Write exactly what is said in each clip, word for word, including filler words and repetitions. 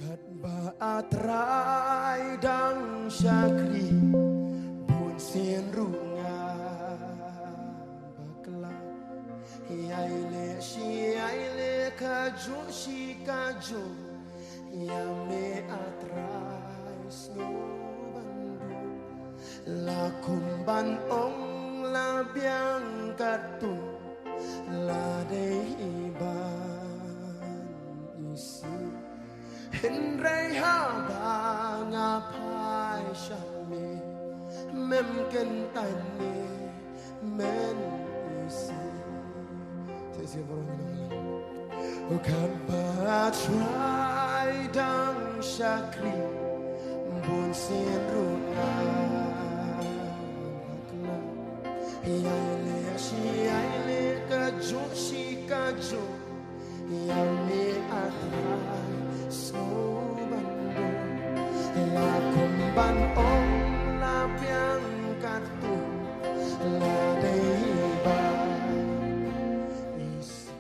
Katba A Trai dang shakri, bun sien ruh nga bakla. Ïai leh shi ïai leh, kajuh shi kajuh, ïa me A Trai sngewbha ban duh. La kum ban ong la biang katto, la dei hi ban isih. Hynrei haba nga phai sha me, mem kyntait ne men isih. Te isih baroh ngi nang lang. O katba A Trai dang shakri, bun sien ruh nga bakla. Ïai leh shi ïai leh, kajuh shi kajuh, ïa me A Trai sngewbha ban duh. La kum ban ong la biang katto, la dei hi ban isih.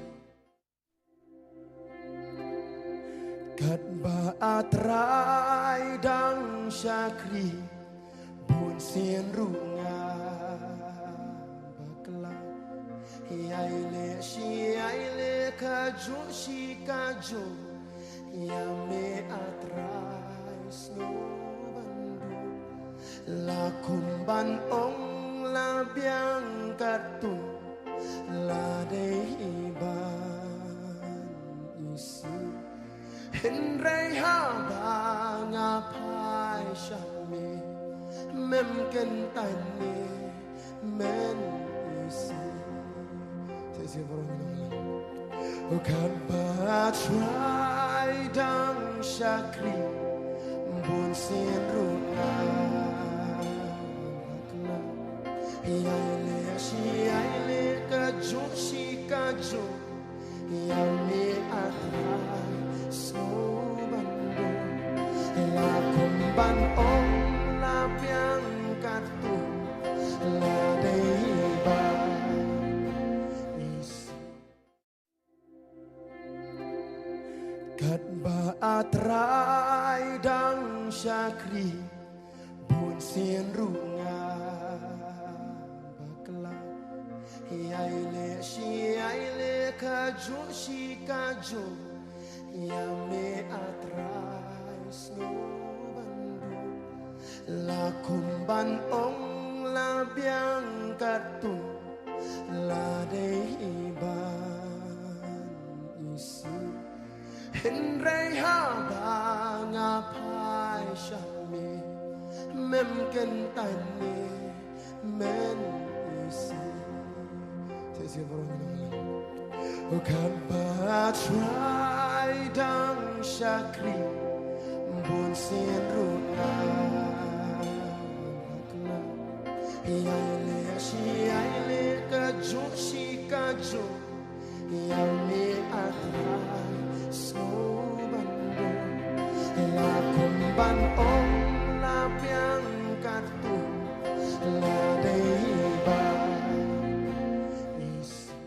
Katba A Trai dang shakri, bun sien ruh nga bakla. Ïai leh shi ïai leh, kajuh shi kajuh, ïa me A Trai sngewbha ban duh. La kum ban ong la biang katto, la dei hi ban isih. Hynrei haba nga phai sha me, mem kyntait ne men isih. Te isih baroh ngi nang lang. O katba A Trai dang shakri, bun sien ruh nga bakla. Ïai leh shi ïai leh, kajuh shi kajuh, ïa me A Trai sngewbha ban duh. La kum ban ong la biang katto, la dei hi ban isih. Katba A Trai dang shakri, bun sien ruh nga bakla. Ïai leh shi ïai leh, kajuh shi kajuh, ïa me A Trai sngewbha ban duh. La kum ban ong la biang katto, la dei hi ban isih. Hynrei haba nga phai sha me, mem kyntait ne men isih. Te isih baroh ngi nang lang. O katba A Trai dang shakri, bun sien ruh nga bakla. Ïai leh shi ïai leh, kajuh shi kajuh, ïa me A Trai sngewbha ban duh. La kum ban ong la biang katto, la dei hi ban isih.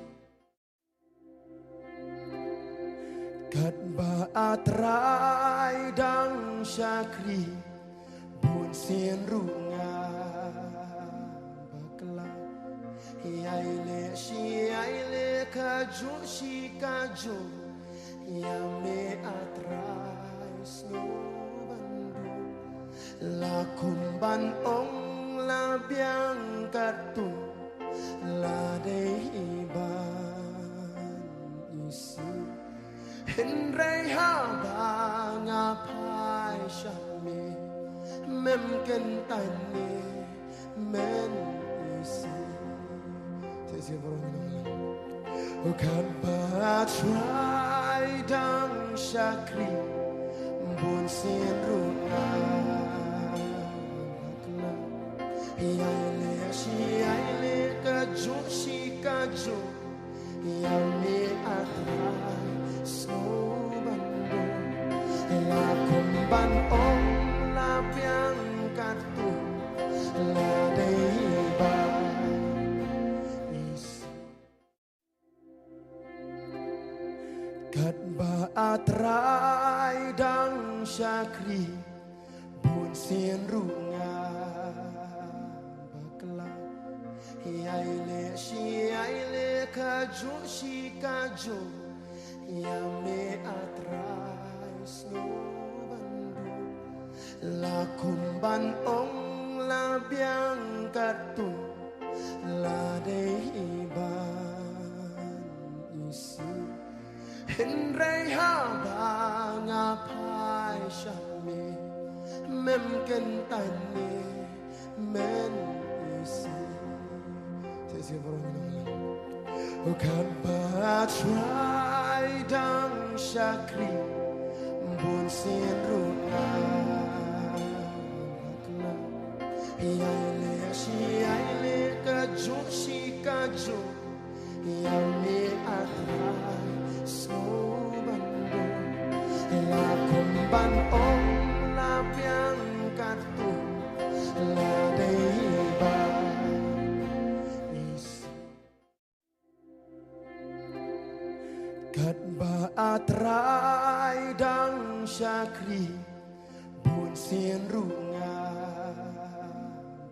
Katba A Trai dang shakri, bun sien ruh nga bakla. Ïai leh shi ïai leh, kajuh shi kajuh, ïa me A Trai sngewbha ban duh. La kum ban ong la biang katto, la dei hi ban isih. Hynrei haba nga phai sha me, mem kyntait ne men isih. Te isih baroh ngi nang lang. O katba A Trai dang shakri, bun sien ruh nga bakla. Ïai leh shi ïai leh, kajuh shi kajuh, ïa me A Trai sngewbha ban duh. La kum ban ong la biang katto, la dei hi ban isih. Katba A Trai dang shakri, bun sien ruh nga bakla. Ïai leh shi ïai leh kajuh shi kajuh, ïa me A Trai sngewbha ban duh. La kum ban ong la biang katto, la dei hi ban isih. Hynrei haba nga phai sha me, mem kyntait ne men isih. Te isih baroh ngi long lang. Katba A Trai dang shakri, bun sien ruh nga bakla. Ïai leh shi ïai leh kajuh shi kajuh, ïa me A Trai sngewbha ban duh. La kum ban ong la biang katto, la dei hi ban isih. Katba A Trai dang shakri, bun sien ruh nga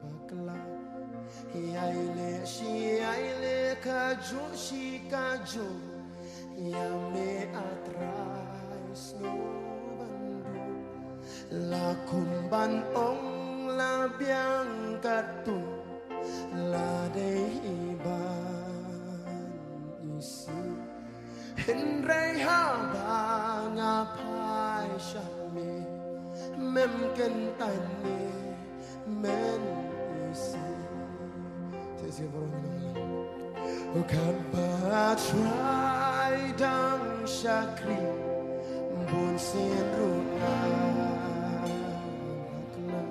bakla. Ïai leh shi ïai leh kajuh shi kajuh, ïa me A Trai sngewbha ban duh. La kum ban ong la biang katto, la dei hi ban isih. Hynrei haba nga phai sha me, mem kyntait ne men isih. Te isih baroh ngi long lang. Katba A Trai dang shakri, bun sien ruh nga bakla.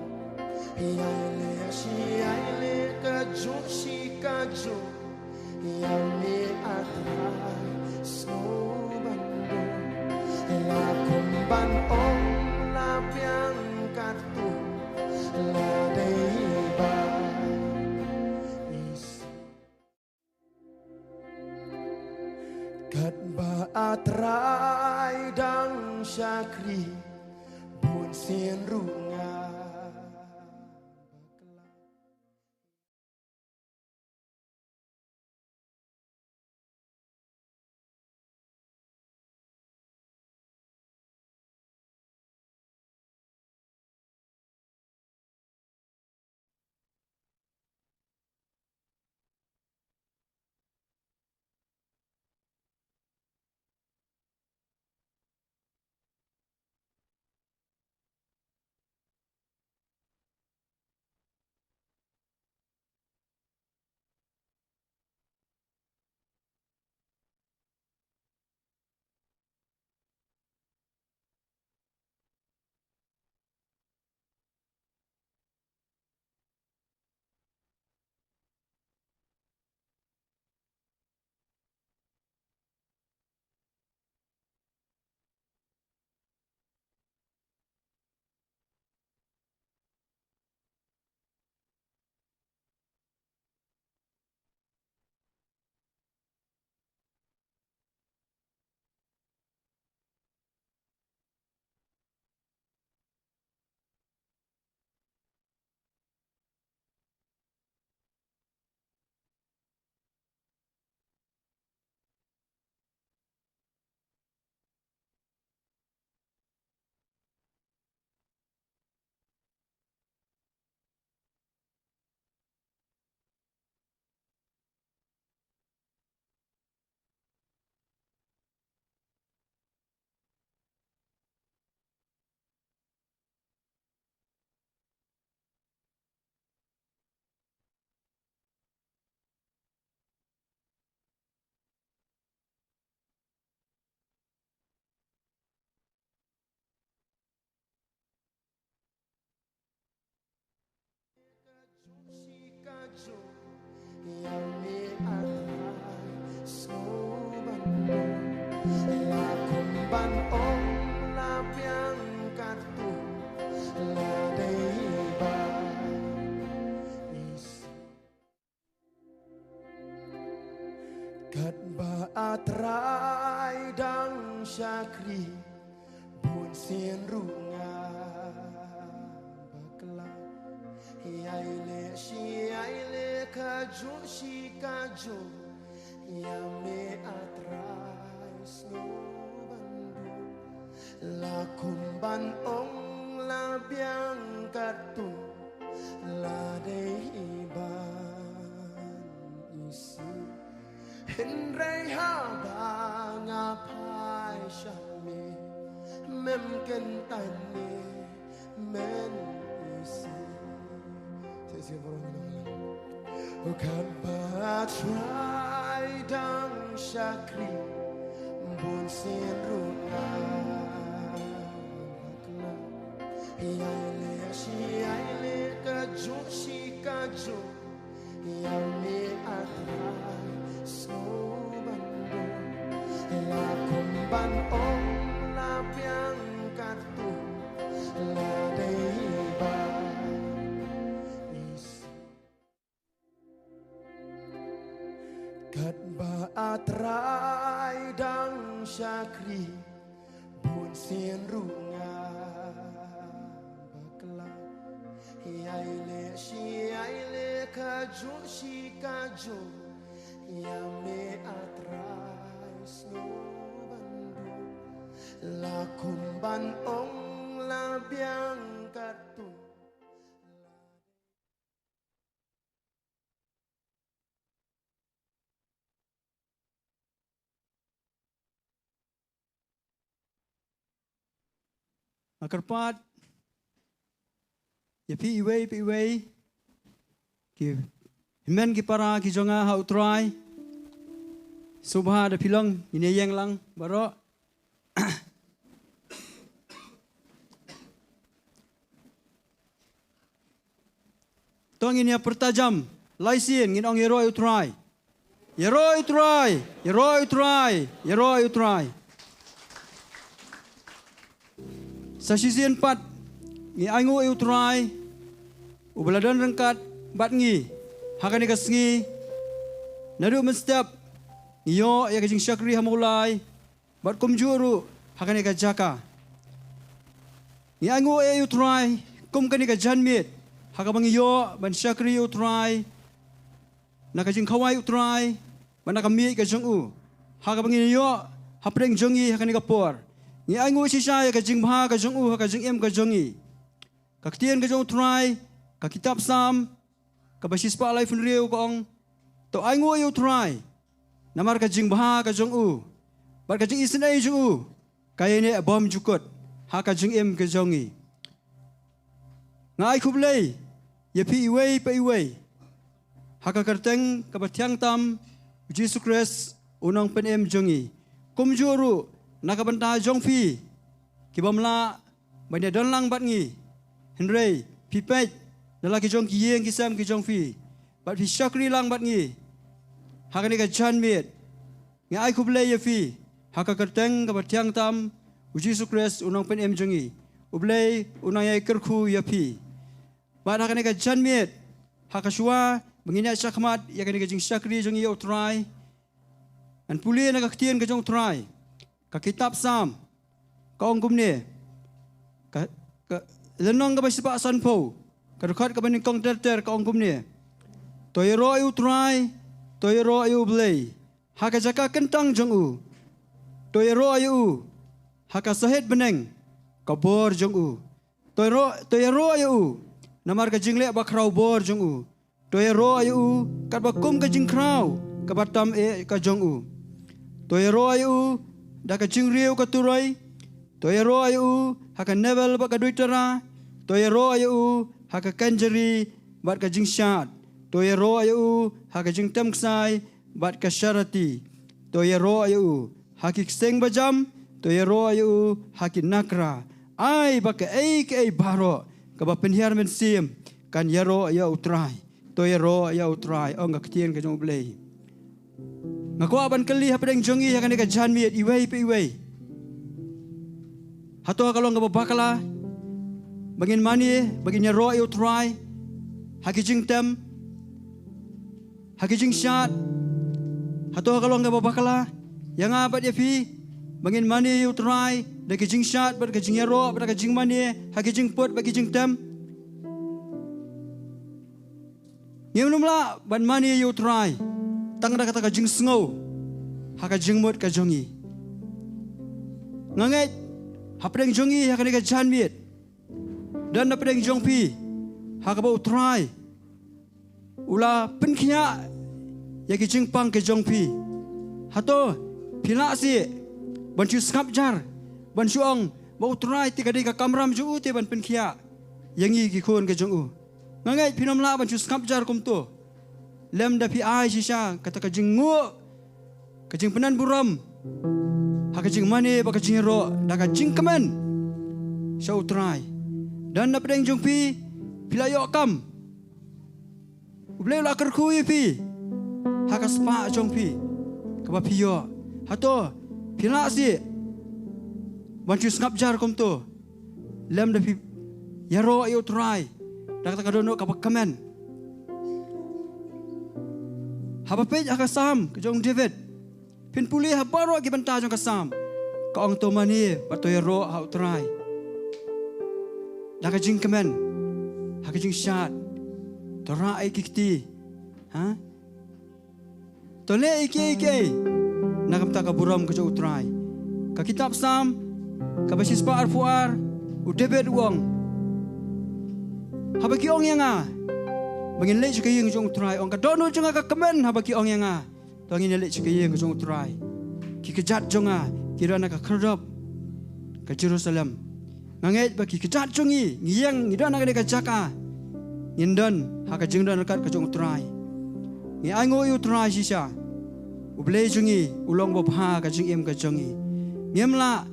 Ïai leh shi ïai leh kajuh shi kajuh, ïa me A Trai sngewbha ban duh. La kum ban ong la biang katto, la dei hi ban isih. Katba A Trai dang shakri, bun sien ruh nga bakla. Katba A Trai dang shakri, bun sien ruh nga Ïai leh shi ïai leh kajuh shi kajuh, ïa me A Trai sngewbha ban duh. La kum ban ong la biang katto, la dei hi ban isih. Hynrei haba nga phai sha me, mem kyntait ne men isih. Te sngewbha baroh ngi long lang. Katba Trai dang shakri, bunsien ruh nga bakla. Ïai leh shi ïai leh kajuh shi kajuh, ïa me A Trai sngewbha ban duh. La kum ban ong la biang katto, la dei ban isih. Katba A Trai dang shakri, bunsien ruh nga bakla. Ïai leh shi ïai leh kajuh shi kajuh, ïa me A Trai sngewbha ban duh. La kum ban ong la biang katto. Nga kyrpad ïa phi iwei pa iwei, ki hynmen ki para ki jong nga ha U Trai. Sngewbha da phi long, ngin ïeng lang baroh. To ngin ïa pyrta jam lai sien, ngin ong ïaroh ïa U Trai. Ïaroh ïa U Trai, ïaroh ïa U Trai, ïaroh ïa U Trai. Sa shisien pat ngi ainguh ïa U Trai uba la don ryngkat bad ngi ha kane ka sngi. Naduh mynstep ngi ïoh ïa ka jingshakri ha Mawlai, bad kumjuh ruh ha kane ka jaka. Ngi ainguh ïa U Trai kum kane ka janmiet ha kaba ngi ïoh ban shakri ïa U Trai na ka jingkhawai U Trai bad na ka miej ka jong U, ha kaba ngi ïoh hapdeng jong ngi ha kane ka por. Ngi ainguh shisha ïa ka jingbha ka jong U ha ka jingim ka jong ngi. Ka ktien ka jong U Trai, ka kitab Salm kaba shispah laiphew hynriew ka ong, to ainguh ïa U Trai namar ka jingbha ka jong U bad ka jingisynei jong U ka ïaineh bymjukut ha ka jingim ka jong ngi. Nga ai khublei ïa phi iwei pa iwei ha ka kyrteng kaba thiang tam U Jisu Khrist U Nongpynim jong ngi. Kumjuh ruh na ka bynta jong phi ki bym lah ban ïadon lang bad ngi, hynrei phi peit na la ki jong ki ïing ki sem ki jong phi bad phi shakri lang bad ngi ha kane ka janmiet. Ngi ai khublei ïa phi ha ka kyrteng kaba thiang tam U Jisu Khrist U Nongpynim jong ngi. U Blei un nang ïai kyrkhu ïa phi. Bad ha kane ka janmiet, ha ka shuwa ba ngin ïaid shakhmat ïa kane ka jingshakri jong ngi ïa U Trai, ngan pule na ka ktien ka jong U Trai, ka kitab Salm ka ong kumne, ka, ka lynnong kaba shispah sanphew, ka dkhot kaba nyngkong ter ter ka ong kumne: To ïaroh ïa U Trai, to ïaroh ïa U Blei ha ka jaka kyntang jong U. To ïaroh ïa U ha ka sahit bneng ka bor jong U. To ïaroh, to ïaroh ïa U namar ka jingleh bakhraw bor jong U. To ïaroh ïa U katba kum ka jingkhraw kaba tam eh ka jong U. To ïaroh ïa U da ka jingriew ka turoi. To ïaroh ïa U ha ka nevel bad ka duitara. To ïaroh ïa U ha ka kynjari bad ka jingshad. To ïaroh ïa U ha ka jingtem ksai bad ka sharati. To ïaroh ïa U ha ki ksing bajam. To ïaroh ïa U ha ki nakra. Ai ba kaei kaei baroh kaba pynhiar mynsiem kan ïaroh ïa U Trai. To ïaroh ïa U Trai, ong ka ktien ka jong U Blei. Nga kwah ban kylli hapdeng jong ngi ha kane ka janmiet iwei pa iwei, hato ka long kaba bakla ba ngin mane, ba ngin ïaroh ïa U Trai ha ki jingtem, ha ki jingshad? Hato ka long kaba bakla ïa nga bad ïa phi ba ngin mane ïa U Trai da ki jingshad bad ka jingïaroh bad ka jingmane ha ki jingput bad ki jingtem? Ngim lah ban mane ïa u Trai tang da kata ka jingsngew ha ka jingmut ka jong ngi. Nga ngeit hapdeng jong ngi ha kane ka janmiet, don hapdeng jong phi ha kaba u Trai u la pynkhiah ïa ki jingpang ki jong phi. Hato phi lah seh ban shu sngap jar, ban shu ong ba u Trai te ka dei ka kamram jong u te ban pynkhiah ïa ngi ki khun ki jong u? Nga ngeit phin ym lah ban shu sngap jar kumto lymda phi ai shisha kata ka jingnguh, ka jingpynban burom ha ka jingmane bad ka jingïaroh da ka jingkmen sha u Trai. Don hapdeng jong phi, phi la ïoh kam, u Blei u la kyrkhu ïa phi ha ka spah jong phi kaba phi ïoh. Hato phi lah seh ban shu sngap jar kumto lymda phi ïaroh ïa u Trai da kata ka dohnud kaba kmen? Haba peit ha ka Salm ka jong u David, phin pule ha baroh ki bynta jong ka Salm, ka ong to mane bad to ïaroh ha u Trai da ka jingkmen ha ka jingshad. To rah ïa ki kti, ha? To leh ïa kiei kiei na ka bynta ka burom ka jong u Trai. Ka kitab Salm kaba shispah arphew ar, u David u ong, haba ki ong ïa nga ba ngin leit sha ka ïing ka jong u Trai, ong, ka dohnud jong nga ka kmen haba ki ong ïa nga to ngin ïaleit sha ka ïing ka jong u Trai. Ki kjat jong nga ki don ha ka khyrdop ka Jerusalem. Nga ngeit ba ki kjat jong ngi, ngi ïeng ngi don ha kane ka jaka, ngin don ha ka jingdon ryngkat ka jong u Trai. Ngi ainguh ïa u Trai shisha, u Blei jong ngi u long uba bha ha ka jingim ka jong ngi. Ngim lah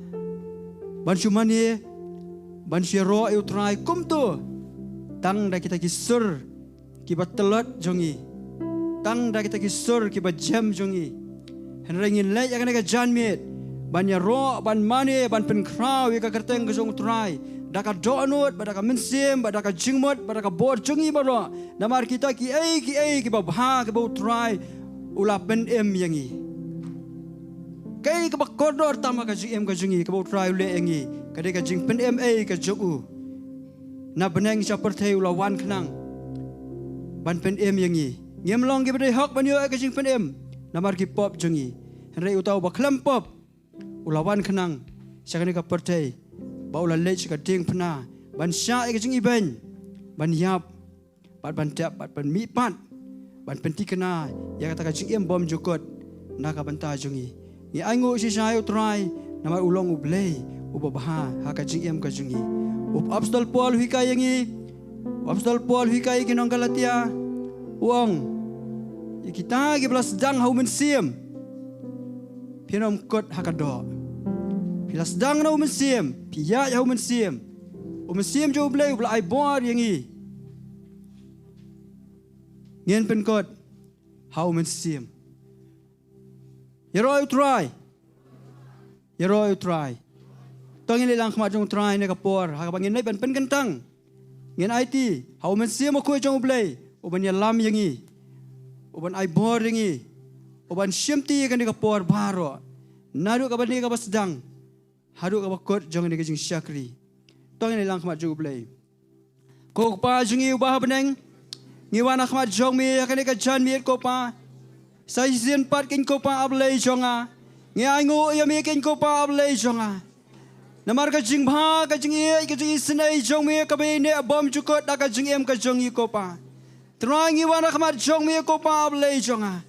ban shu mane, ban shu ïaroh ïa u Trai kumto tang da kita ki sur kiba tlot jong ngi, tang da kita ki sur kiba jem jong ngi. Hynrei ngin leit ha kane ka janmiet ban ïaroh, ban mane, ban pynkhraw ïa ka kyrteng ka jong u Trai da ka dohnud bad da ka mynsiem bad da ka jingmut bad da ka bor jong ngi baroh. Namar kita kiei kiei kiba bha kiba u Trai u la pynim ïa ngi. Kaei kaba kordor tam ha ka jingim ka jong ngi kaba u Trai u leh ïa ngi, ka dei ka jingpynim ei ka jong u. Na bneng sha pyrthei u la wan khnang ban pynim ïa ngi. Ngim long kiba dei hok ban ïoh ïa ka jingpynim namar ki pop jong ngi. Hynrei uta uba khlem pop u la wan khnang sha kane ka pyrthei, ba u la leit sha ka diengphna ban shah ïa ka jingibeiñ, ban ïap bad ban tep bad ban mihpat, ban pynthikna ïa kata ka jingim bymjukut na ka bynta jong ngi. Ngi ainguh shisha ïa u Trai namar u long u Blei uba bha ha ka jingim ka jong ngi. U Apostol Paul u hikai ïa ngi, u Apostol Paul u hikai ïa ki nong Galatia, u ong, ïa kita kiba la sdang ha u Mynsiem, phin ym kut ha ka doh. Phi la sdang na u Mynsiem, phi ïaid ha u Mynsiem, u Mynsiem jong u Blei uba la ai bor ïa ngi, ngin pynkut ha u Mynsiem. Ïaroh ïa u Trai. Ïaroh ïa u Trai. To ngin leit lang khmat jong u Trai ne ka por ha kaba ngin leit ban pynkyntang. Ngin aiti ha u Mynsiem Bakhuid jong u Blei uban ïalam ïa ngi, uban ai bor ïa ngi, uban shimti ïa kane ka por baroh, naduh kaba ne kaba sdang haduh kaba kut jong kane ka jingshakri. To ngin leit lang khmat jong u Blei. Ko Kpa jong ngi uba ha bneng, ngi wan ha khmat jong me ha kane ka janmiet ko Pa. Sa shisien pat kein ko Pa A Blei jong nga, ngi ainguh ïa me kein ko Pa A Blei jong nga. Namar ka jingbha, ka jingïeit, ka jingisynei jong me kaba ïaineh bymjukut da ka jingim ka jong ngi ko Pa. Trai ngi wan ha khmat jong me ko Pa A Blei jong nga.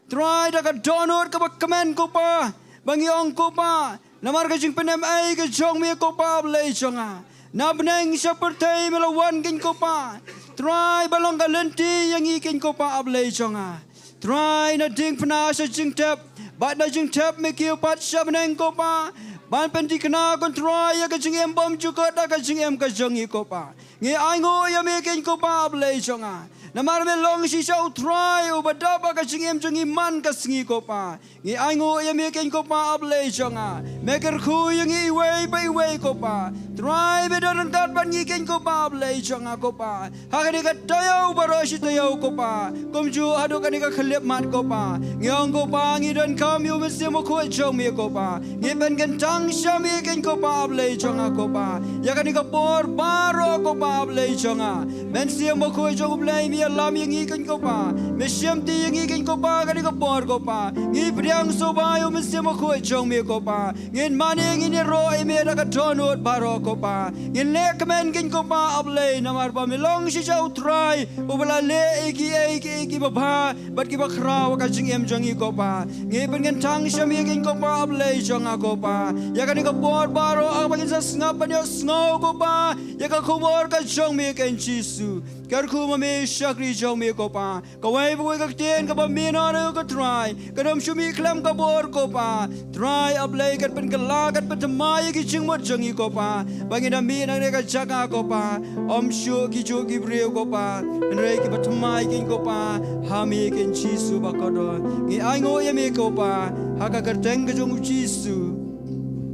Trai da ka dohnud kaba kmen ko Pa, ba ngi ong ko Pa, namar ka jingpynim ei ka jong me ko Pa A Blei jong nga. Na bneng sha pyrthei me la wan kein ko Pa. Trai ba long ka lynti ïa ngi kein ko Pa A Blei jong nga. Trai na diengphna sha jingtep, bad na jingtep me kiew pat sha bneng ko Pa, ban pynthikna ko Trai ïa ka jingim bymjukut da ka jingim ka jong ngi ko Pa. Ngi ainguh ïa me kein ko Pa A Blei jong nga. Namar me long shisha u Trai uba dap ha ka jingim jong ngi man ka sngi ko Pa. Ngi ainguh ïa me kein ko Pa A Blei jong nga. Me kyrkhu ïa ngi iwei pa iwei ko Pa. Trai me don ryngkat bad ngi kein ko Pa A Blei jong nga ko Pa. Ha kane ka taïew baroh shi taïew ko Pa, kumjuh haduh kane ka khyllipmat ko Pa, ngi ong ko Pa ngi donkam ïa u Mynsiem Bakhuid jong me ko Pa. Ngi pynkyntang sha me kein ko Pa A Blei jong nga ko Pa. Ïa kane ka por baroh ko Pa A Blei jong nga. Mynsiem Bakhuid jong U Blei, me ïalam ïa ngi kein ko Pa. Me shimti ïa ngi kein ko Pa, ha kane ka por ko Pa. Ngi pdiang sngewbha ïa u Mynsiem Bakhuid jong me ko Pa. Ngin mane, ngin ïaroh ïa me da ka dohnud baroh ko Pa. Ngin leh kmen kein ko Pa A Blei, namar ba me long shisha U Trai uba la leh ïa kiei kiei kiba bha bad kiba khraw ha ka jingim jong ngi ko Pa. Ngi pynkyntang sha me kein ko Pa A Blei jong nga ko Pa. Ïa kane ka por baroh haba ngin sa sngap ban ïohsngew ko Pa ïa ka khubor ka jong me kein Jisu. Kyrkhu ma me shakri jong me ko Pa. Kawei pa kawei ka ktien kaba me la ai ko Trai, kan ym shu mih khlem ka bor ko Pa. Trai A Blei, kan pynkylla, kan pynthymmai ïa ki jingmut jong ngi ko Pa. Ba ngin da mih na kane ka jaka ko Pa, ym shuh ki juh ki briew ko Pa, hynrei kiba thymmai kein ko Pa ha me kein Jisu ba kordor. Ngi ainguh ïa me ko Pa ha ka kyrteng ka jong U Jisu.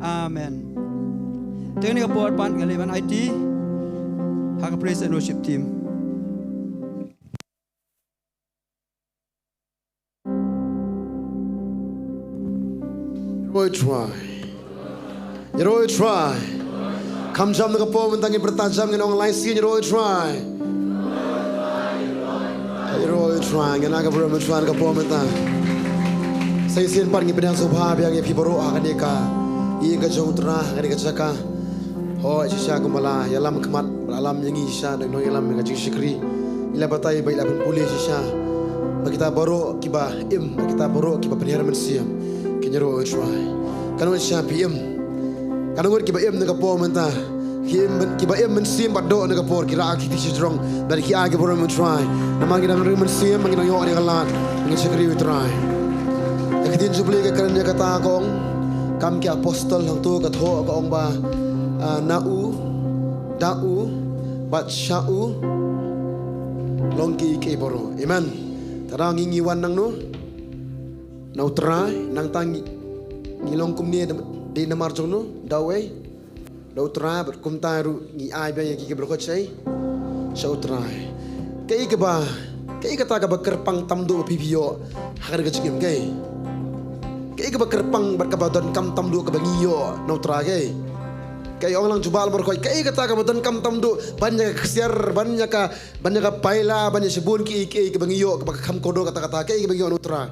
Amen. Te kane ka por pat nga leh ban aiti ha ka praise and worship team. Ïaroh ïa U Trai. Ïaroh ïa U Trai. Kham jam na ka por mynta, ngin pyrta jam, ngin ong lai sien, ïaroh ïa U Trai. Ïaroh ïa U Trai. Ngin ai ka burom ïa U Trai na ka por mynta. Sa shisien pat ngin pdiang sngewbha biang ïa phi baroh ha kane ka ïing ka jong U Trai, ha kane ka jaka. Hooid, shisha kumba la ïalam khmat, ba la lam ïa ngi shisha da ki nongïalam ïa ka jingshakri. Ngi la batai ba ngi la pynpule shisha ba kita baroh kiba im, ba kita baroh kiba pynhiar mynsiem, kin ïaroh ïa U Trai. Katno ngut shisha phi im? Katno ngut kiba im na ka por mynta? Ki im, kiba im mynsiem bad doh na ka por, ki rah ki kti shajrong bad ki ai ki burom ïa U Trai. Namar ngi dang ring mynsiem, ngi dang ïoh ïa ka lad, ngi shakri ïa U Trai. Ka ktien jong U Blei ka kren ïa kata, ka ong, Kam ki Apostol hangto ka thoh, ka ong ba, ah, na u, da u, bad sha u long kiei kiei baroh. Amen. Te da ngi, ngi wan nangno? Na U Trai. Nangta ngi, ngi long kumne da, dei namar jong no? Da uei? Da U Trai. Bad kumta ruh ngi ai biang ïa ki, ki baroh kawei sha U Trai. Kaei kaba, kaei kata kaba kyrpang tamduh ba phi, phi ïoh ha kane ka jingim, kaei? Kaei kaba kyrpang bad kaba donkam tamduh kaba ngi ïoh na U Trai, kaei? Kaei, ong lang jubab baroh kawei, kaei kata kaba donkam tamduh ban ïa ka ksiar, ban ïa ka, ban ïa ka paila, ban ïa shibun kiei kiei kaba ngi ïoh, kaba kham kordor katta katta, kaei kaba ngi ïoh na U Trai?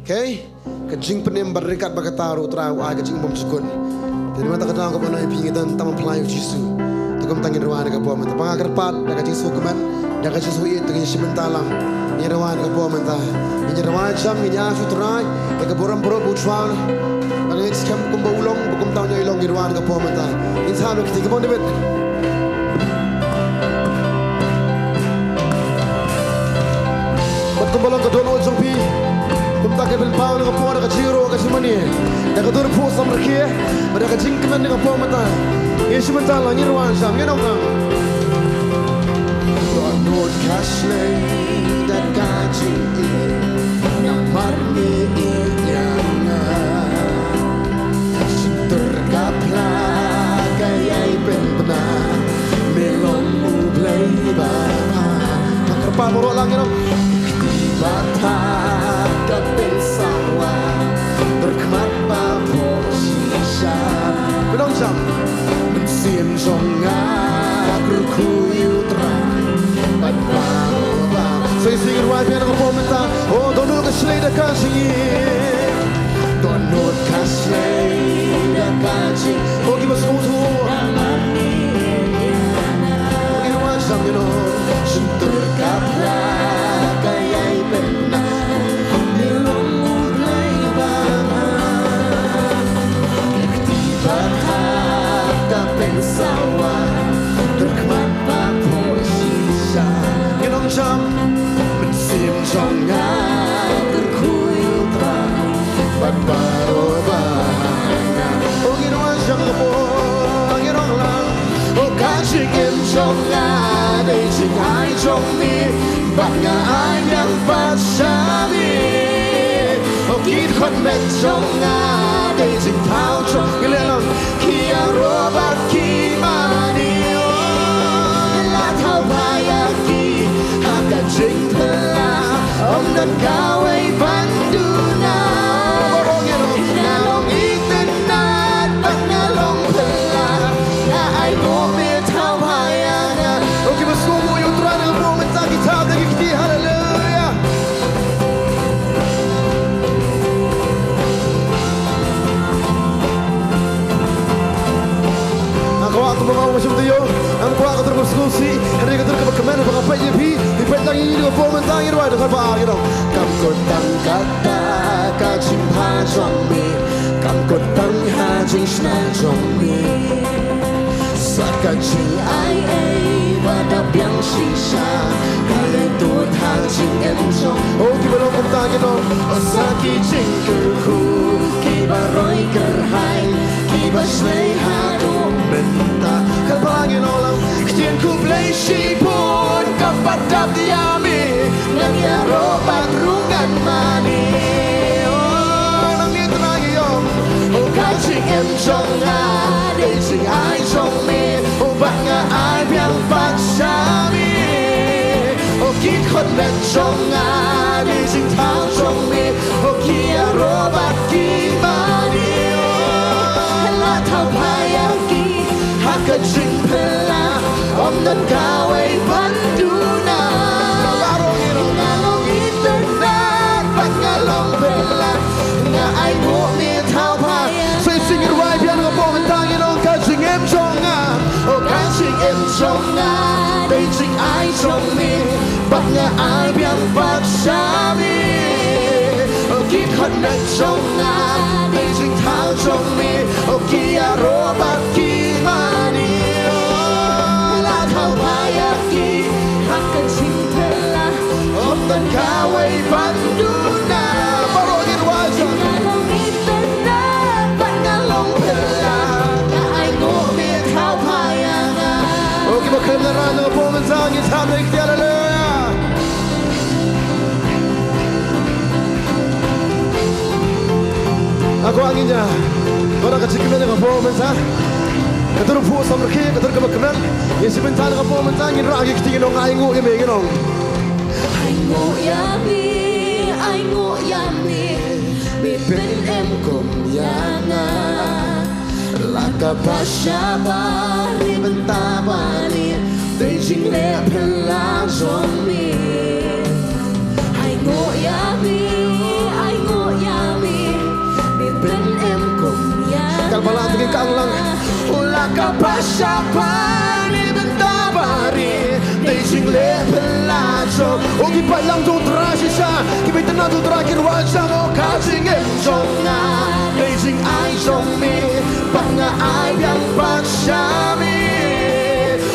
Kaei? Ka jingpynim bad ryngkat bad kata ruh U Trai u ai ka jingbymjukut. Te namar kata ka daw kaba ngi, phi, ngi don tam ha U Jisu. Te kumta ngin ïa rwai na ka por mynta. Ba nga kyrpad da ka jingsngewkmen, da ka jingsngewieit, te ngin ïa shim bynta lang. Ngin ïa rwai na ka por mynta. Ngin ïa rwai jam, ngin ïa ai sha U Trai ïa ka burom baroh ba u shu ai. Ba ngin skhem kumba u long, ba kumta u ïoh long, ngin ïa rwai na ka por mynta. Ngin sa ïa kti, come on David. Bad kumba long ka dohnud jong phi, kumta kin pynpaw na ka por da ka jingïaroh, ka jingmane, da ka dur phuh samrkhie, bad da ka jingkmen na ka por mynta. Ngin shim bynta lang, ngin rwai jam, ngin ong lang. Dohnud ka shlei da ka jingïeit, namar me ïeit ïa nga. Shyntur ka phla ka ïai pynbna, me long U Blei ba bha. Ka kyrpad baroh lang, ngin ong. Kti ba thad ka pynsawa, dur khmat ba phohshisha. Pynong jam. Mynsiem jong nga kyrkhu ïa U Trai bad baroh ba. Sa shisien ngin rwai biang na ka por mynta. O dohnud ka shlei da ka jingïeit. Dohnud ka shlei da ka jingïeit. O kiba sngewthuh. Ngin rwai jam, ngin ong. Shyntur ka phla ka ïai pynbna, me long U Blei ba bha. Kti ba thad ka pynsawa, dur khmat ba phohshisha. Ngin ong jam. Mynsiem jong nga kyrkhu ïa U Trai bad baroh ba ha nga. O ngin wan jam ka por, ngin ong lang. O ka jingim jong nga dei jingai jong me, bad nga ai biang pat sha me. O ki dkhot met jong nga dei jingthaw jong, ngin leh lang. Ki ïaroh bad ki mane, o la thaw bha ïa ki ha ka jingphylla, ym don kawei ban duna. Nga long itynnad bad nga long phylla, nga ainguh me thaw bha ïa nga. Mynta ngin rwai dkhot ba ar, ngin ong: Kam kut tang kata ka jingpha jong me, kam kut tang ha jingshna jong me. Sa ka jingai ei ba da biang shisha, ka leh tut ha jingim jong. O kiba long kumta ngin ong: O sa ki jingkyrkhu kiba roi kyrhai, kiba shlei haduh mynta. Kaba ngin ong lang: Ktien khublei shibun kaba dap ïa me, ngan ïaroh bad ruh ngan mane. O, nangne trai ngi ong: O ka jingim jong nga dei jingai jong me, o bad nga ai biang pat sha me. O ki khot met jong nga dei jingthaw jong me, o ki ïaroh bad ki mane. O la thaw pha ïa ki ha ka jingphylla, ym don kawei ban duna. Nga long itynnad bad nga long phylla, nga ainguh me thaw pha. Sa shisien ngin rwai biang na ka por mynta, ngin ong: Ka jingim jong nga, o ka jingim jong nga dei jingai jong me, bad nga ai biang pat sha me. O ki khot met jong nga dei jingthaw jong me, o ki ïaroh bad ki mane. O la thaw pha ïa ki ha ka jingphylla, ym don kawei ban duna. Baroh ngin rwai. Nga long itynnad bad nga long phylla, nga ainguh me thaw pha ïa nga. O kiba khlem da rwai na ka por mynta, ngin sa ïa ki haleluya. Nga kwah ngin ïa, to da ka jingkmen na ka por mynta. Ka dur phuh samrkhie, ka dur kaba kmen. Ngin shim bynta na ka por mynta, ngin rah ki kti, ngin ong: Nga ainguh ïa me, ngin ong: Ainguh ïa me, ainguh ïa me, me pynim kum ïa nga. La ka bashah bari bynta bari, dei jingleh phylla jong me. Ainguh ïa me, ainguh ïa me, me pynim kum ïa nga. Kal balang tegi kang lang. O la ka bashah bari bynta bari, dei jingleh phylla jong. O ki paidlang jong U Trai shisha, kiba itynnad U Trai, ki rwai shisha: O ka jingim jong nga dei jingai jong me, bad nga ai biang pat sha me.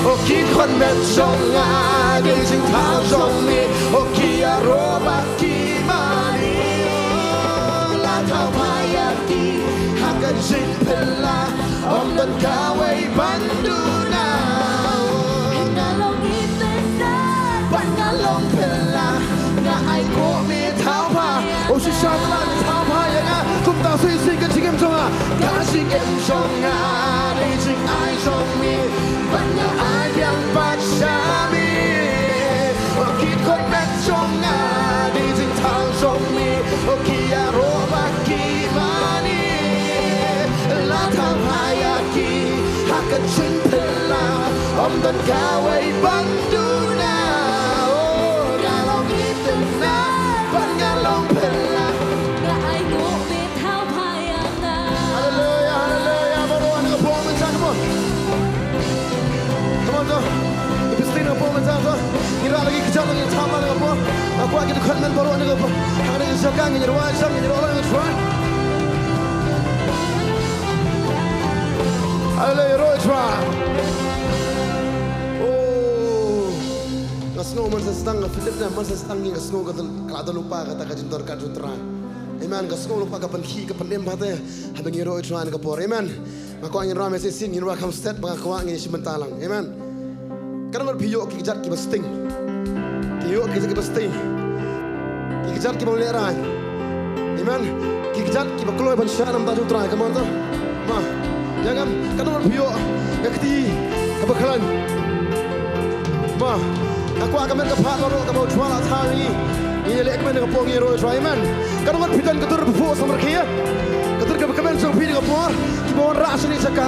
O ki khot met jong nga dei jingthaw jong me, o ki ïaroh bad ki mane. La thaw pha ïa ki ha ka jingphylla, ym don kawei ban duna. Nga long itynnad bad nga long phylla, nga ainguh me thaw pha. O shisha, thaw pha ïa nga. Kumta sa shisien ka jingim jong nga, ka jingim jong nga dei jingai jong me, bad nga ai biang pat sha me. O ki khot met jong nga dei jingthaw jong me, o ki ïaroh bad ki mane. La thaw pha ïa ki ha ka jingphylla, ym don kawei ban duna. O nga long itynnad bad nga long phylla, nga ainguh me thaw pha ïa nga. Haleluya, haleluya. Baroh na ka por mynta, come on. Come on, to. Ngi pynshong na ka por mynta, to. Ngi rah la ki kjat, ngi thap la na ka por. Nga kwah ki dkhot met baroh na ka por. Hangne ka jaka ngin ïa rwai shisha, ngin ïaroh lang ïa U Trai. Haleluya, ïaroh ïa U Trai. Oh. Nga sngew man sa sdang, nga feel it na man sa sdang, nga sngew ka dal, ka la dal lypa kata ka jingdonkam jong U Trai. Amen. Nga sngew lypa ka pynkhih, ka pynim bha te. Haba ngi ïaroh ïa U Trai na ka por. Amen. Nga kwah ngin rwai, mynta sa shisien ngin rwai kham stet, ba nga kwah ngin shim bynta lang. Amen. Katno ngut phi ïoh ki kjat kiba sting? Ki ïoh ki kjat kiba sting. Ki kjat kiba lehrain. Amen. Ki kjat kiba kloi ban shah na ka bynta jong U Trai, ka mon to. Ma, ïa ngam, katno ngut phi ïoh ka kti kaba khlaiñ? Ma, nga kwah ka met ka phad baroh kaba U Trai la thaw ïa ngi. Ngi ïaleh kmen na ka por ngi ïaroh ïa U Trai, amen. Katno ngut phi don ka dur phuh samrkhie? Ka dur kaba kmen jong phi na ka por, kiba wanrah shane jaka.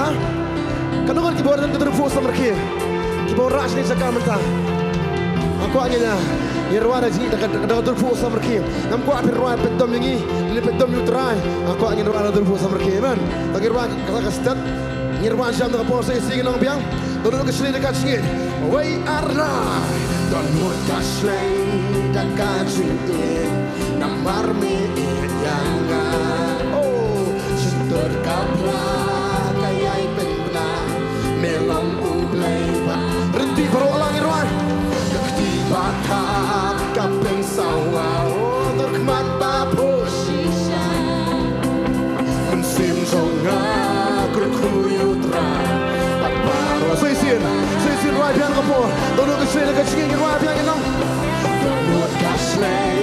Katno ngut kiba don ka dur phuh samrkhie, kiba wanrah shane jaka mynta? Nga kwah ngin ïa, ngin rwai da jingïeit da ka, da ka dur phuh samrkhie. Ngam kwah phi rwai peit dom ïa ngi, lane peit dom ïa U Trai. Nga kwah ngin rwai da ka dur phuh samrkhie, amen. To ngin rwai ka, ka stet. Ngin rwai jam da ka por sa shisien, ngin ong biang. To lut ka shane da ka jingïeit. Wei, ar, lai. Dohnud ka shlei da ka jingïeit, namar me ïeit ïa nga. Oh, shyntur ka phla ka ïai pynbna, me long U Blei ba. Rynti baroh lang, ngi rwai. Ka kti ba thap ka pynsawa, oh, dur khmat ba phuh shisha. Mynsiem jong nga kyrkhu ïa U Trai bad baroh. Sa shisien, sa shisien, rwai biang ka por. Dohnud ka shlei da ka jingïeit, ngi rwai biang, ngi ong. Dohnud ka shlei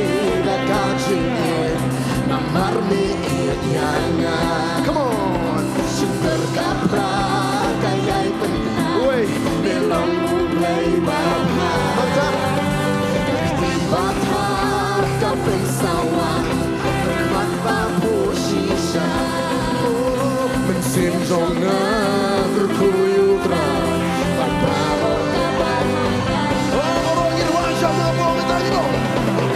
da ka jingïeit, namar me ïeit ïa nga. Come on. Shyntur ka phla ka ïai pynbna. Wei. Me long U Blei ba bha. Mantap. Ka kti ba thap ka pynsawa, dur khmat ba phuh shisha. Mynsiem jong nga kyrkhu ïa U Trai bad baroh. Oh, baroh ngi rwai, sham na bong ta ngi dong.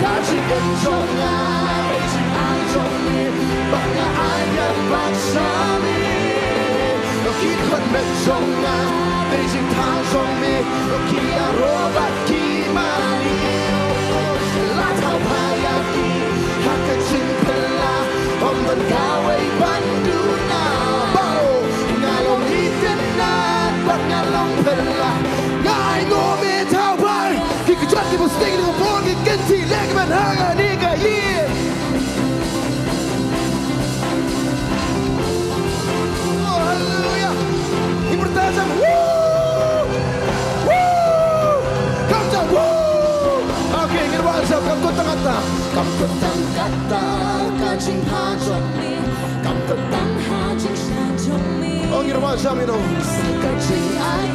Ka jingim jong nga, ka jingai jong me, bad nga ai ïa bad sha me. Ki khun met jong nga, dei jingthaw jong me, ki ïaroh bad ki mane. La thaw bha ïa ki ha ka jingphylla, ym don kawei ban duna. Baroh, nga long itynnad bad nga long phylla, nga ainguh me thaw bha. Ki kjat kiba sting na ka bor ki kynti leh ki ban ha kane ka ïing. Oh, haleluya. Ngin pyrta jam. Woo! Woo! Kam jam. Woo! Okay, ngin rwai jam. Kam kut tang kata. Kam kut tang kata ka jingbha jong me. Kam kut tang ha jingshisha jong me. Oh, ngin rwai jam ïa no. Sa ka jingai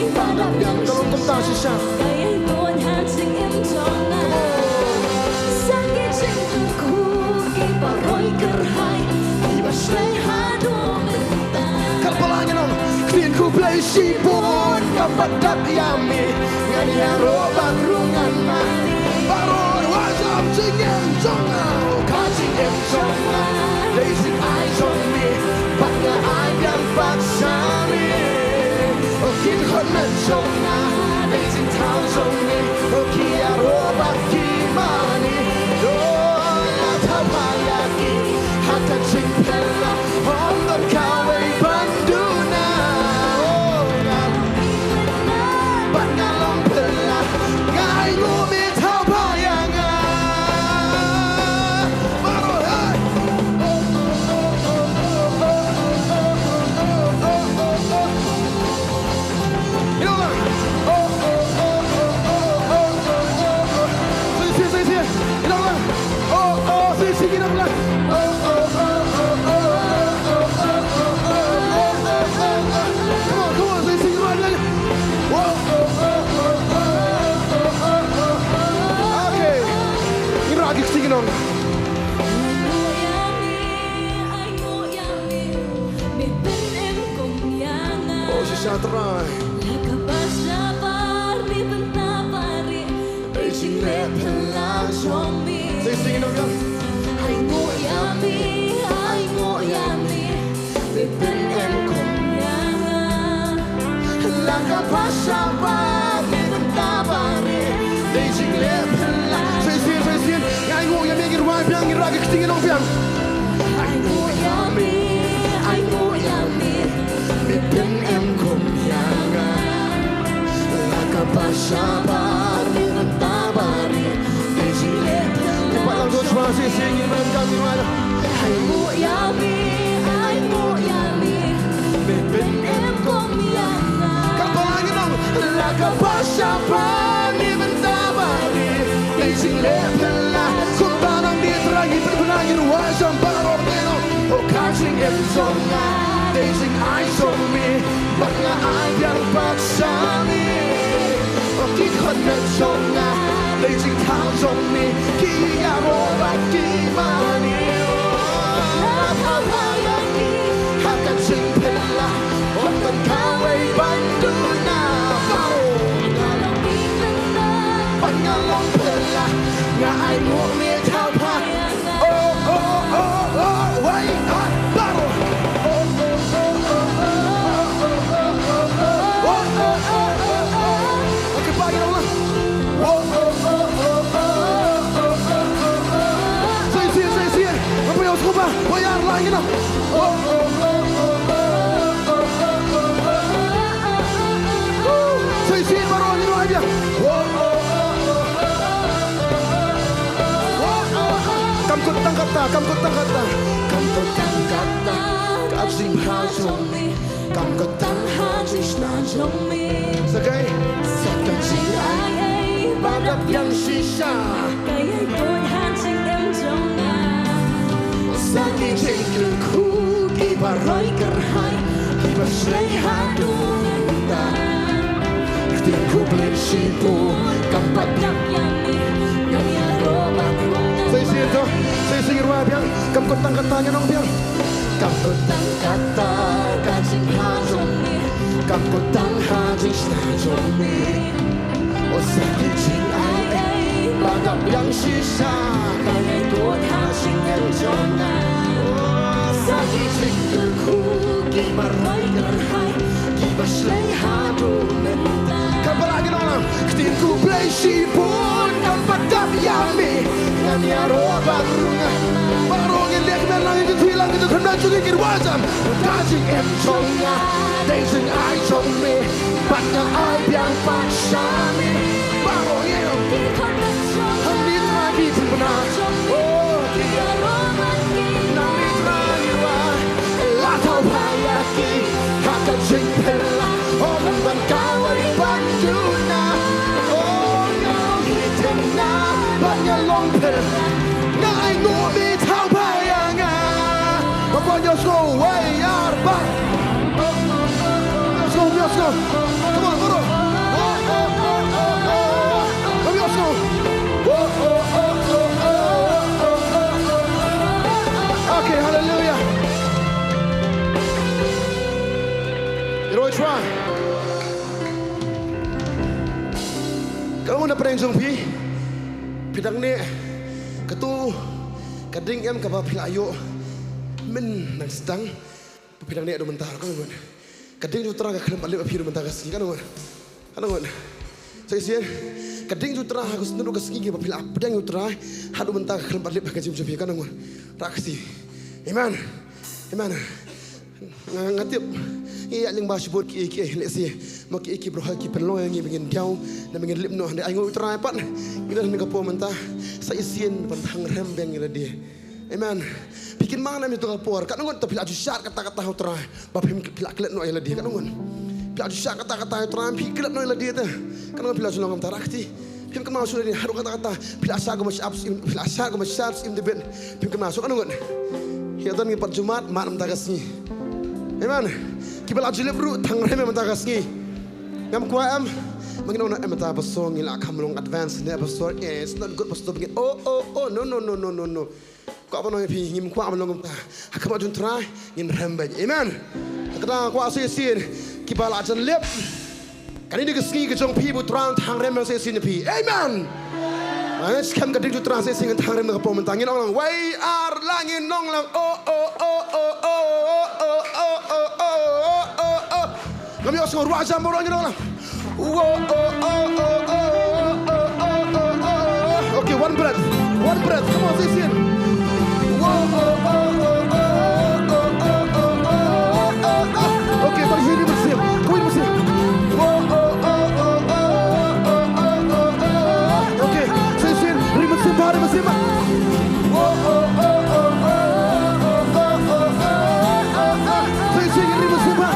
ei ba dap biang. Ka long kumta shisha. Ka ïai bun ha jingim jong nga. Sa ki jingkyrkhu kiba roi kyrhai, kiba shlei haduh mynta. Kaba lai ngi ong, ktien khublei shibun kaba dap ïa me. Ngan ïaroh bad ruh ngan mane. Baroh rwai jam, jingim jong nga, ka jingim jong nga, dei jingai jong me, bad nga ai biang pat sha me. Oh, ki khun met jong nga, dei jingthaw jong me, oh, ki ïaroh bad ki mane. Oh, la thaw bha ïa ki ha ka jingphylla, ym don kawei ban duna. Oh, nga bad nga long phylla, nga ainguh me thaw bha ïa nga. Baroh, hey. Ïa lang. Oh, oh, oh, oh, oh, oh, oh, oh. Sa shisien, sa shisien. Ïa lang. Oh, oh, sa shisien, ïa lang. Oh, oh, oh, oh, oh. Come on, come on, sa shisien, ïa lang. Oh, oh, oh, oh, oh, oh, oh, oh. Okay. Ngin rah ki ksing nong. Ainguh ïa me, ainguh ïa me, me pynim kum ïa nga. Oh, shisha Trai. La ka bha shabar me bynta barit, dei jingleh phylla jong me. Sa shisien nong ïa. Ainguh ïa me, ainguh ïa me, me pynim kum ïa nga. La ka bha shabar me bynta barit, dei jingleh phylla. Sa shisien, sa shisien. Nga ainguh ïa me, ngin rwai biang, ngin rah ki ksing nong biang. Ainguh ïa me, ainguh ïa me, me pynim kum ïa nga. La ka bha shabar me bynta barit, dei jingleh phylla. Ki pat lang shuwa shisien, ngin rwai biang, ngin rwai. Ainguh ïa me, ainguh ïa me, me pynim kum ïa nga. Kaba lai ngi ong, la ka bha shabar me bynta barit, dei jingleh phylla. Kumta nang dei Trai, ngi pynbna, ngi rwai jam baroh ngi ong. Oh, ka jingim jong nga, dei jingai jong me, bad nga ai biang pat sha me. Oh, ki khun met jong nga, dei jingthaw jong me, ki ïaroh bad ki mane. Oh, la thaw bha ïa ki ha ka jingphylla, ym don kawei ban duna. Baroh nga long itynnad bad nga long phylla, nga ainguh me thaw bha. Oh, oh, oh, oh, wai, ah, baroh. Oh, oh, oh, oh, oh. Okay, pa, you know what? Sa shisien baroh ngin rwai biang. Kam kut tang kata, kam kut tang kata. Kam kut tang kata ka jingbha jong me. Kam kut tang ha jingshna jong me. Sa kaei? Sa ka jingai ei ba dap biang shisha. Kaei kut ha jingim jong nga. Sa ki jingkyrkhu kiba roi kyrhai kiba shlei haduh mynta. Ktien khublei shibun kam pat dap ïa me. Ngan ïaroh bad me. Sa shisien to, sa shisien rwai biang. Kam kut tang kata, ngan ong biang. Kam kut tang kata ka jingbha jong me. Kam kut tang ha jingshna jong me. O sa ki jingai ei ba dap biang shisha. Kaei kut ha jingim jong nga. O sa ki jingkyrkhu kiba roi kyrhai kiba shlei haduh mynta. Kaba la ngi nong lang. Ktien khublei shibun kam pat dap ïa me. Ngan ïaroh bad me. Baroh ngin leh kmen lang, ngin ïathuh lang, ngin ïathuh lang, ngin ïathuh lang. Ka jingim jong nga dei jingai jong me. Bad nga ai biang pat sha me. Baroh ngin. Hangne Trai ki pynbna. Oh, ki ïaroh bad ki. Nangne Trai wa la thaw bha ïa ki ha ka jingphylla. Oh, ngan ban kawei ban duna. Oh, ngan ong hi tynna bad nga long phylla. Nga ainguh me thaw bha ïa nga. Ba pynïohsngew wei ar bad. Pynïohsngew, pynïohsngew. Come on, come on. Pynïohsngew. Okay, hallelujah. Ïa roi Trai. Ka ngun na pdeng jong phi. Phi dang neh. Kato ka ding em kaba phi la ïoh mynta sdang. Phi dang neh haduh mynta, ka ngun. Ka ding jong U Trai ka khlem pat lip ïa phi haduh mynta ka sngi, ka ngun. Ka ngun. Sa shisien, ka ding jong U Trai ha ka sngi, ka sngi kaba phi la pdiang ïa U Trai haduh mynta ka khlem pat lip ha ka jingim jong phi, ka ngun. Rakti. Amen. Amen. Nga, nga tip. Ïa, lyngba shibun kiei kiei, lehse ma kiei kiei baroh ki pynlong ïa ngi ba ngin diaw, ne ba ngin lip noh, hynrei ainguh U Trai pat. Ngi don ha ka por mynta, sa shisien ban thang rhem biang ïa lade. Amen. Phi kynmaw ne em ïa kata ka por, katno ngut te phi la ju shad katta katta ha U Trai ba phim, phi la klet noh ïa lade, katno ngut? Phi la ju shad katta katta ha U Trai, phi klet noh ïa lade te. Katno ngut phi la ju long kumta, rakti? Phim kynmaw shuh lade, haduh katta katta phi la shad kum shad, phi la shad kum shad, im debit. Phim kynmaw shuh, katno ngut? Ïa don ngi pat ju mad, mad mynta ka sngi. Amen. Kiba la ju lip ruh, thang rhem mynta ka sngi. Ngam kwah em, ma ngi ong na em mynta pastor, ngi la kham long advance ne pastor, eh, it's not good pastor, ba ngin, oh, oh, oh, no, no, no. Kwah ban ong ïa phi, ngim kwah ban long kumta. Ha khmat jong U Trai ngin rhem beit. Amen. Te kata kwah sa shisien kiba la jan lip. Kane dei ka sngi ka jong phi, ba U Trai un thang rhem sa shisien ïa phi. Amen. Ai, skhem ka dei U Trai sa shisien un thang rhem na ka por mynta. Ngin ong lang wei ar la, ngin ong lang oh, oh, oh. Ngam ïohsngew, ruh jam baroh, ngin ong lang. Wo, oh, oh. Okay, one breath. One breath. Come on, sa shisien. Wo, oh, oh. Okay, sa shisien, ri mynsiem. Kawei mynsiem. Wo, oh, oh. Okay, sa shisien, ri mynsiem bha, ri mynsiem bha. Wo, oh, oh. Sa shisien, ri mynsiem bha.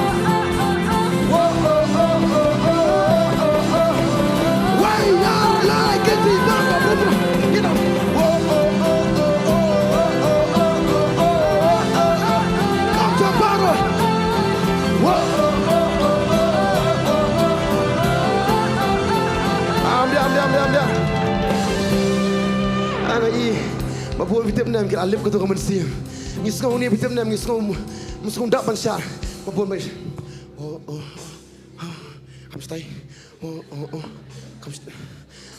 Ba bun phi tip ne em, ki la lip kato ka mynsiem. Ngi sngew ne phi tip ne em, ngi sngew, ngi sngew dap ban shad. Ba bun ba. Oh, oh. Kam stai. Oh, oh, oh. Kam stai.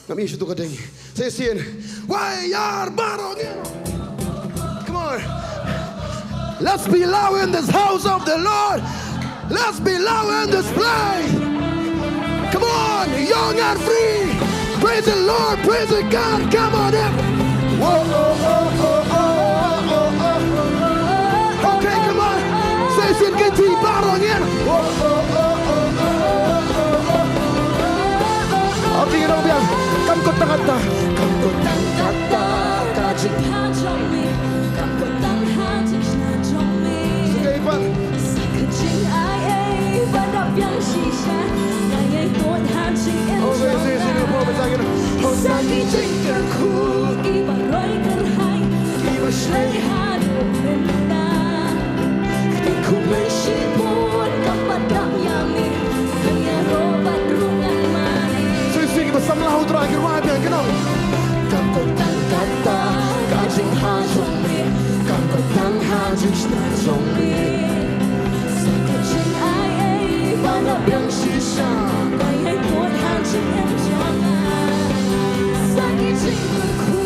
Ngam ïohi shuh to ka ding. Sa shisien. Wei ar baroh ngi. Come on. Let's be loud in this house of the Lord. Let's be loud in this place. Come on, young and free. Praise the Lord, praise the God. Come on, everyone. Wo, oh, oh. Sing ïa u biang. Kam kut tang katta. Kam kut tang katta ka jingpynjah jong me. Kam kut tang ha jingshna jong me. Sing ïa i pan. Sa ka jingai ei ba da biang shisha. Nga ïai kut ha jingim jong nga. Oh, sing, sing, sing, sing, sing, sing. Sa ki jingkyrkhu kiba roi kyrhai kiba shlei haduh mynta. Kti khublei shibun kam pat dap ïa me. Kan ïaroh bad ruh ngan mane. Sing, sing, ba samla ha u Trai ki rwai biang ki nong. Kam kut tang katta ka jingpynjah jong me. Kam kut tang ha jingshna jong me. Sa ka jingai ei ba da biang shisha. Ba ïai kut ha jingim jong nga. Sa ki jingkyrkhu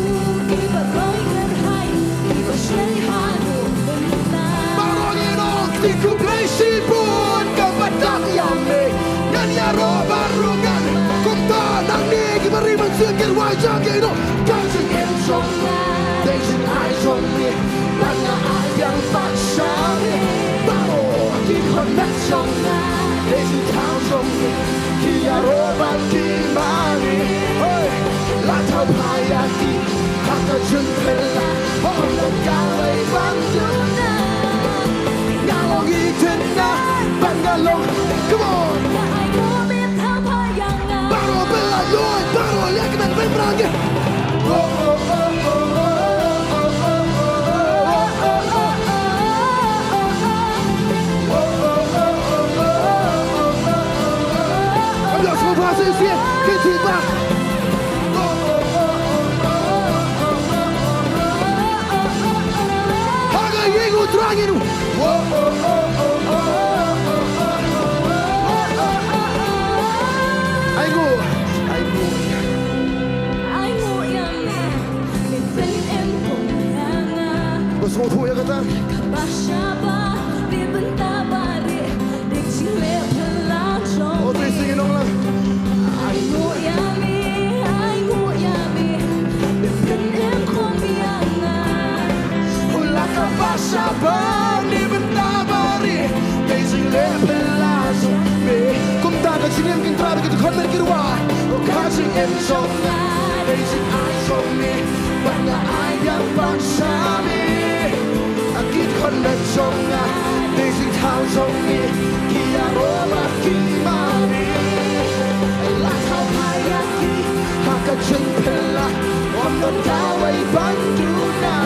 kiba roi kyrhai kiba shlei haduh mynta. Baroh ngi ong kti khublei shibun kam pat dap ïa me. Ngan ïaroh bad ruh ngan. Kumta nangne kiba ri mynsiem ki rwai jam ki ong. Ka jingim jong nga dei jingai jong me. Bad nga ai biang pat sha me. Baroh ki khon met jong nga dei jingthaw jong me. Ki ïaroh bad ki mane. Hey, la thaw bha ïa ki ha ka jingpynlong. Hom don kawei ban duna. Nga long itynnad bad nga long. Come on. Nga ai nguh me thaw bha ïa nga. Baroh pynlait lut, baroh leh kmen pynpra ki. Ka biang sngewbha shisien, ki ti ba. Ha ka ïing u Trai ngin. Ai nguh, ai nguh. Ai nguh ïa me, me pyn-im kum ïa nga. Ba sngewthuh ïa kata. Kaba shaba, ne bynta ba rieh, ne jingleh phylla jong me. Oh, te sing ïa nong lang. Ai nguh ïa me, ai nguh ïa me, me pyn-im kum ïa nga. Oh, la kaba shaba, ne bynta ba rieh, ne jingleh phylla jong me. Kumta ka jingim ki Trai bad ki khon met ki rwai. Oh, ka jingim jong nga dei jingai jong me. Bad nga ai biang pat sha me. A ki khon met jong nga dei jingthaw jong me. Ki ïaroh bad ki mane. Ai la thaw bha ïa ki ha ka jingphylla. Hom don kawei ban duna.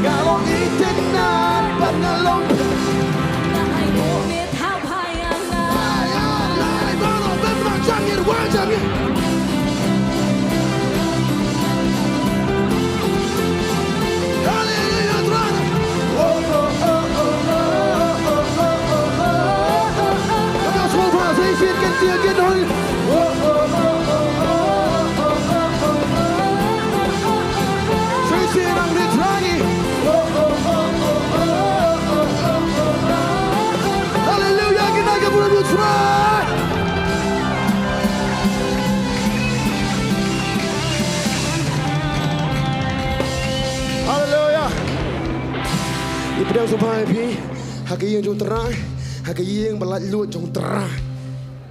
Nga long itynnad bad nga long. Nga ai nguh me thaw bha ïa nga. Ai, ai, ai, baroh pynpra jam ïa, rwai jam ïa. Haleluya, Tuhan. Ka biang sngewbha, sa shisien kan tieng kan hoi. Sa shisien nang rit rangi. Haleluya, kita ka bulan bulan Tuhan. Haleluya. Ngi pdiang sngewbha ïa phi ha ka ïing jong u Trai, ha ka ïing ba laitluid jong u Trai.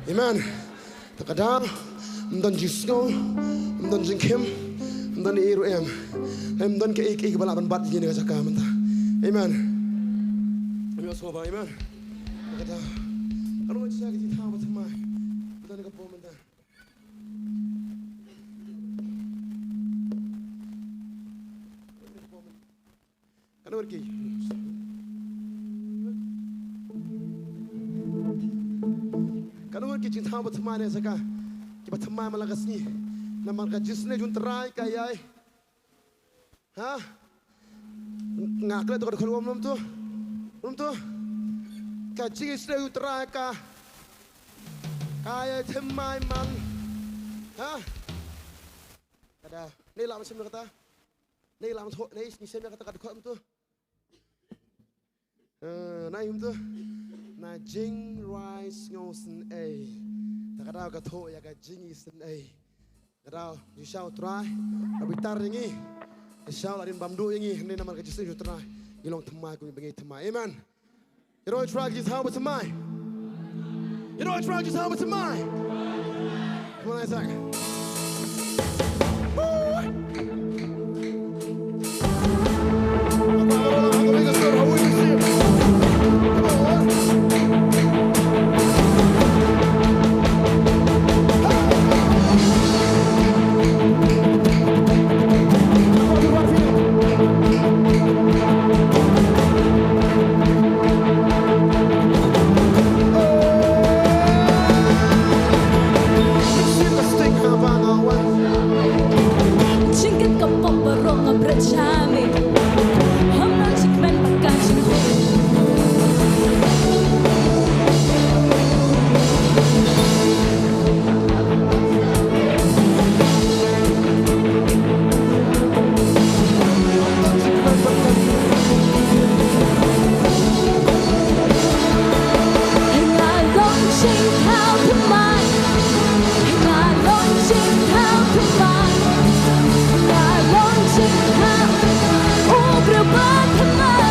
Amen. Te ka daw, ym don jingsngew, ym don jingkhim, ym don ei ruh em. Ym don kaei kaei kaba lah ban bat ïa ngi na ka jaka mynta. Amen. Ym ïoh sngewbha, amen. Te ka daw, ka long shisha ka jingthaw ba thymmai. Ym don ka por mynta. Katno ngut ki, katno ngut ki jingthaw ba thymmai ne sa ka, kiba thymmai man la ka sngi. Namar ka jingisynei jong u Trai ka ïai. Ha? Nga klet to ka dkhot, ym to, ym to. Ka jingisynei jong u Trai ka, ka ïai thymmai man. Ha? Ka da. Ngi lah ban shem ïa kata. Ngi lah ban thoh, ngi shem ïa kata ka dkhot, ym to. Eh, nai, ym to. Na jingrwai sngewsynei. Te ka daw ka thoh ïa ka jingisynei. Ka daw jingshisha u Trai, ka bitar ïa ngi. Jingshisha la dien bam duh ïa ngi, hynrei namar ka jingisynei u Trai, ngi long thymmai kumba ngi thymmai. Amen. Ïaroh ïa u Trai ka jingthaw ba thymmai. Ïaroh ïa u Trai ka jingthaw ba thymmai. Jingkit ka pop baroh nga bret sha me. Hom nang jingkmen bad ka jingkmen.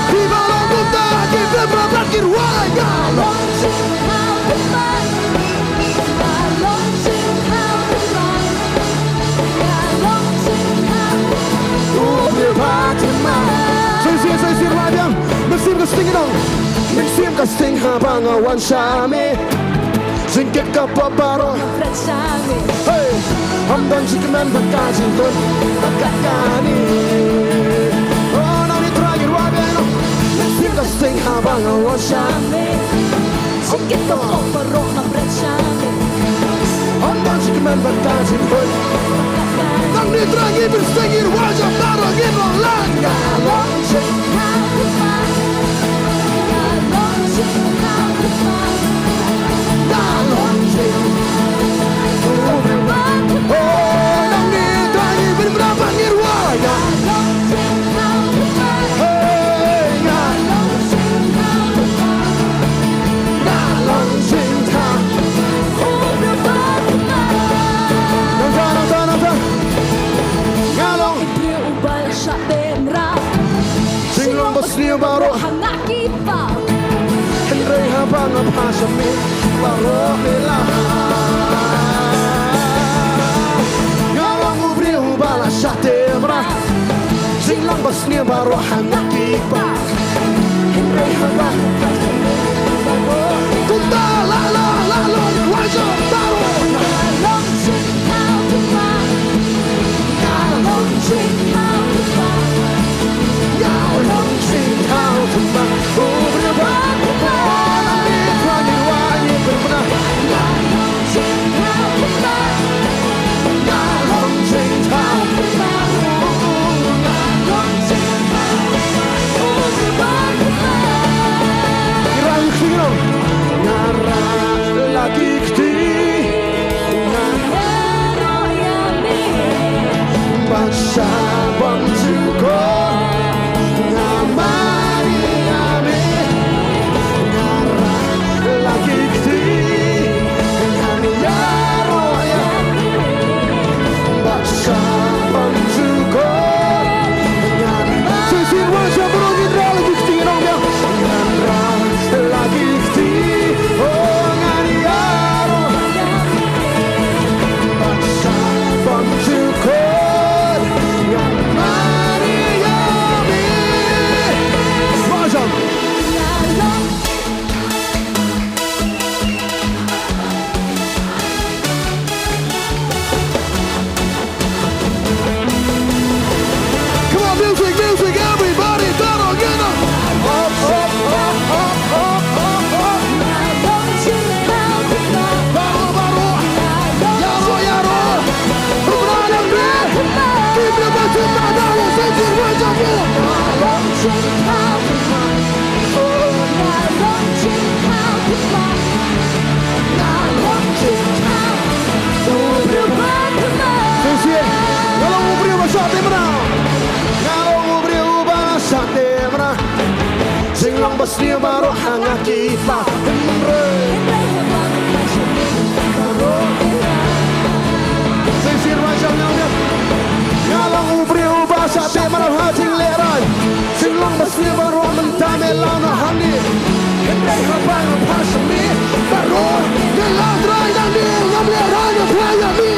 Ki ba long kumta, ki ba long kumta, ki rwai. Shisien, shisien, rwai biang. Mynsiem ka sting nong. Mynsiem ka sting haba nga wan sha me. Jingkit ka pop baroh. Hey! Hom don jingkmen bad ka jingkmen bad ka kani. Oh, nang ni Trai, rwai biang nong. Mynsiem ka sting haba nga wan sha me. Jingkit ka pop baroh nga bret sha me. Hom don jingkmen bad ka jingkmen. Nang ni Trai, ngi bret sha me, rwai jam baroh ngin long lang. Nga long jingkit ka pop. Nga long jingkit ka pop. Nga long jingkit ka pop. Oh, nang ni Trai, ngi bret bret bad ngi rwai. Nga long jingkit ka pop. Hey, nga long jingkit ka pop. Nga long jingkit ka pop. Nangta, nangta, nangta. Nga long. Briew uba la shah te mrad. Jinglong ba sniew baroh. Ha nga ki ba. Hynrei haba nga phah sha me baroh me la. Nga long u briew uba la shah te mrad. Jinglong ba sniew baroh ha nga ki ba. Hynrei haba nga phah sha me baroh. Kumta la long, la long, rwai jam baroh. Nga long jingthaw kumba. Nga long jingthaw kumba. Nga long jingthaw kumba. U briew ba kumba. Ngi kwah ngi rwai ngi pynbna. Nga long jingthaw kumba. Nga long jingthaw kumba. Nga long jingthaw kumba. U briew ba kumba. Ngi rwai ngi sdang. Nga rah la ki kti. Nga ïaroh ïa me. Bad sha bam jukut. Nga mane ïa me. Nga rah la ki kti. Nga ïaroh ïa me. Bad sha bam jukut. Nga mane. Shisien rwai sha baroh ngin rah la ki kti nong ïa. Nga rah la ki kti. Oh, nga ïaroh. Bad sha bam jukut. Nga mane ïa me. Rwai jam. Come on, music, music, everybody, baroh ngin ong. Up, up, up. Baroh, baroh. Ïaroh, ïaroh. Baroh, baroh. Ki briew ba sngewthuh, ïaroh, sngewthuh, ïaroh, ïaroh. Shisien, nga long u briew ba shah te mrad. Nga long u briew ba shah te mrad. Jinglong ba sniew baroh ha nga ki ba. Hynrei. Shisien rwai jam nong ïa. Nga long u briew ba shah te mrad ha jinglehrain. Jinglong ba sniew baroh mynta me la noh hangne. Hynrei haba nga phah sha me baroh me la trai dang de ngam lehrain ïa phi ïa me.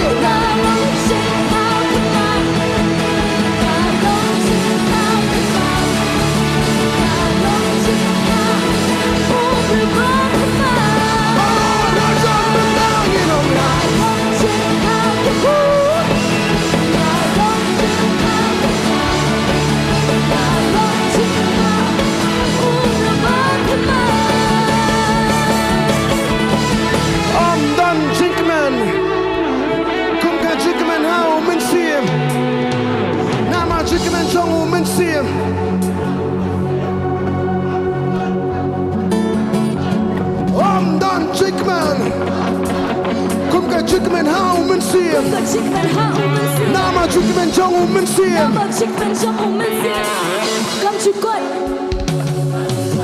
Jingkmen ha u Mynsiem. Kum ka jingkmen ha u Mynsiem. Namar jingkmen jong u Mynsiem. Namar jingkmen jong u Mynsiem. Kam ju kut.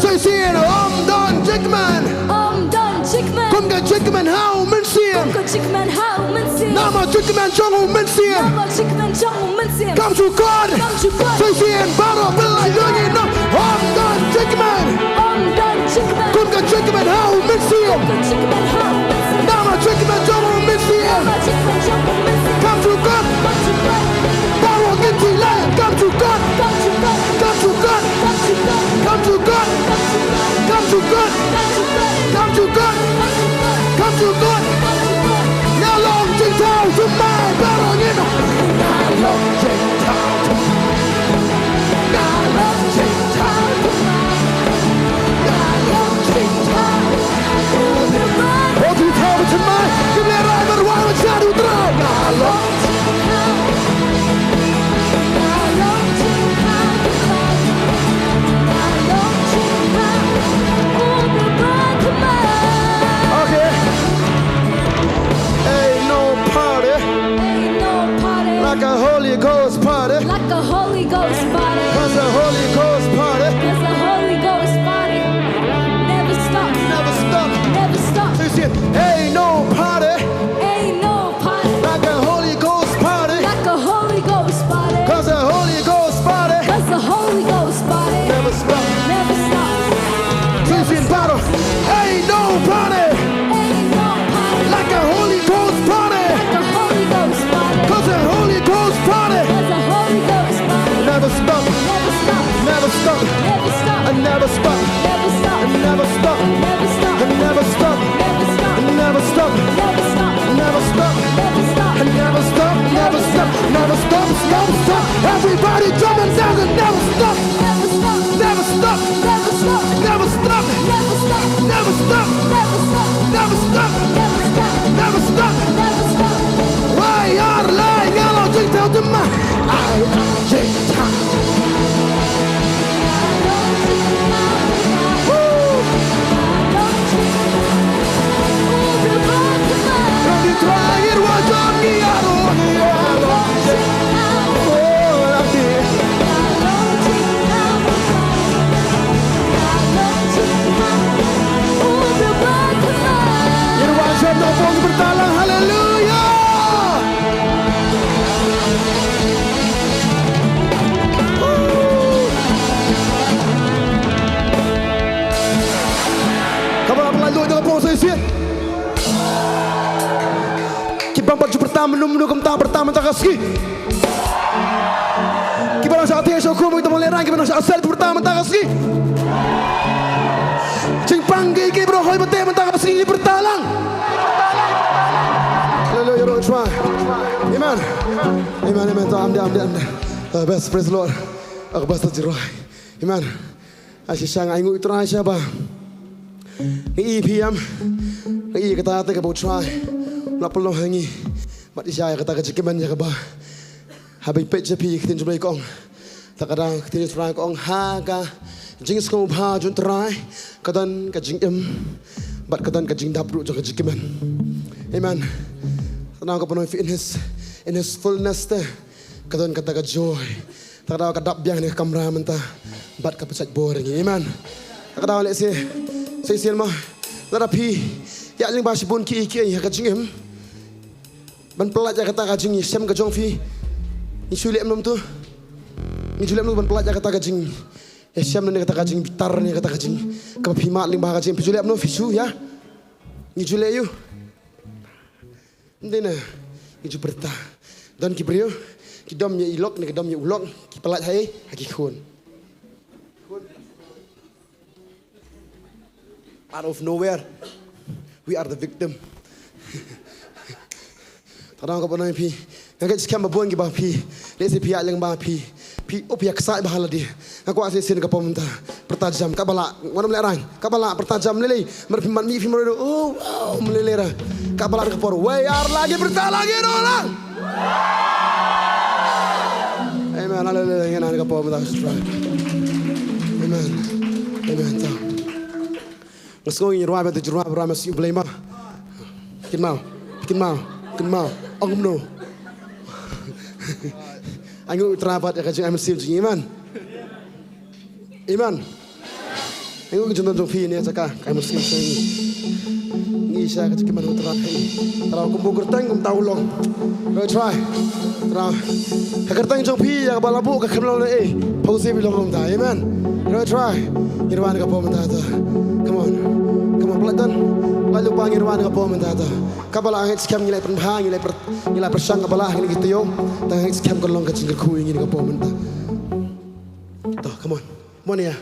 Sa shisien, ym don jingkmen. Ym don jingkmen. Kum ka jingkmen ha u Mynsiem. Kum ka jingkmen ha u Mynsiem. Namar jingkmen jong u Mynsiem. Namar jingkmen jong u Mynsiem. Kam ju kut. Kam ju kut. Sa shisien baroh pynlait ïa ngi noh. Ym don jingkmen. Ym don jingkmen. Kum ka jingkmen ha u Mynsiem. Kum ka jingkmen ha u Mynsiem. Namar jingkmen jong u Mynsiem. Namar jingkmen jong u Mynsiem. Kam ju kut. Kam ju kut. Baroh ngin sa leh. Kam ju kut. Kam ju kut. Kam ju kut. Kam ju kut. Kam ju kut. Kam ju kut. Kam ju kut. Kam ju kut. Kam ju kut. Nga long jingthaw thymmai baroh ngin. Nga long jingthaw thymmai. Nga long jingthaw thymmai. Nga long jingthaw. Oh, jingthaw thymmai. Ngim lehrain ban wai ban shad U Trai. Nga long Okay. Ain't no party. Ain't no party. Like a Holy Ghost party. Like a Holy Ghost party. 'Cause a Holy Ghost party. 'Cause a Holy Ghost party. Never stop. Never stop. Never stop. So you see it. Ain't no party. Ain't no party. Like a Holy Ghost party. Like a Holy Ghost party. 'Cause a Holy Ghost party. 'Cause a Holy Ghost party. Never stop. Never stop. Sing, sing, battle. Ain't no party. Ain't no party. Like a Holy Ghost party. Like a Holy Ghost party. 'Cause a Holy Ghost party. 'Cause a Holy Ghost party. Never stop. Never stop. Never stop. Never stop. And never stop. Never stop. And never stop. Never stop. And never stop. Never stop. And never stop. Never stop. Never stop. Never stop. And never stop. Never stop. Never stop. Stop. Stop. Everybody jump and dance and never stop. Never stop. Never stop. Never stop. Never stop. Never stop. Never stop. Never stop. Never stop. Never stop. Never stop. Wai ar lai nga long jingthaw thymmai. Ai jingthaw. Woo. Rong di Trai ngin wan jong ngi ïa ro ngi ïa long jingthaw. Oh, rong di. Ngin wan jong ngi ïa pyrta lang haleluya. Kaba la pynlait lut da ka pung sa shisien. Ki bym pat ju pyrta mynno mynno kumta pyrta mynta ka sngi. Kiba nang shah thiah shah kum kiba nang lehrain kiba nang shah sel pyrta mynta ka sngi. Jingpang ki ki bro hoi bate mynta ka sngi pyrta lang. Hallelujah, Lord, try. Amen. Amen, amen. Ta am de, am de, am de. Uh, best, praise the Lord. Ak best ta jirai. Amen. A shisha nga ainguh ïa U Trai sha ba nga ïohi phi ïam. Nga ïohi kata te kaba U Trai u la pynlong ha ngi. Bad ïa kata ka jingkmen ïa kaba haba peit sha phi ka ktien jong U Blei ka ong. Ta ka dang ka ktien U Trai ka ong ha ka jingsngewbha jong U Trai ka don ka jingim bad ka don ka jingdap ruh jong ka jingkmen. Amen. Kata ka pynlong phi in his, in his fullness te ka don kata ka joy. Ta ka daw ka dap biang ne ka kamra mynta bad ka pynshait bor ïa ngi. Amen. Ta ka daw lehse sa shisien ma lada phi ïaid lyngba shibun kiei kiei ha ka jingim ban pyllait ïa kata ka jingïashem ka jong phi. Ngi shu leh kumno to? Ngi shu leh kumno ban pyllait ïa kata ka jingïashem ne kata ka jingbitar ne kata ka jing kaba phi mad lyngba ka jingim phi shu leh kumno phi shu ïa? Ngi shu leh ïa u. Ym dei na ngi ju pyrta. Don ki briew ki dom ïa i lok ne ki dom ïa u lok ki pyllait ha i ha ki khun. Out of nowhere we are the victim. Ta dang ka ba nai phi. Nga ka skhem ba bun ki ba phi. Lehse phi ïa lyngba phi. Phi up ïa ksai ba ha lade. Nga kwah sa shisien ka pom mynta. Pyrta jam ka ba lah. Ngam lehrain. Ka ba lah pyrta jam lei lei. Mar phi mat mi phi mar. Oh, wow, lei lei ra. Ka ba lah ka por. Wei ar lagi pyrta lagi no lang. Amen. Hallelujah. Ngin an ka pom mynta. Amen. Amen. Ta. Nga sngew ngi rwai ba te rwai ba rwai ma sngi U Blei ma. Kin mau. Kin mau. Kynmaw, ong kumno. Ai nguh ïa u Trai bad ïa ka jingim mynsiem jong ngi, amen. Amen. Ai nguh ïa ka jingdon jong phi ne jaka ka jingim mynsiem jong ngi. Ngi sha ka jingkyrmen u Trai. Trai kumba u kyrteng kumta u long. Ïa u Trai. Trai. Ka kyrteng jong phi ïa kaba la buh ka khlem long lehnoh. Phi sngewthuh long kumta. Amen. Ïa u Trai. Ngi wan ka por mynta to. Come on. Come on, pynlait don. Pynlait lypa, ngi wan ka por mynta to. Kaba la ngeit skhem ngi la pynbha, ngi la pyrshang kaba la ha kine ki taïew. Tang ngeit skhem ka long ka jingkyrkhu ïa ngi ka por mynta. To, come on. Come on, ïa.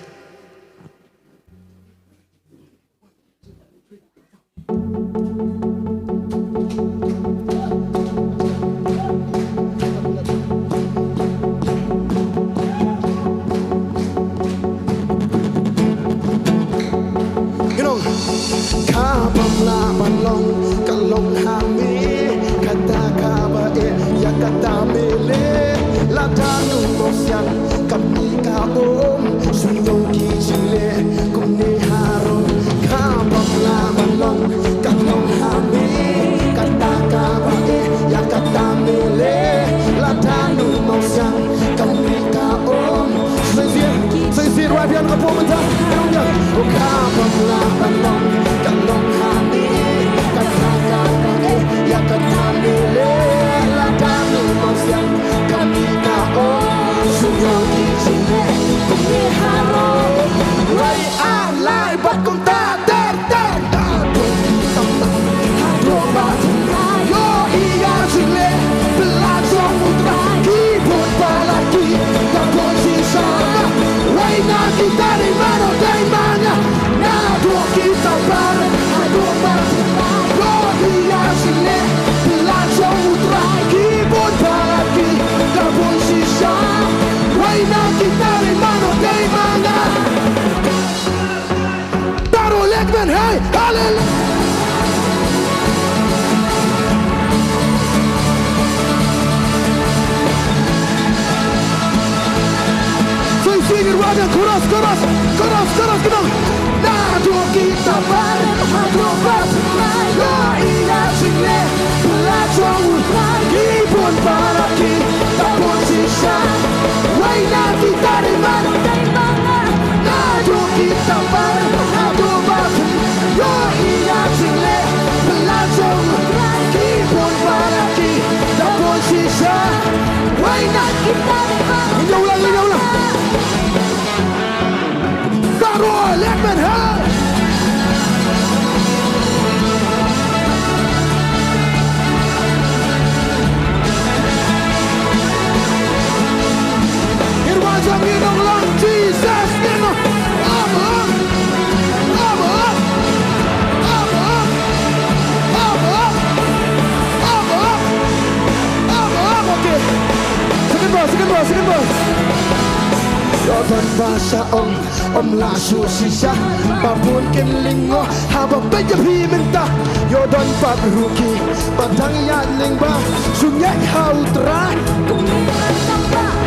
Ka bym lah ban long, ka long ha me. Kata kaba eh, ïa kata me leh. Lada u Mynsiem ka mih ka um, sngewthuh ki jingleh kumne haroh. Ka bym lah ban long, ka long ha me. Kata kaba eh, ïa kata me leh. Lada u Mynsiem ka mih ka um. Sngewthuh, sngewthuh, right beyond ka por mynta. Ka bym lah ban long, ka long ha me. Kata kaba eh, ïa kata me leh. Lada u Mynsiem ka mih ka um, sngewthuh ki jingleh kumne haroh. Wei ar lai bad kumta ter ter. Haduh ba thymmai, ïohi ïa ka jingleh pyllait jong u Trai. Ki bun palat ki da bun shisha. Wei na kita dei mano dei ma nga. Naduh kita barit haduh ba thymmai, ïohi ïa ka jingleh pyllait jong u Trai. Ki bun palat ki da bun shisha. Wei na kita dei mano dei ma nga. Baroh leh kmen, hey, haleluya. Sing, sing it, Ryan, chorus, chorus, chorus, chorus, come on. Naduh kita barit haduh ba thymmai, ïohi ïa ka jingleh pyllait jong u Trai. Ki bun palat ki da bun shisha. Wei na kita dei mano dei ma nga. Naduh kita barit haduh ba thymmai, ïohi ïa ka jingleh pyllait jong u Trai. Ki bun palat ki da bun shisha. Wei na kita dei mano. Ngi ïa u la, ngi ïa u la. Baroh leh kmen, hey. Ngin wan jam, ngin ong lang, Jesus, ngin ong. Up, up. Up, up. Up, up. Up, up. Up, up. Okay. Second verse, second verse, second verse. Ïoh don ba sha ong, ym lah shuh shisha. Ba bun kin lyngngoh haba peit ïa phi mynta. Ïoh don pat ruh ki ba dang ïaid lyngba, shu ngeit ha u Trai.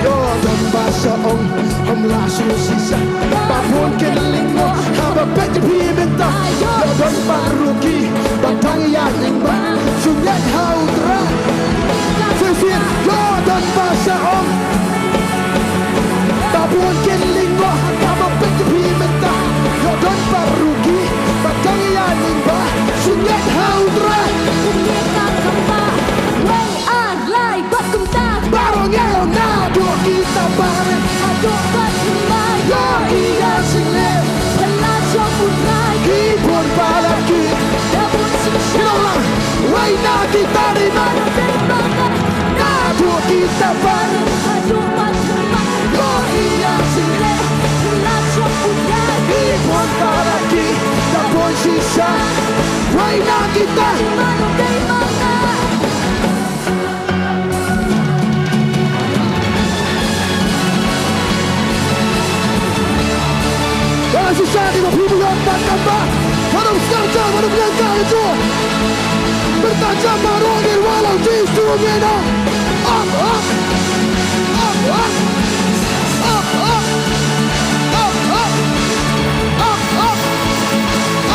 Ïoh don ba sha ong, ym lah shuh shisha. Ba bun kin lyngngoh haba peit ïa phi mynta. Ïoh don pat ruh ki ba dang ïaid lyngba, shu ngeit ha u Trai. Shisien, ïoh don ba sha ong. Ba bun kin lyngngoh haba peit ïa phi mynta. Ïoh don pat ruh ki ba dang ïaid lyngba, shu ngeit ha u Trai. Wei ar lai bad kumta. Baroh ngi ong naduh kita barit haduh ba thymmai, ïohi ïa ka jingleh pyllait jong u Trai. Ki bun palat ki da bun shisha. Wei na kita dei mano dei ma nga. Naduh kita barit haduh ba thymmai, ïohi ïa ka jingleh pyllait jong u Trai. Ki bun palat ki da bun shisha. Wei na kita dei mano dei ma nga. Ba shisha dei ba phi ba ïoh pat kamba. Ba dum sngewthuh, ba dum nyngkong ïa u. Pyrta jam baroh ngin wallam Jisu ngin ong. Up, up. Up, up. Up, up. Up, up. Up, up.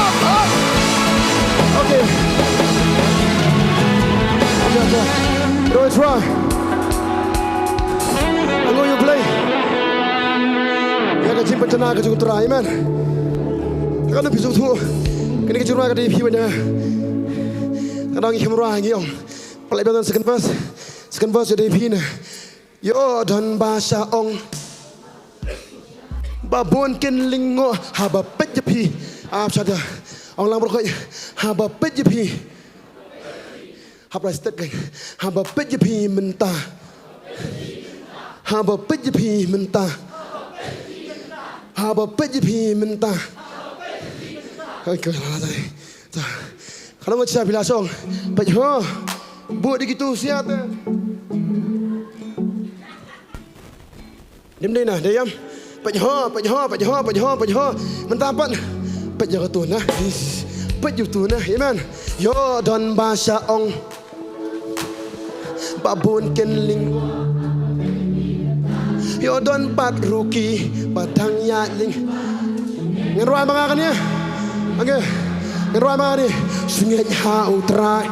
Up, up. Okay. Tana ka jong u Trai, amen. Ka nang phi sngewthuh. Kane ka jingrwai ka dei phi bad nga. Ka dang ngi kham rwai ngi ong. Pynlait biang second verse. Second verse ïa dei phi ne. Ïoh don ba shah ong ba bun kin lyngngoh haba peit ïa phi. Ap shata. Ong lang baroh khoit. Haba peit ïa phi. Hap rai stet kan. Haba peit ïa phi mynta. Haba peit ïa phi mynta. Haba peit ïa phi mynta. Haba peit ïa phi mynta. Haba peit ïa phi mynta. Ka long ka jia phi la shong. Peit ho. Bud ïa kitu sia te. Dim dei na, dei ïam. Peit ho, peit ho, peit ho, peit ho, peit ho. Mynta pat. Peit ïa katu na. Peit ïa katu na. Amen. Ïoh don ba shah ong. Ba bun kin ling. Ïoh don pat ruh ki ba dang ïaid ling. Ngan rwai ma nga kane. Okay. Ngan rwai ma nga kane. Sngewbha ha u Trai.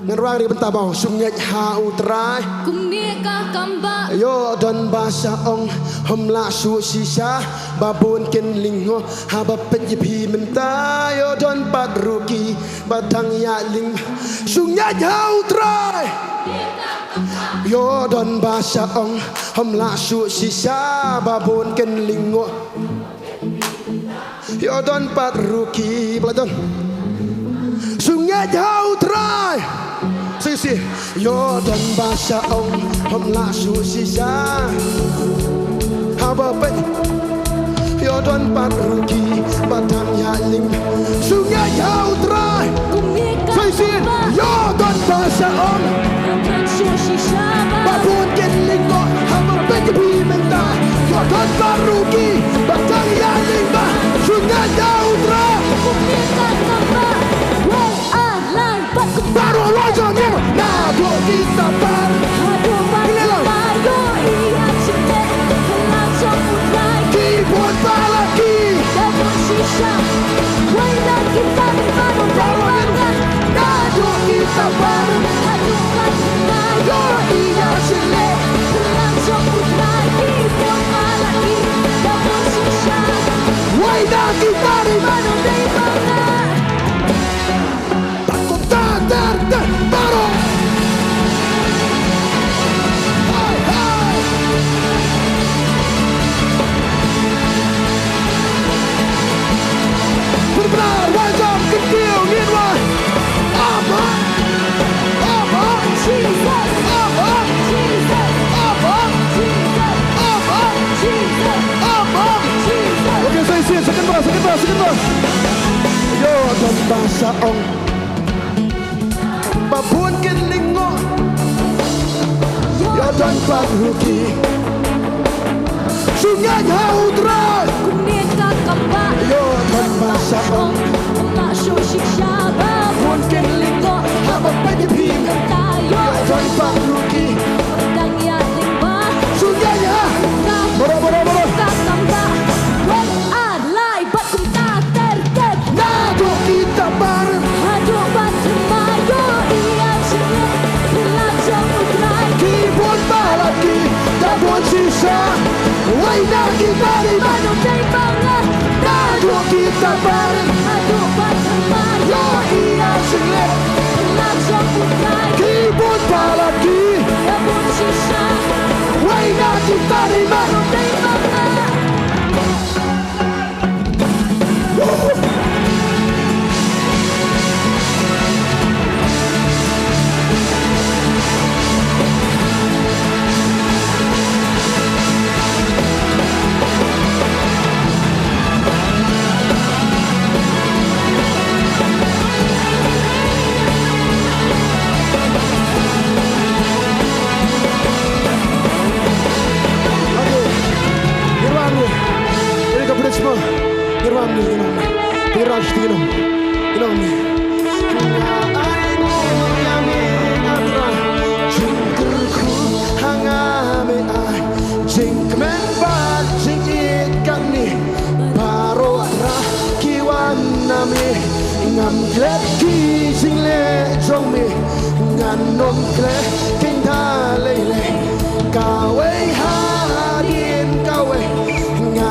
Ngan rwai kane bynta bang. Sngewbha ha u Trai. Kumne ka kam ba. Ïoh don ba shah ong. Hom lah shuh shisha. Ba bun kin lyngngoh. Haba peit ïa phi mynta. Ïoh don pat ruh ki ba dang ïaid ling. Sngewbha ha u Trai. Ïoh don ba shah ong. Hom lah shuh shisha ba bun kin lyngngoh. Ïoh don pat ruh ki ba la don. Sngewbha ha u Trai. Sisi. Ïoh don ba shah ong. Hom lah shuh shisha. Haba peit. Ïoh don pat ruh ki ba dang ïaid ling. Sngewbha ha u Trai. Kumne ka. Shisien. Ïoh don ba shah ong. Ba bun kin lyngngoh. Haba peit ïa phi mynta. Ïoh don pat ruh ki ba dang ïaid ling ba. Sngewbha ha u Trai. Kumne ka kam ba. Wei ar lai. Baroh la jong ïa naduh kita baroh. Haduh ba ïoh ïa shisha. Ki bun palat ki. Wei na kita baroh. Naduh kita baroh. Haduh ba ïoh ïa shisha. Wei na kita baroh. Kumta ter ter baroh. Hai, hai. Pynbna rajam kyntiew ngin wai. Amen. Amen. Jesus. Amen. Jesus. Amen. Jesus. Amen. Jesus. Amen. Jesus. Okay, say, say, second verse, second verse, second verse. Ïoh don ba shah ong. Ba bun kin lyngngoh. Ïoh don pat ruh ki. Sngewbha ha u Trai. Kumne ka kam ba. Ïoh don ba shah ong. Hom lah shuh shisha ba bun kin lyngngoh. Haba peit ïa phi mynta. Ïoh don pat ruh ki. Dang ïaid ling ba. Sngewbha. Baroh, baroh, baroh. Ka kam ba. Wei ar lai. Bad kumta ter ter. Naduh kita baroh. Haduh ban thymmai ïoh ïa shisha. Pynlait jong u Trai. Ki bun palat ki da bun shisha. Wei na kita baroh. Naduh kita baroh. Haduh ban thymmai ïoh ïa shisha. Pynlait jong u Trai. Ki bun palat ki da bun shisha. Wei na kita baroh. Ngi rwai mo, ngi rwai mo, ngi rwai mo. Ngi rwai mo, ngi rwai mo. Ngi rwai mo, ngi rwai mo. Ngi rwai mo. Ai mo, ngi rwai mo. Jingkyrkhu ha nga me ai jingkmen bad jingïeit katne. Baroh rah ki wan na me. Ngam klet ki jingleh jong me. Ngan ym klet kein da lei lei. Kawei hadien kawei. Nga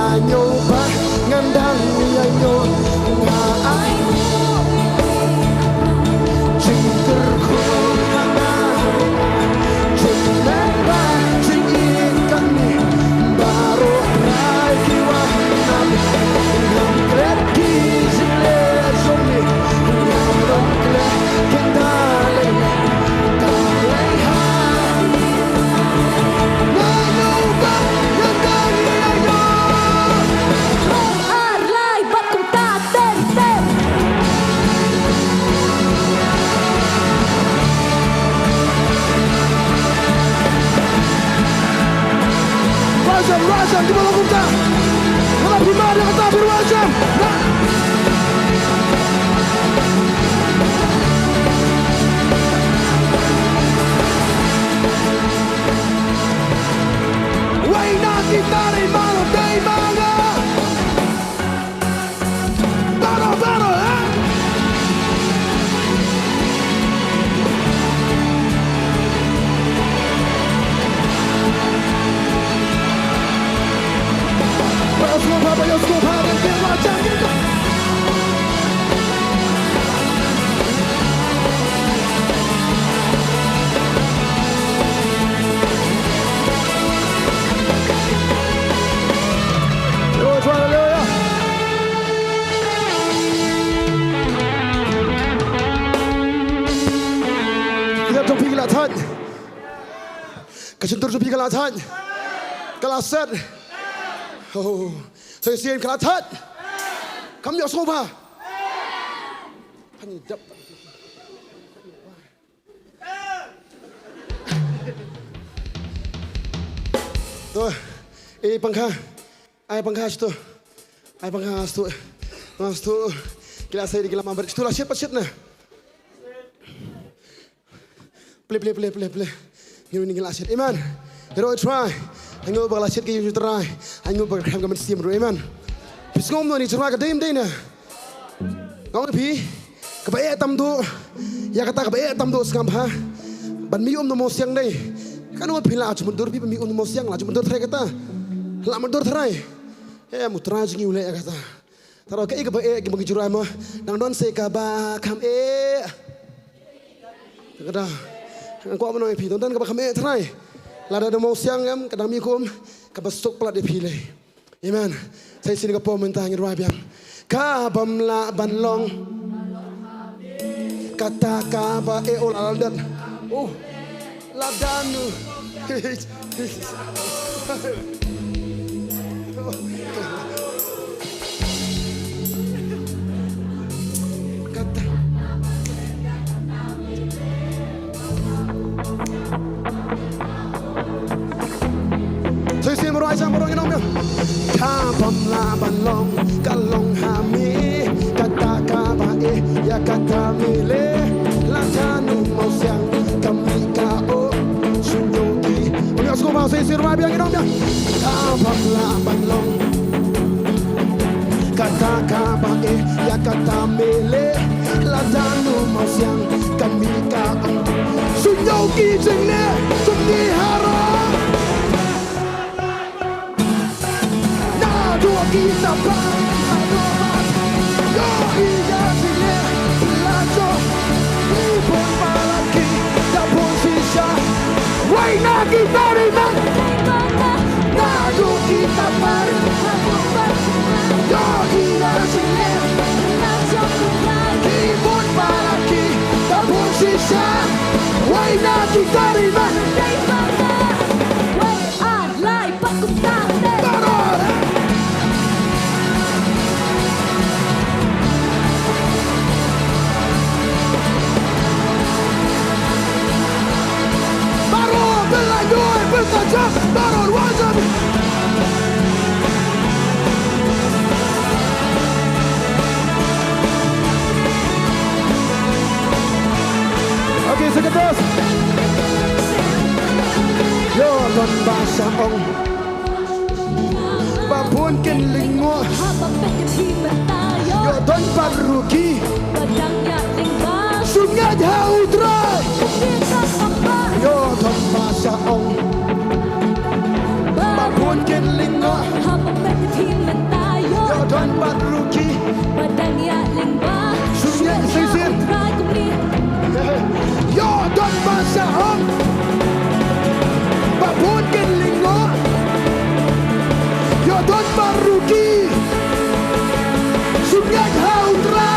Rajam, rajam, kiba long kumta. Lada phi mad ïa kata, phi rajam. Wei na ki tari, mano dei manga. Baroh, baroh, eh? Ba ïohsngew bha, ba ïohsngew bha, ba ïohsngew bha. Haleluya. Ïa, jong phi ka la thait. Ka shyntur jong phi ka la thait. Ka la set. Oh. Sa shisien ka la thait. Kam ïohsngew bha. Phan dap. To, eh, pangkha. Ai pangkha shto. Ai pangkha shto. Shto. Ki la sei, ki la mad bha. Shto la shet pat shet na. Ple, ple, ple, ple, ple. Ngi ruh ngi la shet. Amen. Hero try. Hangne ba la shet ka ïing Trai. Hangne ba khlem ka mynsiem ruh. Amen. Phi sngew mo ni Trai ka dei ym dei na. Nga ong ïa phi, kaba eh tam duh, ïa kata kaba eh tam duh sngap bha. Ban mih um na mawsiang dei. Kano phi la jumut dur phi ban mih um na mawsiang, la jumut dur tharai kata. La mut dur tharai. Em, U Trai jong ngi u leh ïa kata. Tharai kaei kaba eh, kiba ngi ju rai mo. Nang don sa kaba kham eh. Kata. Nga kwah ban ong ïa phi, don tang kaba kham eh tharai. Lada na mawsiang em, ka dang mih kum, kaba suk palat ïa phi lei. Amen. Sa shisien ka por mynta ngin rwai biang. Ka bym lah ban long. Kata kaba eh, oh la la dat. Oh. La danu. Kata. Sa shisien baroh, ai sa baroh ngi ong biang. Ka bym lah ban long, ka long ha me, kata kaba eh, ïa kata me leh, la jan u mawsiang, ka mih ka oh, shu ñiew ki. Ong ïa sngewbha sa shisien baroh biang ngi ong biang. Ka bym lah ban long. Kata kaba eh, ïa kata me leh, la jan u mawsiang, ka mih ka ong. Shu ñiew ki jingleh, jong ngi haroh. Naduh kita barim haduh bad. Ïohi ïa jingleh, la jong. Ngi bun palat ki, da bun shisha. Wei na ki tari man. Naduh kita barim haduh bad. Ïohi ïa jingleh. Ki bun palat ki da bun shisha. Wei na ki tari man. Wei ar lai pat kumta te. Baroh. Baroh, bela joi, bela jam, baroh, wajam. Okay, second verse. Ïoh don ba sha ong. Ba bun kin lyngngoh. Haba peit ïa phi mynta ïoh. Ïoh don pat ruh ki. Ba dang ïaid lyngba. Shu ngeit ha U Trai. Ïoh don ba sha ong. Ba bun kin lyngngoh. Haba peit ïa phi mynta ïoh. Ïoh don pat ruh ki. Ba dang ïaid lyngba. Shu ngeit sa shisien. Ïoh don ba sha ong. Ba bun kin lyngngoh. Ïoh don ba ruh ki. Shu ngeit ha U Trai.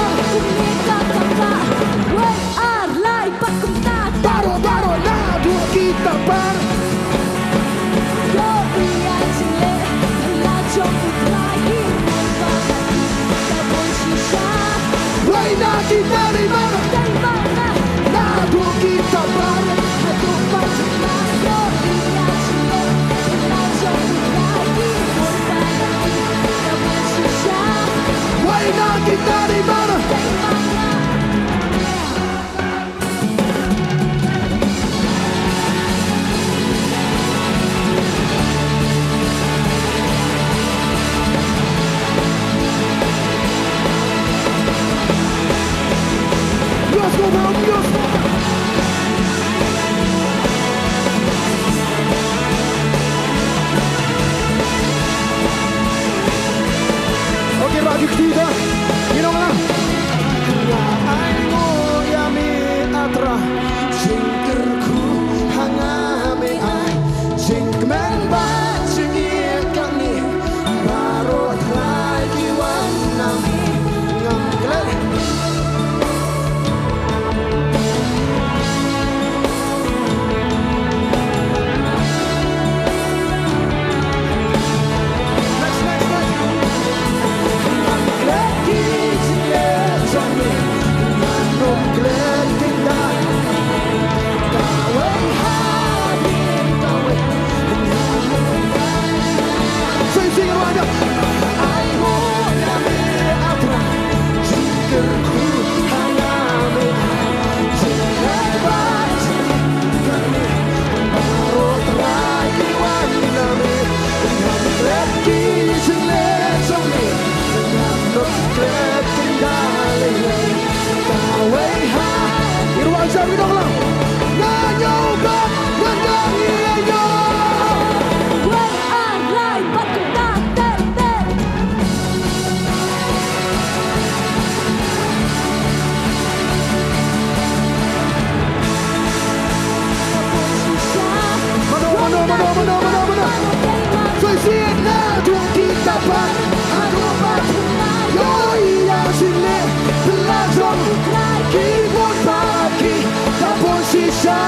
Naduh kita pat haduh ba thymmai, ïoh ïa ka jingleh pynlong jong U Trai, ki bun palat ki da bun shisha.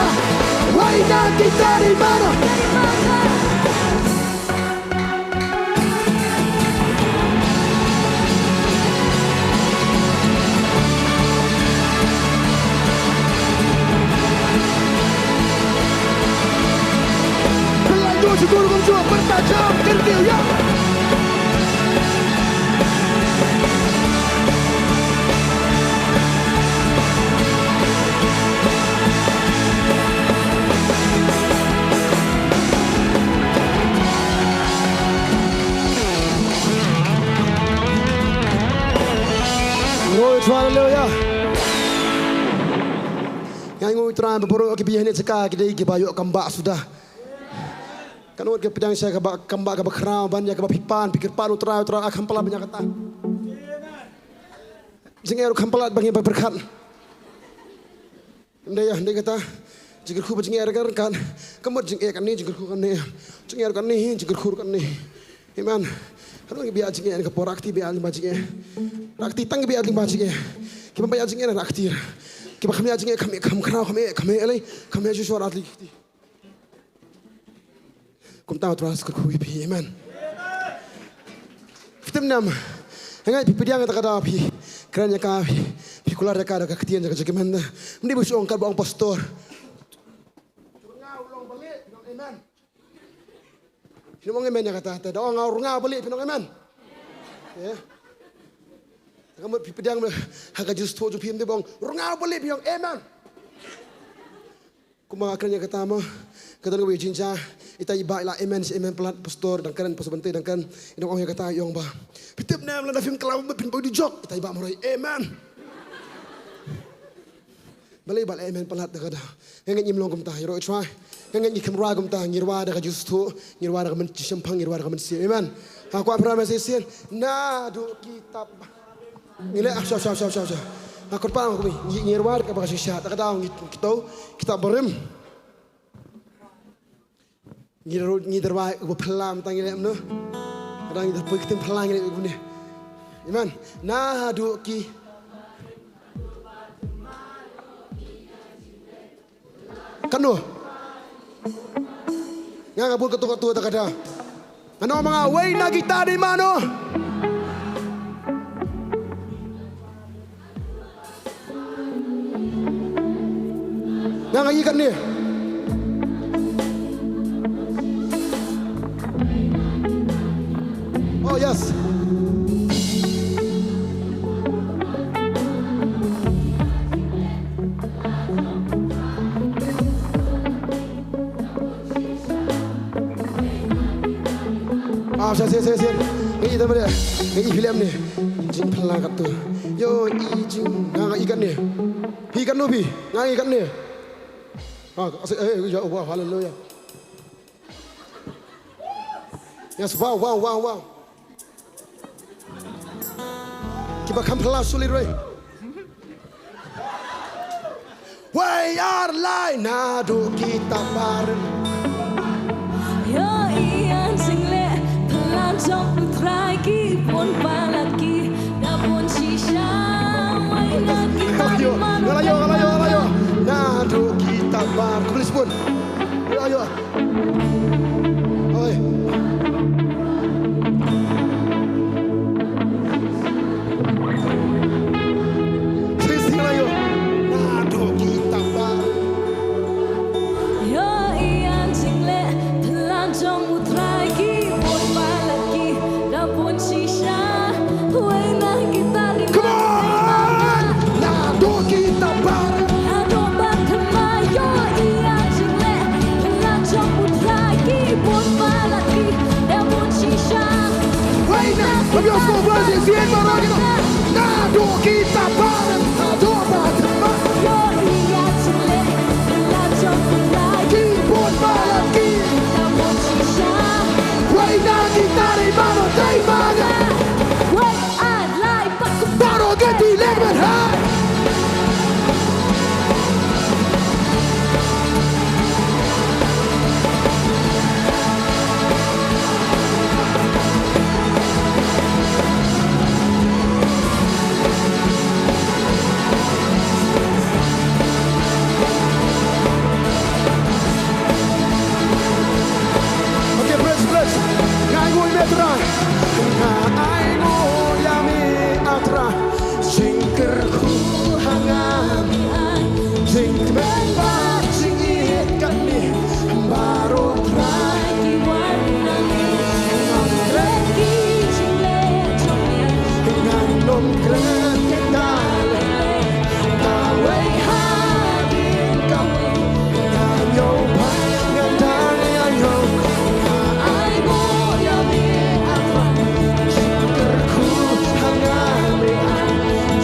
Wei na kita dei mano? Pynlait duh shuh kumjuh, pynta jam, kyrkieh ïa. Haleluya. Nga ai nguh ïa U Trai ba baroh kiba ïaid ha kane ka jaka ki dei kiba ïoh kam bah suda. Katno ngut ki pdiang sha kaba kam bah kaba khraw ban ïa kaba phi pan, phi kyrpad ïa U Trai, U Trai ah kham palat ban ïa kata. Jingeh ruh kham palat ban ïa ba pyrkhat. Ym dei, ym dei kata. Jingkyrkhu bad jingeh ruh kan ryngkat. Ka mut jingeh kane, jingkyrkhu kane. Jingeh ruh kane, jingkyrkhu ruh kane. Amen. Katno ngut ki ba ïa jingeh ka por, rah kti ba ïa lyngba jingeh. Rah kti tang ki ba ïa lyngba jingeh. Kiba ym ïa jingeh rah kti. Kiba kham ïa jingeh kham, kham khraw, kham eh, kham eh lei, kham eh shuh shuh, rah kti. Kumta U Trai u kyrkhu ïa phi, amen. Phi tip ne em? Nga ngeit phi pdiang ïa kata ka daw, phi kren ïa ka, phi, phi kular ïa ka da ka ktien jong ka jingkmen. Ym dei ba shu ong katba ong pastor. Rnga u long balei, phin ong amen. Phin ong amen ïa kata, te da ong rnga balei, phin ong amen. Ïa. Ka mut phi pdiang ha ka jingsngewthuh jong phi, ym dei ba ong rnga balei, phin ong amen. Kumba nga kren ïa kata mo, ka don kawei ka jingjia, ita i bah i la amen shi amen palat, pastor dang kren, pastor Bynta dang kren, i dang ong ïa kata, i ong ba, phi tip ne em, lada phim kylla bad phin poi dujok, ita i bah marwei, amen. Balei i bah i la amen palat da kata? Nga ngeit ngim long kumta, ïaroh i trai. Nga ngeit ngi kham rwai kumta, ngi rwai da ka jingsngewthuh, ngi rwai da ka mynsiem shemphang, ngi rwai da ka mynsiem, amen. Ha kwah phi rwai shisien, naduh kita pat. Ngi leh, ah, sha, sha, sha, sha, sha. Nga kyrpad ïa ngi, ngi, ngi rwai kaba ka shisha, ta ka daw ngi, ngi to, kita barim. Ngi rwai, ngi rwai, uba phylla mynta ngi leh kumno. Ka daw ngi da poi ktien phylla ngi leh kumne. Amen. Naduh ki. Kano? Nga nga bun katto katto ta ka daw. Nga ong ma nga wei na kita dei mano. Nga nga ïa kane. Oh yes. Ah, sha, sha, sha, sha. Ngi ïa ta ba de. Ngi ïa film ne. Jingphylla katto. Ïoh i jing nga nga ïa kane. Phi katno phi? Nga ïa kane. Ah, asa, eh, eh, ya, wow, haleluya. Yes, wow, wow, wow, wow. Kiba kham phylla suli roi. Wei ar lai naduh kita barim. Ïoh ïa ka jingleh phylla jong U Trai, ki bun palat ki da bun shisha. Wei na kita dei mano. Nga la ïoh, nga la ïoh, nga la ïoh. Naduh kita barim. Khublei shibun. Ïoh, ïoh. Oi. Sing, sing la ïoh. Naduh kita pat. Ïoh ïa ka jingleh phylla jong U Trai, ki bun palat ki da bun shisha. Wei na kita dei mano. Come on! Naduh kita pat. Naduh ba thymmai ïoh ïa ka jingleh phylla jong U Trai, ki bun palat ki da bun shisha. Wei na kita pat. Naduh kita pat. Naduh ba thymmai ïoh ïa ka jingleh phylla jong U Trai, ki bun palat ki da bun shisha. Wei na kita dei mano, dei mano. Wei ar lai. Baroh ki dei leh ban ha. Nga ainguh ïa me, ah Trai, jingkyrkhu ha nga me ai, jingkmen bad jingïeit kane baroh Trai ki wan na me. Ngam klet ki jingleh jong me, ngan ym klet kynda lei lei. Kawei hadien kawei, nga ïoh ba nga dang ïa ïoh. Nga ainguh ïa me, ah Trai, jingkyrkhu ha nga me ai,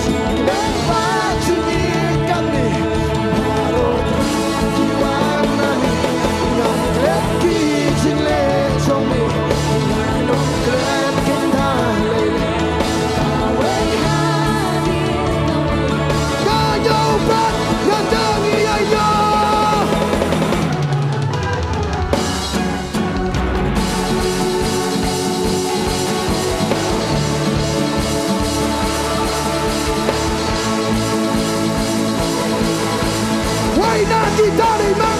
jingkmen bad jingïeit kane baroh ki wan na me. Ngam klet ki jingleh jong me, ngan ym klet kynda lei lei. Kawei hadien kawei, nga ïoh ba nga dang ïa ïoh. Wei na ki tari ma.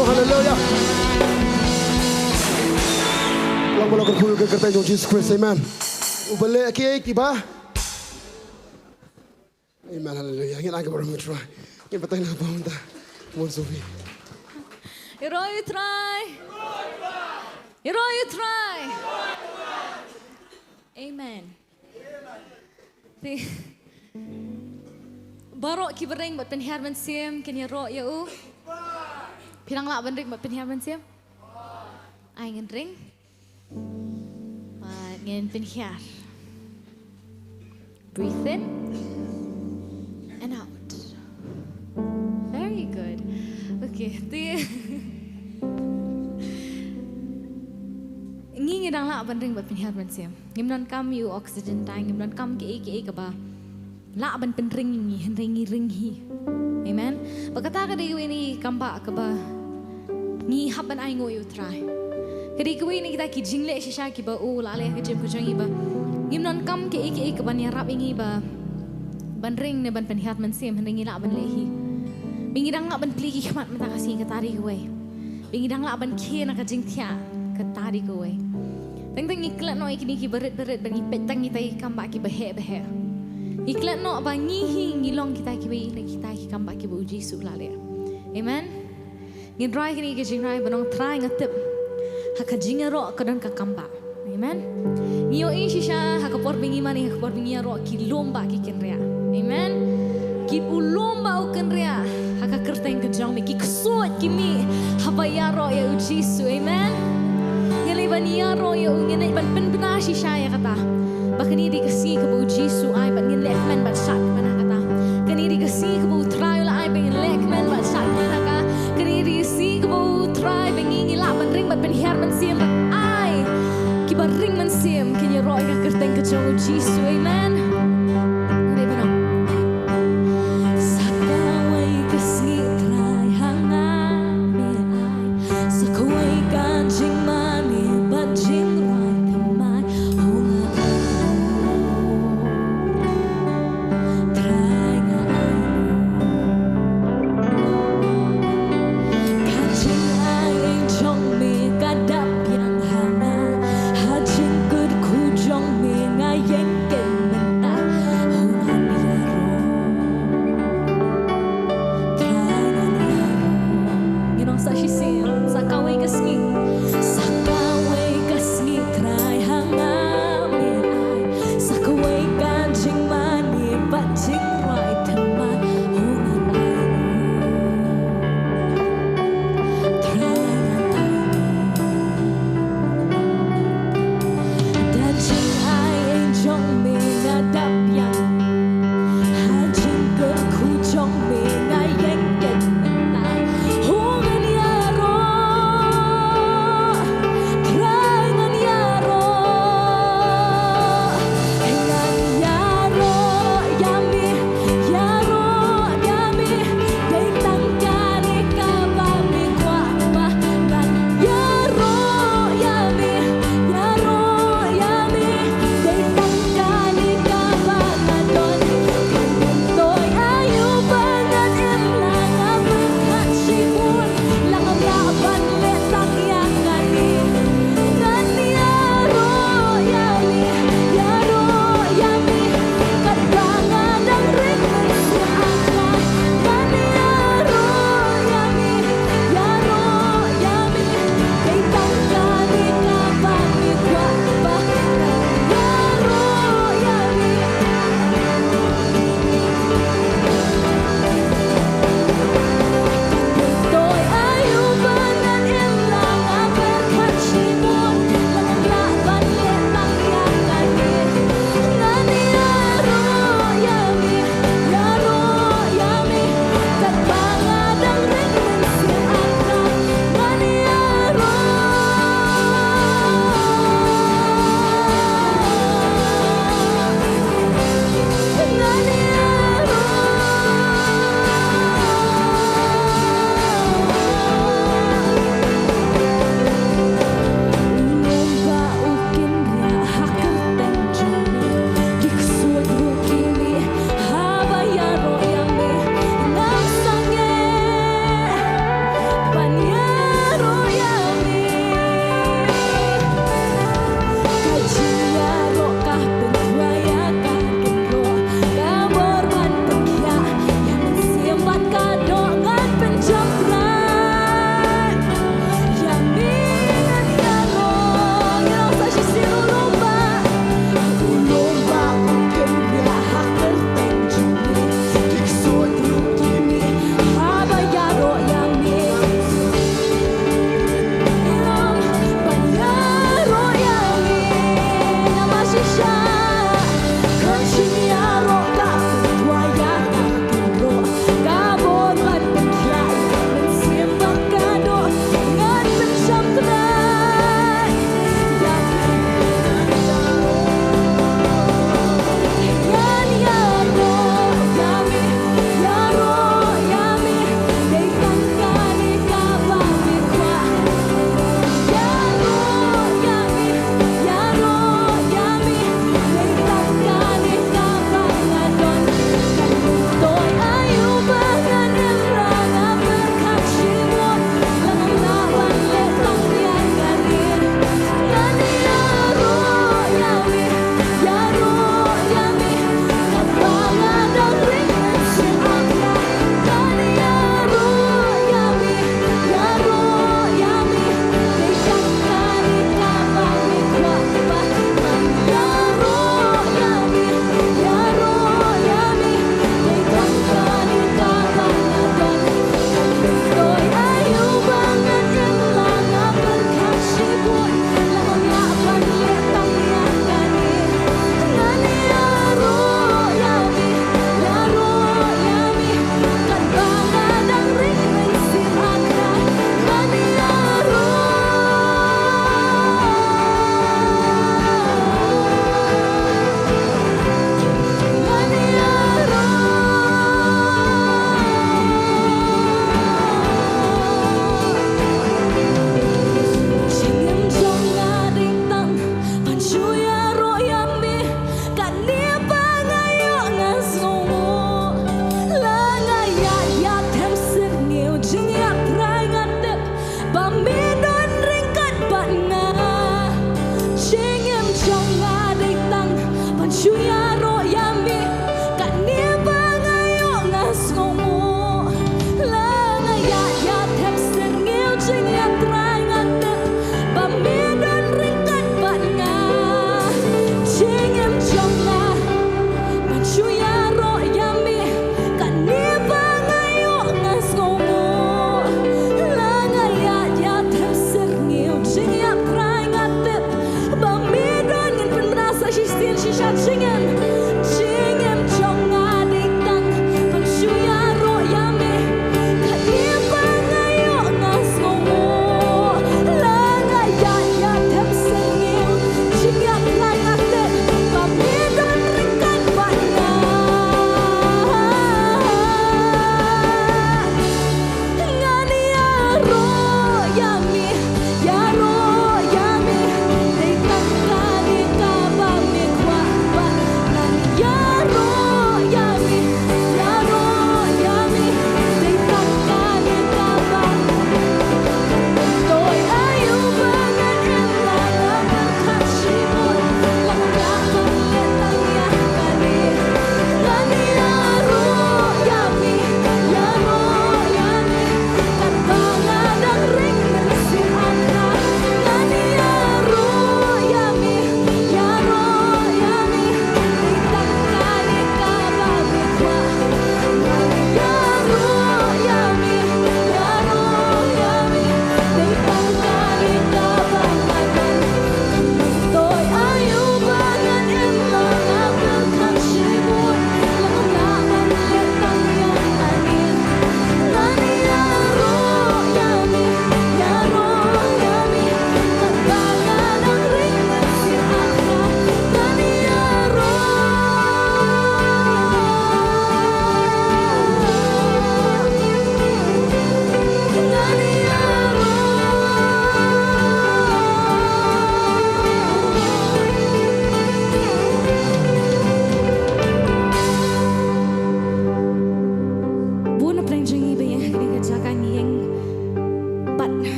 Haleluya. Long ba long kyrkhu ka kyrteng jong Jisu Khrist, amen. Uba leh kiei kiba. Amen, haleluya. Ngin ai ka burom ha u Trai. Ngin batai na ka bynta. Mon Sophie. Ïaroh ïa u Trai. Ïaroh ïa u Trai. Amen. Te baroh kiba ring bad pynhiar mynsiem kin ïaroh ïa u. Phi dang lah ban ring bad pynhiar mynsiem? Ai ngin ring. Bad ngin pynhiar. Breathe in and out. Very good. Okay, te ngi ngi dang lah ban ring bad pynhiar mynsiem. Ngim donkam ïa u oxygen tank, ngim donkam kiei kiei kaba lah ban pynring ïa ngi, hynrei ngi ring hi. Amen. Bad kata ka dei kawei na ki kambah kaba ngi hap ban ainguh ïa u Trai. Ka dei kawei na kita ki jingleh shisha kiba u la leh ha ka jingim ka jong ngi ba ngim donkam kiei kiei kaban ïarap ïa ngi ba ban ring ne ban pynhiar mynsiem, hynrei ngi lah ban leh hi. Ba ngi dang lah ban plie ki khmat mynta ka sngi, kata dei kawei. Ba ngi dang lah ban khie na ka jingthiah, kata dei kawei. Teng teng ngi klet noh ïa kine kiba rit ba rit, ba ngi peit tang ïa kita ki kambah kiba heh ba heh. Ngi klet noh ba ngi hi ngi long kita kiwei na kita ki kambah kiba u Jisu u la leh. Amen. Ngin rai kane ka jingrai ban ong, Trai, nga tip ha ka jingïaroh ka don ka kambah. Amen. Ngi ïohi shisha ha ka por ba ngi mane, ha ka por ba ngi ïaroh, ki lum bah ki kynriah. Amen. Ki u lum bah u kynriah ha ka kyrteng ka jong me, ki ksuid ki mih haba ïaroh ïa u Jisu. Amen. Ngi leit ban ïaroh ïa u, ngi leit ban pynbna shisha ïa kata. Ba kane dei ka sngi kaba u Jisu u ai bad ngin leh kmen bad shad kmen ha kata. Kane dei ka sngi kaba u Trai u la ai ba ngin leh kmen bad shad kmen ha ka. Kane dei ka sngi kaba u Trai ba ngi ngi lah ban ring bad pynhiar mynsiem bad ai kiba ring mynsiem kin ïaroh ïa ka kyrteng ka jong u Jisu. Amen. Ngi leit ban ong. Sa kawei ka sngi Trai ha nga me ai. Sa kawei ka jingmane bad jingrai thymmai. Oh nga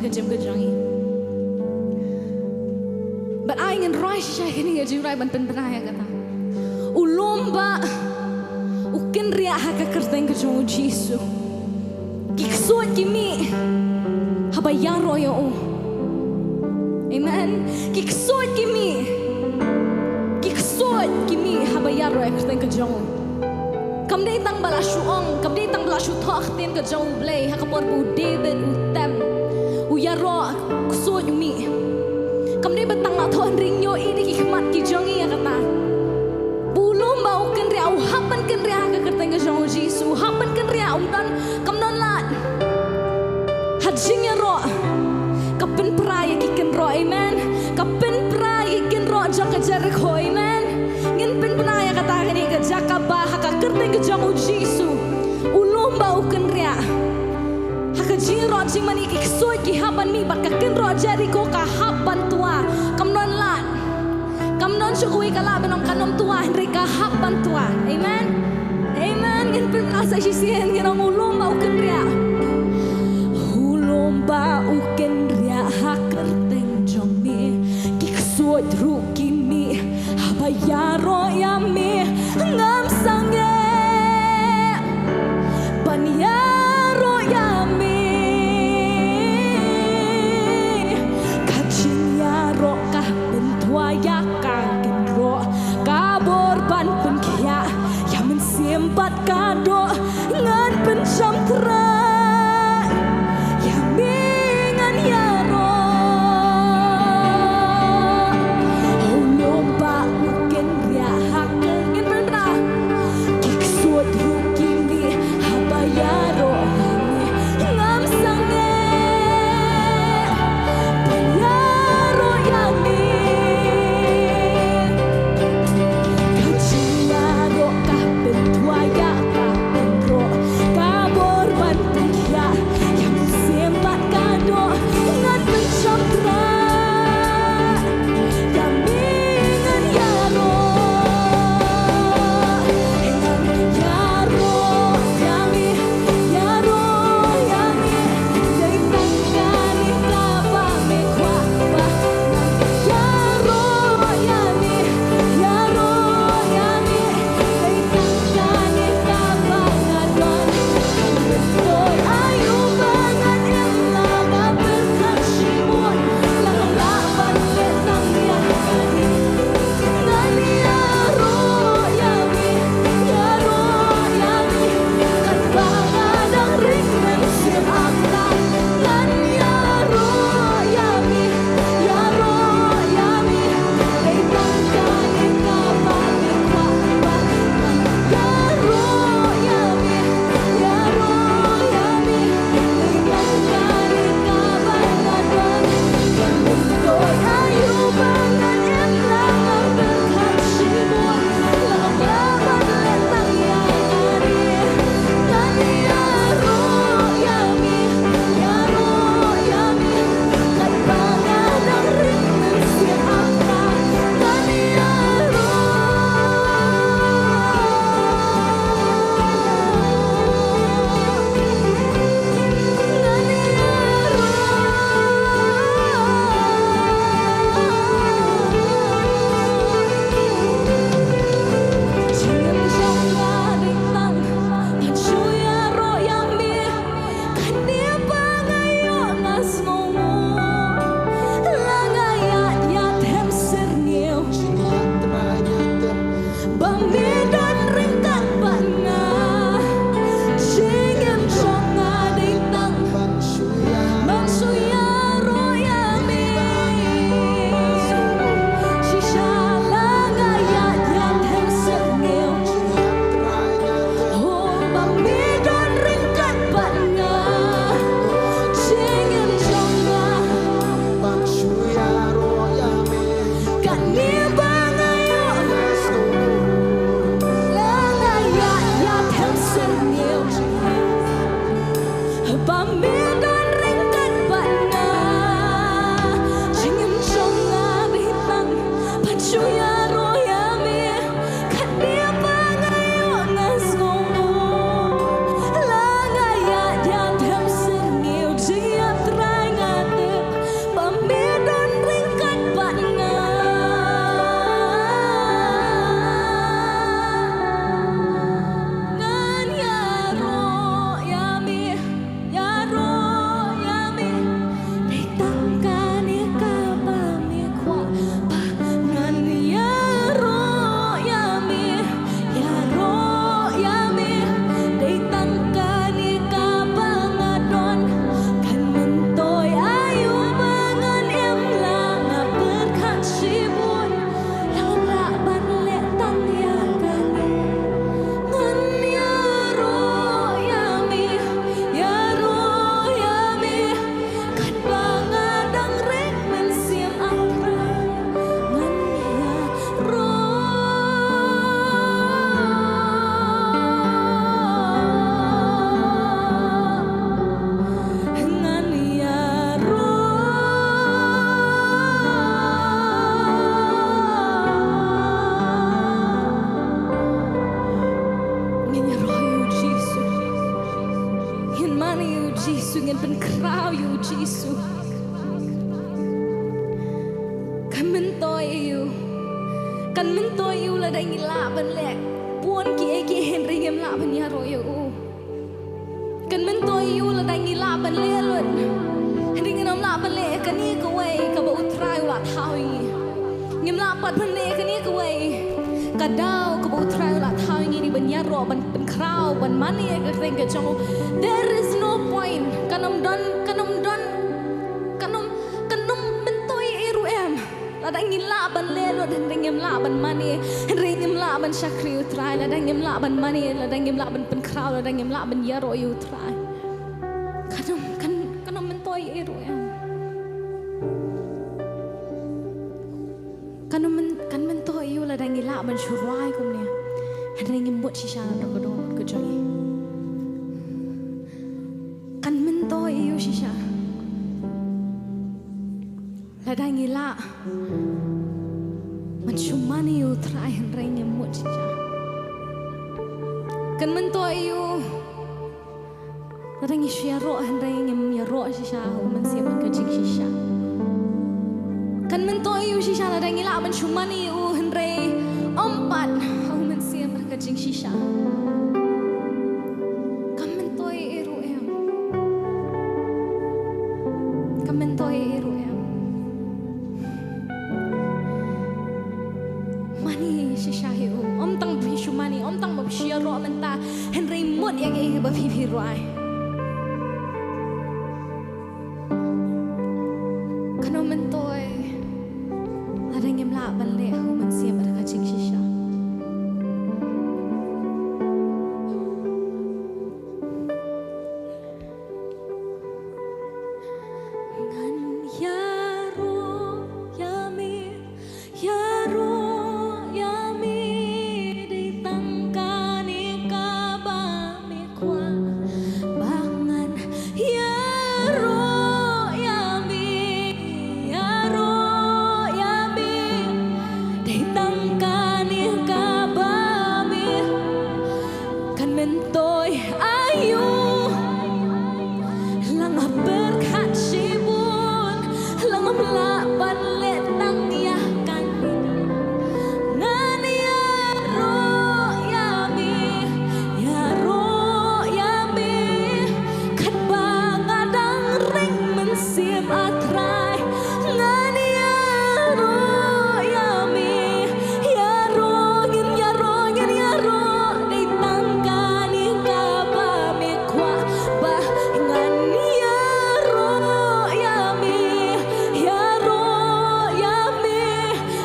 Jingim ka jong ngi. Bad ai ngin roi shisha kane ka jingroi ban pynbna ïa kata. U lum ba u kynriah ha ka kyrteng ka jong u Jisu. Ki ksuid ki mih haba ïaroh ïa u. Amen. Ki ksuid ki mih. Ki ksuid ki mih haba ïaroh ïa ka kyrteng ka jong u. Kam dei tang ba la shu ong, kam dei tang ba la shu thoh ktien ka jong u Blei, ha ka por ba u David u tem, u ïaroh, ksuid u mih. Kam dei ba tang la thoh, hynrei ngi ïohi da ki khmat ki jong ngi ïa kata. Ba u lum ba u kynriah, u hap ban kynriah ha ka kyrteng ka jong u Jisu, u hap ban kynriah, um don, kam don lad. Ha jingïaroh, ka pynpra ïa ki kynroh, amen. Ka pynpra ïa ki kynroh jong ka Jerikho, amen. Ngin pynbna ïa kata kane ka jaka ba ha ka kyrteng ka jong u Jisu, u lum ba u kynriah. Ha ka jingïaroh jingmane ki ksuid ki hap ban mih bad ka kynroh Jerikho ka hap ban twa. Kam don lad. Kam don shuh kawei ka lah ban ong kan ym twa, hynrei ka hap ban twa. Amen. Amen. Ngin pynbna sa shisien, ngin ong u lum ba u kynriah. U lum ba u kynriah ha kyrteng jong me. Ki ksuid ruh ki mih haba ïaroh ïa me. Ngam sangeh ban ïaroh ïa me. Ka jingïaroh ka pyntwa ïa ka kynroh, ka bor ban pynkhiah ïa mynsiem bad ka doh. Ngan pynsham trai ïa me, ngan ïaroh. U lum ba u kynriah ha ka, ngin pynbna. Ki ksuid ruh ki mih haba ïaroh ïa u. Kan myntoi ïa u lada ngi lah ban leh bun kiei kiei hynrei ngim lah ban ïaroh ïa u. Kan myntoi ïa u lada ngi lah ban leh lut hynrei ngim lah ban leh ïa kane kawei kaba U Trai u la thaw ïa ngi. Ngim lah pat ban leh ïa kane kawei ka daw kaba U Trai u la thaw ïa ngi, dei ban ïaroh, ban pynkhraw, ban mane ïa ka ktien ka jong u. There is no point. Kan ym don, kan ym don, kan ym, kan ym myntoi ei ruh em. Lada ngi lah ban leh lut hynrei ngim lah ban mane, hynrei ngim lah ban shakri U Trai, lada ngim lah ban mane, lada ngim lah ban pynkhraw, lada ngim lah ban ïaroh ïa U Trai, kan ym, kan, kan ym myntoi ei ruh em. Kan ym myn-, kan myntoi ïa u lada ngi lah ban shu rwai kumne hynrei ngim mut shisha na ka dohnud ka jong ngi. Kan myntoi ïa u shisha lada ngi lah ban shu mane ïa U Trai hynrei ngim mut shisha. Kan myntoi ïa u lada ngi shu ïaroh hynrei ngim ïaroh shisha ha U Mynsiem ha ka jingshisha. Kan myntoi ïa u shisha lada ngi lah ban shu mane ïa u hynrei ym pat ha U Mynsiem ha ka jingshisha. Kan myntoi ei ruh em. Kan myntoi ei ruh em. Mane shisha ïa u. Ym tang ba phi shu mane, ym tang ba phi shu ïaroh mynta hynrei mut ïa kaei ba phi, phi rwai. Kan ym myntoi lada ngim lah ban leh ha U Mynsiem ha ka jingshisha. Ngan ïaroh ïa me, ïaroh ïa me, dei tang kane kaba me kwah ba ngan ïaroh ïa me, ïaroh ïa me, dei tang kane kaba me kan myntoi aïu. La nga pyrkhat shibun, la ngam lah ban leh tang ïa kane. Ngan ïaroh ïa me, ïaroh ïa me, katba nga dang ring mynsiem, A Trai. Ngan ïaroh ïa me, ïaroh, ngin ïaroh, ngin ïaroh, dei tang kane kaba me kwah ba ngan ïaroh ïa me, ïaroh ïa me,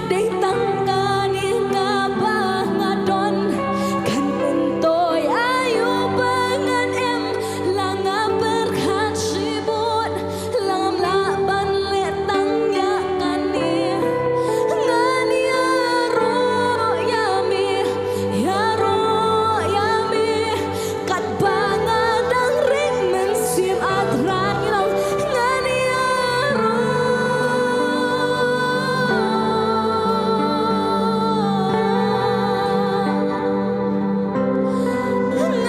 dei tang kane kaba nga don. Kan myntoi aïu ba ngan em, la nga pyrkhat shibun, la ngam lah ban leh tang ïa kane. Ngan ïaroh ïa me, ïaroh ïa me, katba nga dang ring mynsiem, A Trai. Ngan ïaroh,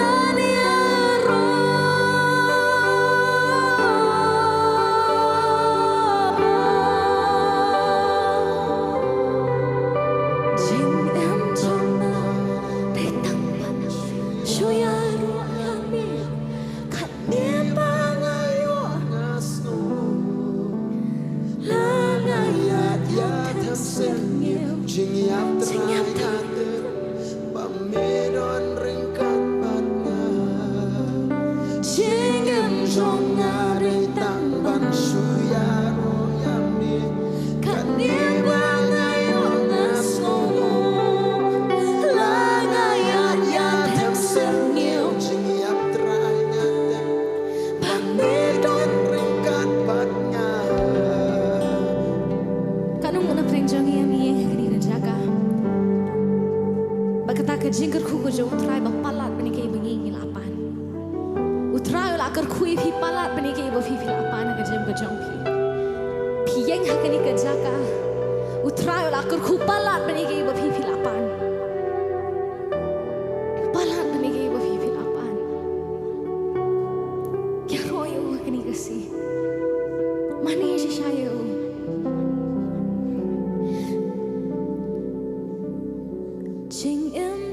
ngan ïaroh. Jingim jong nga dei tang ban shu ïaroh ïa me. Katne ba nga ïoh nga sngew, la nga ïaid ïatem syrngiew, jingïap Trai nga tip ba me don ryngkat bad nga. Jingim jong nga dei tang ban shu ïaroh ïa me. Katne ba nga ïoh nga sngew, la nga ïaid ïatem syrngiew, jingïap Trai nga tip ba me don ryngkat bad nga. Katno ngut na pdeng jong ngi ïa me ïa kane ka jaka, ba kata ka jingkyrkhu ka jong U Trai ba palat bad ïa kaei ba ngi ngi la pan. U Trai u la kyrkhu ïa phi palat bad ïa kaei ba phi phi la pan ha ka jingim ka jong phi. Phi ïeng ha kane ka jaka, U Trai u la kyrkhu palat bad ïa kaei ba phi phi la pan. Palat bad ïa kaei ba phi phi la pan. Ïaroh ïa u ha kane ka sngi. Mane shisha ïa u.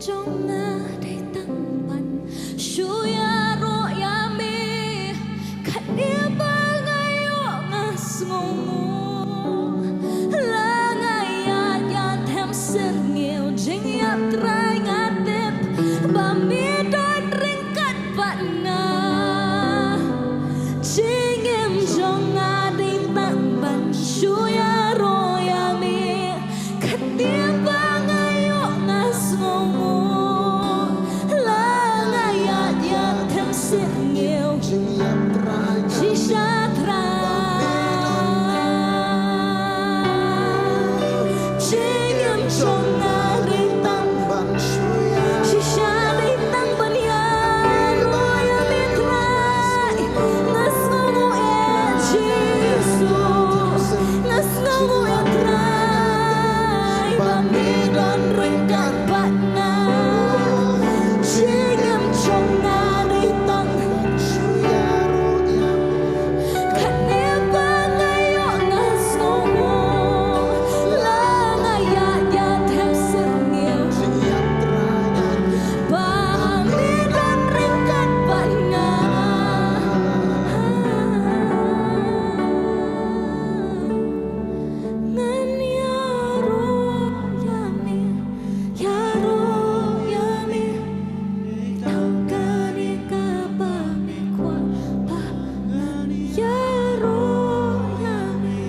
Jong nga dei tang ban shu ïaroh ïa me, katne ba nga ïoh nga sngewnguh. La nga ïaid ïa them syrngiew jingïap Trai, nga tip ba me don ryngkat bad nga. Jingim jong nga dei tang ban shu ïaroh ïa me, katne ba nga ïoh nga sngewnguh. La nga ïaid ïa them syrngiew, shisha Trai. Jingim jong nga dei tang ban shu ïa, shisha dei tang ban ïaroh ïa me Trai. Nga sngewnguh eh Jisu, nga sngewnguh eh Trai, ba me don ryngkat bad nga. Jingim jong nga dei tang, katne ba nga ïoh nga sngewnguh. La nga ïaid ïa them syrngiew, ba me don ryngkat bad nga. Ngan ïaroh ïa me, ïaroh ïa me, tang kane kaba me kwah. Ba ngan ïaroh ïa me,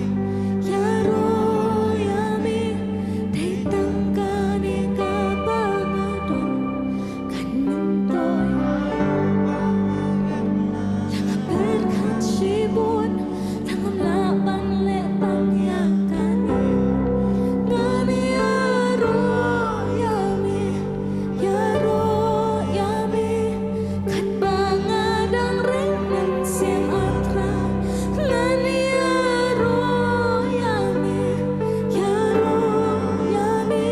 ïaroh ïa me, dei tang kane kaba nga don. Kan myntoi la nga pyrkhat shibun, tang ngam lah ban leh tang ïa kane. Ngan ïaroh ïa me, ïaroh ïa me, katba nga dang ring mynsiem, ah Trai. Ngan ïaroh ïa me, ïaroh ïa me,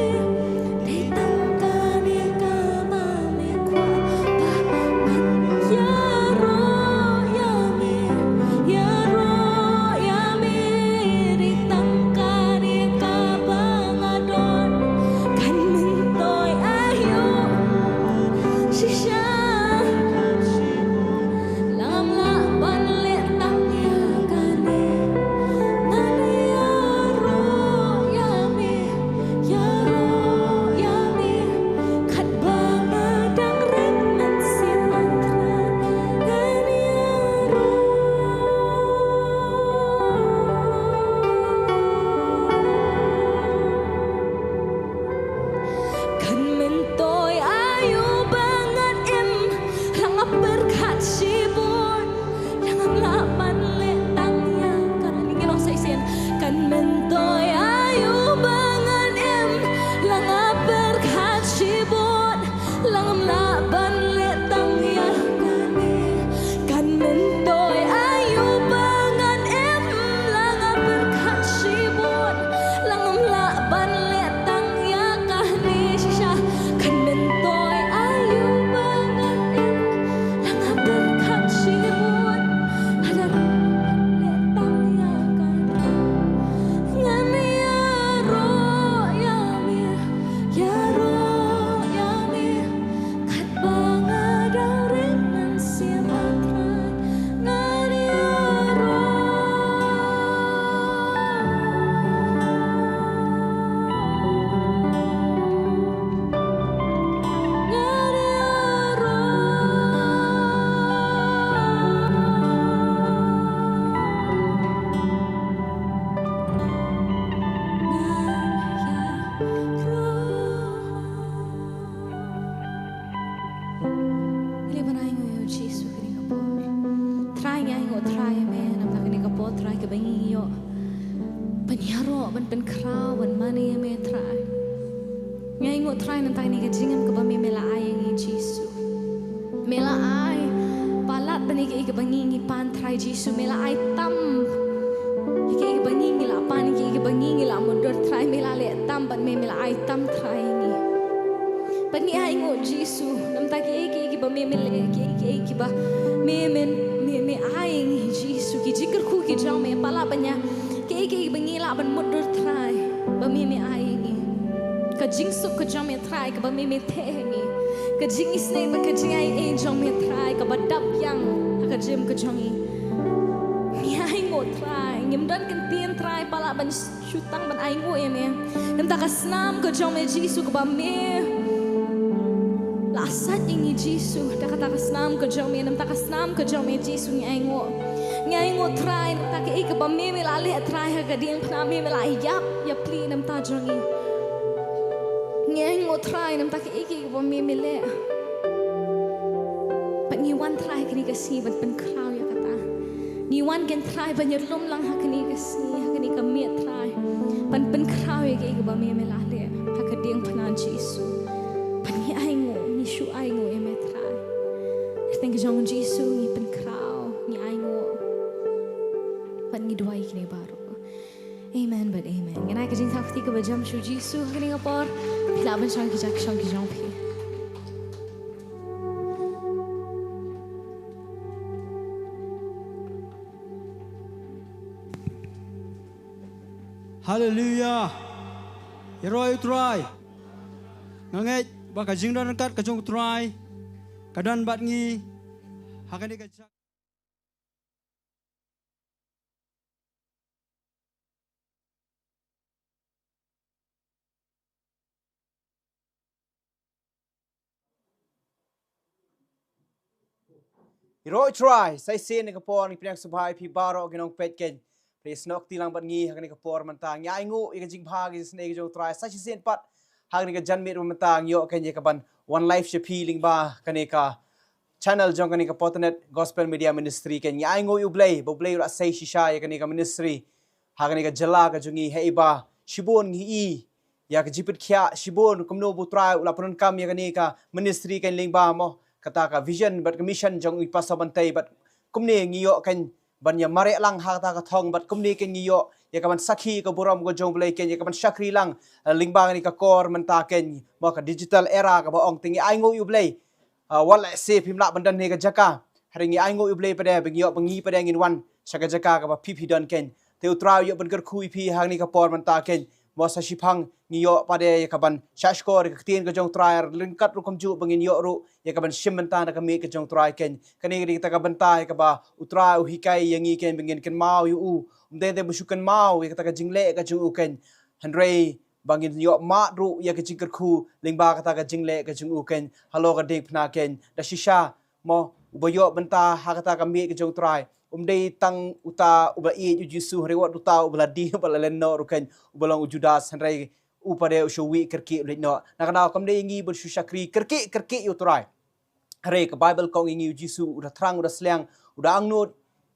dei tang kane kaba me kwah. Ba ngan ïaroh ïa me, ïaroh ïa me, dei tang kane kaba nga don. Kan myntoi aïu, shisha, la ngam lah ban leh tang ïa kane. Ngan ïaroh ïa me, ïaroh ïa me, katba nga dang ring mynsiem, ah Trai. Ngan ïaroh. Kan myntoi aïu ba ngan im, la nga pyrkhat shibun, la ngam lah ban leh tang ïa kane. Ngi long sa shisien. Kan myntoi aïu ba ngan im, la nga pyrkhat shibun, la ngam lah ban leh tang ïa kane. Kan myntoi aïu ba ngan im, la nga pyrkhat shibun, la ngam lah ban leh tang ïa kane. Shisha, kan myntoi aïu ba ngan im, la nga pyrkhat shibun, la ngam lah ban leh tang ïa kane. Ngan ïaroh ïa me, ïaroh ïa me, katba nga dang ring mynsiem, ah Trai. Ngan ïaroh. Ngan ïaroh. Ngan ïaroh. Ngi leh ban ainguh ïa u Jisu kane ka por. Trai, ngi ainguh Trai ïa me namar kane ka por Trai kaba ngi ïoh ban ïaroh, ban pynkhraw, ban mane ïa me Trai. Ngi ainguh Trai namar kane ka jingim kaba me, me la ai ïa ngi Jisu. Me la ai palat ban ïa kiei kiei kiba ngi ngi pan Trai Jisu. Me la ai tam ïa kiei kiei kiba ngi ngi la pan, ïa kiei kiei kiba ngi ngi la mutdur Trai. Me la leh tam bad me, me la ai tam Trai ïa ngi. Bad ngi ainguh Jisu namar kiei kiei kiba me, me leh, kiei kiei kiba me, me, me, me ai ïa ngi Jisu. Ki jingkyrkhu ki jong me palat ban ïa kiei kiei kiba ngi lah ban mutdur Trai ba me, me ai ïa ngi. Ka jingsuk ka jong me Trai kaba me me theh ha ngi. Ka jingisynei bad ka jingaiei jong me Trai kaba dap ïang ha ka jingim ka jong ngi. Ngi ainguh Trai, ngim don kyntien Trai ba lah ban shu tang ban ainguh ïa me. Namar ka snam ka jong me Jisu kaba me la sait ïa ngi Jisu, da kata ka snam ka jong me, namar ka snam ka jong me Jisu ngi ainguh. Ngi ainguh Trai, namar kaei kaba me me la leh Trai ha ka diengphna, me me la ïap ïapli namar jong ngi. Ngi ainguh Trai namar kaei kaei kaba me me leh. Bad ngi wan Trai kane ka sngi ban pynkhraw ïa kata. Ngi wan keiñ Trai ban ïalum lang ha kane ka sngi, ha kane ka miet Trai. Ban pynkhraw ïa kaei kaba me me la leh ha ka diengphna Jisu. Bad ngi ainguh, ngi shu ainguh ïa me Trai. Kyrteng ka jong Jisu ngi pynkhraw, ngi ainguh. Bad ngi duwai kine baroh. Amen bad amen. Ngan ai ka jingthap kti kaba jam sha u Jisu ha kane ka por. Phi lah ban shong ki jaka shong ki jong phi. Haleluya. Ïaroh ïa u Trai. Nga ngeit ba ka jingdon ryngkat ka jong u Trai ka don bad ngi ha kane ka jaka. Ïaroh ïa u Trai, sa shisien ha kane ka por ngi pdiang sngewbha ïa phi baroh ki nongpeit keiñ. Phi snoh kti lang bad ngi ha kane ka por mynta. Ngi ainguh ïa ka jingbha ka jingisynei ka jong u Trai. Sa shisien pat ha kane ka janmiet mynta ngi ïoh keiñ ïa kaban wan live sha phi lyngba kane ka channel jong kane ka Potternet Gospel Media Ministry keiñ. Ngi ainguh ïa u Blei ba u Blei u la sei shisha ïa kane ka ministry ha kane ka jylla ka jong ngi, haba shibun ngi i ïa ka jingpynkhiah, shibun kumno ba u Trai u la pyndonkam ïa kane ka ministry keiñ lyngba mo kata ka vision bad ka mission jong i Pastor Bantei, bad kumne ngi ïoh keiñ ban ïa mareh lang ha kata ka thong, bad kumne keiñ ngi ïoh ïa kaban sakhi ka burom ka jong u Blei keiñ, ïa kaban shakri lang, eh, lyngba kane ka kor mynta keiñ mo ka digital era kaba ong te. Ngi ainguh ïa u Blei. Ah, wat la shisha phim lah ban don ha kane ka jaka, hynrei ngi ainguh ïa u Blei pat de ba ngi ïoh ba ngi pat de ngin wan sha ka jaka kaba phi phi don keiñ. Te u Trai u ïoh ban kyrkhu ïa phi ha kane ka por mynta keiñ. Mo sa shiphang ngi ïoh pat de ïa kaban shahshkor ïa ka ktien ka jong u Trai, ryngkat ruh kumjuh ba ngin ïoh ruh ïa kaban shim bynta na ka miet ka jong u Trai keiñ. Kane ka dei kata ka bynta ïa kaba u Trai u hikai ïa ngi keiñ ba ngin kynmaw ïa u. Ym dei te ba shu kynmaw ïa kata ka jingleh ka jong u keiñ, hynrei ba ngin ïoh mad ruh ïa ka jingkyrkhu lyngba kata ka jingleh ka jong u keiñ halor ka diengphna keiñ. Da shisha mo uba ïoh bynta ha kata ka miet ka jong u Trai um dei tang uta uba ïeit ïa u Jisu, hynrei wat uta uba la die, uba la len noh ruh keiñ, uba long u Judas, hynrei u pat de u shu wih kyrkieh u leit noh. Na kata kam dei ïa ngi ban shu shakri kyrkieh kyrkieh ïa u Trai. Hynrei ka Baibl ka ong ïa ngi u Jisu u da thrang, u da sliang, u da angnud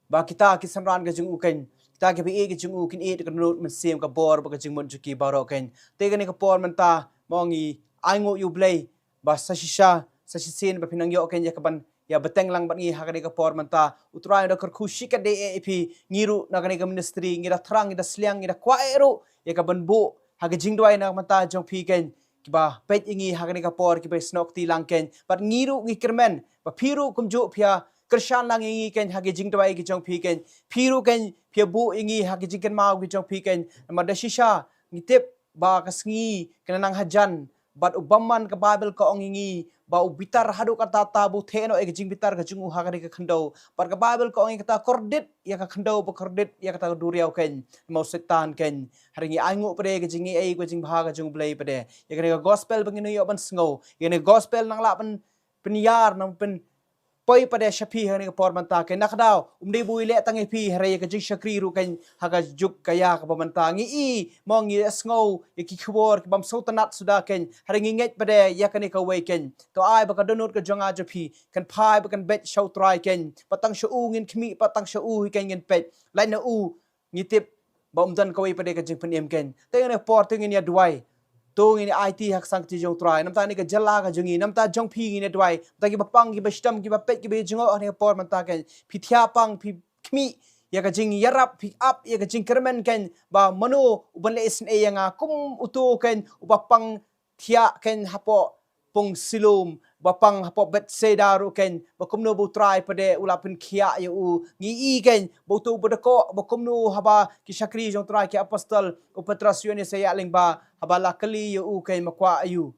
ba kita ki synran ka jong u keiñ, kita kiba ïeit ka jong u kin ïeit da ka dohnud mynsiem, ka bor bad ka jingmut jong ki baroh keiñ. Te kane ka por mynta mo ngi ainguh ïa u Blei ba sa shisha sa shisien ba phin nang ïoh keiñ ïa kaban ïa bteng lang bad ngi ha kane ka por mynta. U Trai u da kyrkhu shikatdei ïa phi. Ngi ruh na kane ka ministry ngi da thrang, ngi da sliang, ngi da kwah eh ruh ïa kaban buh ha ka jingduwai na ka bynta jong phi keiñ. Kiba peit ïa ngi ha kane ka por, kiba snoh kti lang keiñ, bad ngi ruh ngi kyrmen ba phi ruh kumjuh phi ïa kyrshan lang ïa ngi keiñ ha ka jingduwai ka jong phi keiñ. Phi ruh keiñ phi ïa buh ïa ngi ha ka jingkynmaw ka jong phi keiñ. Namar da shisha ngi tip ba ka sngi ka nang hajan, bad u bymman ka Baibl ka ong ïa ngi ba u bitar haduh katta katta, ba u theh noh ïa ka jingbitar ka jong u ha kane ka khyndew. Bad ka Baibl ka ong ïa kata, kordit ïa ka khyndew ba kordit ïa kata ka duriaw keiñ, namar u Soitan keiñ. Hynrei ngi ainguh pat de ka jingaiei ka jingbha ka jong u Blei pat de. Ïa kane ka gospel ba ngin ïoh ban sngew, ïa kane ka gospel nang lah ban pynïar, nang pyn poi pat de sha phi ha kane ka por mynta keiñ. Na kata um dei ba u ïaleh tang ïa phi, hynrei ïa ka jingshakri ruh keiñ ha ka juk ka ïa kaba mynta. Ngi i mo, ngi sngew ïa ki khubor ki bym sngewtynnat suda keiñ, hynrei ngi ngeit pat de ïa kane kawei keiñ. To ai ba ka dohnud ka jong nga jong phi kan phai bad kan beit sha u Trai keiñ. Bad tang sha u ngin khmih, bad tang sha u hi keiñ ngin peit. Lait na u ngi tip ba um don kawei pat de ka jingpynim keiñ. Te ngin ïa por, te ngin ïa duwai, te ngin ïa aiti ha ka sang kti jong u Trai. Namar kane ka jylla ka jong ngi, namar jong phi ngin ïa duwai. Namar kiba pang, kiba shitom, kiba peit, kiba ïa jngoh ha kane ka por mynta keiñ, phi thiah pang, phi khmih ïa ka jingïarap, phi ap ïa ka jingkyrmen keiñ ba mano uban leh isynei ïa nga kum uto keiñ uba pang thiah keiñ hapoh pung Siloam. ba pang hapoh Bethsaida ruh kein, ba kumno ba u Trai pat de u la pynkhiah ïa u. Ngi i kein ba uto u ba dkoh, ba kumno haba ki shakri jong u Trai ki apostol, u Petros, u Ïoannis ïa lyngba, haba la kylli ïa u kein, ma kwah aïu.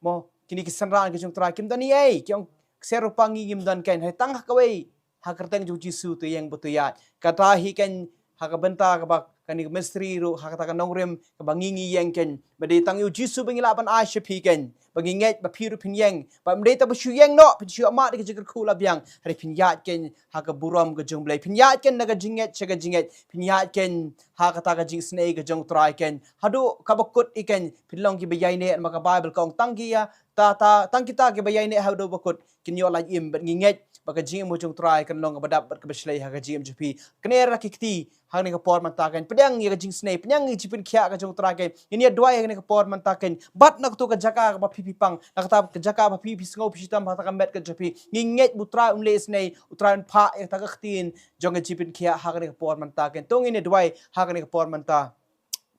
Mo, kine ki synran ki jong u Trai kim don ei, ki ong, ksiar rupa ngi ngim don kein, hynrei tang ha kawei, ha kyrteng jong u Jisu to ïeng bad to ïaid. Kata hi kein, ha ka bynta kaba kane ka mystery ruh, ha kata ka nongrim kaba ngi ngi ïeng kein, ba dei tang ïa u Jisu ba ngi lah ban ai sha phi kein, ba ngi ngeit ba phi ruh phin ïeng, ba ym dei tang ba shu ïeng noh, phin shu ïohmad ïa ka jingkyrkhu la biang, hynrei phin ïaid kein ha ka burom ka jong u Blei, phin ïaid kein na ka jingngeit sha ka jingngeit, phin ïaid kein ha kata ka jingisynei ka jong u Trai kein. Haduh kaba kut hi kein, phin long kiba ïaineh, namar ka Baibl ka ong tang ki ïa, ta, ta, tang kita kiba ïaineh haduh ba kut kin ïoh lait im, bad ngi ngeit ba ka jingim ka jong u Trai kan long kaba dap bad kaba shlei ha ka jingim jong phi. Kner la ki kti ha kane ka por mynta kein, pdiang ïa ka jingisynei, pdiang ïa ka jingpynkhiah ka jong u Trai kein. Ngin ïa duwai ha kane ka por mynta kein, bad na kato ka jaka kaba phi phi pang, na kata ka jaka ba phi phi sngew phi shitom ha kata ka met ka jong phi, ngi ngeit ba u Trai un leh isynei, u Trai un phah ïa kata ka ktien jong ka jingpynkhiah ha kane ka por mynta kein. To ngin ïa duwai ha kane ka por mynta.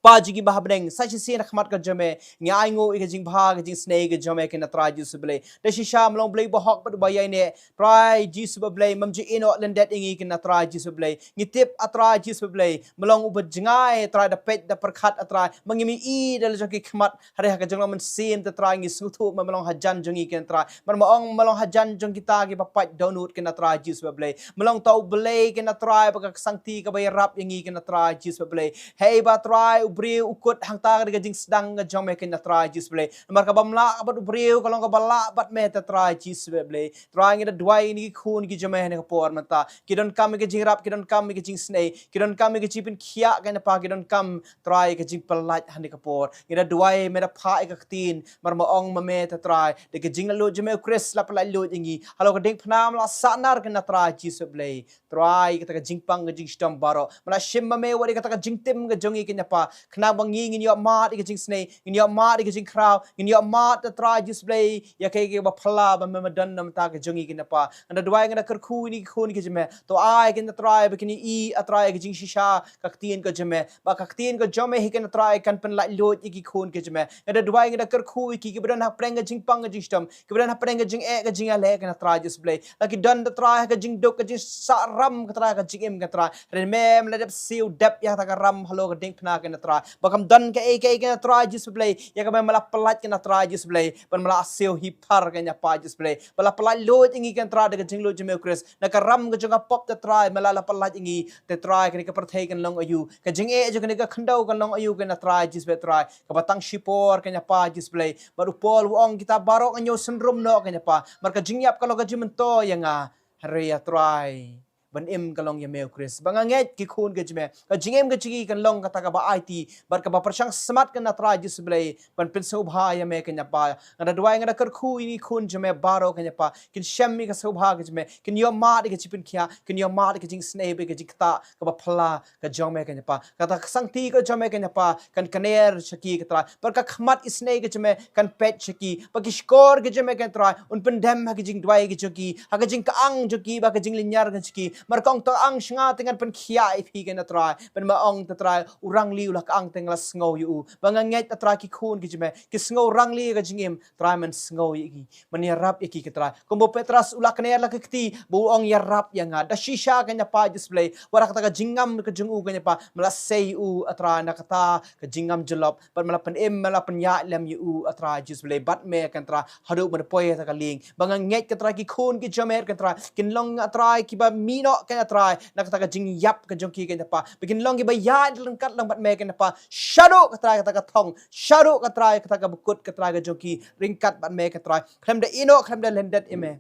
Kpa jong ngi ba ha bneng, sa shisien ha khmat ka jong me ngi ainguh ïa ka jingbha ka jingisynei ka jong me kein, a Trai Jisu Blei. Da shisha me long Blei bahok bad ba ïaineh, Trai Jisu ba Blei, ym ju ïehnoh lyndet ïa ngi kein, a Trai Jisu Blei. Ngi tip, a Trai Jisu Blei, me long uba jngai, a Trai, da peit da pyrkhat, a Trai, ma ngim i da la jong ki khmat, hynrei ha ka jinglong mynsiem, a Trai, ngi sngewthuh ba me long hajan jong ngi kein, a Trai. Namar me ong me long hajan jong kita kiba pait dohnud kein, a Trai Jisu ba Blei. Me long uta u Blei kein, a Trai, ba ka ksangti kaba ïarap ïa ngi kein, a Trai Jisu ba Blei. Hei ba, a Trai, u briew u kut hangta ka dei ka jingsdang ka jong me kein, a Trai Jisu ba Blei. Namar kaba ym lah bad u briew ka long kaba lah bad me, a Trai Jisu ba Blei. Trai, ngi da duwai ïa kine ki khun ki jong me ha kane ka por mynta. Ki donkam ïa ka jingïarap, ki donkam ïa ka jingisynei, ki donkam ïa ka jingpynkhiah kein, a Pa, ki donkam, Trai, ïa ka jingpyllait ha kane ka por. Ngi da duwai, me da phah ïa ka ktien, namar me ong ma me, a Trai, da ka jinglaitluid jong me u Khrist la pyllait luid ïa ngi. Halor ka diengphna me la sahnarphna kein, a Trai Jisu ba Blei. Trai, kata ka jingpang ka jingshitom baroh me la shim ma me, wat ïa kata ka jingtim ka jong ngi kein, a Pa. Khnang ba ngi ngin ïohmad ïa ka jingisynei, ngin ïohmad ïa ka jingkhraw, ngin ïohmad, a Trai Jisu Blei, ïa kaei kaei kaba phylla ba me me don na ka bynta ka jong ngi kein, a Pa. Nga da duwai, nga da kyrkhu ïa kine ki khun ki jong me. To ai kein, a Trai, ba kin i, a Trai, ïa ka jingshisha ka ktien ka jong me. Ba ka ktien ka jong me hi kein, a Trai, kan pynlaitluid ïa ki khun ki jong me. Nga da duwai, nga da kyrkhu ïa ki kiba don hapdeng ka jingpang ka jingshitom, kiba don hapdeng ka jingeh ka jingïaleh kein, a Trai Jisu Blei. La ki don, a Trai, ha ka jingduk ka jingsahram, a Trai, ka jingim kein, a Trai. Hynrei me, me la dep siew dep ïa kata ka ram halor ka diengphna kein, a Trai. Ba kam don kaei kaei kein, a Trai Jisu Blei, ïa kaba me la pyllait kein, a Trai Jisu Blei, ban me la siew hi phar kein, a Pa Jisu Blei. Ba la pyllait luid ïa ngi kein, a Trai, da ka jingluid jong me u Khrist na ka ram ka jong ka pop, a Trai, me la la pyllait ïa ngi. Te Trai, kane ka pyrthei kan long aïu, ka jingeh jong kane ka khyndew kan long aïu kein, a Trai Jisu Blei, Trai. Kaba tang shipor kein, a Pa Jisu Blei. Bad u Paul u ong, kita baroh ngan ïoh synrum noh kein, a Pa. Namar ka jingïap ka long ka jingmyntoi ïa nga. Hynrei, a Trai, ban im ka long ïa me u Khrist. Ba nga ngeit ki khun ki jong me, ka jingim ka jong ki kan long kata kaba aiti bad kaba pyrshang smat kein, a Trai Jisu Blei, ban pynsngewbha ïa me kein, a Pa. Nga da duwai, nga da kyrkhu ïa ki khun jong me baroh kein, a Pa. Kin shem ïa ka sngewbha ka jong me, kin ïohmad ïa ka jingpynkhiah, kin ïohmad ïa ka jingisynei bad ïa ka jingktah kaba phylla ka jong me kein, a Pa. Kata ka ksangti ka jong me kein, a Pa, kan kner sha ki, a Trai. Bad ka khmat isynei ka jong me kan peit sha ki. Bad ki shkor ki jong me kein, a Trai, un pyndem ha ka jingduwai ka jong ki, ha ka jingkyang jong ki, bad ka jinglynñiar ka jong ki. Namar ka ong, to kyang sha nga te ngan pynkhiah ïa phi kein, a Trai. Bad me ong, a Trai, u rangli u la kyang te nga la sngew ïa u. Ba nga ngeit, a Trai, ki khun ki jong me ki sngew rangli ka jingim, Trai, men sngew ïa ki, men ïarap ïa ki, a Trai. Kumba u Petros u la kner la ki kti, ba u ong, ïarap ïa nga. Da shisha kein, a Pa Jisu Blei, wat ha kata ka jingngam ka jong u kein, a Pa, me la sei u, a Trai, na kata ka jingngam jyllop, bad me la pynim, me la pynïaid lem ïa u, a Trai Jisu Blei, bad me kein, a Trai, haduh ban poi ha kata ka lieng. Ba nga ngeit, a Trai, ki khun ki jong me kein, a Trai, kin long, a Trai, kiba mih noh kein, a Trai, na kata ka jingïap ka jong ki kein, a Pa. Ba kin long kiba ïaid ryngkat lang bad me kein, a Pa. Shaduh, a Trai, kata ka thong, shaduh, a Trai, kata ka bakut, a Trai, ka jong ki ryngkat bad me kein, a Trai. Khlem da ïehnoh, khlem da lyndet ïa me,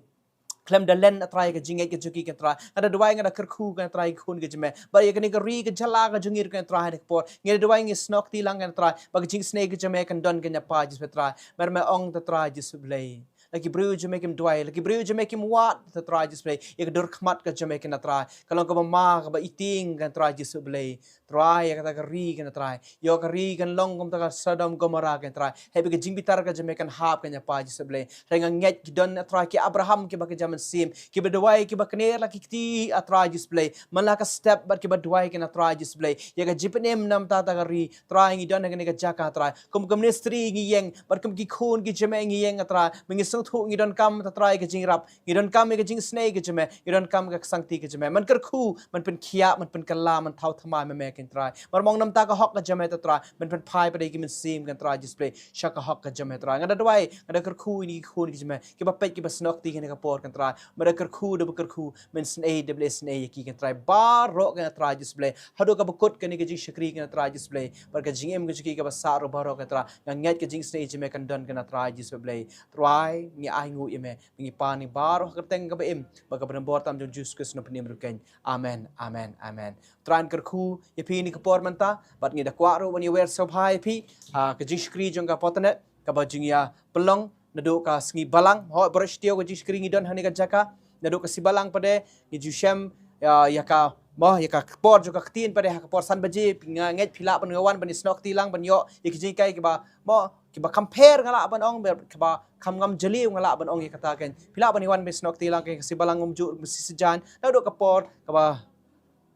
khlem da len, a Trai, ka jingngeit ka jong ki kein, a Trai. Nga da duwai, nga da kyrkhu kein, a Trai, ki khun ki jong me. Bad ïa kane ka ri ka jylla ka jong ngi ruh kein, a Trai, ha kane ka por ngi da duwai, ngi snoh kti lang kein, a Trai, ba ka jingisynei ka jong me kan don kein, a Pa Jisu, a Trai. Namar me ong, a Trai Jisu Blei, la ki briew jong me kim duwai, la ki briew jong me kim wad, a Trai Jisu Blei, ïa ka dur khmat ka jong me kein, a Trai, ka long kaba ma, kaba itieng kein, a Trai Jisu Blei. Trai, ïa kata ka ri kein, a Trai, ïoh ka ri kan long kum kata ka Sodom Gomorrah kein, a Trai. Hynrei ka jingbitar ka jong me kan hap kein, a Pa Jisu Blei. Hynrei nga ngeit ki don, a Trai, ki Abraham kiba kynja mynsiem, kiba duwai, kiba kner la ki kti, a Trai Jisu Blei, man la ka step bad kiba duwai kein, a Trai Jisu Blei, ïa ka jingpynim na bynta kata ka ri. Trai, ngi don ha kane ka jaka, a Trai, kum ka ministry ngi ïeng, bad kum ki khun ki jong me ngi ïeng, a Trai. Ba ngi sngewthuh Thuh ngi donkam, Trai, ka jingrap, ngi donkam ïa ka jingsnei ka jong me, ngi donkam ka ksangti ka jong me. Men kyrkhu, men pynkhiah, men pynkylla, men thaw thymmai ma me, ko Trai. Mar mong namta ka hok ka jong me, Trai, men pynphai pat ïa ki mynsiem, ko Trai Jisu Blei, sha ka hok ka jong me, Trai. Nga da duwai, nga da kyrkhu ïa kine ki khun ki jong me, kiba peit, kiba snoh kti ha kane ka por, ko Trai. Men da kyrkhu, da ba kyrkhu, men snei, da ba snei ïa ki, ko Trai. Baroh, ko Trai Jisu Blei, haduh kaba kut kane ka jingshakri, ko Trai Jisu Blei, bad ka jingim ka jong ki kaba sah ruh baroh, ko Trai. Nga ngeit ka jingsnei jong me kan don, ko Trai Jisu Blei. Trai, ngi ainguh ïa me, ngi pan ïa baroh ha ka kyrteng kaba im bad kaba don bor tam jong Jisu Khrist, u nongpynim ruh keiñ. Amen, amen, amen. Trai un kyrkhu ïa phi ha kane ka por mynta, bad ngi da kwah ruh ban ïawer sngewbha ïa phi ha ka jingshakri jong ka Potnet, kaba jingïapynlong naduh ka sngi Balang. Hooid, baroh shi taïew ka jingshakri ngi don ha kane ka jaka, naduh ka sngi Balang pat de ngi ju shem ïa, ïa ka, mo, ïa ka por jong ka ktien pat de ha ka por san baje. Nga ngeit phi lah ban wan ban ïasnoh kti lang, ban ïoh ïa ki jinghikai kiba, mo, kiba kham pher, nga lah ban ong, kiba kham ngam jylliew, nga lah ban ong ïa kata, keiñ. Phi lah ban wan ban ïasnoh kti lang, keiñ, ka sngi Balang um ju mih shi sajan, naduh ka por kaba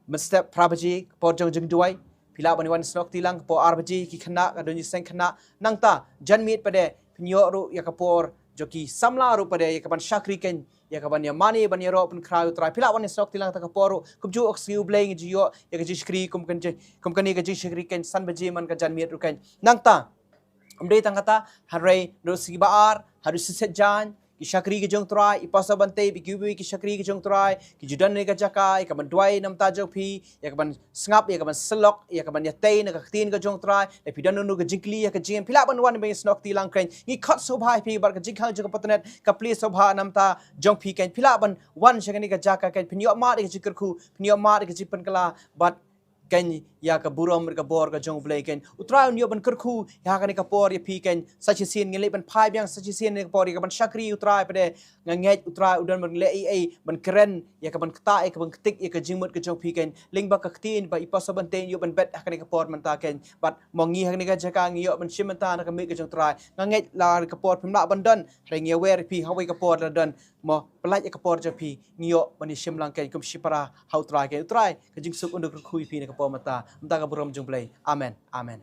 mynstep phra baje, ka por jong jingduwai. Phi lah ban wan snoh kti lang, ka por ar baje, ki khynnah, ka don jingïaseng khynnah. Nangta janmiet pat de phin ïoh ruh ïa ka por jong ki samla ruh pat de, ïa kaban shakri, keiñ, ïa kaban ïamane, ban ïaroh pynkhraw ïa u Trai. Phi lah ban ïasnoh kti lang kata ka por ruh. Kumjuh ka sngi U Blei ngi ju ïoh ïa ka jingshakri kum kan je, kum kane ka jingshakri, keiñ, san baje man ka janmiet ruh, keiñ. Nangta ym dei tang kata, hynrei naduh sngi Ba-ar haduh sngi Saitjaiñ, ki shakri ki jong u Trai, i Pastor Bantei bad kiwei ki shakri ki jong u Trai ki ju don ha kane ka jaka, ïa kaban duwai namar jong phi, ïa kaban sngap, ïa kaban sylloh, ïa kaban ïatei na ka ktien ka jong u Trai. Lada phi don kano kano ka jingkylli ïa ka jingim, phi lah ban wan ban ïasnoh kti lang, keiñ. Ngi khot sngewbha ïa phi, bad ka jingkhang jong ka Potnet ka plie sngewbha namar jong phi, keiñ. Phi lah ban wan sha kane ka jaka, keiñ, phin ïoh mad ïa ka jingkyrkhu, phin ïoh mad ïa ka jingpynkylla, bad, keiñ, ïa ka burom bad ka bor ka jong U Blei, keiñ. U Trai un ïoh ban kyrkhu ïa kane ka por ïa phi, keiñ. Sa shisien ngin leit ban phai biang, sa shisien kane ka por ïa kaban shakri ïa u Trai pat de. Nga ngeit u Trai u don ban leh ei ei, ban kren, ïa kaban ktah, ïa kaban ktik ïa ka jingmut ka jong phi, keiñ. Lyngba ka ktien ba i Pastor Bantei un ïoh ban bet ha kane ka por mynta, keiñ. Bad mo ngi ha kane ka jaka ngi ïoh ban shim bynta na ka miet ka jong u Trai. Nga ngeit la ka por phim lah ban don, hynrei ngi ïawer ïa phi ha kawei ka por lada don, mo, pyllait ïa ka por jong phi, ngi ïoh ban ïashim lang, keiñ, kum shipara ha u Trai, keiñ. U Trai ka jingsuk un da kyrkhu ïa phi na ka por mynta, mynta ka burom jong U Blei. Amen. Amen.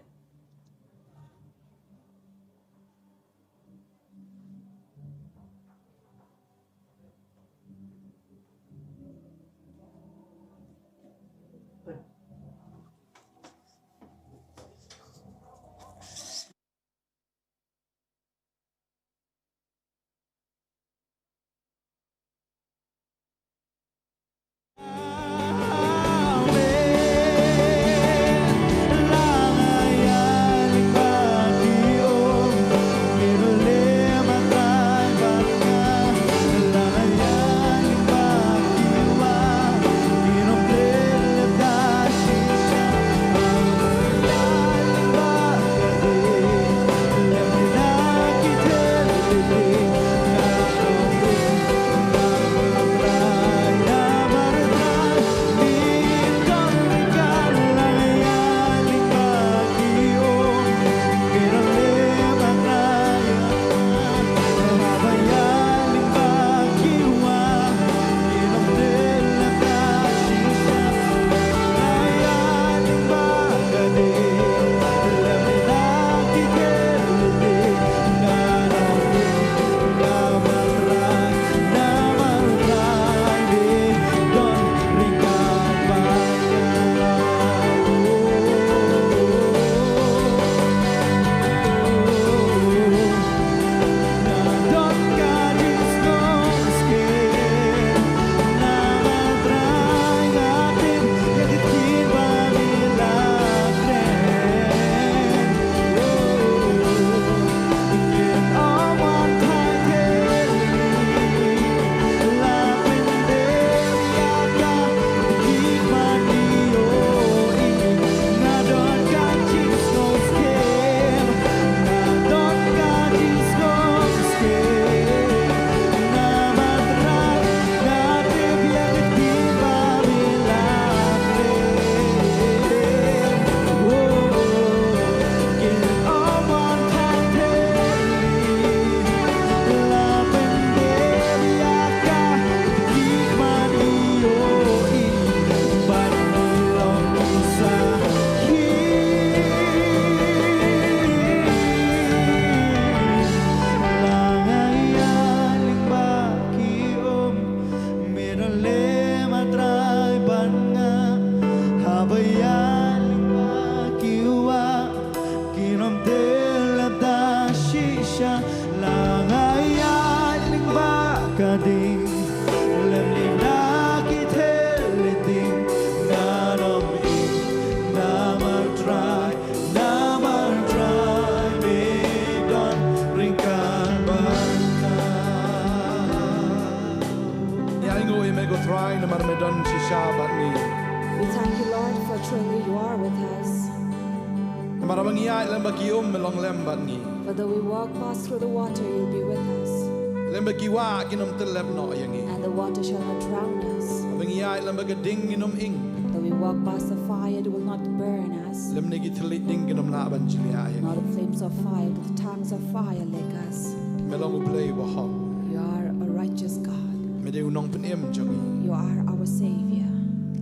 Sha la nga ïaid lyngba ka ding, lem ïa na ki thylliej ding, ngan ym ing, namar Trai, namar Trai me don ryngkat bad nga. Ngi ainguh ïa me ko Trai namar me don shisha bad ngi. We thank you, Lord, for truly you are with us. Namar haba ngi ïaid lem bad ki um, me long lem bad ngi. For though we walk past through the water, you'll be with us. Lem bad ki wah kin ym tyllep noh ïa ngi. And the water shall not drown us. Haba ngi ïaid lem bad ka ding ngin ym ing. Though we walk past the fire, it will not burn us. Lymne ki thylliej ding kin ym lah ban jliah ïa ngi. Nor the flames of fire, the tongues of fire lick us. Me long U Blei uba hok. You are a righteous God. Me dei u nongpynim jong ngi. You are our Savior.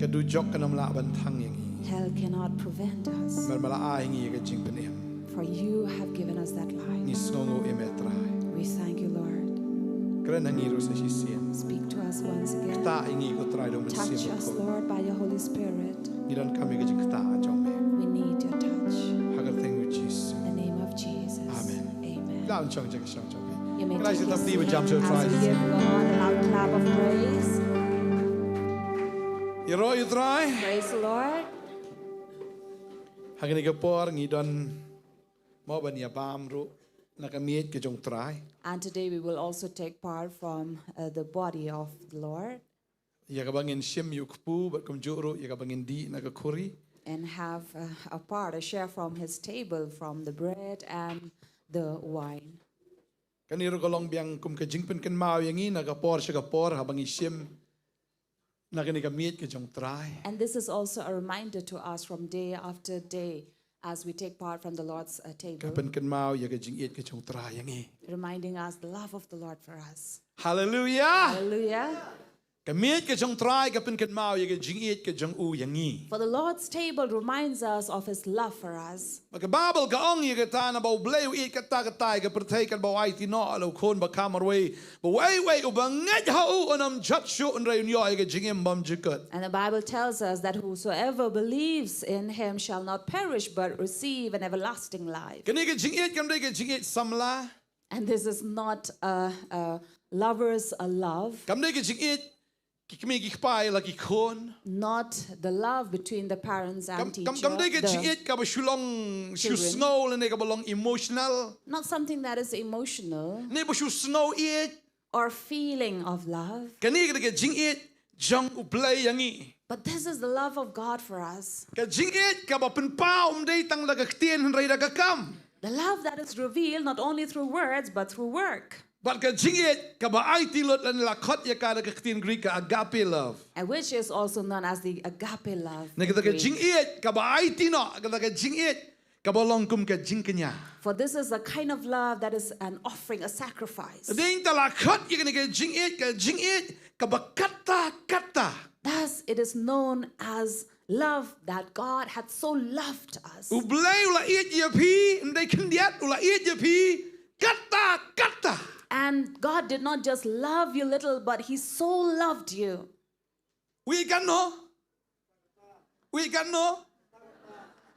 Ka dujok kan ym lah ban thang ïa ngi. Hell cannot prevent us. Namar me la ai ïa ngi ka jingpynim. For you have given us that life. Ngi sngewnguh ïa me Trai. We thank you, Lord. Kren ha ngi ruh sa shisien. Speak to us once again. Ktah ïa ngi ko Trai da U Mynsiem Bakhuid. Touch us, Lord, by your Holy Spirit. Ngi donkam ïa ka jingktah jong me. We need your touch. Ha ka kyrteng U Jisu. In the name of Jesus. Amen. Amen. Khlem shong jong ka shong jong me. You may take your seat as we give God a loud clap of praise. Ïaroh ïa U Trai. Praise the Lord. Ha kane ka por ngi don mo ban ïa bam ruh na ka miej ka jong U Trai. And today we will also take part from, uh, the body of the Lord. Ïa kaba ngin shim ïa u kpu bad kumjuh ruh ïa kaba ngin dih na ka khuri. And have, uh, a part, a share from his table, from the bread and the wine. Kane ruh ka long biang kum ka jingpynkynmaw ïa ngi na ka por sha ka por haba ngi shim na kane ka miej ka jong U Trai. And this is also a reminder to us from day after day as we take part from the Lord's, uh, table. Ka pynkynmaw ïa ka jingïeit ka jong U Trai ïa ngi. Reminding us the love of the Lord for us. Hallelujah. Hallelujah. Ka miej ka jong U Trai ka pynkynmaw ïa ka jingïeit ka jong u ïa ngi. For the Lord's table reminds us of his love for us. Ba ka Baibl ka ong ïa kata, naba U Blei u ïeit katta katta ïa ka pyrthei, katba u aiti noh ïa la u Khun bakham marwei, ba uwei uwei uba ngeit ha u un ym jot shuh, hynrei un ïoh ïa ka jingim bymjukut. And the Bible tells us that whosoever believes in him shall not perish but receive an everlasting life. Kane ka jingïeit kam dei ka jingïeit samla. And this is not a, a lover's, a love. Kam dei ka jingïeit ki kmie ki kpa ïa la ki khun. Not the love between the parents and teacher, kam, kam, kam dei ka jingïeit kaba shu long, shu sngew lane kaba long emotional. Not something that is emotional. Ne ba shu sngew ïeit. Or feeling of love. Kane ka dei ka jingïeit jong U Blei ïa ngi. But this is the love of God for us. Ka jingïeit kaba pynpaw ym dei tang da ka ktien hynrei da ka kam. The love that is revealed not only through words but through work. Bad ka jingïeit kaba aiti lut lane la khot ïa ka da ka ktien Greek ka agape love. And which is also known as the agape love in Greek. Ne kata ka jingïeit kaba aiti noh, kata ka jingïeit kaba long kum ka jingkñia. For this is a kind of love that is an offering, a sacrifice. Dei ta la khot ïa kane ka jingïeit, ka jingïeit kaba katta katta. Thus, it is known as love that God had so loved us. U Blei u la ïeit ïa phi, ym dei khyndiat, u la ïeit ïa phi katta katta. And God did not just love you little, but he so loved you. U ïeit katno? U ïeit katno?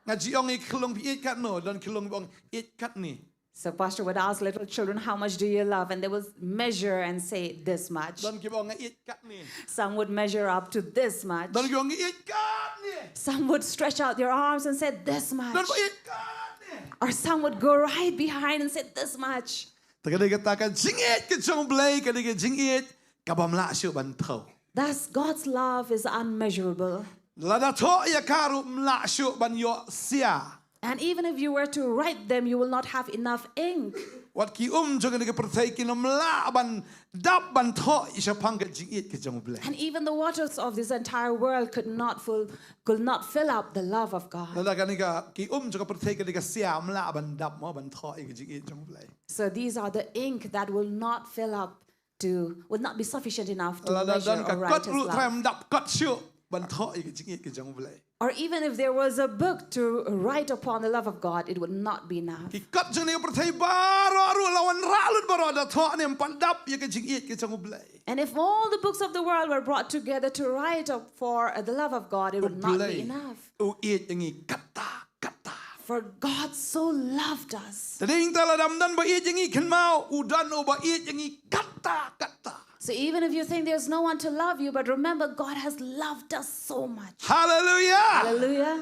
Nga ju ong ïa ki khyllung, phi ïeit katno? Don ki khyllung ba ong ïeit katne. So pastor would ask little children, "How much do you love?" And they will measure and say, "This much." Don kiba ong nga ïeit katne. Some would measure up to this much. Don kiba ong nga ïeit katne. Some would stretch out their arms and say, "This much." Don ba ïeit katne. Or some would go right behind and say, "This much." Te ka dei kata ka jingïeit ka jong U Blei, ka dei ka jingïeit kabym lah shuh ban thew. Thus, God's love is unmeasurable. Lada thoh ïa ka ruh ym lah shuh ban ïoh sia. And even if you were to write them, you will not have enough ink. Wat ki um jong kane ka pyrthei kin ym lah ban dap ban thoh shaphang ka jingïeit ka jong U Blei. And even the waters of this entire world could not full, could not fill up the love of God. Lada kane ka, ki um jong ka pyrthei kane ka sia, ym lah ban dap mo ban thoh ïa ka jingïeit jong U Blei. So these are the ink that will not fill up to, will not be sufficient enough to measure or write his love. Lada don ka kot ruh, Trai, ym dap kot shuh ban thoh ïa ka jingïeit ka jong U Blei. Or even if there was a book to write upon the love of God, it would not be enough. Ki kot jong kane ka pyrthei baroh ruh la wanrah lut baroh, da thoh ne ym pat dap ïa ka jingïeit ka jong U Blei. And if all the books of the world were brought together to write up for, uh, the love of God, it would not be enough. U Blei u ïeit ïa ngi katta katta. For God so loved us. Te dei ta lada ym don ba ïeit ïa ngi kynmaw, u don uba ïeit ïa ngi katta katta. So even if you think there's no one to love you, but remember God has loved us so much. Hallelujah. Hallelujah.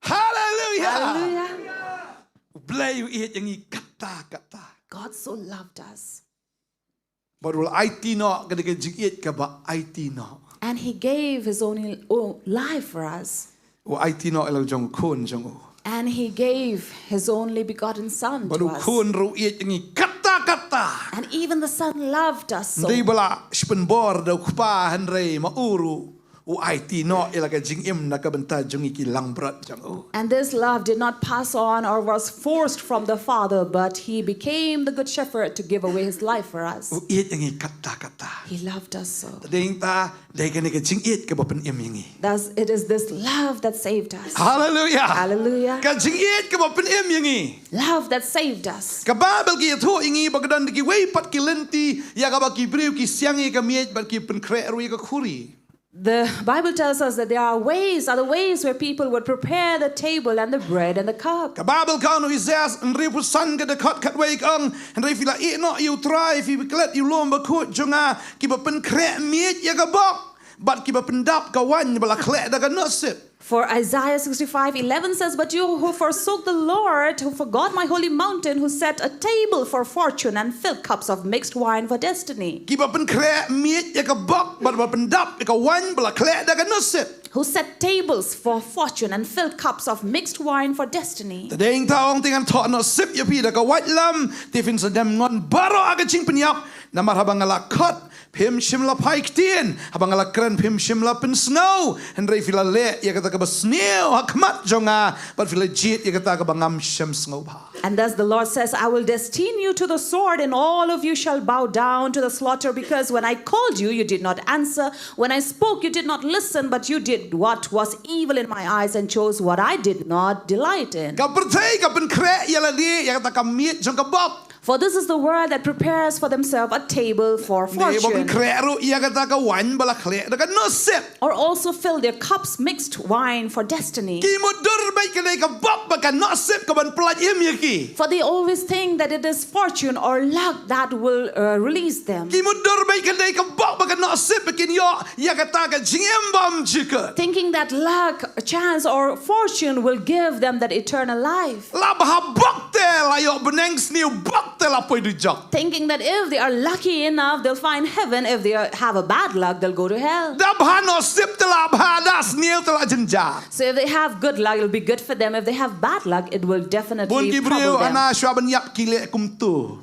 Hallelujah. Hallelujah. U Blei u ïeit ïa ngi katta katta. God so loved us. Bad u la aiti noh ka dei ka jingïeit kaba aiti noh. And he gave his only o- life for us. U aiti noh ïa la jong u khun jong u. And he gave his only begotten Son Bad to u us. khun ruh u ïeit ïa ngi katta katta. And even the Son loved us so. Dei ba la shipynbor da u kpa hynrei ma u ruh u aiti noh ïa la ka jingim na ka bynta jong ngi ki langbrot jong u. And this love did not pass on or was forced from the Father, but he became the Good Shepherd to give away his life for us. U ïeit ïa ngi katta katta. He loved us so. Te dei ta dei kane ka jingïeit kaba pynim ïa ngi. Thus, it is this love that saved us. Hallelujah. Hallelujah. Ka jingïeit kaba pynim ïa ngi. Love that saved us. Ka Baibl ka ïathuh ïa ngi ba ka don kiwei pat ki lynti ïa kaba ki briew ki siang ïa ka miej bad ki pynkhreh ruh ïa ka khuri. The Bible tells us that there are ways, other ways where people would prepare the table and the bread and the cup. Ka Baibl ka ong ha u Isaiah hynriewphew san ka dkhot khatwei ka ong, hynrei phi la ïeh noh ïa u Trai, phi klet ïa u lum bakhuid jong nga, kiba pynkhreh miej ïa ka bok bad kiba pyndap ka waiñ ba la khleh da ka nusip. For Isaiah sixty-five eleven says, "But you who forsook the Lord, who forgot my holy mountain, who set a table for fortune and filled cups of mixed wine for destiny." Kiba pynkhreh miej ïa ka bok bad ba pyndap ïa ka waiñ ba la khleh da ka nusip. Who set tables for fortune and filled cups of mixed wine for destiny. Te dei ta ong te ngan thoh nusip ïa phi da ka waitlam, te phin sa dem ngon baroh ha ka jingpynïap, namar haba nga la khot phim shym la phai ktien, haba nga la kren phim shym la pynsngew, hynrei phi la leh ïa kata kaba sniew ha khmat jong nga, bad phi la jied ïa kata kaba ngam shym sngewbha. And thus the Lord says, "I will destine you to the sword, and all of you shall bow down to the slaughter, because when I called you, you did not answer. When I spoke, you did not listen, but you did what was evil in my eyes and chose what I did not delight in." Ka pyrthei ka pynkhreh ïa lade ïa kata ka miej jong ka bok. For this is the world that prepares for themselves a table for Dei ba fortune, pynkhreh ruh ïa kata ka waiñ ba la khleh da ka nusip. or also fill their cups mixed wine for destiny. Ki mutdur bad ka dei ka bok bad ka nusip kaban pyllait im ïa ki. For they always think that it is fortune or luck that will uh, release them. Ki mutdur bad ka dei ka bok bad ka nusip ba kin ïoh ïa kata ka jingim bymjukut. Thinking that luck, chance, or fortune will give them that eternal life. La bha bok te la ïoh bneng, sniew bok te la poi dujok. Thinking that if they are lucky enough, they'll find heaven. If they are, have a bad luck, they'll go to hell. Da bha nusip te la bha, da sniew te la jynjar. So if they have good luck, it'll be good for them. If they have bad luck, it will Bun definitely ki briew trouble them. hana shuwa ban ïap ki leh kumtu.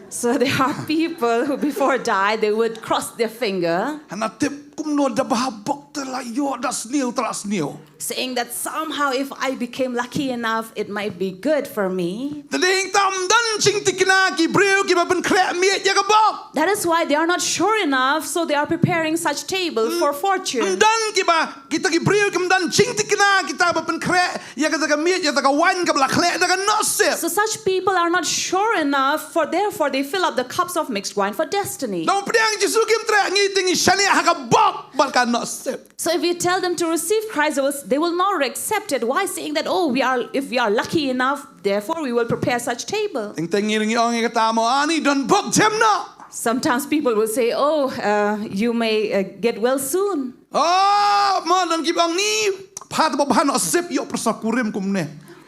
So there are people who, before die, they would cross their finger, Hana tip kumno da bha bok te la ïoh, da sniew te la sniew. saying that somehow if I became lucky enough, it might be good for me. Te dei tam don jingtikna ki briew kiba pynkhreh miej ïa ka bok. That is why they are not sure enough, so they are preparing such table for fortune. Don kiba, kita ki briew kim don jingtikna kita ba pynkhreh ïa kata ka miej, ïa kata ka waiñ kaba la khleh da ka nusip. So such people are not sure enough, for therefore they fill up the cups of mixed wine for destiny. Nongpdiang Jisu kim treh, ngi te ngi shaniah ha ka bok bad ka nusip. So if you tell them to receive Christ, they will, they will not accept it. Why? Saying that, "Oh, we are, if we are lucky enough, therefore we will prepare such table." Teng teng ngi ong ïa kata mo, ani don bok jem noh. Sometimes people will say, "Oh, uh, you may uh, get well soon." Oh, mo don kiba ong ni, pha te ba bha nusip ïoh pyrsa kurim kumne.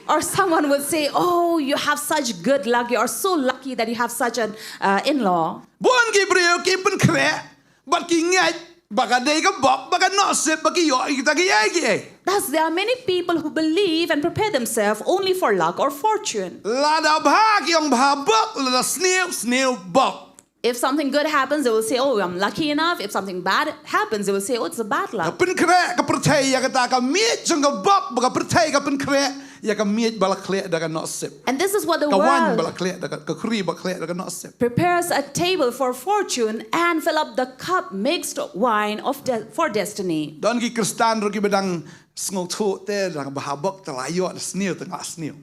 Or someone will say, "Oh, you have such good luck. You are so lucky that you have such an uh, in-law." Bun ki briew ki pynkhreh bad ki ngeit ba ka dei ka bok bad ka nusip ba ki ïoh ïa kita kiei kiei. Thus, there are many people who believe and prepare themselves only for luck or fortune. Lada bha ki ong bha bok, lada sniew, sniew bok. If something good happens, they will say, "Oh, I'm lucky enough." If something bad happens, they will say, "Oh, it's a bad Ka luck." pynkhreh ka pyrthei ïa kata ka miej jong ka bok, ba ka pyrthei ka pynkhreh ïa ka miej ba la khleh da ka nusip. And this is what the Ka waiñ ba la world khleh da ka, ka khuri ba khleh da ka nusip. prepares a table for fortune and fill up the cup mixed wine of de- for destiny. Don ki Khristan ruh kiba dang sngewthuh te, dang bha bok te la ïoh, da sniew te nga sniew.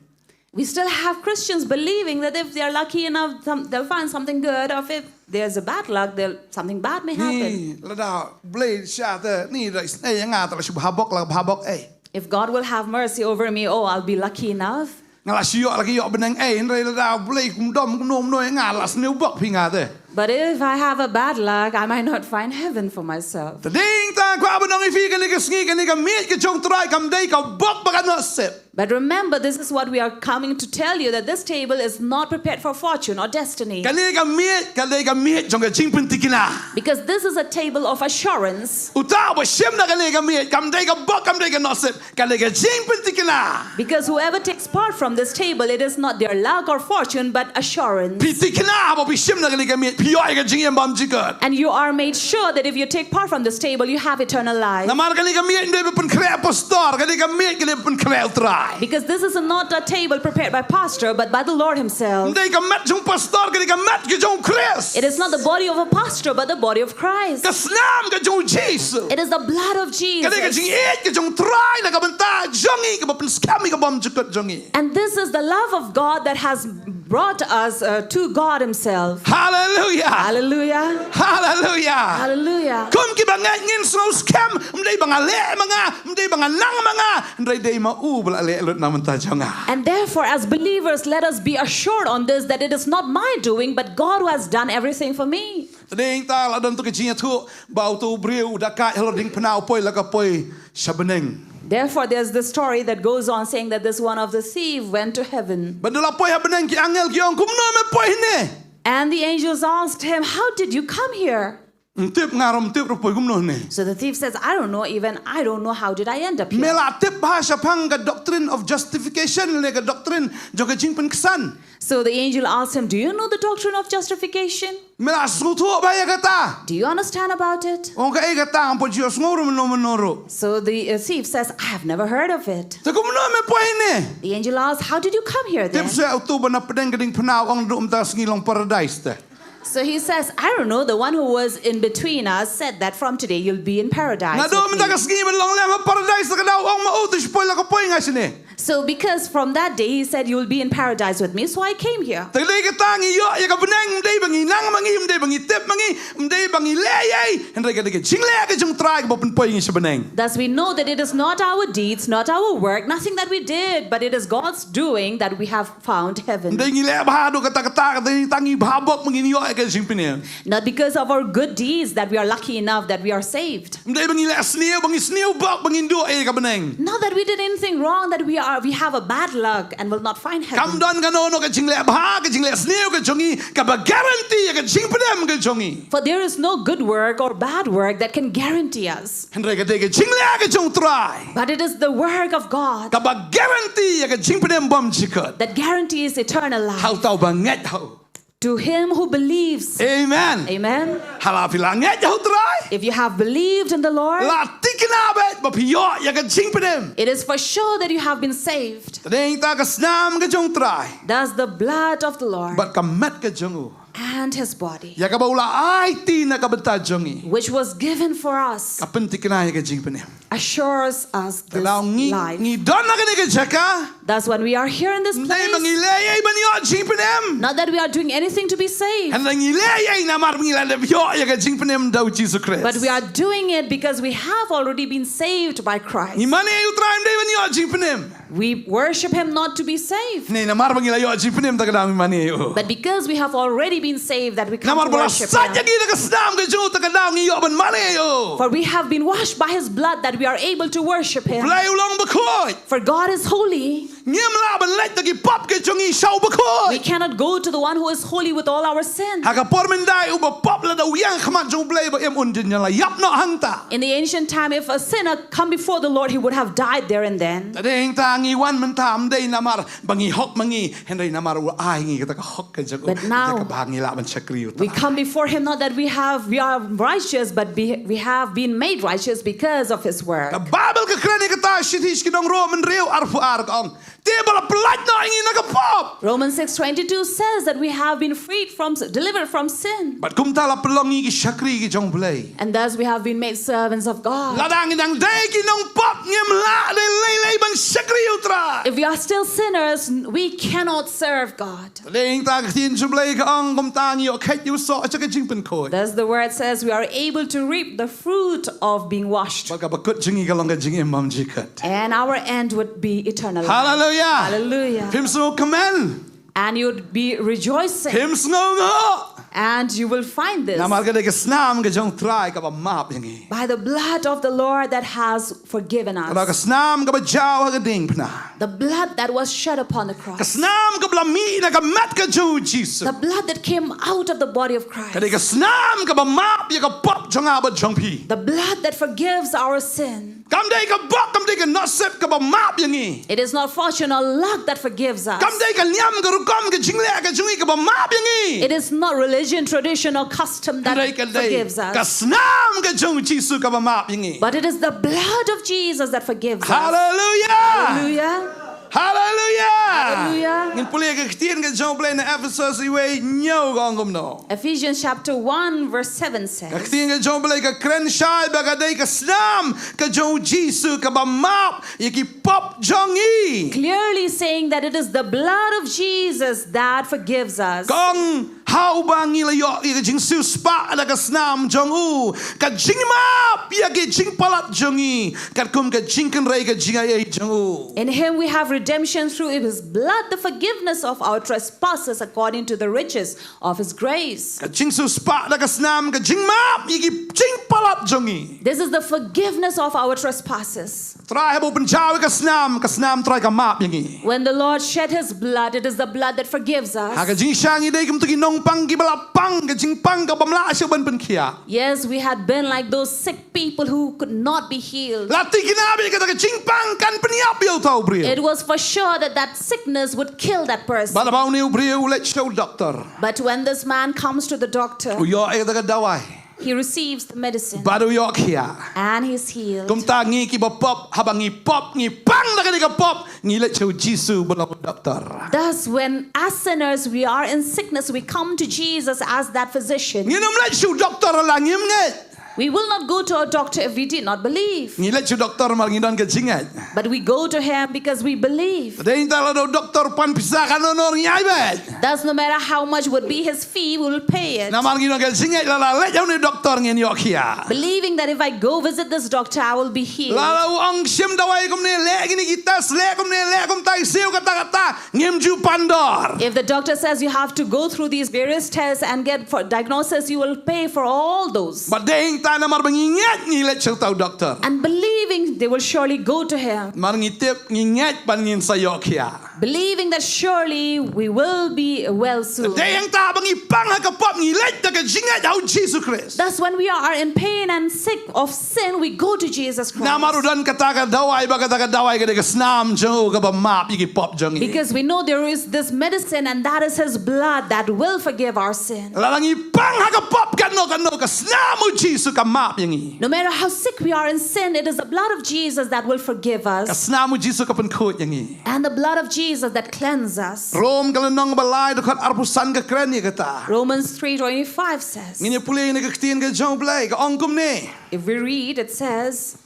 We still have Christians believing that if they are lucky enough, some, they'll find something good, or if there's a bad luck, they'll, something bad may happen. Ni lada Blei sha te, ni da isnei ïa nga te la shu bha bok, la bha bok ei. If God will have mercy over me, oh, I'll be lucky enough. Nga la shu ïoh la ki ïoh bneng ei, hynrei lada U Blei kum dom kumno kumno ïa nga, la sniew bok phi nga te. But if I have a bad luck, I might not find heaven for myself. Te dei ta kwah ban ong ïa phi kane ka sngi, kane ka miej ka jong U Trai kam dei ka bok ba ka nusip. But remember, this is what we are coming to tell you, that this table is not prepared for fortune or destiny. Kane ka miej, kane ka miej jong ka jingpyntikna. Because this is a table of assurance. Uta uba shim na kane ka miej, kam dei ka bok, kam dei ka nusip, kane ka jingpyntikna. Because whoever takes part from this table, it is not their luck or fortune, but assurance. Phi tikna haba phi shim na kane ka miej, phi ïoh ïa ka jingim bymjukut. And you are made sure that if you take part from this table, you have eternal life. Namar kane ka miej ym dei ban pynkhreh pastor, kane ka miej ka dei ban pynkhreh U Trai. Because this is not a table prepared by pastor, but by the Lord Himself. Ym dei ka met jong u pastor, kane ka met ka jong u Khrist. It is not the body of a pastor, but the body of Christ. Ka snam ka jong u Jisu. It is the blood of Jesus. Kane ka jingïeit ka jong U Trai na ka bynta jong ngi, kaba pynskhem ïa ka bymjukut jong ngi. And this is the love of God that has brought us uh, to God Himself. Hallelujah. Hallelujah. Hallelujah. Hallelujah. Kum kiba ngeit ngin sngew skhem, ym dei ba nga leh ma nga, ym dei ba nga nang ma nga, hynrei dei ma u ba la leh lut na bynta jong nga. And therefore, as believers, let us be assured on this, that it is not my doing, but God who has done everything for me. Te dei ta la don tu ka jingïathuh ba uto u briew u da kait halor diengphna u poi la ka poi sha bneng. Therefore, there's this story that goes on saying that this one of the thief went to heaven. Ba da la poi ha bneng, ki angel ki ong, kumno me poi hne? And the angels asked him, "How did you come here?" Ym tip, nga ruh ym tip ruh poi kumno hne. So the thief says, "I don't know, even I don't know how did I end up here." Me la tip bha shaphang ka doctrine of justification ne ka doctrine jong ka jingpynksan. So the angel asked him, "Do you know the doctrine of justification?" Me la sngewthuh bha ïa kata. Do you understand about it? Ong kaei kata, ngam pat ju sngew ruh mynno mynno ruh. So the uh, thief says, "I have never heard of it." Te kumno me poi hne? The angel asked, "How did you come here then?" Tip seh uto ba na pdeng ka diengphna u ong naduh mynta ka sngi long paradise te. So he says, "I don't know, the one who was in between us said that from today you'll be in paradise." Naduh mynta ka sngi ban long lem ha paradise, te ka daw ong ma u, te shu poi la ka poi nga shane. So because from that day he said, "You'll be in paradise with me," so I came here. Te dei kata ngi ïoh ïa ka bneng, ym dei ba ngi nang ma ngi, ym dei ba ngi tip ma ngi, ym dei ba ngi leh ei ei, hynrei ka dei ka jingleh ka jong U Trai kaba pynpoi ngi sha bneng. Thus we know that it is not our deeds, not our work, nothing that we did, but it is God's doing that we have found heaven. Ym dei ngi leh bha haduh katta katta, ka dei tang ngi bha bok ba ngin ïoh ïa ka jingpynim. Not because of our good deeds that we are lucky enough that we are saved. Ym dei ba ngi leh sniew, ba ngi sniew bok ba ngin duh ïa ka bneng. Not that we did anything wrong that we are we have a bad luck and will not find heaven. Kam don kano kano ka jingleh bha, ka jingleh sniew ka jong ngi kaba guarantee ïa ka jingpynim ka jong ngi. For there is no good work or bad work that can guarantee us. Hynrei ka dei ka jingleh ka jong U Trai. But it is the work of God. Kaba guarantee ïa ka jingpynim bymjukut. That guarantees eternal life. Ha uta uba ngeit ha u. To him who believes. Amen. Amen. Ha la phi la ngeit ha U Trai. If you have believed in the Lord. La tikna beit ba phi ïoh ïa ka jingpynim. It is for sure that you have been saved. Te dei ta ka snam ka jong U Trai. Thus the blood of the Lord. Bad ka met ka jong u. And his body. Ïa kaba u la aiti na ka bynta jong ngi. Which was given for us. Ka pyntikna ïa ka jingpynim. Assures us this life. Ngi don ha kane ka jaka. Thus when we are here in this place. Ym dei ba ngi leh ei ei ban ïoh jingpynim. Not that we are doing anything to be saved. Hynrei ngi leh ei ei namar ba ngi la dep ïoh ïa ka jingpynim da u Jisu Khrist. But we are doing it because we have already been saved by Christ. Ngi mane ïa U Trai ym dei ban ïoh jingpynim. We worship him not to be saved. Hynrei namar ba ngi la ïoh jingpynim te ka daw ngi mane ïa u. But because we have already been saved that we come to worship him. Namar ba la sait ïa ngi da ka snam ka jong u te ka daw ngi ïoh ban mane ïa u. For we have been washed by his blood that we are able to worship him. Blei u long bakhuid. For God is holy. Ngim lah ban leit da ki pop ki jong ngi sha u bakhuid. We cannot go to the one who is holy with all our sins. Ha ka por mynta u ba pop lada u ïeng ha khmat jong u Blei ba im un jin ïa la ïap noh hangta. In the ancient time, if a sinner come before the Lord, he would have died there and then. Te dei hangta ngi wan mynta ym dei namar ba ngi hok ma ngi, hynrei namar u ai ngi kata ka hok ka jong u. But now, kaba ngi lah ban shakri ïa u Trai. We come before him not that we have we are righteous, but be, we have been made righteous because of his work. Ka Baibl ka kren ïa kata, shithi sha ki nong Rom hynriew arphew ar ka ong, te ba la pyllait noh ïa ngi na ka pop. Romans six twenty-two says that we have been freed from delivered from sin. Bad kumta la pynlong ngi ki shakri ki jong u Blei. And thus we have been made servants of God. Lada ngi dang dei ki nongpop ngim lah dei lei lei ban shakri ïa u Trai. If we are still sinners, we cannot serve God. Te dei ïa kata ka ktien jong U Blei ka ong kumta ngi ïoh kheit ïa u soh sha ka jingpynkhuid. Thus, the word says we are able to reap the fruit of being washed. Bad kaba kut jong ngi ka long ka jingim bymjukut. And our end would be eternal life. Hallelujah. Hallelujah. Phim sngewkmen. And you'd be rejoicing. Phim sngewnguh. And you will find this Namar ka dei ka snam ka jong U Trai kaba map ïa ngi. By the blood of the Lord that has forgiven Ka dei ka us. snam kaba jaw ha ka diengphna. The blood that was shed upon the Ka cross. snam kaba la mih na ka met ka jong u Jisu. The blood that came out of the body of Christ. Ka dei ka snam kaba map ïa ka pop jong nga bad jong phi. The blood that forgives our sin. Kam dei ka bok, kam dei ka nasib kaba map ïa ngi. It is not fortune or luck that forgives us. Kam dei ka niam ka rukom ka jingleh ka jong ngi kaba map ïa ngi. It is not religion, tradition, or custom Ka dei, that ka dei forgives ka us. snam ka jong u Jisu kaba map ïa ngi. But it is the blood of Jesus that forgives us. Hallelujah. Hallelujah. Hallelujah. Hallelujah. Ngin pule ka ktien ka jong U Blei na Ephesus iwei hynñiew ka ong kumno. Ephesians chapter one verse seven Ka says, ktien ka jong U Blei ka kren shai ba ka dei ka snam ka jong u Jisu kaba map ïa ki pop jong ngi. Clearly saying that it is the blood of Jesus that forgives us. Ka ong ha uba ngi la ïoh ïa ka jingsiewspah da ka snam jong u, ka jingmap ïa ki jingpalat jong ngi katkum ka jingkynrei ka jingai ei jong u. In him we have redemption through his blood, the forgiveness of our trespasses according to the riches of his grace. Ka jingsiewspah da ka snam, ka jingmap ïa ki jingpalat jong ngi. This is the forgiveness of our trespasses. Trai haba u pynjaw ïa ka snam, ka snam Trai ka map ïa ngi. When the Lord shed his blood, it is the blood that forgives Ha ka us. jingshisha ngi dei kum tu ki nongpang kiba la pang, ka jingpang kaba ym lah shuh ban pynkhiah. Yes, we had been like those sick people who could not be healed. La thikna bad kata ka jingpang kan pynïap ïa uta u briew. It was for sure that that sickness would kill that person. Bad haba une u briew u leit sha u doktor, But when this man comes to the doctor, u ïoh ïa kata ka dawai. he receives the medicine Bad u ïoh khiah. And he's healed. Kumta ngi kiba pop, haba ngi pop, ngi pang da kane ka pop, ngi leit sha u Jisu ba long u doktor. Thus, when as sinners we are in sickness, we come to Jesus as that physician. Ngin ym leit sha u doktor lada ngim ngeit. We will not go to a doctor if we did not believe. Ngi leit sha u doktor namar ngi don ka jingngeit. But we go to him because we believe. Dei nta lada u doktor pan pisa katno nor ngi ai beit. Thus, no matter how much would be his fee, we will pay it. Namar ngi don ka jingngeit lada leit ha une u doktor ngin ïoh khiah. Believing that if I go visit this doctor, I will be healed. Lada u ong shim dawai kumne, leh kine ki test, leh kumne, leh kumta, siew kata kata, ngim ju pan dor. If the doctor says you have to go through these various tests and get for diagnosis, you will pay for all those. Bad dei nta namar ba ngi ngeit ngi leit sha uta u doktor. And believing they will surely go to him. Namar ngi tip ngi ngeit ba ngin sa ïoh khiah. Believing that surely we will be well soon. Dei nta ba ngi pang ha ka pop ngi leit da ka jingngeit ha u Jisu Khrist. Thus, when we are in pain and sick of sin, we go to Jesus Christ. Namar u don kata ka dawai, ba kata ka dawai ka dei ka snam jong u kaba map ïa ki pop jong ngi. Because we know there is this medicine, and that is his blood that will forgive our sin. Lada ngi pang ha ka pop katno katno, ka snam u Jisu ka map ïa ngi. No matter how sick we are in sin, it is the blood of Jesus that will forgive Ka us. snam u Jisu ka pynkhuid ïa ngi. And the blood of Jesus that cleanses us. Rom ka lynnong ba lai dkhot arphew san ka kren ïa kata. Romans three twenty-five says, Ngin ïa pule ïa ka ktien ka jong u Blei ka ong kumne. if we read, it says,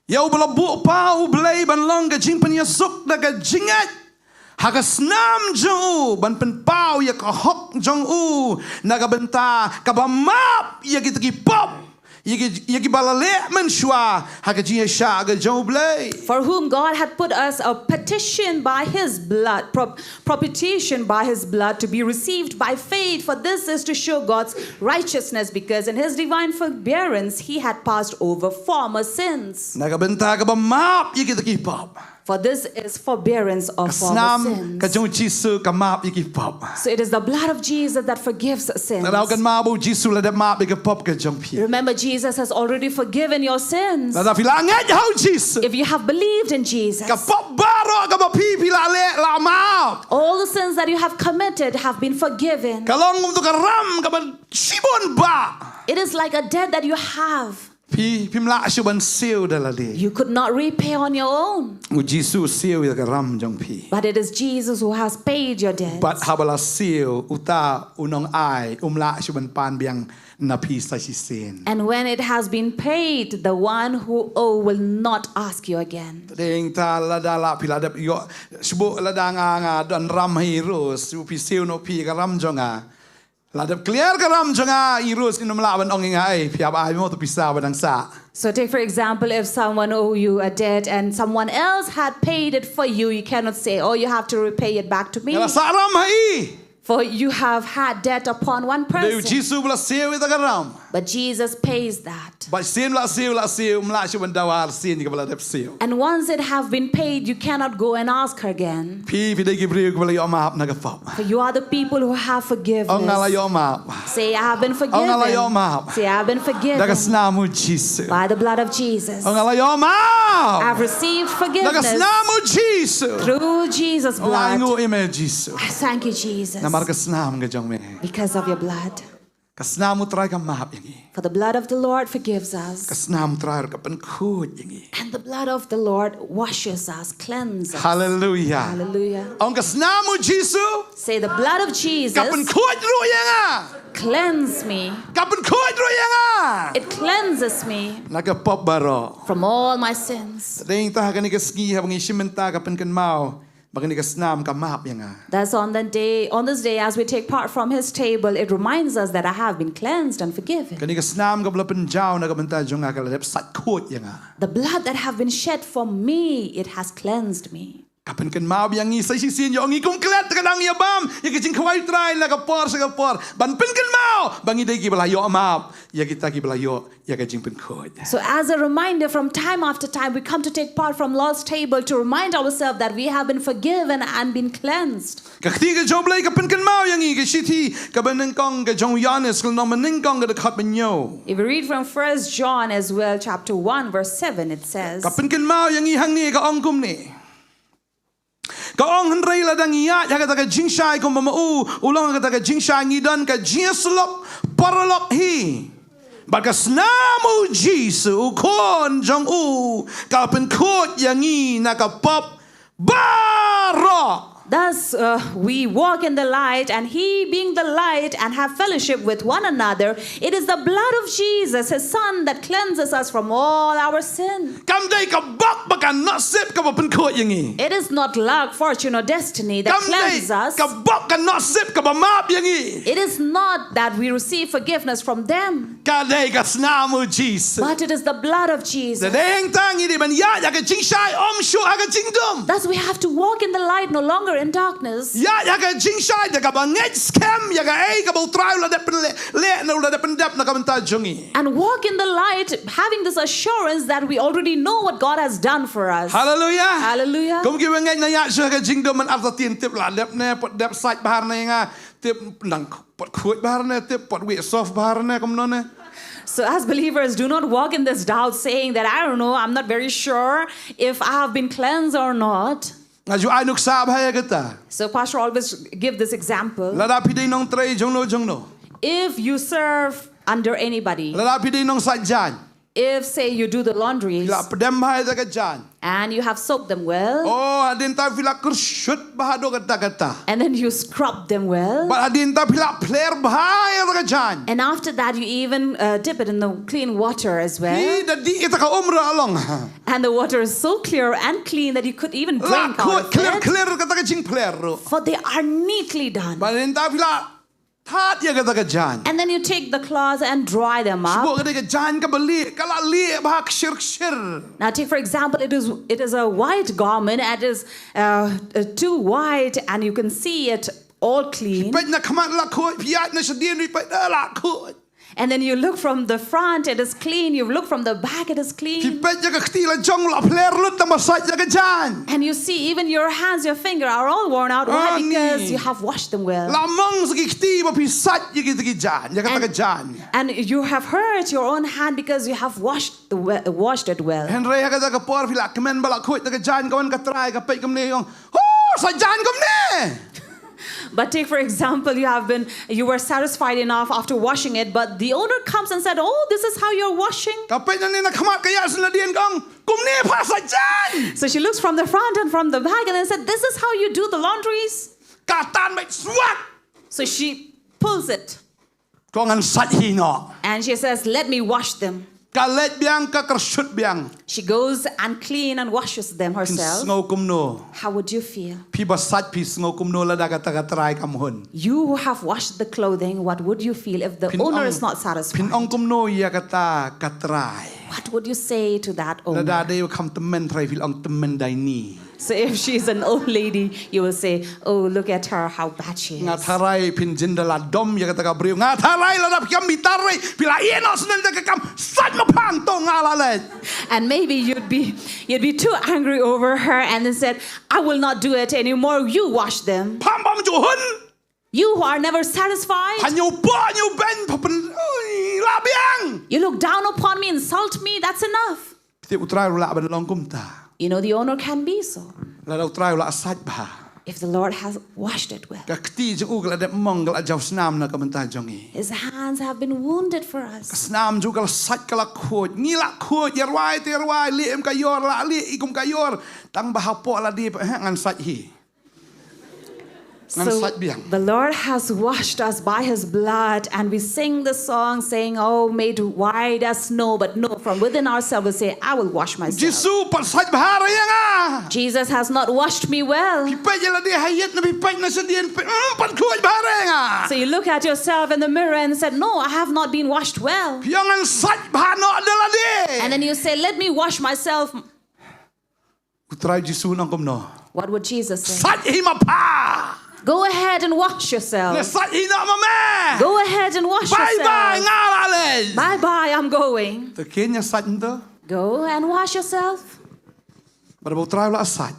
Ïa uba la buh paw u Blei ban long ka jingpynïasuk da ka jingngeit ha ka snam jong u, ban pynpaw ïa ka hok jong u na ka bynta kaba map ïa kita ki pop, ïa ki, ïa kiba la leh mynshuwa ha ka jingïaishah ka jong u Blei. For whom God hath put us a petition by his blood, prop- propitiation by his blood, to be received by faith. For this is to show God's righteousness, because in his divine forbearance he had passed over former sins. Na ka bynta kaba map ïa kita ki pop. For this is forbearance of Ka former snam sins. ka jong u Jisu ka map ïa ki pop. So it is the blood of Jesus that forgives sins. Lada u kynmaw ba u Jisu u la dep map ïa ka pop ka jong phi. Remember, Jesus has already forgiven your sins. Lada phi la ngeit ha u Jisu, If you have believed in Jesus, ka pop baroh kaba phi phi la leh la map. all the sins that you have committed have been forgiven. Ka long kum tu ka ram kaba shibun bah. It is like a debt that you have. Phi phim lah shuh ban siew da lade. You could not repay on your own. U Jisu u siew ïa ka ram jong phi. But it is Jesus who has paid your debt. Bad haba la siew, uta u nongai um lah shuh ban pan biang na phi sa shisien. And when it has been paid, the one who owe will not ask you again. Dei ta lada la phi la dep ïoh, shu lada nga nga don ram ha i Rose, u phi siew noh phi ka ram jong nga. La dep clear ka ram jong nga, i Rose in ym lah ban ong ïa nga, ei, phi hap ai mo tu pisa ba dang sah. So take for example, if someone owe you a debt and someone else had paid it for you, you cannot say, "Oh, you have to repay it back to me." Nga la sah ram ha i. For you have had debt upon one Dei u person. Jisu ba la siew ïa ka ram. But Jesus pays that. Bad shisien la siew, la siew, ym lah shuh ban dawa arsien ïa kaba la dep siew. And once it have been paid, you cannot go and ask her again. Phi, phi dei ki briew kiba la ïoh map na ka pop. For you are the people who have forgiveness. Ong nga la ïoh map. Say, "I have been Ong nga la forgiven." ïoh map. Say, "I have been Da ka forgiven." snam u Jisu. By the blood of Jesus. Ong nga la ïoh map. I've received Da ka forgiveness snam u Jisu. Through Jesus' Ong nga blood. ngu i me Jisu. I thank you, Jesus. Namar ka snam ka jong me. Because of your blood. Ka snam u Trai ka map ïa ngi. For the blood of the Lord forgives us. Ka snam u Trai ka pynkhuid ïa ngi. And the blood of the Lord washes us, cleanses us. Hallelujah. Hallelujah. Ong ka snam u Jisu. Say, "The blood of Jesus Ka pynkhuid ruh ïa nga. Cleanse me. Ka pynkhuid ruh ïa nga. It cleanses me Na ka pop baroh. From all my sins." Dei ta ha kane ka sngi haba ngi shim mynta ka pynkynmaw ba kane ka snam ka map ïa nga. Thus, on the day, on this day, as we take part from his table, it reminds us that I have been cleansed and forgiven. Kane ka snam kaba la pynjaw na ka bynta jong nga ka la dep sait khuid ïa nga. The blood that have been shed for me, it has cleansed me. Ka pynkynmaw ba ïa ngi sa shisien ïoh ngi kum klet ka dang ïa bam ïa ka jingkhawai Trai na ka por sha ka por ban pynkynmaw ba ngi dei kiba la ïoh map ïa kita kiba la ïoh ïa ka jingpynkhuid. So, as a reminder, from time after time, we come to take part from Lord's table to remind ourselves that we have been forgiven and been cleansed. Ka kti ka jong Blei ka pynkynmaw ïa ngi ka shithi kaba nyngkong ka jong Ïoannis ka lynnong ba nyngkong ka dkhot ba hynñiew. If we read from First John as well, chapter one, verse seven, it says, Ka pynkynmaw ïa ngi hangne ka ong kumne. Ka ong hynrei lada ngi ïaid ha kata ka jingshai kumba ma u u long ha kata ka jingshai ngi don ka jingïasyllok paralok hi. Bad ka snam u Jisu u khun jong u ka pynkhuid ïa ngi na ka pop baroh. Thus, uh, we walk in the light, and he, being the light, and have fellowship with one another, it is the blood of Jesus, his Son, that cleanses us from all our sin. Kam dei ka bok ba ka nusip kaba pynkhuid ïa ngi. It is not luck, fortune, or destiny that Kam dei cleanses us. Ka bok ka nusip kaba map ïa ngi. It is not that we receive forgiveness from them, Ka dei ka snam u Jisu. but it is the blood of Jesus. Dei hangta ngi dei ban ïaid ha ka jingshai ym shuh ha ka jingdum. Thus, we have to walk in the light, no longer in darkness. Ïaid ha ka jingshai da kaba ngeit skhem ïa kaei kaba u Trai u la dep pynleh leh na u la dep pyndep na ka bynta jong ngi. And walk in the light, having this assurance that we already know what God has done for us. Hallelujah. Hallelujah. Kum kiba ngeit na ïaid shuh ha ka jingdum man artatien tip la dep ne, pat dep sait bha ne nga, tip nang pat khuid bha ne, tip pat wieh soft bha ne, kumno ne. So, as believers, do not walk in this doubt, saying that, "I don't know, I'm not very sure if I have been cleansed or not." Nga ju ai nuksa bha ïa kata. So, Pastor always give this example. Lada phi dei nongtrei jongno jongno. If you serve under anybody, Lada phi dei nongsait jaiñ. if, say, you do the laundries La pdem bha ïa ka jaiñ. and you have soaked them well, Oh, hadien ta phi la kyrshut bha haduh katta katta. and then you scrub them well, Bad hadien ta phi la pler bha ïa ka jaiñ. and after that you even uh, dip it in the clean water as well, Hi da dih kata ka um ruh long. and the water is so clear and clean that you could even La drink out khuid of clear it, clear kata ka jingpler ruh. for they are neatly done. Bad hadien ta phi la thad ïa kata ka jaiñ. And then you take the cloth and dry them Shu up. buh kata ka jaiñ kaba lieh, ka la lieh bha kshir kshir. Now, take for example, it is it is a white garment and it is uh, uh, too white, and you can see it all clean. Peit na khmat la khuid, phi ïaid na shadien ruh peit, eh, la khuid. And then you look from the front, it is clean. You look from the back, it is Phi clean. peit ïa ka kti la jong la pler lut tang ba sait ïa ka jaiñ. And you see, even your hands, your finger are all worn out. Why? Ah, ni. Because you have washed them well. La mong sa ki kti ba phi sait ïa kita ki jaiñ, ïa kata ka jaiñ. And you have hurt your own hand because you have washed the we- washed it well. Hynrei ha kata ka por phi la kmen ba la khuid ta ka jaiñ, ka wan ka trai ka peit kumne, ka ong, "Huh, sa jaiñ kumne." But take, for example, you have been, you were satisfied enough after washing it, but the owner comes and said, "Oh, this is how you're washing." Ka peit nangne na khmat ka ïaid sha nadien, ka ong, "Kumne pha sait jaiñ." So she looks from the front and from the back and then said, "This is how you do the laundries." Ka tan beit swat. So she pulls it. Ka ong, "Ngan sait hi noh." And she says, "Let me wash them." Ka leit biang, ka kyrshut biang. She goes and clean and washes them herself. Phin sngew kumno? How would you feel? Phi ba sait phi sngew kumno lada kata ka trai kam hun? You who have washed the clothing, what would you feel if the owner is not satisfied? Phin ong kumno ïa kata ka trai? What would you say to that owner? Lada dei u kham tymmen trai, phi ong tymmen dei ni. So if she's an old lady, you will say, "Oh, look at her, how bad she is." Nga tharai phin jin da la dom ïa kata ka briew. Nga tharai lada phi kam bitar re, phi la ïeh noh shen da ka kam sait ma phang to nga la leh. And maybe you'd be you'd be too angry over her and then said, "I will not do it anymore. You wash them." Pham bam ju hun. You who are never satisfied. Pha ñiew poh ñiew beiñ pha pyn, ui, la biang. You look down upon me, insult me, that's enough. Phi tip u Trai u lah ban long kumta. You know the owner can be so. Lada u Trai u la sait bha. If the Lord has washed it well. Ka kti jong u ka la dep mong, ka la jaw snam na ka bynta jong ngi. His hands have been wounded for us. Ka snam jong u ka la sait ka la khuid. Ngi la khuid, ïa rwai te rwai, lieh em ka ïor, la lieh i kum ka ïor. Tang ba hapoh la dep, eh, ngan sait hi. Ngan sait biang. So the Lord has washed us by his blood, and we sing the song saying, "Oh, made white as snow," but no, from within ourselves we say, "I will wash myself." Jisu pat sait bha re ïa nga. Jesus has not washed me well. Phi peit ïa lade ha ïit, na phi peit na shadien, phi peit, mm, pat khuid bha re ïa nga. So you look at yourself in the mirror and said, "No, I have not been washed well." Phi ong, "Ngan sait bha noh da lade." And then you say, "Let me wash myself." U Trai Jisu un ong kumno? What would Jesus say? Sait hi ma pha. "Go ahead and wash yourself." Ne sait hi noh ma me. "Go ahead and wash yourself." Bye bye, nga la leh. "Bye bye, I'm going." To kane ïa sait mynta. "Go and wash yourself." Bad ba u Trai u la sait.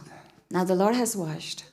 Now the Lord has washed.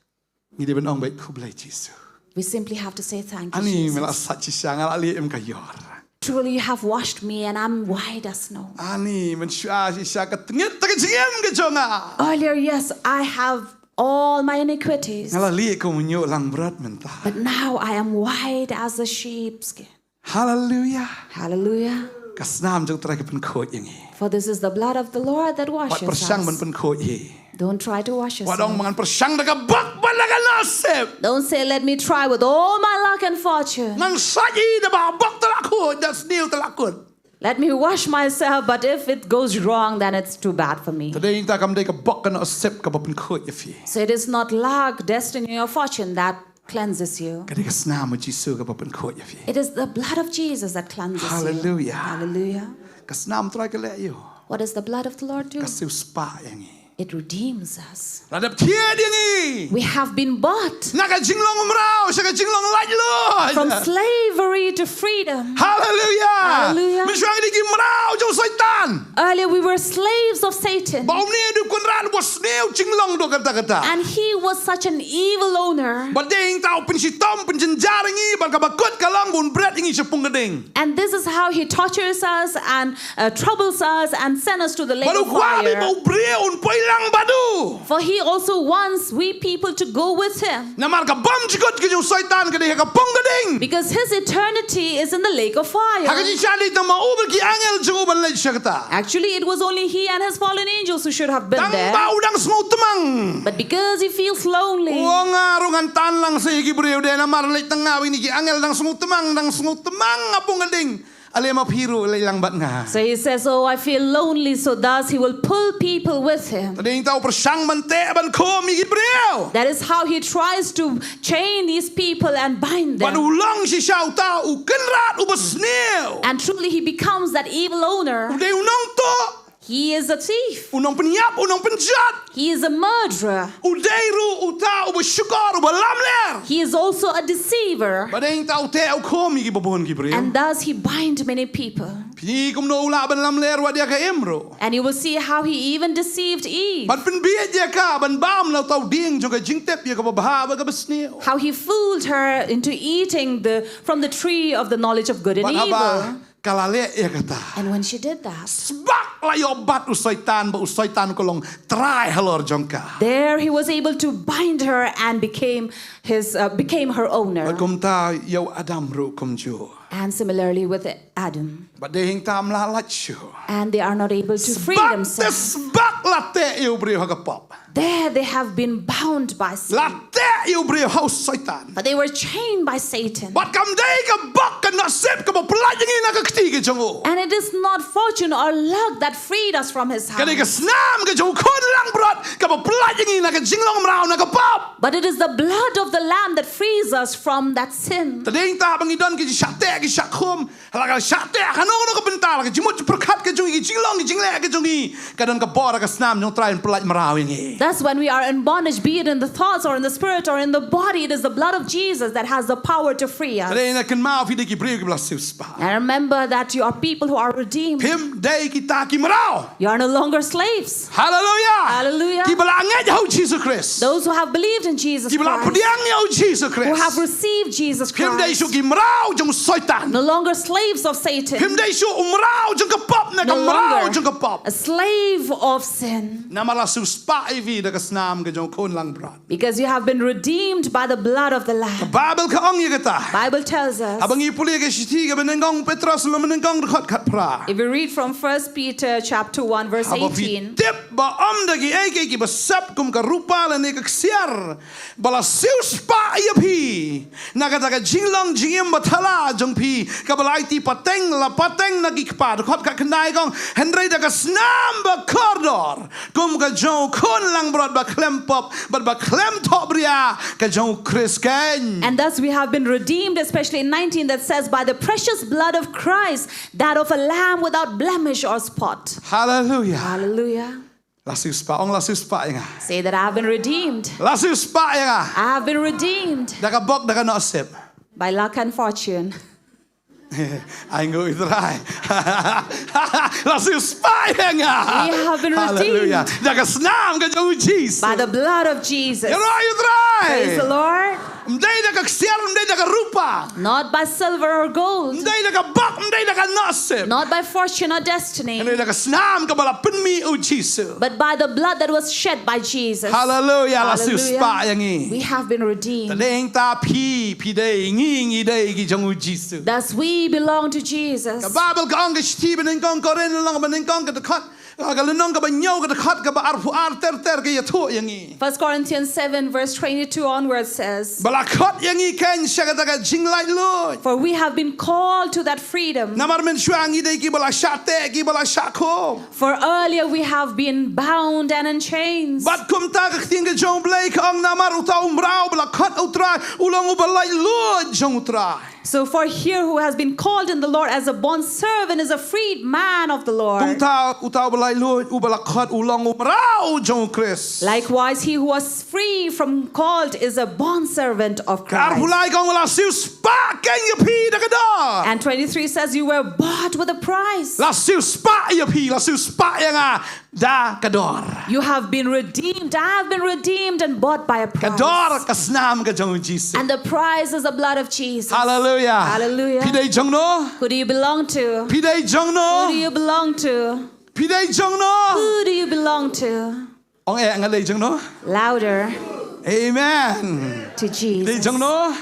Ngi dei ban ong beit khublei Jisu. We simply have to say, "Thank you, Jesus." Ani me la sait shisha, nga la lieh em ka ïor. "Truly you have washed me and I'm white as snow." Ani mynshuwa shisha ka tngit ta ka jingim ka jong nga. Earlier, yes, I have all my iniquities. Nga la lieh kum u ñiuh langbrot mynta. But now I am white as a sheepskin. Hallelujah. Hallelujah. Ka snam jong u Trai ka pynkhuid ïa ngi. For this is the blood of the Lord that washes us. Wat pyrshang ban pynkhuid hi. Don't try to wash yourself. Wat ong ba ngan pyrshang da ka bok bad da ka nasib. Don't say, "Let me try with all my luck and fortune." Ngan sait hi da ba bok te la khuid, da sniew te la khuid. "Let me wash myself, but if it goes wrong, then it's too bad for me." Te dei nangta kam dei ka bok ka nasib kaba pynkhuid ïa phi. So it is not luck, destiny, or fortune that cleanses you. Ka dei ka snam u Jisu kaba pynkhuid ïa phi. It is the blood of Jesus that cleanses you. Hallelujah. Hallelujah. Ka snam u Trai ka leh ïa u. What does the blood of the Lord do? Ka siewspah ïa ngi. It redeems us. La dep thied ïa ngi. We have been bought. Na ka jinglong mraw sha ka jinglong laitluid. From slavery to freedom. Hallelujah. Hallelujah. Mynshuwa ngi dei ki mraw jong u Soitan. Earlier we were slaves of Satan. Bad une u dei u kynrad uba sniew jinglong doh katta katta. And he was such an evil owner. Bad dei nangta u pynshitom, pynjynjar ïa ngi, bad kaba kut ka long ba un bret ïa ngi shaphang ka ding. And this is how he tortures us and, uh, troubles us and send us to the lake of fire. Bad u kwah beit ba u briew un poi lang bad u. For he also wants we people to go with him. Namar ka bymjukut ka jong u Soitan ka dei ha ka pung ka ding. Because his eternity is in the lake of fire. Ha ka jingshisha dei tang ma u bad ki angel jong u ban leit sha kata. Actually, it was only he and his fallen angels who should have been there. Tang ba u dang sngewtmang. But because he feels lonely, u ong, nga ruh ngan tan lang sha ki briew de, namar leit tang nga bad kine ki angel dang sngewtmang, dang sngewtmang ha pung ka ding. Ale ma phi ruh leit lang bad nga. So he says, "Oh, I feel lonely," so thus he will pull people with him. Te dei nangta u pyrshang ban teh ban khum ïa ki briew. That is how he tries to chain these people and bind them. Bad u long shisha uta u kynrad uba sniew. And truly he becomes that evil owner. U dei u nongtuh. He is a thief. U nongpynïap, u nongpynjot. He is a murderer. U dei ruh uta uba shukor, uba lamler. He is also a deceiver. Bad dei nangta u teh u khum ïa kiba bun ki briew. And thus he bind many people. Phi i kumno u lah ban lamler wat ïa ka Im ruh. And you will see how he even deceived Eve. Ban pynbieit ïa ka ban bam na uta u dieng jong ka jingtip ïa kaba bha bad kaba sniew. How he fooled her into eating the, from the tree of the knowledge of good and evil. Bad haba ka la leh ïa kata. And when she did that, Sbak la ïoh bat u Soitan, ba u Soitan u ka long trai halor jong ka. There he was able to bind her and became his uh, became her owner. Bad kumta ïa u Adam ruh kumjuh. And similarly with Adam. Bad dei hangta ym lah lait shuh. And they are not able to free Sbak te themselves. Sbak la teh ïa u briew ha ka pop. There they have been bound by sin. La teh ïa u briew ha u Soitan. But they were chained by Satan. Bad kam dei ka bok ka nusip kaba pyllait ïa ngi na ka kti ka jong u. And it is not fortune or luck that freed us from his Ka dei hand. ka snam ka jong u khun langbrot kaba pyllait ïa ngi na ka jinglong mraw na ka pop. But it is the blood of the Lamb that frees us from that sin. Te dei hangta ba ngi don ki jingshah teh ki shah khum. Hala ka shah teh kano kano ka bynta, la ka jingmut jingpyrkhat ka jong ngi, ki jinglong ki jingleh ka jong ngi, ka don ka bor ka snam jong u Trai ban pyllait mraw ïa ngi. Thus, when we are in bondage, be it in the thoughts or in the spirit or in the body, it is the blood of Jesus that has the power to free us. Te dei na kynmaw phi dei ki briew kiba la siewspah. And remember that you are people who are redeemed. Phim dei kita ki mraw. You are no longer slaves. Hallelujah. Hallelujah. Kiba la ngeit ha u Jisu Khrist. Those who have believed in Jesus Kiba la Christ, pdiang ïa u Jisu who have Khrist. received Jesus Phim dei Christ, shuh ki mraw jong u Soitan. no longer slaves of Satan, Phim dei shuh u mraw jong ka pop, na ka no mraw longer jong ka pop. a slave of sin. Namar la siewspah ïa phi da ka snam ka jong u khun langbrot. Because you have been redeemed by the blood of the Lamb. Bible ka ong ïa kata. Bible tells us. Haba ngi pule ka shithi kaba nyngkong Petros lynnong ba nyngkong dkhot khatphra. If we read from First Peter chapter one verse Haba phi eighteen, tip ba ym da kiei kiei kiba sep kum ka rupa lane ka ksiar ba la siewspah ïa phi na kata ka jinglong jingim bathala jong phi kaba la aiti pateng la pateng na ki kpa, dkhot khatkhyndai ka ong, hynrei da ka snam bakordor kum ka jong u khun langbrot ba khlem pop bad ba khlem thohbria, ka jong u Khrist keiñ. And thus we have been redeemed, especially in nineteen that says, "By the precious blood of Christ, that of a lamb without blemish or spot." Hallelujah. Hallelujah. La siewspah, ong la siewspah ïa nga. Say that I have been redeemed. La siewspah ïa nga. I have been redeemed Da ka bok da ka nusip. By luck and fortune. Ai ngu i Trai. La siewspah ïa nga. We have been Hallelujah. redeemed Da ka snam ka jong u Jisu. By the blood of Jesus. Ïaroh ïa u Trai. Praise the Lord. Ym dei da ka ksiar, ym dei da ka rupa. Not by silver or gold. Ym dei da ka bok, ym dei da ka nusip. Not by fortune or destiny. Ym dei da ka snam kaba la pynmih u Jisu. But by the blood that was shed by Jesus. Hallelujah. La Hallelujah. Siewspah ïa ngi. We have been Te redeemed. dei hangta phi, phi dei ngi, ngi dei ki jong u Jisu. Thus we belong to Jesus. Ka Bible ka ong ka shithi ba nyngkong Korinth lynnong ba nyngkong ka dkhot, ka lynnong kaba hynñiew ka dkhot kaba arphew ar ter ter ka ïathuh ïa ngi. First Corinthians seven verse twenty-two onwards says, Ba la khot ïa ngi keiñ sha kata ka jinglaitluid. "For we have been called to that freedom. Namar mynshuwa ngi dei kiba la shah teh, kiba la shah khum. For earlier we have been bound and in chains." Bad kumta ka ktien ka jong u Blei ka ong namar uta u mraw ba la khot u Trai, u long uba laitluid jong u Trai. So for he who has been called in the Lord as a bond servant is a freed man of the Lord. Kumta uta uba laitluid, uba la khot u long u mraw jong u Khrist. Likewise, he who was free from called is a bond servant of Ka arphew Christ. lai ka ong la siewspah keiñ ïa phi da ka dor. And twenty-three says, "You were bought with a price." La siewspah ïa phi, la siewspah ïa nga da ka dor. You have been redeemed. I have been redeemed and bought by a Ka price. dor ka snam ka jong u Jisu. And the price is the blood of Jesus. Hallelujah. Hallelujah. Phi dei jong no? Who do you belong to? Phi dei jong no? Who do you belong to? Phi dei jong no? Who do you belong to? Ong eh nga dei jong no? Louder. Amen. To Dei Jesus. jong no?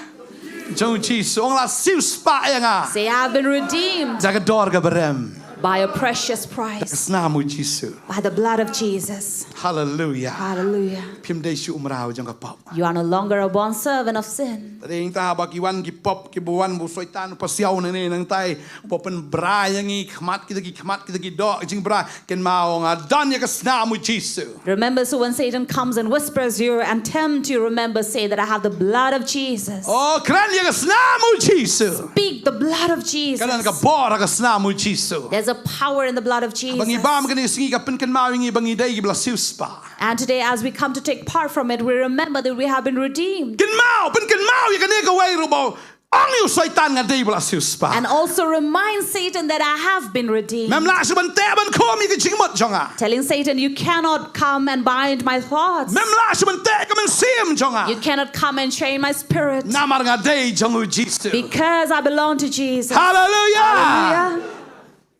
Jong u Jisu. Ong la siewspah ïa nga. Say, "I have been redeemed Da ka dor kaba rem. By a precious Ka price." snam u Jisu. By the blood of Jesus. Hallelujah. Hallelujah. Phim dei shuh u mraw jong ka pop. You are no longer a bond servant of sin. Te dei hangta ba ki wan ki pop, kiba wan u Soitan, u pasiaw nangne nangtai, u pynbra ïa ngi, khmat kita ki khmat, kita ki doh jingbra, kynmaw nga don ïa ka snam u Jisu. Remember, so when Satan comes and whispers you and tempt you, remember, say that, "I have the blood of Jesus." Oh, kren ïa ka snam u Jisu. Speak the blood of Jesus. Ka don ka bor ha ka snam u Jisu. There's a power in the blood of Jesus. Ba ngi bam kane ka sngi ka pynkynmaw ïa ngi ba ngi dei kiba la siewspah. And today, as we come to take part from it, we remember that we have been redeemed. Kynmaw, pynkynmaw ïa kane kawei ruh ba Ong ïa u Soitan nga dei ba la siewspah. And also remind Satan that I have been redeemed. Mem lah shuh ban teh ban khum ïa ka jingmut jong nga. Telling Satan, "You cannot come and bind my thoughts. Mem lah shuh ban teh ka mynsiem jong nga. You cannot come and chain my spirit. Namar nga dei jong u Jisu." Because I belong to Jesus. Hallelujah. Hallelujah.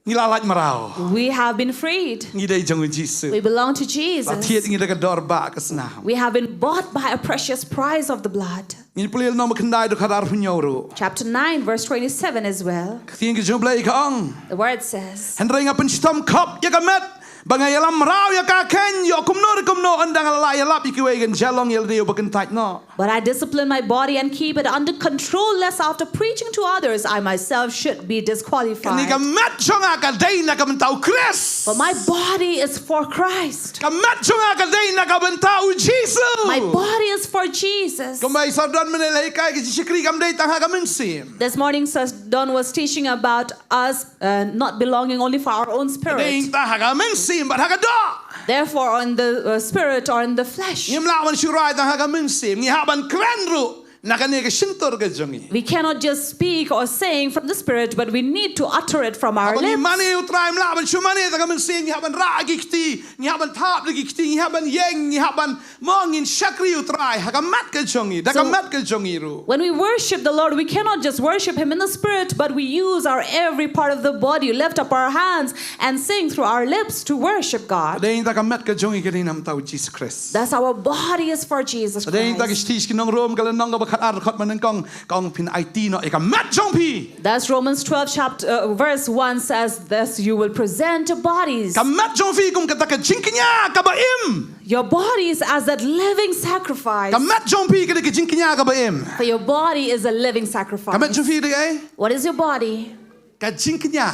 Ngi la lait mraw. We have been freed. Ngi dei jong u Jisu. We belong to Jesus. La thied ngi da ka dor ba ka snam. We have been bought by a precious price of the blood. Ngi pule Rom khyndai dkhot arphew hynñiew ruh. Chapter nine, verse twenty-seven as well. Ka ktien ka jong u Blei ka ong. The word says, "Hynrei nga pynshitom khop ïa ka met ba nga ïalam mraw ïa ka kheiñ, ïoh kumno re kumno, ynda nga la ïalap ïa kiwei, kan jia long ïa lade uba kyntait noh." But I discipline my body and keep it under control, lest after preaching to others, I myself should be disqualified. Kane ka met jong nga ka dei na ka bynta u Khrist. But my body is for Christ. Ka met jong nga ka dei na ka bynta u Jisu. My body is for Jesus. Kumba i Sordon mynne la hikai ka jingshakri kam dei tang ha ka mynsiem. This morning, Sir Don was teaching about us uh, not belonging only for our own spirit. Dei tang ha ka mynsiem bad ha ka doh. Therefore, in the uh, spirit or in the flesh. Ngim lah ban shu rai tang ha ka mynsiem, ngi hap ban kren ruh na kane ka shyntur ka jong ngi. We cannot just speak or saying from the spirit, but we need to utter it from our lips. Haba ngi mane ïa u Trai, ngim lah ban shu mane tang ha ka mynsiem, ngi hap ban rah ki kti, ngi hap ban thap da ki kti, ngi hap ban ïeng, ngi hap ban Mo ngin shakri ïa u Trai ha ka met ka jong ngi, da ka met ka jong ngi ruh. When we worship the Lord, we cannot just worship Him in the spirit, but we use our every part of the body, lift up our hands, and sing through our lips to worship God. Dei da ka met ka jong ngi ka dei na ka bynta u Jisu Khrist. Thus, our body is for Jesus Christ. Dei da ka shithi sha ki nong Rom ka lynnong kaba khatar dkhot ba nyngkong ka ong phin aiti noh ïa ka met jong phi. Thus, Romans twelve chapter uh, verse one says, "Thus you will present your bodies." Ka met jong phi kum kata ka jingkñia kaba im. Your bodies as that living sacrifice. Ka met jong phi ka dei ka jingkñia kaba im. For your body is a living sacrifice. Ka met jong phi ka dei ei? What is your body? Ka jingkñia.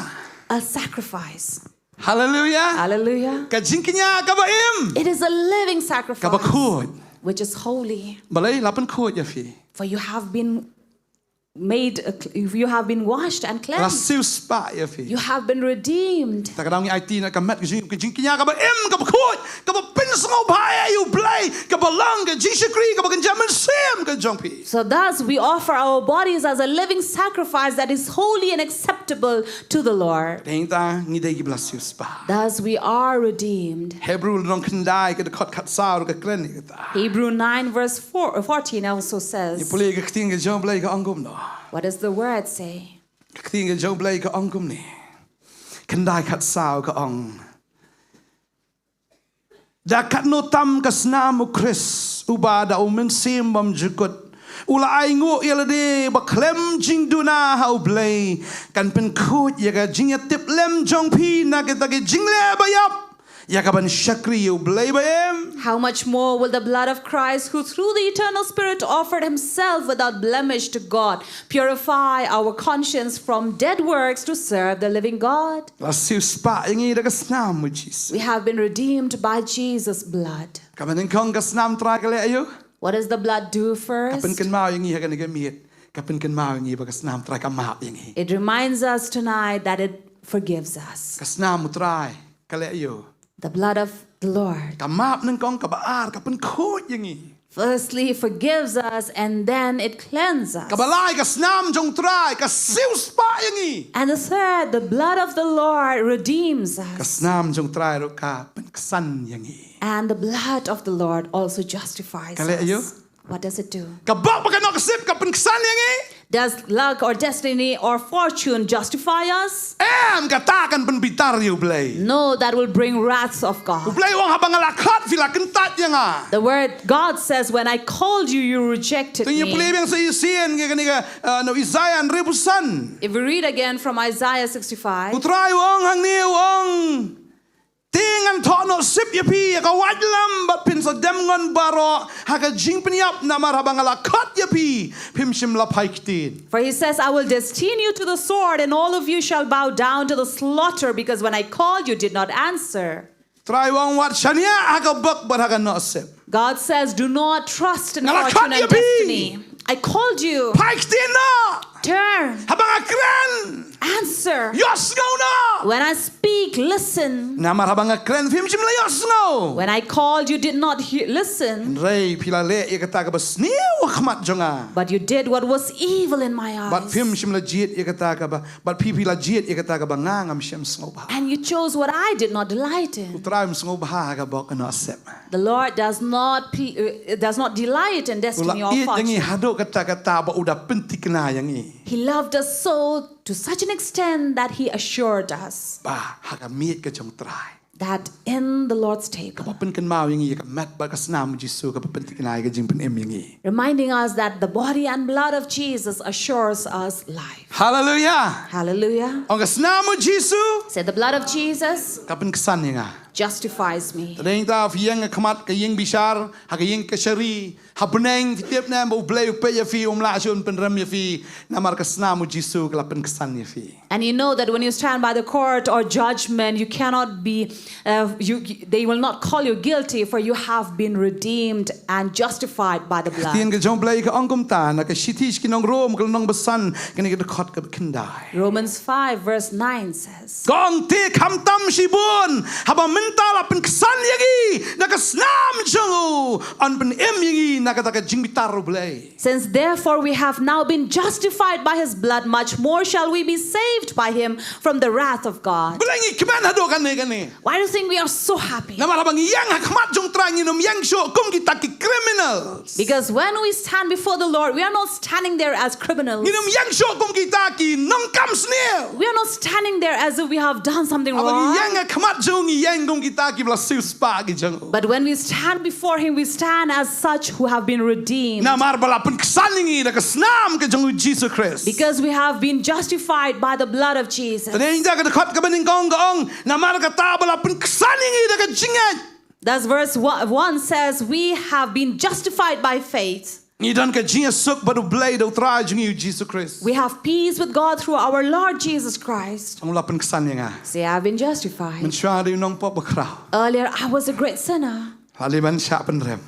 A sacrifice. Hallelujah. Hallelujah. Ka jingkñia kaba im. It is a living sacrifice. Kaba khuid. Which is holy. Balei? La pynkhuid ïa phi. For you have been made, a cl- you have been washed and cleansed. La siewspah ïa phi. You have been redeemed. Ta ka daw ngi aiti na ka met ka jing ka jingkñia kaba im kaba khuid kaba pynsngewbha ïa u Blei kaba long ka jingshakri kaba kynja mynsiem ka jong phi. So thus we offer our bodies as a living sacrifice that is holy and acceptable to the Lord. Dei ta ngi dei kiba la siewspah. Thus we are redeemed. Hebru lynnong khyndai ka dkhot khatsaw ka kren ïa kata. Hebrew nine verse four, fourteen also says, Ngi pule ka ktien ka jong u Blei ka ong kumno. What does the word say? Ka ktien ka jong u Blei ka ong kumne. Khyndai khatsaw ka ong. Da katno tam ka snam u Khrist uba da u mynsiem bymjukut u la ainguh ïa lade ba khlem jingduna ha u Blei kan pynkhuid ïa ka jingïatiplem jong phi na kita ki jingleh ba ïap ïa ka ban shakri ïa u Blei ba im. How much more will the blood of Christ, who through the eternal Spirit offered himself without blemish to God, purify our conscience from dead works to serve the living God? La siewspah ïa ngi da ka snam u Jisu. We have been redeemed by Jesus' blood. Kaba nyngkong ka snam Trai ka leh aïu? What does the blood do first? Ka pynkynmaw ïa ngi ha kane ka miet. Ka pynkynmaw ïa ngi ba ka snam Trai ka map ïa ngi. It reminds us tonight that it forgives us. Ka snam u Trai ka leh aïu? The blood of the Lord. Ka map nyngkong, kaba ar ka pynkhuid ïa ngi. Firstly, it forgives us and then it cleanses us. Kaba lai ka snam jong u Trai ka siewspah ïa ngi. And the third, the blood of the Lord redeems us. Ka snam jong u Trai ruh ka pynksan ïa ngi. And the blood of the Lord also justifies us. Ka leh aïu? What does it do? Ka bok bad ka nongsip ka pynksan ïa ngi. Does luck or destiny or fortune justify us? Em, kata kan pynbitar ïa u Blei. No, that will bring wrath of God. U Blei u ong haba nga la khot phi la kyntait ïa nga. The word God says, "When I called you, you rejected me." Te ngi pule biang sa shisien ïa kane ka, uh, na Isaiah hynriewphew san. If we read again from Isaiah sixty-five, u Trai u ong hangne, u ong. Te ngan thoh nongsip ïa phi ïa ka waitlam bad phin sa dem ngon baroh ha ka jingpynïap, namar haba nga la khot ïa phi phim shym la phai ktien. For he says, "I will destine you to the sword, and all of you shall bow down to the slaughter, because when I called, you did not answer." Trai u ong wat shaniah ha ka bok bad ha ka nongsip. God says, "Do not trust in fortune and destiny. Nga la khot ïa phi. I called you. Phai ktien noh. Turn. Haba nga kren. Answer. Ïohsngew noh. When I speak, listen. Namar haba nga kren phim shym la ïohsngew. When I called, you did not hear, listen. Hynrei phi la leh ïa kata kaba sniew ha khmat jong nga. But you did what was evil in my Bad eyes. phim shym la jied ïa kata kaba bad phi phi la jied ïa kata kaba nga ngam shym sngewbha. And you chose what I did not delight U in. Trai um sngewbha ha ka bok ka noh sep. The Lord does not ple- uh, does not delight in U la destiny or ïeit ïa ngi fortune. Haduh katta katta ba u da pynthikna ïa ngi. He loved us so to such an extent that he assured us Ba ha ka miej ka jong Trai. that in the Lord's table, Kaba pynkynmaw ïa ngi ïa ka met bad ka snam u Jisu kaba pynthikna ïa ka jingpynim ïa ngi. reminding us that the body and blood of Jesus assures us life. Hallelujah. Hallelujah. Ong ka snam u Jisu Say, "The blood of Jesus ka pynksan ïa nga. justifies me." Tadeng ta phi ïeng ha khmat ka ïing bishar ha ka ïing kashari ha bneng phi tip ne ba u Blei u peit ïa phi um lah shuh un pynrem ïa phi. Namar ka snam u Jisu ka la pynksan ïa phi. And you know that when you stand by the court or judgment, you cannot be, uh, you, they will not call you guilty, for you have been redeemed and justified by the blood. Ktien ka jong u Blei ka ong kumta na ka shithi sha ki nong Rom ka lynnong ba san kane ka dkhot kaba khyndai. Romans five, verse nine says, Ka ong te khamtam shibun haba mynta la pynksan ïa ngi da ka snam jong u yn pynim ïa ngi na kata ka jingbitar u Blei. "Since therefore we have now been justified by his blood, much more shall we be saved by him from the wrath of God." Balei ngi kmen haduh kane kane? Why do you think we are so happy? Namar haba ngi ïeng ha khmat jong u Trai ngin ym ïeng shuh kum kita ki criminals. Because when we stand before the Lord, we are not standing there as criminals. Ngin ym ïeng shuh kum kita ki nongkam sniew. We are not standing there as if we have done something Haba ngi ïeng wrong. ha khmat jong u ngi ïeng kum kita kiba la siewspah ki jong u. But when we stand before him, we stand as such who have been redeemed. Namar ba la pynksan ïa ngi da ka snam ka jong u Jisu Khrist. Because we have been justified by the blood of Jesus. Tadeng ta ka dkhot kaba nyngkong ka ong namar kata ba la pynksan ïa ngi da ka jingngeit. Thus, verse one says, "We have been justified by faith." Ngi don ka jingïasuk bad u Blei da u Trai jong ngi u Jisu Khrist. We have peace with God through our Lord Jesus Christ. Ong la pynksan ïa nga. Say, "I've been justified." Mynshuwa dei u nongpop bakhraw. Earlier, I was a great sinner. La dei ban shah pynrem.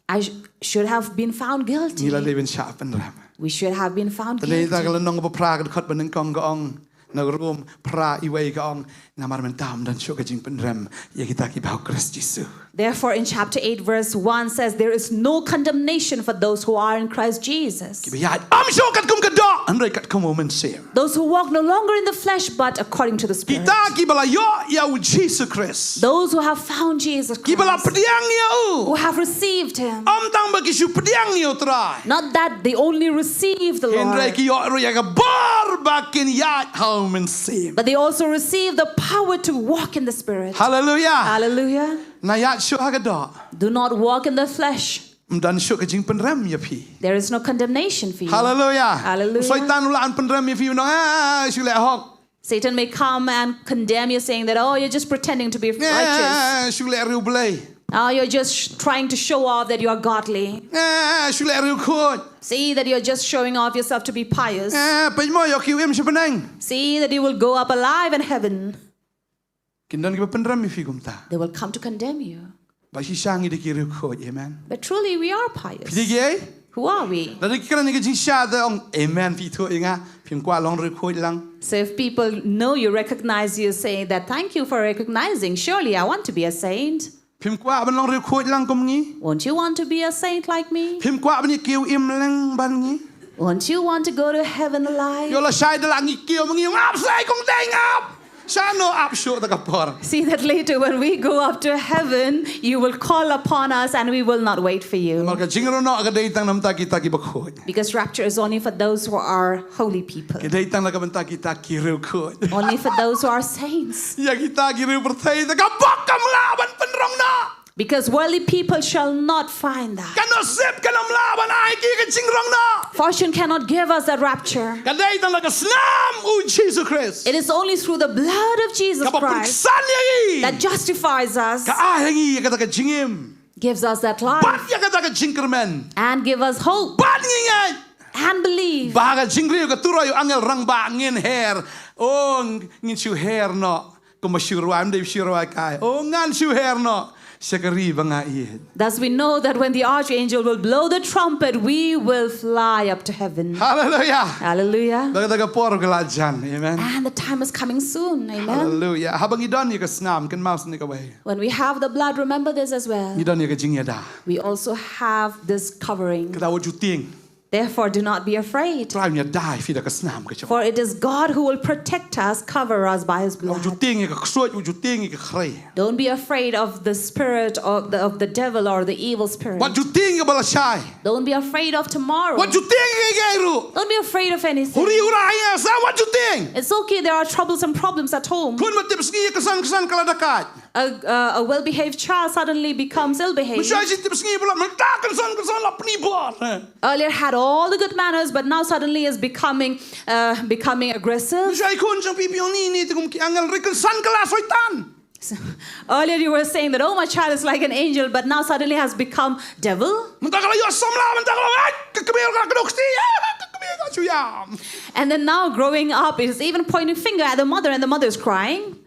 I sh- should have been found guilty. Ngi la dei ban shah pynrem. We should have been found Tadeng ta ka guilty. lynnong ba phra ka dkhot ba nyngkong ka ong na Rom phra wei ka ong namar mynta ym don shuh ka jingpynrem ïa kita kiba ha u Khrist Jisu. Therefore, in chapter eight, verse one says, "There is no condemnation for those who are in Christ Jesus." Kiba ïaid ym shuh katkum ka doh hynrei katkum u Mynsiem. Those who walk no longer in the flesh, but according to the Spirit. Kita kiba la ïoh ïa u Jisu Khrist. Those who have found Jesus Kiba la Christ, pdiang ïa who u. Have received him. Ym tang ba ki shu pdiang ïa u Trai. Not that they only receive the Hynrei Lord, ki ïoh ruh ïa ka bor ba kin ïaid ha u Mynsiem. But they also receive the power to walk in the Spirit. Hallelujah. Hallelujah. Na ïaid shuh ha ka doh. Do not walk in the flesh. Ym don shuh ka jingpynrem ïa phi. There is no condemnation for you. Hallelujah. Hallelujah. U Soitan u lah ban pynrem ïa phi u ong ah shu leh hok. Satan may come and condemn you, saying that, "Oh, you're just pretending to be righteous. Ah shu leh riewblei. Oh, you're just sh- trying to show off that you are godly. Ah shu leh riewkhuid. See that you're just showing off yourself to be pious. Ah peit mo ïoh kiew im sha bneng." See that you will go up alive in heaven." Kin don kiba pynrem ïa phi kumta. They will come to condemn you. Bad shisha ngi dei ki riewkhuid, amen. But truly, we are pious. Phi dei ki ei? Who are we? Lada ki kren ïa ka jingshisha te ong amen phi ïathuh ïa nga. Phim kwah long riewkhuid lang. So if people know you, recognize you, say that, "Thank you for recognizing. Surely I want to be a saint." Phim kwah ban long riewkhuid lang kum ngi. Won't you want to be a saint like me? Phim kwah ban ïa kiew im lang bad ngi. Won't you want to go to heaven alive? Ïoh lashai da lah ngi kiew ma ngi ong ap sa kong dei ngap. Shano ap shuh ta ka por. See that later when we go up to heaven, you will call upon us and we will not wait for you. Namar ka jingrong noh ka dei tang namar kita kiba khuid. Because rapture is only for those who are holy people. Ka dei tang na ka bynta kita ki riewkhuid. Only for those who are saints. Ïa kita ki riewpyrthei te ka bok kam lah ban pynrong noh. Because worldly people shall not find that. Ka nasib kan ym lah ban ai ki ka jingrong noh. Fortune cannot give us that rapture. Ka dei tang na ka snam u Jisu Khrist. It is only through the blood of Jesus Kaba Christ pynksan ïa ngi. That justifies us, Ka ai ïa ngi ïa kata ka jingim. Gives us that Bad life, ïa kata ka jingkyrmen. And give us hope Bad ngi ngeit. And believe. Ba ha ka jingrwai ka turoi u angel rangbah ngin her. Oh ngin shu her noh. Kumba shu rwai ym dei shu rwai kai. Oh ngan shu her noh. sha ka ri ba nga ïeit. Thus, we know that when the archangel will blow the trumpet, we will fly up to heaven. Haleluia. Hallelujah. Da ka por ka la jan. Amen. And the time is coming soon. Amen. Haleluia. Haba ngi don ïa ka snam, kynmaw sa kane kawei. When we have the blood, remember this as well. Ngi don ïa ka jingïada. We also have this covering. Kata wat ju tieng. Therefore, do not be afraid. Trai un ïada ïa phi da ka snam ka jong. For it is God who will protect us, cover us by his Wat ju blood. tieng ïa ka ksuid, wat ju tieng ïa ka khrei. Don't be afraid of the spirit of the, of the devil or the evil spirit. Wat ju tieng ïa ka ba la shai. Don't be afraid of tomorrow. Wat ju tieng ïa ka ruh. Don't be afraid of anything. Huri hura ïa sa wat ju tieng. It's okay, there are troubles and problems at home. Khun ba tip sngi ka san ka san ka la da kat. A, a, a well behaved child suddenly becomes ill behaved. Mynshuwa shi tip sngi ba la mynta ka san ka san la pynbor. Earlier had all the good manners, but now suddenly is becoming uh, becoming aggressive. Mynshuwa i khun jong phi phi ong ni ni te kum ki angel ri kan san ka la Soitan. So, earlier you were saying that, oh, my child is like an angel, but now suddenly has become devil. Mynta ka la ïoh samla, mynta ka la ai ka kmie ka kdok sti. Ka kmie ka shu ïam. And then now growing up is even pointing finger at the mother, and the mother is crying.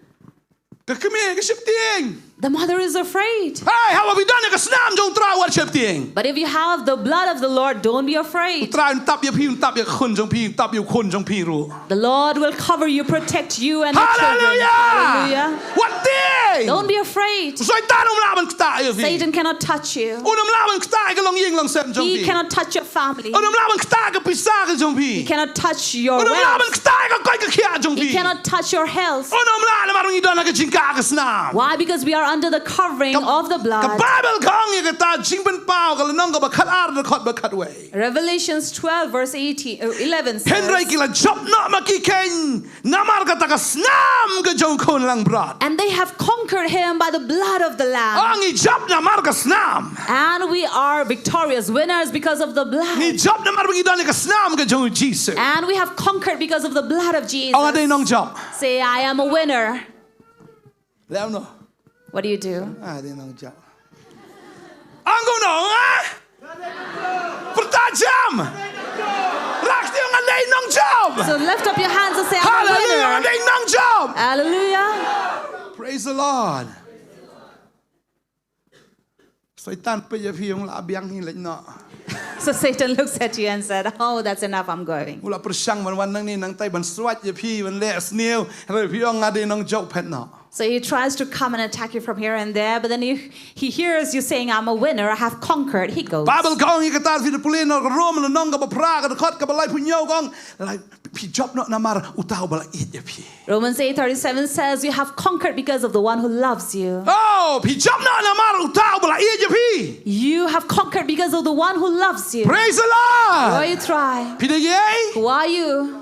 Ka kmie ka sheptieng. The mother is afraid. Hey, haba phi don ïa ka snam jong Trai wat sheptieng. But if you have the blood of the Lord, don't be afraid. Trai un tap ïa phi, un tap ïa ka khun jong phi, un tap ïa u khun jong phi ruh. The Lord will cover you, protect you and the children. Hallelujah. Hallelujah. Wat tieng. Don't be afraid. Soitan um lah ban ktah ïa phi. Satan cannot touch you. Un um lah ban ktah ïa ka longïing longsem jong phi. He cannot touch your family. Un um lah ban ktah ïa ka pisa ka jong phi. He cannot touch your Un um lah ban wealth. ktah ïa ka koit ka khiah jong phi. He cannot touch your health. Un um lah namar ngi don ha ka jingkah ka snam. Why? Because we are under the covering of the Ka blood. Baibl ka ong ïa kata Jingpynpaw ka lynnong kaba khatar dkhot ba khatwei. Revelations twelve, verse eighteen, uh, eleven says, Hynrei ki la jop noh ma ki khein namar kata ka snam ka jong u khun langbrot. And they have conquered him by the blood of the Lamb. Ah, ngi jop namar ka snam. And we are victorious winners because of the blood. Ngi jop namar ba ngi don ïa ka snam ka jong u Jisu. And we have conquered because of the blood of Jesus. Ong nga dei nongjop. Say, I am a winner. Lem no. What do you do? Ah, dei nongjop. Ong kumno, ah? Pyrta jam. Rak ti ong nga dei nongjop. So lift up your hands and say, I'm a Hallelujah, nga winner. Dei nongjop. Hallelujah. Praise the Lord. Soitan peit ïa phi ong la biang hi leit noh. So Satan looks at you and said, oh, that's enough, I'm going. U la pyrshang ban wan nang ni nang tai ban swat ïa phi ban leh sniew. Hynrei phi ong nga dei nongjop phet noh. So he tries to come and attack you from here and there, but then he, he hears you saying, I'm a winner, I have conquered. He goes. Baibl ka ong ïa kata phi da pule na Rom lynnong kaba phra ka dkhot kaba laiphew hynñiew ka ong, la phi jop noh namar uta uba la ïeit ïa phi. Romans eight thirty-seven says, you have conquered because of the one who loves you. Oh, phi jop noh namar uta uba la ïeit ïa phi. You have conquered because of the one who loves you. Praise the Lord. Why you try? Phi dei ei? Who are you?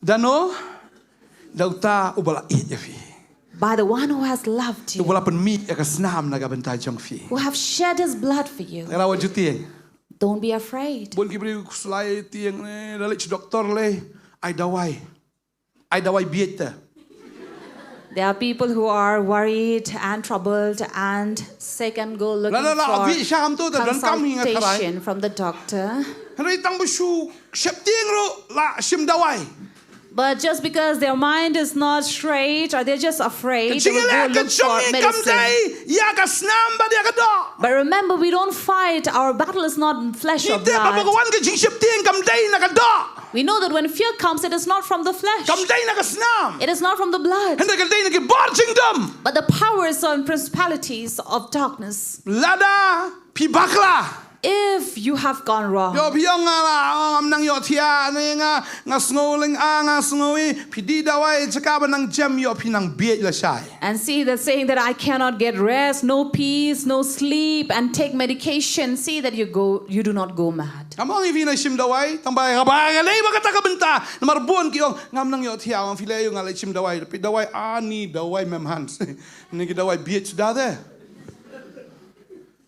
Dano da uta uba la ïeit ïa phi. By the one who has loved you, Uba la pynmih ïa ka snam na ka bynta jong phi. Who have shed his blood for you. Te la wat ju tieng. Don't be afraid. Bun ki briew khuslai tieng ne, la leit sha doktor lei, ai dawai. Ai dawai bieit te. There are people who are worried and troubled and sick and go looking La, la, la, for bieit sham tu, te don kam hi nga tharai. Consultation from the doctor. Hynrei tang ba shu sheptieng ruh la shim dawai. But just because their mind is not straight or they're just afraid, they will go Jingïaleh ka look for jong ngi kam medicine. dei ïa ka snam bad ïa ka doh. But remember, we don't fight. Our battle is not flesh or Ngi tip ba blood. ka wan ka jingsheptieng kam dei na ka doh. We know that when fear comes, it is not from the flesh. Kam dei na ka snam. It is not from the blood. Hynrei ka dei na ki bor jingdum. But the powers and principalities of darkness. Lada phi bakla. If you have gone wrong, Ïoh phi ong nga la, ong ngam nang ïohthiah ne nga, nga sngew lynga, nga sngew i, phi die dawai jaka ba nang jem ïoh phi nang bieit lashai. And see that saying that I cannot get rest, no peace, no sleep, and take medication, see that you go, you do not go mad. Ngam ong ïa phi nang shim dawai, tang ba nga ba nga lei ba kata ka bynta, namar bun ki ong ngam nang ïohthiah, ong phi lei ïa nga leit shim dawai, phi dawai ani dawai mem han. Ni ki dawai bieit suda te.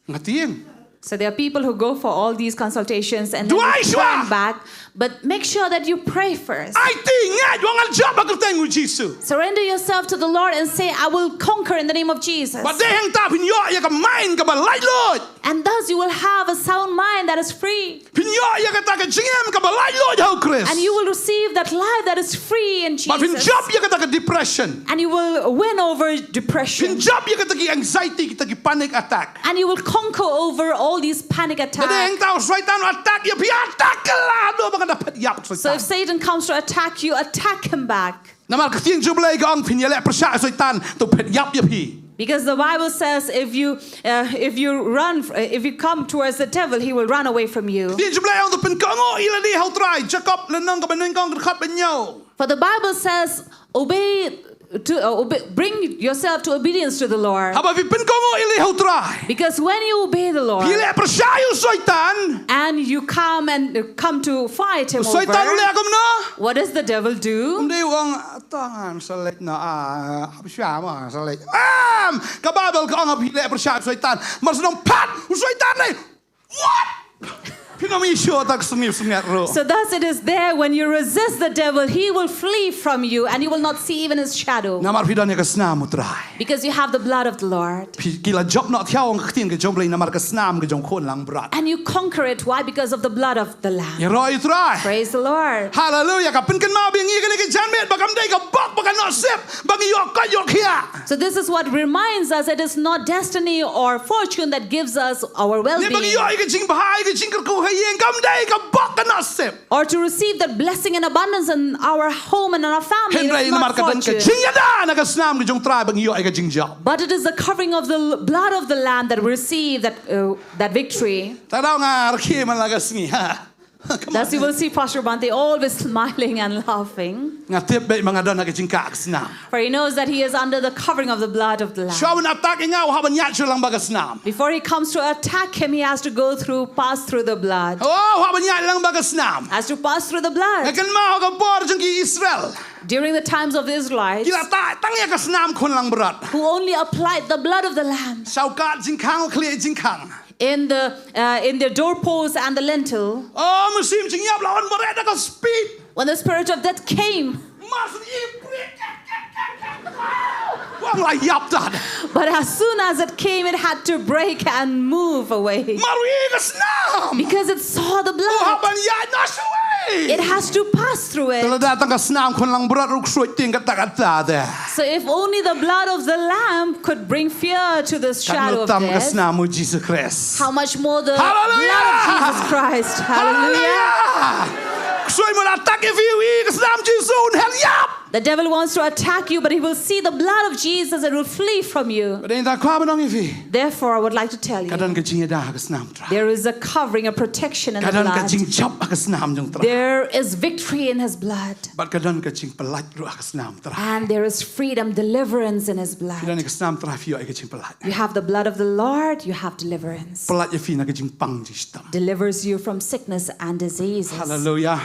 Nga tieng. So there are people who go for all these consultations and then Duwai they shuwa. turn back. But make sure that you pray first. Aiti, ngeit, wan ngan jop ha ka kyrteng u Jisu. Surrender yourself to the Lord and say, "I will conquer in the name of Jesus." Bad dei hangta phin ïoh ïa ka mind kaba laitluid. And thus you will have a sound mind that is free. Phin ïoh ïa kata ka jingim kaba laitluid ha u Khrist. And you will receive that life that is free in Bad phin Jesus. jop ïa kata ka depression. And you will win over Phin depression. jop ïa kata ki anxiety, kita ki panic attack. And you will conquer over all these panic Lada attacks. hangta u Soitan u attack ïa phi, attack ïa la, haduh ba kan da phet ïap u So if Soitan. Satan comes to attack you, attack him back. Namar ka ktien jong u Blei ka ong phin ïaleh pyrshah u Soitan, to phet ïap ïa phi. Because the Bible says if you uh, if you run, if you come towards the devil, he will run away from you. Ktien jong u Blei ka ong to pynkohnguh ïa lade ha u Trai, Jakob lynnong kaba nyngkong, dkhot ba hynñiew. For the Bible says, "Obey to uh, obey, bring yourself to obedience to the Lord." Haba phi pynkohnguh ïa lade ha u Trai, Because when you obey the Lord phi leh pyrshah ïa u Soitan. and you come and uh, come to fight him U Soitan u over, leh kumno? What does the devil do? Um dei u ong, "Tang an sa leit na a, hap sha ma sa leit." Am, ka Bible ka ong phi leh pyrshah u Soitan. Mar shu ong pat u Soitan ne. What? Phi nym ïoh shuh, tak sngewsynget ruh. So thus it is there, when you resist the devil, he will flee from you and you will not see even his shadow. Namar phi don ïa ka snam u Trai. Because you have the blood of the Lord. Phi, ki la jop noh thiaw, ong ka ktien ka jong u Blei, namar ka snam ka jong u khun langbrot. And you conquer it. Why? Because of the blood of the Lamb. Ïaroh ïa u Trai. Praise the Lord. Haleluia. Ka pynkynmaw biang ïa kane ka janmiet ba kam dei ka bok ba ka nusip ba ngi ïoh koit ïoh khiah. So this is what reminds us, it is not destiny or fortune that gives us our Ne ba ngi well-being. ïoh ïa ka jingbha, ïa ka jingkyrkhu ha ïing, kam dei ka bok ka nusip. Or to receive that blessing and abundance in our home and in our family. It Hynrei is namar not ka don ka fortune. jingïada na ka snam ka jong u Trai ba ngi ïoh ïa ka jingjop. But it is the covering of the l- blood of the Lamb that we receive that, uh, that victory. Te daw nga rkhie man la ka sngi, ha. Thus you will see Pastor Bhante always smiling and laughing. Nga tip beit ba nga don ha ka jingkah ka snam. For he knows that he is under the covering of the blood of the Lamb. Shuwa ban attack ïa nga, u hap ban ïaid shuwa lang bad ka snam. Before he comes to attack him, he has to go through, pass through the blood. Oh, u hap ban ïaid lang bad ka snam. Has to pass through the blood. Nga kynmaw ha ka por jong ki Israel. During the times of the Israelites, Ki la attack tang ïa ka snam khun langbrot. who only applied the blood of the Lamb Sha u kad jingkhang, u khlieh jingkhang. in the uh, in their doorposts and the lintel. Oh, mynsiem jingïap la wan mareh da ka speed. When the spirit of death came, Mar shu ïohi, u ong la ïap tad. But as soon as it came, it had to break and move away Mar u ïohi ka snam. Because it saw the U hap blood. ban ïaid noh shuwa. It has to pass through Te lada it. tang ka snam khun langbrot ruh ksuid tieng katta katta te. So if only the blood of the Lamb could bring fear to this shadow Katno of tam ka death, snam u Jisu Khrist. How much more the Hallelujah! blood of Jesus Christ? Hallelujah. Hallelujah! Ksuid mo la attack ïa phi, u ïohi ka snam Jisu, un hel ïap. The devil wants to attack you, but he will see the blood of Jesus and will flee from you. Bad ïa kata kwah ban ong ïa phi. Therefore, I would like to tell Ka don you, ka jingïada ha ka snam u Trai. there is a covering, a protection in Ka the don ka blood. jingjop ha ka snam jong u Trai. There is victory in his blood. Bad ka don ka jingpyllait ruh ha ka snam u Trai. And there is freedom, deliverance in his Phi don blood. ïa ka snam u Trai, phi ïoh ïa ka jingpyllait. You have the blood of the Lord, you have deliverance. Pyllait ïa phi na ka jingpang jingshitom. Delivers you from sickness and diseases. Hallelujah.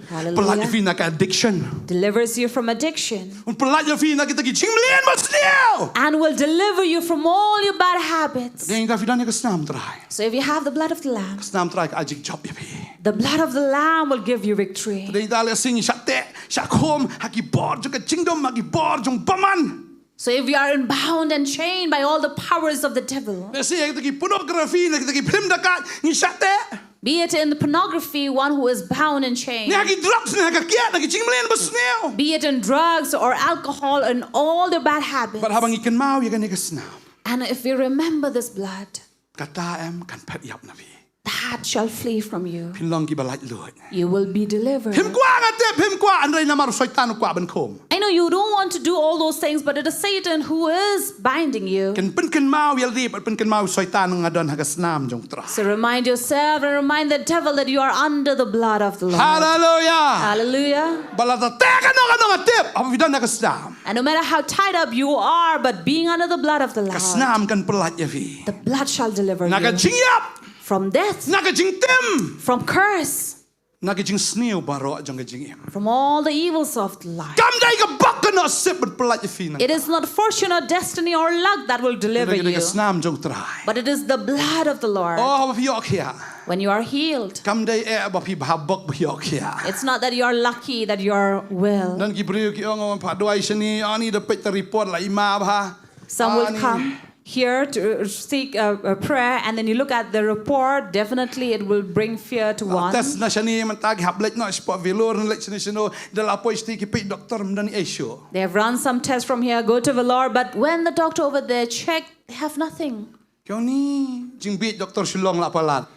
Hallelujah. Pyllait ïa phi na ka addiction. Delivers you from addiction. Un pyllait ïa phi na kita ki jingmlien basniew. And will deliver you from all your bad habits. Dei ïa kata phi don ïa ka snam u Trai. So if you have the blood of the Lamb, Ka snam u Trai ka ai jingjop ïa phi. the blood of the Lamb will give you victory. Dei ïa kata lehse ngi shah teh shah khum ha ki bor jong ka jingdum, ha ki bor jong bymman. So if we are bound and chained by all the powers of the devil, Lehse ha kita ki pornography, na kita ki phlim dakait ngi shah teh. be it in the pornography, one who is bound and chained, Ne ha ki drugs, ne ha ka kiad, na ki jingmlien basniew. Be it in drugs or alcohol and all the bad habits. Bad haba ngi kynmaw ïa kane ka snam, And if we remember this blood, kata em kan phet ïap na phi. that shall flee from you. Phin long kiba laitluid. You will be delivered. Phim kwah, nga tip phim kwah, hynrei namar u Soitan u kwah ban khum. I know you don't want to do all those things, but it is Satan who is binding you. Kan pynkynmaw ïa lade, bad pynkynmaw u Soitan, nga don ha ka snam jong u Trai. So remind yourself and remind the devil that you are under the blood of the Lord. Hallelujah. Hallelujah. Bad lada teh kano kano, nga tip, haba phi don ha ka snam, And no matter how tied up you are, but being under the blood of the ka Lord, snam kan pyllait ïa phi. The blood shall deliver Na ka you jingïap, from death, na ka jingtim. From curse. Na ka jingsniew baroh jong ka jingim. From all the evils of life. Kam dei ka bok ka nusip ban pyllait ïa phi nangta. It is not fortune or destiny or luck that will deliver Ka dei ka you, snam jong U Trai. But it is the blood of the Lord. Oh, haba phi ïoh khiah. When you are healed, Kam dei eh ba phi bha bok ba phi ïoh khiah. It's not that you are lucky, that you are well. Don ki briew ki ong, "Ong pat duwai shane, ani da peit ta report la ima bha." Some will Ani. Come here to seek a, a prayer, and then you look at the report, definitely it will bring fear to one. Test na shane, mynta ki hap leit noh shapoh Vellore, leit shane shano, da la poi shatei ki peit doktor ym don ei shuh. They have run some tests from here, go to Vellore, but when the doctor over there checked, they have nothing. Ki ong, "Ni, jingbieit doktor Shillong la palat."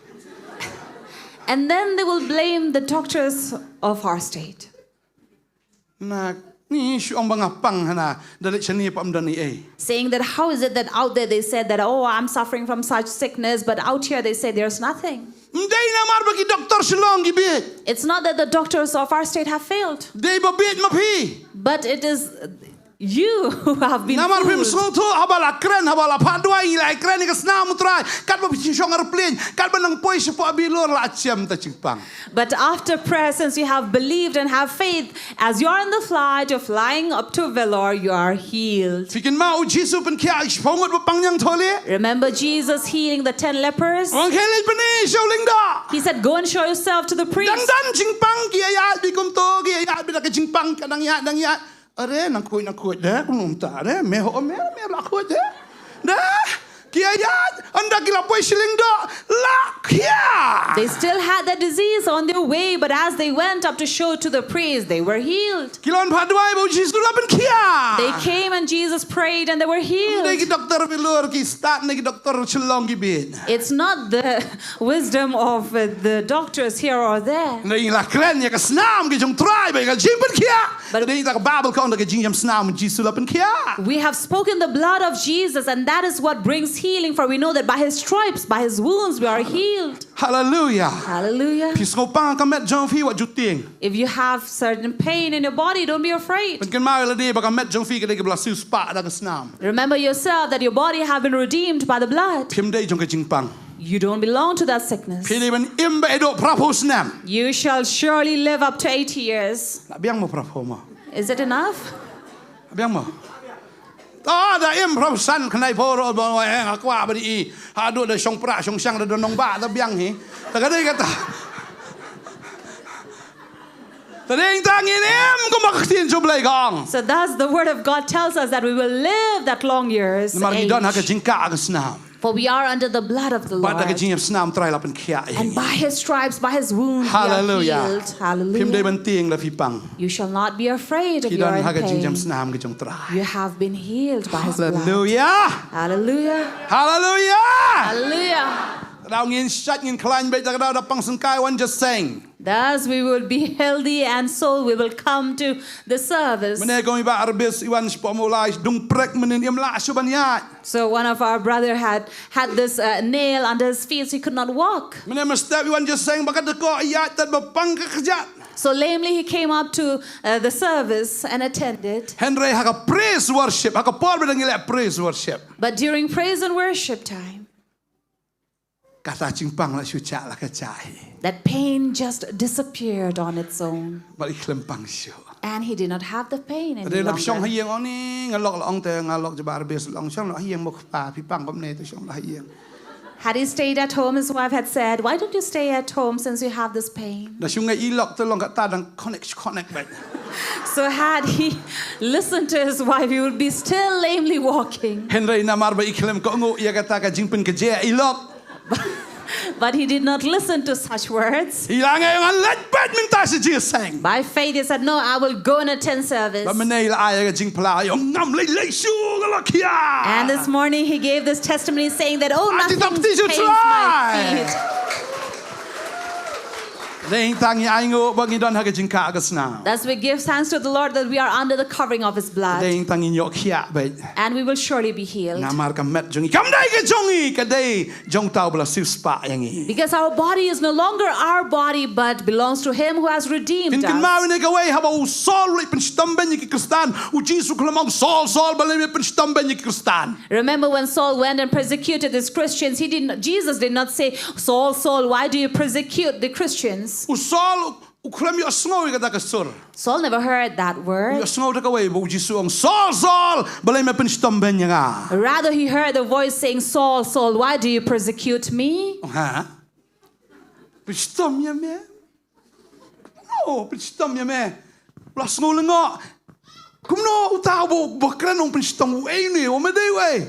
And then they will blame the doctors of our state. Na, ni shu ong ba nga pang hana, da leit shane pat ym don ei. Saying that how is it that out there they said that, "Oh, I'm suffering from such sickness," but out here they say there's nothing. Ym dei namar ba ki doktor Shillong ki bieit. It's not that the doctors of our state have failed, Dei ba bieit ma phi. But it is you who have been Namar phim fooled. Sngewthuh, haba la kren, haba la phah duwai, ngi la kren ïa ka snam U Trai. Katba phi shong aeroplane, katba nang poi shapoh Vellore la jem ta jingpang. But after prayer, since you have believed and have faith, as you are in the flight, you're flying up to Vellore, you are healed. Phi kynmaw U Jisu pynkhiah ki shiphew ngut ba pang ñiangthohlieh. Remember Jesus healing the ten lepers? Ong khie leit pyni sha u lyngdoh. He said, "Go and show yourself to the priest." Dang don jingpang, ki ïaid beit kumto, ki ïaid beit da ka jingpang, ka dang ïaid, dang ïaid. Are, nang khuid, nang khuid de, kumno mynta, are, me ho, me, me la khuid de. De, ki ïaid, ynda ki la poi sha lyngdoh, la khiah. They still had the disease on their way, but as they went up to show to the priest, they were healed. Ki la wan phah duwai ba U Jisu la pynkhiah. They came and Jesus prayed and they were Ym dei ki healed. doktor Vellore ki stad, ne ki doktor Shillong ki bieit. It's not the wisdom of uh, the doctors here or there. Ym dei ngi la kren ïa ka snam ka jong U Trai bad ka jingpynkhiah. But- Ym dei, ka Baibl ka ong da ka jingïam snam U Jisu la pynkhiah. We have spoken the blood of Jesus, and that is what brings healing, for we know that by his stripes, by his wounds, we are healed. Haleluia. Hallelujah. Phi sngewpang ka met jong phi, wat ju tieng. If you have certain pain in your body, don't be afraid. Pynkynmaw ïa lade ba ka met jong phi ka dei kaba la siewspah da ka snam. Remember yourself that your body have been redeemed by the blood. Phim dei jong ka jingpang. You don't belong to that sickness. Phi dei ban im ba haduh phraphew snem. You shall surely live up to eighty years. La biang mo phraphew mo. Is it enough? La biang mo. Ah, da im phraphew san, khyndai phew ruh ba, eh, nga kwah ban ïohi. Haduh da shong prah shong shang da don nongbah, da biang hi. Te ka dei kata. Te dei tang ngin im kumba ka ktien jong U Blei ka ong. So thus the word of God tells us that we will live that long years. Namar ngi don ha ka Age. Jingkah ka snam. For we are under the blood of the Bad da ka Lord. Jingïam snam U Trai la pynkhiah ïa ngi. And by his stripes, by his wounds, we are Hallelujah. Healed. Hallelujah. Phim dei ban tieng lada phi pang. You shall not be afraid if Phi you are don in ha ka Jingïam pain. Snam ka jong U Trai. You have been healed by his blood. Haleluia. Hallelujah. Haleluia. Hallelujah. Ka daw ngin shait ngin khlaiñ beit, ka daw da pang sngewsih wan jingïaseng. Thus we will be healthy and so we will come to the service. Mynne kumba Arbis i wan shapoh Mawlai, dung prek mynnin im lah shuh ban ïaid. So one of our brother had had this uh, nail under his feet, so he could not walk. Mynne mynstep i wan jingïaseng ba ka dkoh ïaid tad ba pang ka kjat. So lamely he came up to uh, the service and attended. Hynrei ha ka praise worship, ha ka por ba dang ïaleh praise worship. But during praise and worship time, Kata jingpang la shu jah la ka jah hi. that pain just disappeared on its own. Ba i khlem pang shuh. And he did not have the pain any Te dei la shong ha longer. ïing, ong ni, nga lok la ong te, nga lok jaba Arbis la ong, shong la ha ïing mo kpa, phi pang kumne te shong la ha ïing. Had he stayed at home, his wife had said, "Why don't you stay at home since you have this pain?" Da shong nga i lok te long kata dang connect connect beit. So had he listened to his wife, he would be still lamely walking. Hynrei namar ba i khlem kohnguh ïa kata ka jingpynkhiah i lok. But he did not listen to such words. I la ngai nga leit beit mynta sha jingïaseng. By faith, he said, "No, I will go and attend service." Ba mynne i la ai ka jingphla, ong ngam lei lei shuh nga la khiah. And this morning, he gave this testimony saying that, "Oh, Ati nothing tap ti shu pains try. my feet." Dei tang i ainguh ba ngi don ha ka jingkah ka snam. Thus, we give thanks to the Lord that we are under the covering of his blood. Dei tang i ïoh khiah beit. And we will surely be healed. Namar ka met jong i kam dei ka jong i, ka dei jong uta uba la siewspah ïa ngi. Because our body is no longer our body, but belongs to him who has redeemed Phin kynmaw us. ïa kawei, haba u Saul u leit pynshitom beiñ ïa ki Khristan, u Jisu u khlem ong, "Saul, Saul, balei me pynshitom beiñ ïa ki Khristan?" Remember when Saul went and persecuted these Christians, he did not, Jesus did not say, "Saul, Saul, why do you persecute the Christians?" U Saul u khlem ïohsngew ïa kata ka sur. Saul never heard that U word. ïohsngew da kawei ba u Jisu u ong, Saul, Saul, balei me pynshitom beiñ ïa nga? Rather, he heard the voice saying, "Saul, Saul, why do you persecute me?" Ha? Pynshitom ïa me? No, pynshitom ïa me. U la sngew lyngngoh. Kumno uta uba, uba kren u ong pynshitom, uei une, uei me dei, uei?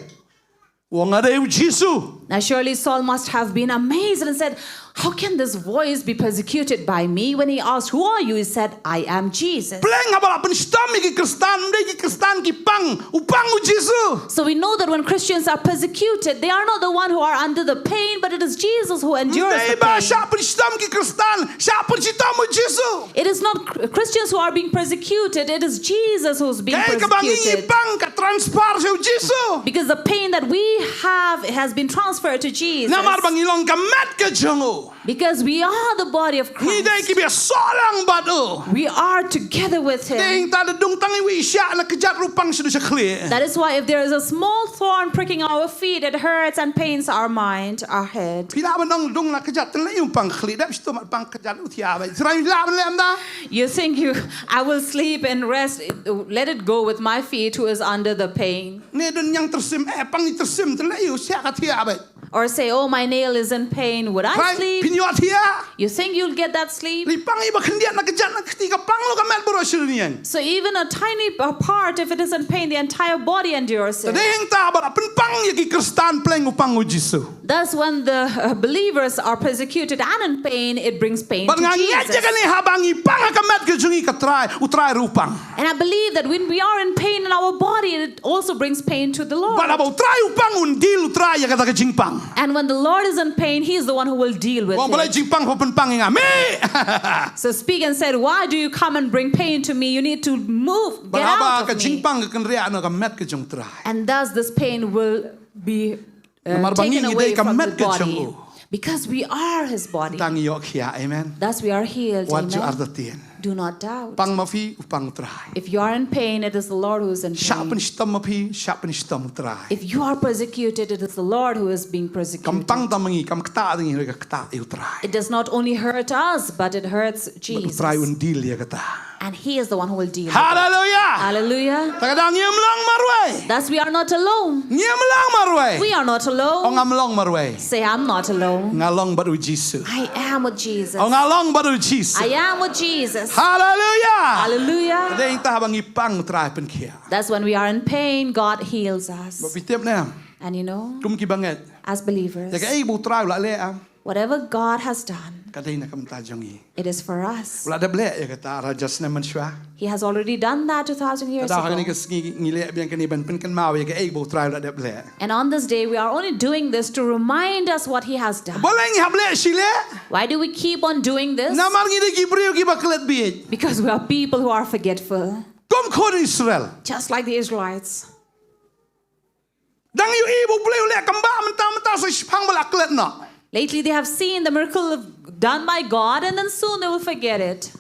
U ong, nga dei u Jisu. Now, surely Saul must have been amazed and said, "How can this voice be persecuted by me?" When he asked, "Who are you?" he said, "I am Jesus." Pleng haba la pynshitom ïa ki Khristan, ym dei ki Khristan ki pang, u pang u Jisu. So we know that when Christians are persecuted, they are not the one who are under the pain, but it is Jesus who endures the Dei ba pain. Shah pynshitom ki Khristan, shah pynshitom u Jisu. It is not Chr- Christians who are being persecuted, it is Jesus who's being Kaei kaba ngi ngi persecuted. Pang ka transfer sha u Jisu. Because the pain that we have has been transferred to Jesus. Namar ba ngi long ka met ka jong u. Because we are the body of Ngi dei Christ. Kiba ïasoh lang bad u. We are together with Dei Him. hangta da dang tang iwei i shah na kjat ruh pang shaduh sha khlieh. That is why if there is a small thorn pricking our feet, it hurts and pains our mind, our head. Phi lah ban ong dang na kjat, tang leh ïa u pang khlieh, dep shitom pang kjat u thiah beit. Trai lah ban leh ym da. You think you, "I will sleep and rest, let it go with my feet who is under the pain." Ne don ñiang tyrsim, eh, pang i tyrsim, tang leh ïa u shah ka thiah beit. Or say, "Oh, my nail is in pain. Would I Trai, sleep?" phin ïoh thiah. You think you'll get that sleep? Lei pang iba khyndiat na kjat na kti ka pang lo ka met baroh shi rynïeng. So even a tiny p- part, if it is in pain, the entire body endures it. Dei hangta ba la pynpang ïa ki Khristan pleng u pang u Jisu. Thus, when the uh, believers are persecuted and in pain, it brings pain Bad to nga ngeit ïa Jesus. Kane, haba ngi pang ha ka met ka jong ngi, ka Trai, u Trai ruh u pang. And I believe that when we are in pain in our body, it also brings pain to the Lord. Bad haba u Trai u pang, un deal u Trai ïa kata ka jingpang. And when the Lord is in pain, He is the one who will deal with Ong balei it. Jingpang pha pynpang ïa nga, mih. So speak and said, "Why do you come and bring pain to me? You need to move, get out of me." Bad haba ka jingpang ka kynriah na ka met ka jong u Trai. And thus this pain will be uh, Namar ba ngi taken ngi away dei ka from the met ka jong body. U. Because we are His body. Tang ïoh khia, amen. Thus we are healed, Wat ju amen. Artatien. Do not doubt. Pang ma phi, u pang u Trai. If you are in pain, it is the Lord who is in Shah pain. Pynshitom ma phi, shah pynshitom u Trai. If you are persecuted, it is the Lord who is being persecuted. Kam pang tang ma ngi, kam ktah tang ngi, ka ktah ïa u Trai. It does not only hurt us, but it hurts Bad u Trai Jesus. Un deal ïa kata. And He is the one who will deal with it. Hallelujah. Hallelujah. Tang ka daw ngim long marwei. Thus we are not alone. Ngim long marwei. We are not alone. Ong ngam long marwei. Say, "I'm not alone." Nga long bad u Jisu. I am with Jesus. Ong nga long bad u Jisu. I am with Jesus. Hallelujah. Hallelujah. Dei hangta ba ngi pang u Trai pynkhia. That's when we are in pain, God heals us. Ba phi tip ne. And you know, kum ki bangeit. As believers. Ïa kaei ba u Trai u la leh, ah. Whatever God has done, ka dei na ka bynta jong ngi. It is for us. U la dep leh ïa kata ar hajar snem mynshuwa. He has already done that two thousand years ago. Ka daw ha kane ka sngi ngi leh biang kane ban pynkynmaw ïa kaei ba u Trai u la dep leh. And on this day, we are only doing this to remind us what He has done. Balei ngi hap leh shi leh? Why do we keep on doing this? Namar ngi dei ki briew kiba klet bieit. Because we are people who are forgetful. Kum khun Israel. Just like the Israelites. Dang ïohi ba U Blei u leh kambah mynta mynta sa shiphang ba la klet noh. Lately, they have seen the miracle of, done by God, and then soon they will forget it.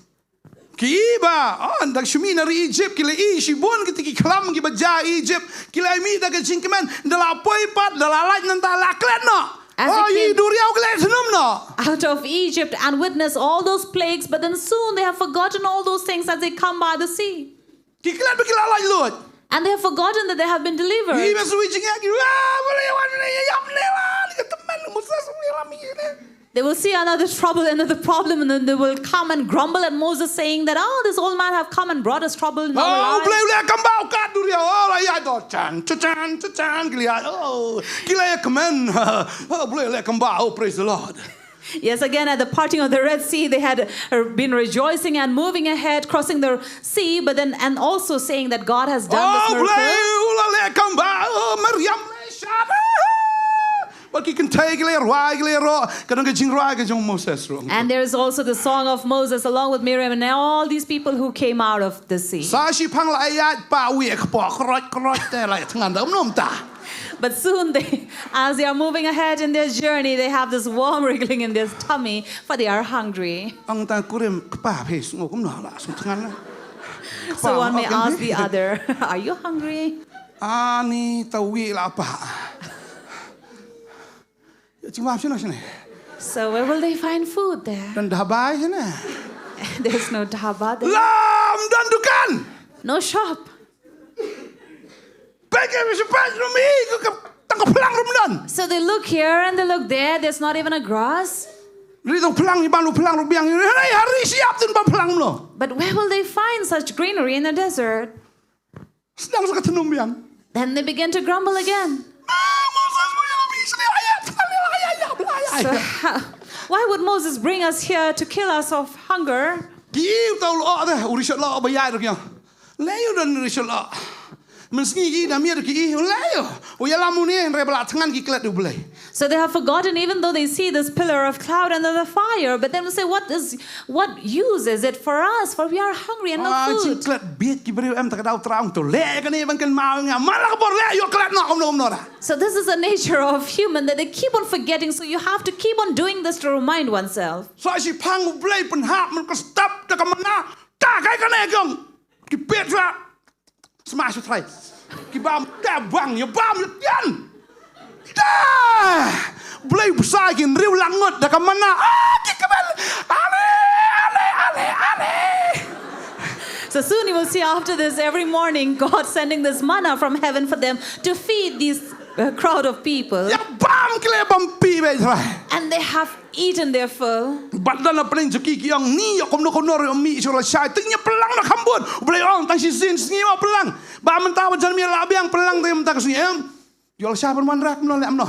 Ki i ba, oh, dang shu mih na ri Egypt, ki la i shibun kita ki khlam kiba jia Egypt, ki la mih da ka jingkmen, da la poi pat, da la lait nangta la klet noh. As a kid. Oh, i duriaw ki la snum noh. Out of Egypt and witness all those plagues, but then soon they have forgotten all those things as they come by the sea. Ki klet ba ki la lait lut. And they have forgotten that they have been delivered. Ki ba sui jingeh ki, "Ah, ba la wan ne ïam ne la, ni ka tymmen Moses u ïa la mi ne." They will see another trouble, another problem, and then they will come and grumble at Moses, saying that, "Oh, this old man have come and brought us trouble in our lives." Oh, U Blei u leh kambah u kat duriaw, oh, la ïa dor chan, cha chan, cha chan, ki la ïa, oh, ki la ïa kmen. Oh, U Blei u leh kambah, oh, praise the Lord. Yes, again, at the parting of the Red Sea, they had uh, been rejoicing and moving ahead, crossing the sea, but then, and also saying that God has done this miracle. Oh, U Blei u la leh kambah, oh, Miriam leh shad. Ba ki kynthei ki la rwai, ki la ro, ka dang ka jingrwai ka jong Moses ruh. And there is also the song of Moses along with Miriam and all these people who came out of the sea. Sa shiphang la ïa pa wi ek po krot krot te la tngan da um nom ta. But soon, they, as they are moving ahead in their journey, they have this warm wriggling in their tummy, for they are hungry. Ong tang kurim, "Kpa phi sngew kumno la sngew thngan la?" So one may ask the other, "Are you hungry?" Ani tawi la pa. Ya, cuma sini, sini. So where will they find food there? Don dhaba shane. There's no dhaba there. Lam don dukan. No shop. Peit ki peit rum i ka tang ka phlang rum don. So they look here and they look there. There's not even a grass. Ri tang phlang i ban u phlang rum biang. Hei hari siap tun ban phlang lo. But where will they find such greenery in the desert? Sdang sa ka tnum biang. Then they begin to grumble again. Ah, Moses mo yang mi sli ayat. So, why would Moses bring us here to kill us of hunger? Ki u tau lo de u rishat lo ba yai ru ki. Le u don rishat lo. Men sngi ki da mi ki i le u. U ya lamu ni re bla tngan ki klet u blei. So they have forgotten, even though they see this pillar of cloud and the fire, but then we say, what is, what use is it for us? For we are hungry and no Ah, food. Klet biet ki breu em tak dau traung tu le kan i ban kan mau nga. Malak bor le yo klet no om no om no ra. So this is the nature of human, that they keep on forgetting. So you have to keep on doing this to remind oneself. So si phang u blei pen hap men ko stop ta ka mana. Ta kai ka ne kyong. Ki pet sa. Sma su trai. Ki bam ta bang ya bam ya tian. Ta. Blei besai kin riu langot da ka mana. Ah, ki kebel. Ale, ale, ale, ale. So soon you will see after this, every morning, God sending this manna from heaven for them to feed these uh, crowd of people. Ya bam kle bam pi be trai. And they have eaten their fill. Bat dan na pening juki ki ong ni ya kom no kom no re mi sur la shai ting ya pelang na kambun. Blei ong tang si sin sngi ma pelang. Ba menta ba jan mi la biang pelang ting menta ka sngi em. Yol shai ban man rak mno le mno.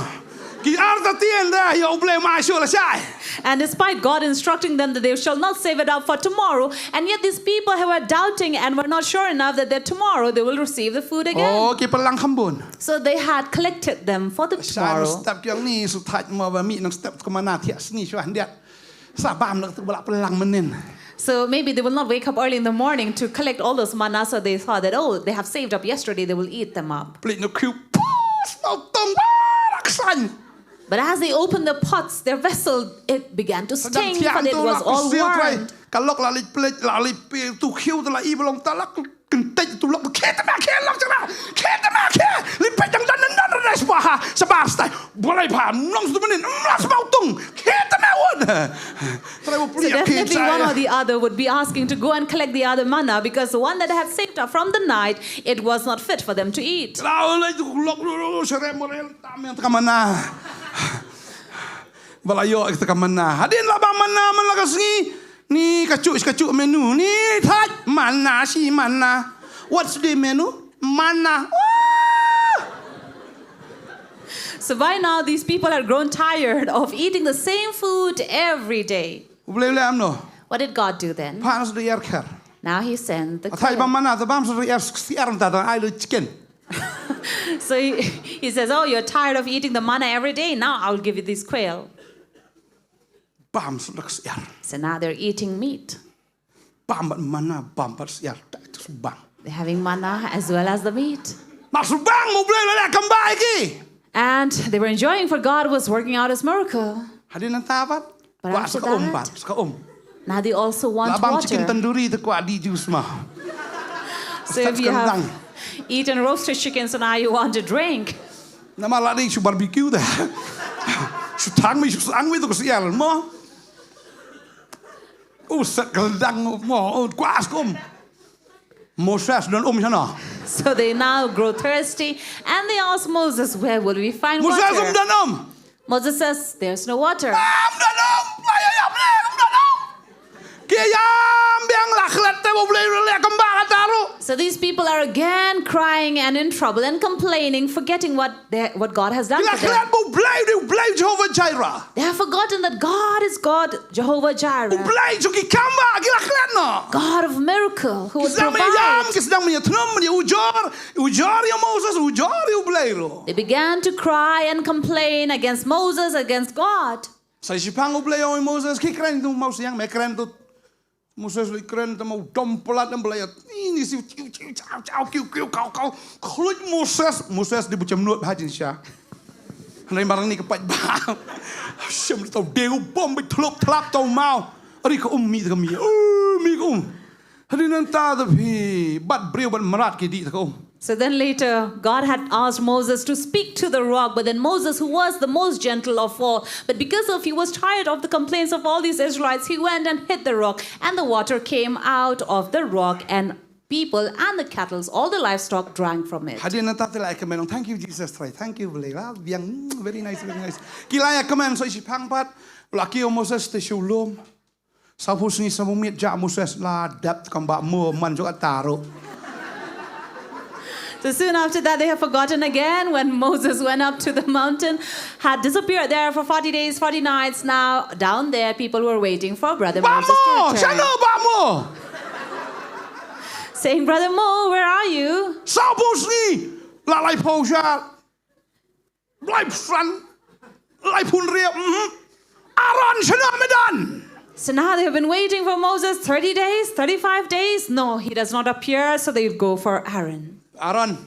Ki ar ta tien da ya u blei ma sur la shai. And despite God instructing them that they shall not save it up for tomorrow, and yet these people who were doubting and were not sure enough that their tomorrow they will receive the food again. Oh, ki pelang kambun. So they had collected them for the Shai tomorrow. Step ki ong ni su thaj ma ba mi nang step ka mana thiak sngi shwa handiat. Sa bam nak tu bala pelang menin. So maybe they will not wake up early in the morning to collect all those manna, so they thought that, oh, they have saved up yesterday, they will eat them up. Pelik no kiu. Pus mau tong barak san. But as they opened the pots, their vessel, it began to stink, for it was all warmed. Ka lok la lik pelik la lik pe tu kiu tu la i belong talak. Kentai tu lok khe ta ma khe lok jara. Khe ta ma khe. Li pe jang dan dan dan spa ha. Sabar stai. Bolai pha nong tu menin. Mlas mau tung. Khe ta ma won. So definitely one or the other would be asking to go and collect the other manna, because the one that had saved up from the night, it was not fit for them to eat. Raulai tu lok ru ru sere morel tam yang ka mana. Bala yo ek ka mana. Hadin la ba mana mana ka sngi. Ni kachu kachu menu. Ni thaj mana si mana. What's the menu? Mana. So by now, these people had grown tired of eating the same food every day. What did God do then? Now he sent the quail. So he, he says, oh, you're tired of eating the manna every day. Now I'll give you this quail. So now they're eating meat. Bam bad mana, bam bad sial, tak tu subang. They're having manna as well as the meat. Mak subang mo blei lele kamba iki. And they were enjoying, for God was working out his miracle. Hadin nang tabat. But after that, ka um. Now they also want water. Chicken tandoori te kwa di juice ma. So if you have eaten roasted chicken, so now you want a drink. Nama la di su barbecue da. Su tang mi su ang mi tu ko sial mo. U set ka dang mo, u kwas kum. Moses don um shano. So they now grow thirsty and they ask Moses, where will we find water? Moses um don um. Moses says, there's no water. Um don um. Ki yam biang la khlet te bo blei le kamba ka taru. So these people are again crying and in trouble and complaining, forgetting what they, what God has done for them. Ki la khlet bo blei, blei Jehovah Jireh. They have forgotten that God is God, Jehovah Jireh. Blei jong ki kamba, ki la khlet no. God of miracle, who would provide. Ki sdang me yam, ki sdang me thnum, me ujor, ujor ya Moses, ujor ya blei ro. They began to cry and complain against Moses, against God. Sa shi pang u blei ya Moses, ki kren tu mau siang, me kren tu. Moses li kren ta mau dom palat em blei. Ini si kiu kiu chau chau kiu kiu kau kau. Khluit Moses, Moses di buchem nuat bha jin sha. Hanai marang ni ka pait ba. Shem tau deu bom bi thlop thlap tau mau. Ari ka um mi ka mi. Oh, mi ka um. Hari nan ta ta phi. bad briew bad mrad ki dih ta ka um. So then later, God had asked Moses to speak to the rock, but then Moses, who was the most gentle of all, but because of he was tired of the complaints of all these Israelites, he went and hit the rock, and the water came out of the rock, and people and the cattles, all the livestock drank from it. Hadien nangta te la ïa kmen, thank you Jesus Trai, thank you Blei, la biang, mm, very nice, very nice. Ki la ïa kmen sha shiphang pat, la kiew Moses te shu lum. Saphew sngi saphew miet jah Moses la dep kam ba mo man jong ata ruh. So soon after that, they have forgotten again when Moses went up to the mountain, had disappeared there for forty days, forty nights. Now, down there, people were waiting for Brother Ba Moses to mo, return, shano ba mo? Saying, "Brother Mo, where are you?" Saphew sngi, la laiphew shar. Laiphew san, laiphew hynriew, mhm. Aaron, shano me don? So now they have been waiting for Moses thirty days, thirty-five days. No, he does not appear, so they go for Aaron. Aaron,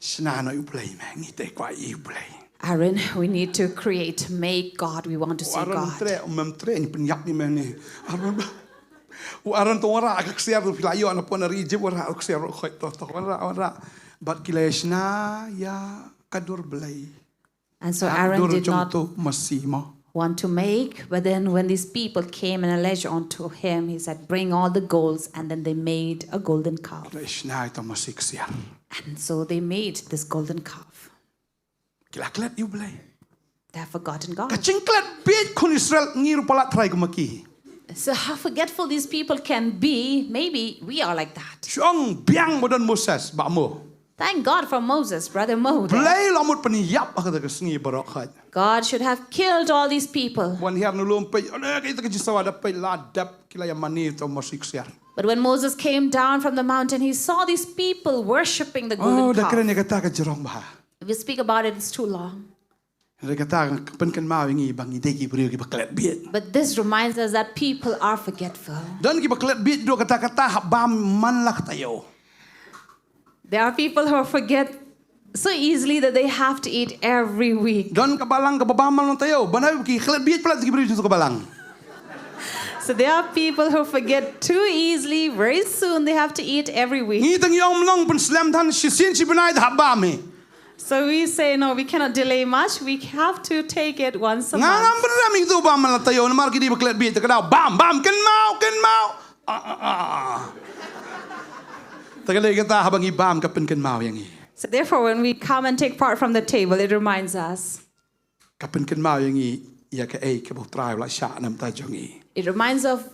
shna noh ïa u Blei me, ngi te kwah ïa u Blei. Aaron, we need to create, make God. We want to see Aaron God. Tre, um mem tre, ngi pynïap ïa me ne. Aaron, u Aaron to wanrah ka ksiar, phi la ïoh na pdeng ri Egypt, wanrah ka ksiar, khoi to to wanrah, wanrah. Bad ki la shna ïa ka dur Blei. And so Ka Aaron dur did jong not to Masi mo. want to make, but then when these people came and alleged onto him, he said, "Bring all the golds," and then they made a golden calf. Ki la shna ïa to Masi ksiar. And so they made this golden calf. Ki la klet ïa u Blei. They have forgotten Ka God. jingklet bieit khun Israel ngi ruh palat trai kumne ki. So how forgetful these people can be, maybe we are like that. Shong biang ba don Moses ba mo. Thank God for Moses, Brother Mo. Blei la mut pynïap ha kata ka sngi baroh khait. God should have killed all these people. Wan hiar nu lum peit, ole ka ita ka jingsawa da peit la dep ki la ïa mane to Masi ksiar. But when Moses came down from the mountain, he saw these people worshipping the golden Oh, da calf. kren ïa kata ka jrong bha. If we speak about it, it's too long. Hynrei kata ka pynkynmaw ïa ngi ba ngi dei ki briew kiba klet bieit. But this reminds us that people are forgetful. Don kiba klet bieit, don kata kata hap bam man la ka taïew. There are people who forget so easily that they have to eat every week. Don ka balang kaba bam man la ka taïew. Ban hap ki klet bieit palat ki briew jong ka balang. So there are people who forget too easily. Very soon they have to eat every week. Ngi tang ïong mlong pynslem than shisien shi bnai da hap bam hi. So we say, "No, we cannot delay much. We have to take it once a Nga ngam month." pynrem ïa kito bam man la taïew namar ki dei ba klet bieit, ta ka daw bam bam, kynmaw kynmaw. Ah, ah, ah, ah. Ta ka dei kata, haba ngi bam ka pynkynmaw ïa ngi. So therefore, when we come and take part from the table, it reminds us. Ka pynkynmaw ïa ngi ïa kaei kaba U Trai u la shah na ka bynta jong ngi. It reminds of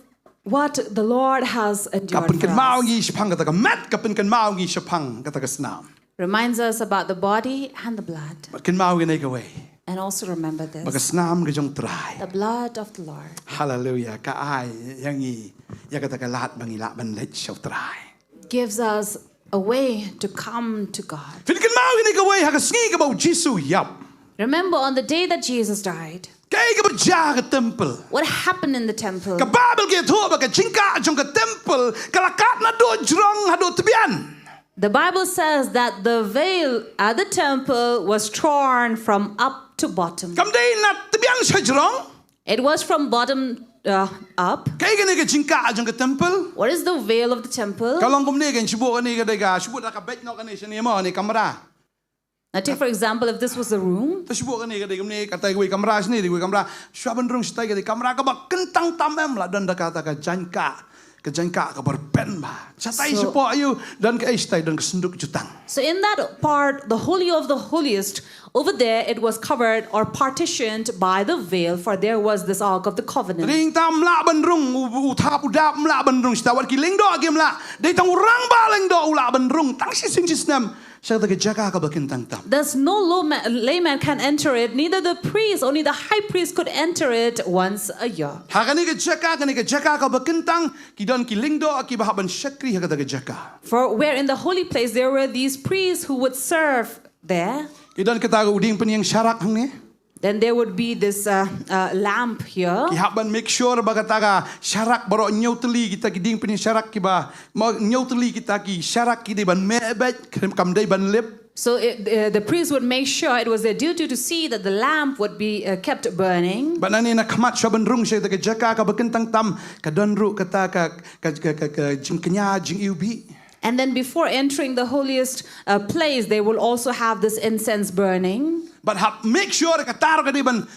what the Lord has Ka endured for pynkynmaw us. Ngi shaphang kata ka met, ka pynkynmaw ngi shaphang kata ka snam. Reminds us about the body and the blood. Bad kynmaw ngi ïa kawei. And also remember this. Ba ka snam ka jong U Trai. The blood of the Lord Haleluia. Ka ai ïa ngi ïa kata ka lad ba ngi lah ban leit sha U Trai. gives us a way to come to God. Phin kynmaw ïa kawei ha ka sngi kaba U Jisu u ïap. Remember on the day that Jesus died, Kaei kaba jia ha ka temple? What happened in the temple? Ka Baibl ka ïathuh ba ka jingkah jong ka temple ka la kat naduh jrong haduh tbian. The Bible says that the veil at the temple was torn from up to bottom. Kam dei na tbian sha jrong. It was from bottom uh, up. Kaei kane ka jingkah jong ka temple? What is the veil of the temple? Ka long kumne, kan shu buh kane ka dei ka, shu buh da ka beit noh kane shane mo, ne kamra. Now, take for example, if this was the room, Te shu buh kane ka dei kumne, kata kawei kamra shane, dei kawei kamra. Shu ban rung shatai ka dei kamra kaba kyntang tam, em lah don da kata ka jingkah, ka jingkah kaba rben bha. Shatai So- shapoh aiu, don kaei shatai, don ka synduk jutang. so in that part, the Holy of the Holiest, over there it was covered or partitioned by the veil, for there was this Ark of the Covenant. Ring tam lah ban rung, u, u thap u dap lah ban rung shatai, wat ki lyngdoh kim lah. Dei tang u rangbah lyngdoh u lah ban rung tang shisien shisnem sha kata ka jaka kaba kyntang tam. Thus, no low ma- layman can enter it, neither the priest, only the high priest could enter it once a year. Ha kane ka jaka, kane ka jaka kaba kyntang, ki don ki lyngdoh kiba hap ban shakri ha kata ka jaka. For where in the holy place there were these priests who would serve there. Ki don kata ka u dieng pynïeng sharak hangne. Then there would be this uh, uh, lamp here. Ki hap ban make sure ba kata ka sharak baroh hynñiew tylli kita ki dieng pynïeng sharak kiba, mo, hynñiew tylli kita ki sharak ki dei ban meh beit, kam dei ban lip. So it, uh, the priest would make sure, it was their duty to see that the lamp would be uh, kept burning. Bad nangne na khmat shuwa ban rung sha kata ka jaka kaba kyntang tam, ka don ruh kata ka, ka, ka, ka, ka jingkñia jingiwbih. And then before entering the holiest uh, place, they will also have this incense burning. But hap make sure ka tar ka dei ban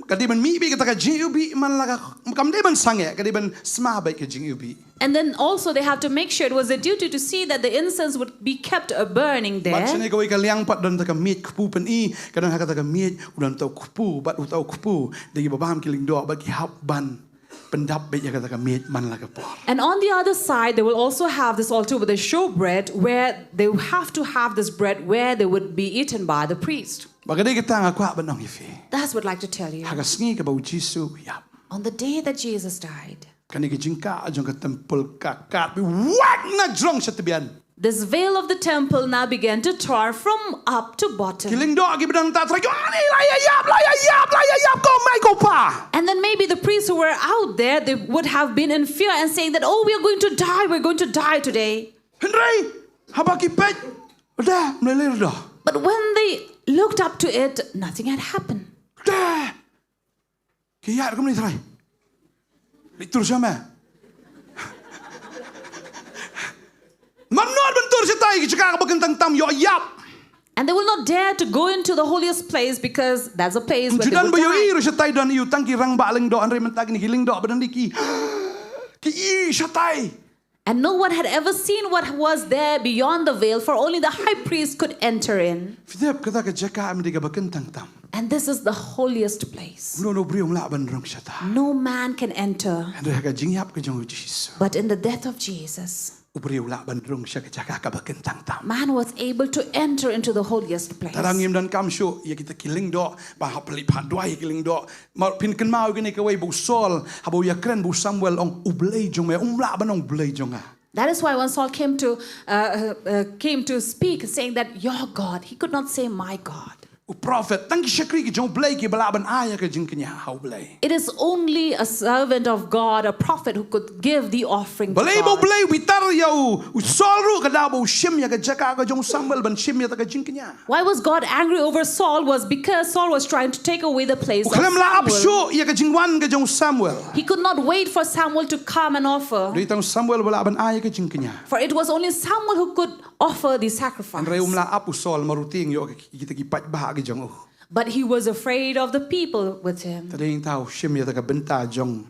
ka dei ban mih beit kata ka jingïewbih man la ka kam dei ban sangeh, ka dei ban sma beit ka jingïewbih. And then also they have to make sure it was a duty to see that the incense would be kept uh, burning Bad there. shane kawei ka liang pat don ta ka miej kpu pyni, ka don ha kata ka miej u don ta u kpu, bad u ta u kpu da ki babam ki lyngdoh bad ki hap ban pyndap beit ïa kata ka miej man la ka por. And on the other side, they will also have this altar with a showbread where they have to have this bread where they would be eaten by the priest. Ba ka dei kata nga kwah ban ong ïa phi. That's what I'd like to tell you. Ha ka sngi kaba u Jisu u ïap. On the day that Jesus died, Kane ka jingkah jong ka temple ka kat beit wat na jrong sha tbian. this veil of the temple now began to tear from up to bottom. Ki lyngdoh ki ba don ta trai, "Ani la ïa ïap, la ïa ïap, la ïa ïap, ko mei ko pa." And then maybe the priests who were out there, they would have been in fear and saying that, "Oh, we are going to die, we're going to die today." Hynrei haba ki peit, da mlei lei da. But when they looked up to it, nothing had happened. Da. Ki ïa kum ni trai. Li tur sha me. Mynno ban tur shatai ki jaka kaba kyntang tam ïoh ïap. And they will not dare to go into the holiest place because that's a place where they Judan will ba ïoh i die. Ru shatai don ïu tang ki rangbah lyngdoh, hynrei mynta kine ki lyngdoh ba don di ki. Ki i shatai. And no one had ever seen what was there beyond the veil, for only the high priest could enter in. Phi tip kata ka jaka em dei kaba kyntang tam. And this is the holiest place. Kumno u briew um lah ban rung shata. No man can enter. Hynrei ha ka jingïap ka jong u Jisu, But in the death of Jesus, u briew u lah ban rung sha ka jaka kaba kyntang tam. Man was able to enter into the holiest place. Tang ngim donkam shuh ïa kita ki lyngdoh, ba hap pynlip ha duwai ïa ki lyngdoh. Mar phin kynmaw kine kawei ba u Saul, haba u ïakren bad u Samuel, ong, "U Blei jong me." Um lah ban ong, "U Blei jong nga." That is why when Saul came to uh, uh, uh, came to speak, saying that your God, he could not say my God. U prophet, tang ki shakri ki jong U Blei ki ba lah ban ai ïa ka jingkñia ha U Blei. It is only a servant of God, a prophet, who could give the offering to Balei ba U God. Blei u bitar ïa u, u Saul ruh ka daw ba u shim ïa ka jaka ka jong u Samuel ban shim ïa ta ka jingkñia. Why was God angry over Saul? Was because Saul was trying to take away the place U of khlem lah ap Samuel. shuh ïa ka jingwan ka jong u Samuel. He could not wait for Samuel to come and offer. Dei tang u Samuel ba lah ban ai ïa ka jingkñia. For it was only Samuel who could offer the sacrifice. Hynrei um lah ap u Saul, mar u tieng ïoh kita ki paidbah ki jong u. But he was afraid of the people with him. Te dei tang u shim ïa ta ka bynta jong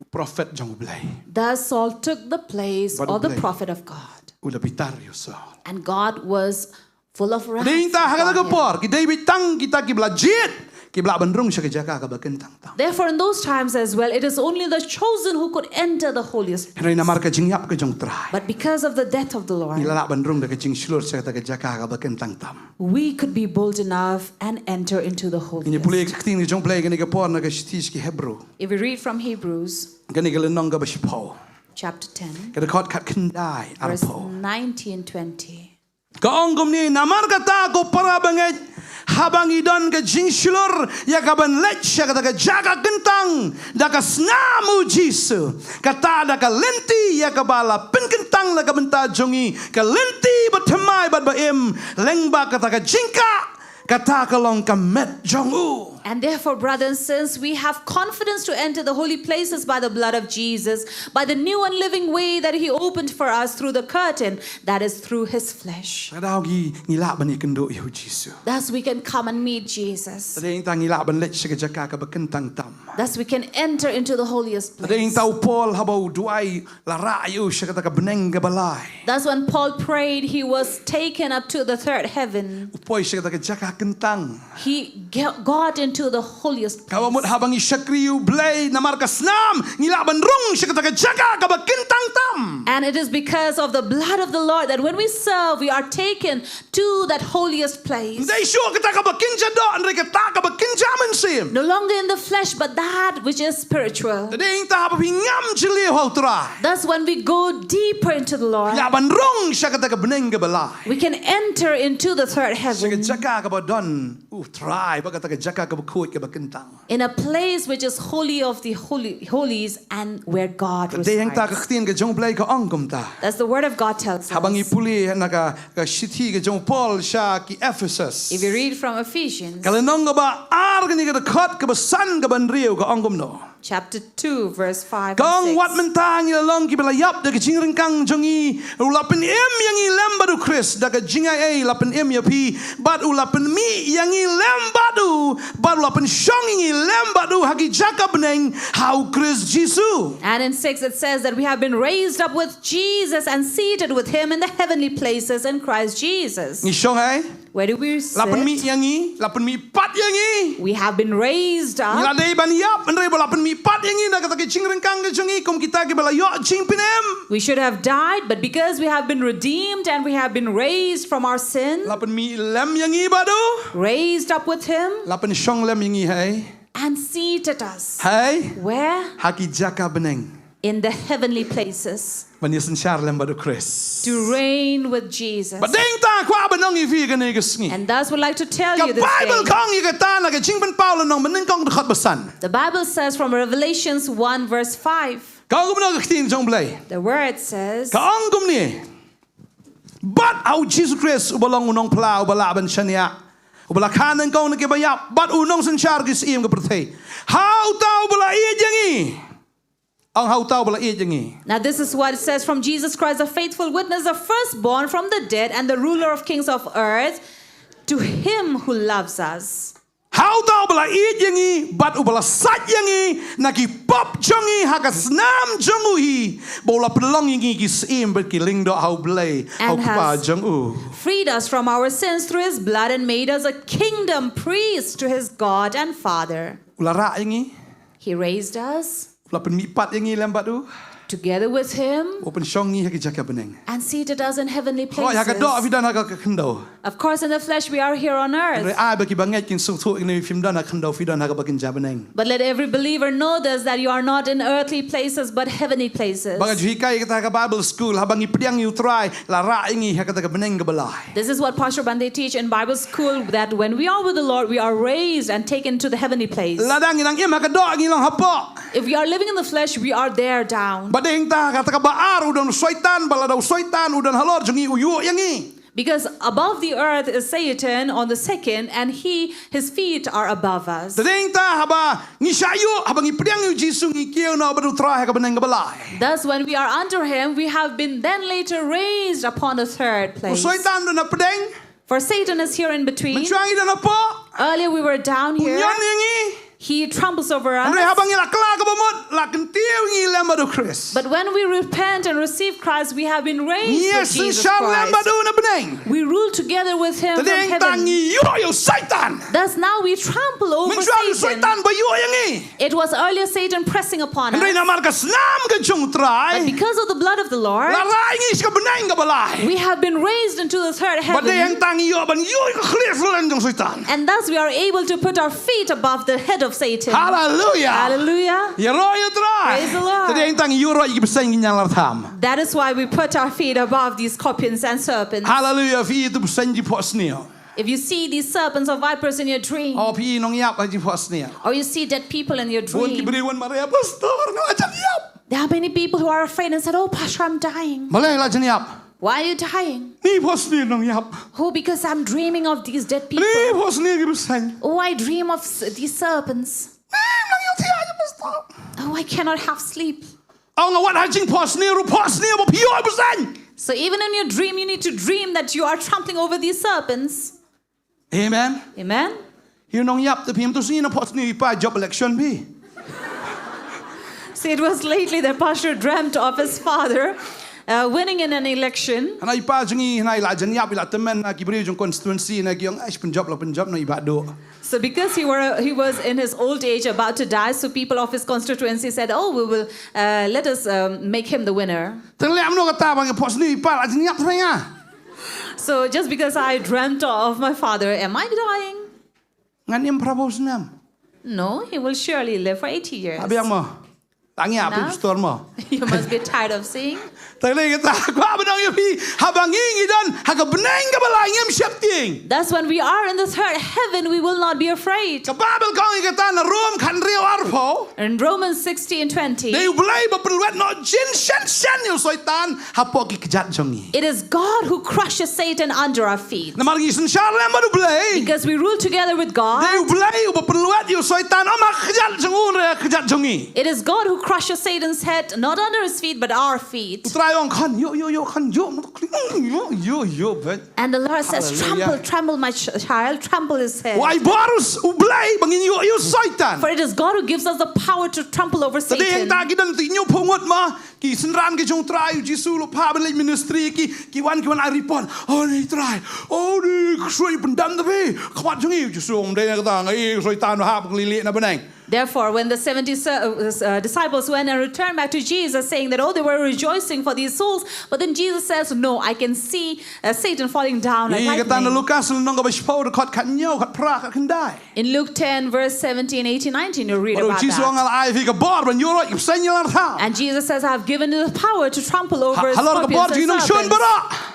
u prophet jong U Blei. Thus Saul took the place Bad of the U Blei. Prophet of God. U la bitar ïa u Saul. And God was full of wrath. Dei tang ha kata ka por ki dei beit tang kita ki ba la jied ki ba lah ban rung sha ka jaka kaba kyntang tam. Therefore, in those times as well, it is only the chosen who could enter the holiest place. Hynrei namar ka jingïap ka jong U Trai, But because of the death of the Lord, ngi la lah ban rung da ka jingshlur sha kata ka jaka kaba kyntang tam. We could be bold enough and enter into the Ngin ïa pule holiest. ka ktien ka jong U Blei kane ka por na ka shithi sha ki Hebru. If we read from Hebrews Kane ka lynnong kaba shiphew, chapter ten, ka dkhot khatkhyndai verse arphew. nineteen, twenty. Ka ong kumne, namar kata ko para bangeit, haba ngi don ka jingshlur ïa ka ban leit sha kata ka jaka kyntang da ka snam U Jisu, kata da ka lynti ïa kaba la pynkyntang na ka bynta jong ngi, ka lynti bathymmai bad ba-im, lyngba kata ka jingkah, kata ka long ka met jong u. And therefore, brothers and sisters, we have confidence to enter the holy places by the blood of Jesus, by the new and living way that He opened for us through the curtain, that is through His flesh. Ka daw ngi, ngi lah ban ïakynduh ïa U Jisu. Thus, we can come and meet Jesus. Te dei tang ngi lah ban leit sha ka jaka kaba kyntang tam. Thus, we can enter into the holiest Te dei place. tang u Paul haba u duwai la rah ïa u sha kata ka bneng kaba lai. Thus, when Paul prayed, he was taken up to the third heaven. U poi sha kata ka jaka kyntang. He ge- got into the holiest Kaba mut place. haba ngi shakri ïa U Blei namar ka snam, ngi lah ban rung sha kata ka jaka kaba kyntang tam. And it is because of the blood of the Lord that when we serve, we are taken to that holiest place. Dei shuh kata kaba kynja doh, hynrei kata kaba kynja mynsiem. No longer in the flesh, but that which is spiritual. Te dei tang haba phi ngam jylliew ha U Trai, Thus, when we go deeper into the Lord, lah ban rung sha kata ka bneng kaba lai. We can enter into the third Sha ka heaven jaka kaba don U Trai, bad kata ka jaka kaba khuid kaba kyntang. In a place which is holy of the holy, holies and where God Te dei tang ka resides. ktien ka jong U Blei ka ong kumta. As the word of God tells Haba ngi us. pule na ka, ka shithi ka jong u Paul sha ki Ephesus. If we read from Ephesians, Ka lynnong kaba ar, kane ka dkhot kaba san kaba hynriew ka ong kumno. Chapter two, verse five Ka and ong, wat six. mynta ngi la long kiba la ïap da ka jingryngkang jong ngi, u la pynim ïa ngi lem bad u Khrist, da ka jingaiei la pynim ïa phi, bad u la pynmih ïa ngi lem bad u, bad u la pynshong ïa ngi lem bad u ha ki jaka bneng ha u Khrist Jisu. And in six it says that we have been raised up with Jesus and seated with him in the heavenly places in Christ Jesus. Ngi shong ei? Where do we La pynmih sit? ïa ngi, la pynmih pat ïa ngi. We have been raised Ngi la up. dei ban ïap, hynrei ba la pynmih pat ïa ngi na kata ka jingryngkang ka jong ngi, kum kita kiba la ïoh jingpynim. We should have died, but because we have been redeemed and we have been raised from our sin, La pynmih lem ïa ngi bad u. Raised up with him, La pynshong lem ïa ngi, hei. And seated us. Hei. Where? Ha ki jaka bneng. In the heavenly places. Ban ïasynshar lem bad u Khrist. To reign with Jesus. Bad dei hangta kwah ban ong ïa phi kane ka sngi. And thus would like to tell Ka you this Baibl day. Ka ong ïa kata na ka Jingpynpaw lynnong mynnyngkong dkhot ba san. The Bible says from Revelations one verse five. Ka ong kumno ka ktien jong u Blei? The word says. Ka ong kumne. Bad ha u Jisu Khrist uba long u nongphla uba lah ban shaniah, uba la kha nyngkong na kiba ïap, bad u nongsynshar ki syiem ka pyrthei. Ha uta uba la ïeit ïa ngi. Ong ha uta uba la ïeit ïa ngi. Now this is what it says from Jesus Christ, the faithful witness, the firstborn from the dead, and the ruler of kings of earth, to him who loves us. Ha uta uba la ïeit ïa ngi, bad uba la sait ïa ngi na ki pop jong ngi ha ka snam jong u hi, ba u la pynlong ïa ngi ki syiem bad ki lyngdoh ha u Blei, ha u And Kpa has jong u. Freed us from our sins through his blood and made us a kingdom priest to his God and Father. U la rah ïa ngi. He raised us U la pynmih pat ïa ngi lem bad u. Together with him. U pynshong ngi ha ki jaka bneng. And seated us in heavenly Hooid, ha ka doh phi places. Don ha ka khyndew. Of course, in the flesh we are here on Hynrei earth. ai ba kiba ngeit kin sngewthuh ïa kane, phim don ha khyndew, phi don ha kaba kynja bneng. But let every believer know this, that you are not in earthly places but heavenly places. Ba ka ju hikai kata ha ka Bible school, haba ngi pdiang ïa u Trai, la rah ïa ngi ha kata ka bneng kaba lai. This is what Pastor Bande teach in Bible school, that when we are with the Lord, we are raised and taken to the heavenly place. Lada ngi nang im ha ka doh, ngi long hapoh. If we are living in the flesh, we are there down. Bad dei hangta kata kaba ar u don u Soitan, ba lada u Soitan u don halor jong ngi, u ïuh ïa ngi. Because above the earth is Satan on the second, and he, his feet are above us. Te dei hangta haba ngi shah ïuh, haba ngi pdiang ïa u Jisu, ngi kiew noh bad u Trai ha ka bneng kaba lai. Thus, when we are under him, we have been then later raised upon the third place. U Soitan u don hapdeng. For Satan is here in between. Mynshuwa ngi don hapoh. Earlier we were down here. U ñion ïa ngi. He tramples over us. Hynrei haba ngi la kylla kaba mut, la kyntiew ïa ngi lem bad u Khrist. But when we repent and receive Christ, we have been raised with Jesus Christ. Ngi ïasynshar lem bad u na bneng. We rule together with him from heaven. Te dei hangta ngi ïuh ïa u Soitan. Thus now we trample over Satan. Mynshuwa u Soitan ba ïuh ïa ngi. It was earlier Satan pressing upon us. Hynrei namar ka snam ka jong u Trai. But because of the blood of the Lord, la rah ïa ngi sha ka bneng kaba lai. We have been raised into the third heaven. Bad dei hangta ngi ïoh ban ïuh ïa ka khlieh jong u Soitan. And thus we are able to put our feet above the head of Satan. Hallelujah. Hallelujah. Ïaroh ïa u Trai. Praise the Lord. Te dei hangta ngi ïuh ïa ki bseiñ ki ñianglartham. That is why we put our feet above these scorpions and serpents. Hallelujah. Phi i tu bseiñ jingphohsniew. If you see these serpents or vipers in your dream, o phi i nongïap ha jingphohsniew, or you see dead people in your dream, bun ki briew wan mareh, Pastor, nga la jan ïap. There are many people who are afraid and said, "Oh, Pastor, I'm dying." Balei la jan ïap? Why are you dying? Ngi phohsniew nongïap. Oh, because I'm dreaming of these dead people. Ngi phohsniew ki bseiñ. Oh, I dream of s- these serpents. Ngi nang ïohthiah, Pastor. Oh, I cannot have sleep. Ong, wat ha jingphohsniew ruh phohsniew ba phi ïoh bseiñ. So even in your dream, you need to dream that you are trampling over these serpents. Amen. Amen. Ïa u nongïap te phi mynta sngi na phohsniew i pa jop election phi. See, it was lately that Pastor dreamt of his father uh, winning in an election. Hana i pa jong i, hana i la jan ïap, i la tymmen na ki briew jong constituency, na ki ong, "Ai, pynjop la pynjop, na i bah duh." So because he were he was in his old age about to die, so people of his constituency said, "Oh, we will uh, let us um, make him the winner." Te leh kumno kata ba nga phohsniew i pa, la jan ïap, trai nga. So just because I dreamt of my father, am I dying? Ngan im phra phew snem. No, he will surely live for eighty years. Abiang mo. Tang ïa phi, Pastor mo. You must be tired of seeing. Te kane kata, kwah ban ong ïa phi, haba ngi ngi don ha ka bneng kaba lai, ngim sheptieng. That's when we are in the third heaven, we will not be afraid. Ka Baibl ka ong ïa kata na Rom khathynriew arphew. In Romans sixteen twenty, dei U Blei ba pynlwet noh jingshen shen ïa u Soitan hapoh ki kjat jong ngi. It is God who crushes Satan under our feet. Namar ngi synshar lem bad U Blei. Because we rule together with God. Dei U Blei uba pynlwet ïa u Soitan ym ha kjat jong u, hynrei ha kjat jong ngi. It is God who crushes Satan's head, not under his feet, but our feet. U Trai u ong, khun, ïoh, ïoh, ïoh, khun, ïoh, ïoh, ïoh, ïoh, bad. And the Lord says, Hallelujah. Trample, trample, my ch- child, trample his head. Wei bor u Blei ba ngin ïoh ïa u Soitan. For it is God who gives us the power to trample over Satan. Te dei hangta ki don ki hynñiewphew ngut ma, ki synran ki jong u Trai Jisu, la phah ban leit ministry, ki, ki wan, ki wan ai report. Oh, ni Trai. Oh, ni kshuwa pyndam da phi. Khmat jong ngi, Jisu ong, ym dei na kata, nga i u Soitan u hap ngi leit na bneng. Therefore, when the seventy uh, uh, disciples went and returned back to Jesus, saying that, oh, they were rejoicing for these souls, but then Jesus says, no, I can see uh, Satan falling down like lightning. Ngi kata na Lukas lynnong kaba shiphew, dkhot khathynñiew, khatphra, khatkhyndai. In Luke ten, verse seventeen, eighteen, nineteen, you read about that. Bad u Jisu u ong, nga la ai ïa phi ka bor ban ïuh roit ki bseiñ ïalatkham. And Jesus says, I have given you the power to trample over scorpions and serpents,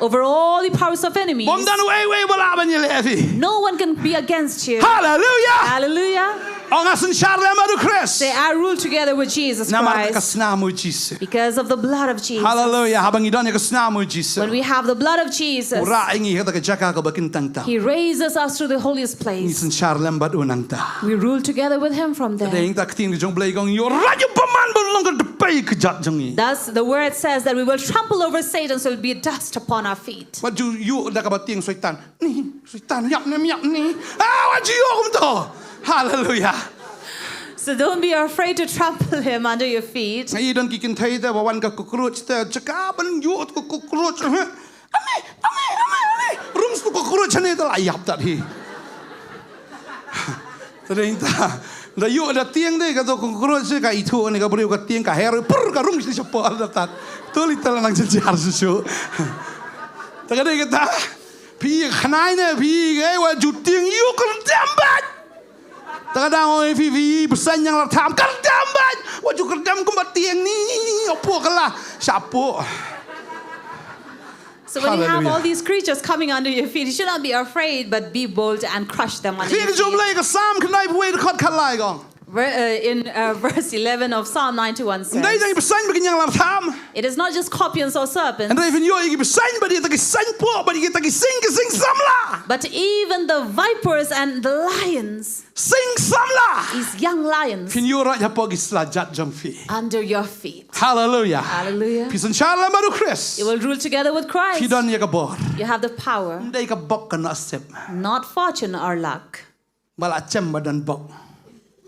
over all the powers of enemies. Bym don uei uei ba lah ban ïaleh ïa phi. No one can be against you. Hallelujah. Hallelujah. Ong, nga synshar lem bad u Khrist. Say, I rule together with Jesus Christ. Namar ka snam u Jisu. Because of the blood of Jesus. Hallelujah. Haba ngi don ïa ka snam u Jisu, when we have the blood of Jesus, u rah ïa ngi ha kata ka jaka kaba kyntang tam. He raises us to the holiest place. Ngi synshar lem bad u nangta. We rule together with him from there. Te dei hangta ka ktien ka jong u Blei ka ong, ïuh roit ïa u bymman ban long ka dpei ka kjat jong ngi. Thus, the word says that we will trample over Satan, so it will be dust upon our feet. Wat ju ïuh da kaba tieng Soitan. Ni, Soitan, ïap ne ym ïap ni. Ah, wat ju ïuh kumto. Hallelujah. So don't be afraid to trample him under your feet. Nga i don ki kynthei te ba wan ka cockroach te, jaka ban ïuh ka cockroach. Ame, ame, ame, ame. Rung shu ka cockroach ne te la ïap tat hi. Te dei ta. Da ïuh da tieng de, kato cockroach ka ithuh ne ka briew ka tieng, ka her, pur, ka rung sha shapoh da tat. To li te la nang jynjar shuh shuh. Te ka dei kata. Phi khnai ne phi, ngai, wat ju tieng ïuh, kyrdem bad. Te ka dang ong ïa phi, phi bseiñ ïalatkham, kyrdem bad. Wat ju kyrdem kumba tieng ni, hapoh ka la shapoh. So when you have all these creatures coming under your feet, you should not be afraid, but be bold and crush them under your feet. Ktien ka jong u Blei ka Salm khyndaiphew wei, dkhot khatlai ka ong. Ver- uh, in uh, verse eleven of Psalm ninety-one says, ym dei tang ki bseiñ bad ki ñianglatkham. It is not just scorpions or serpents, hynrei phin ïoh ïa ki bseiñ bad ïa kita ki seiñ poh bad ïa kita ki sing, ki sing samla. But even the vipers and the lions, sing samla, these young lions, phin ïuh roit hapoh ki slajat jong phi. Under your feet. Hallelujah. Hallelujah. Phi synshar lem bad u Khrist. You will rule together with Christ. Phi don ïa ka bor. You have the power. Ym dei ka bok ka nohsip. Not fortune or luck. Ba la jem ba don bok.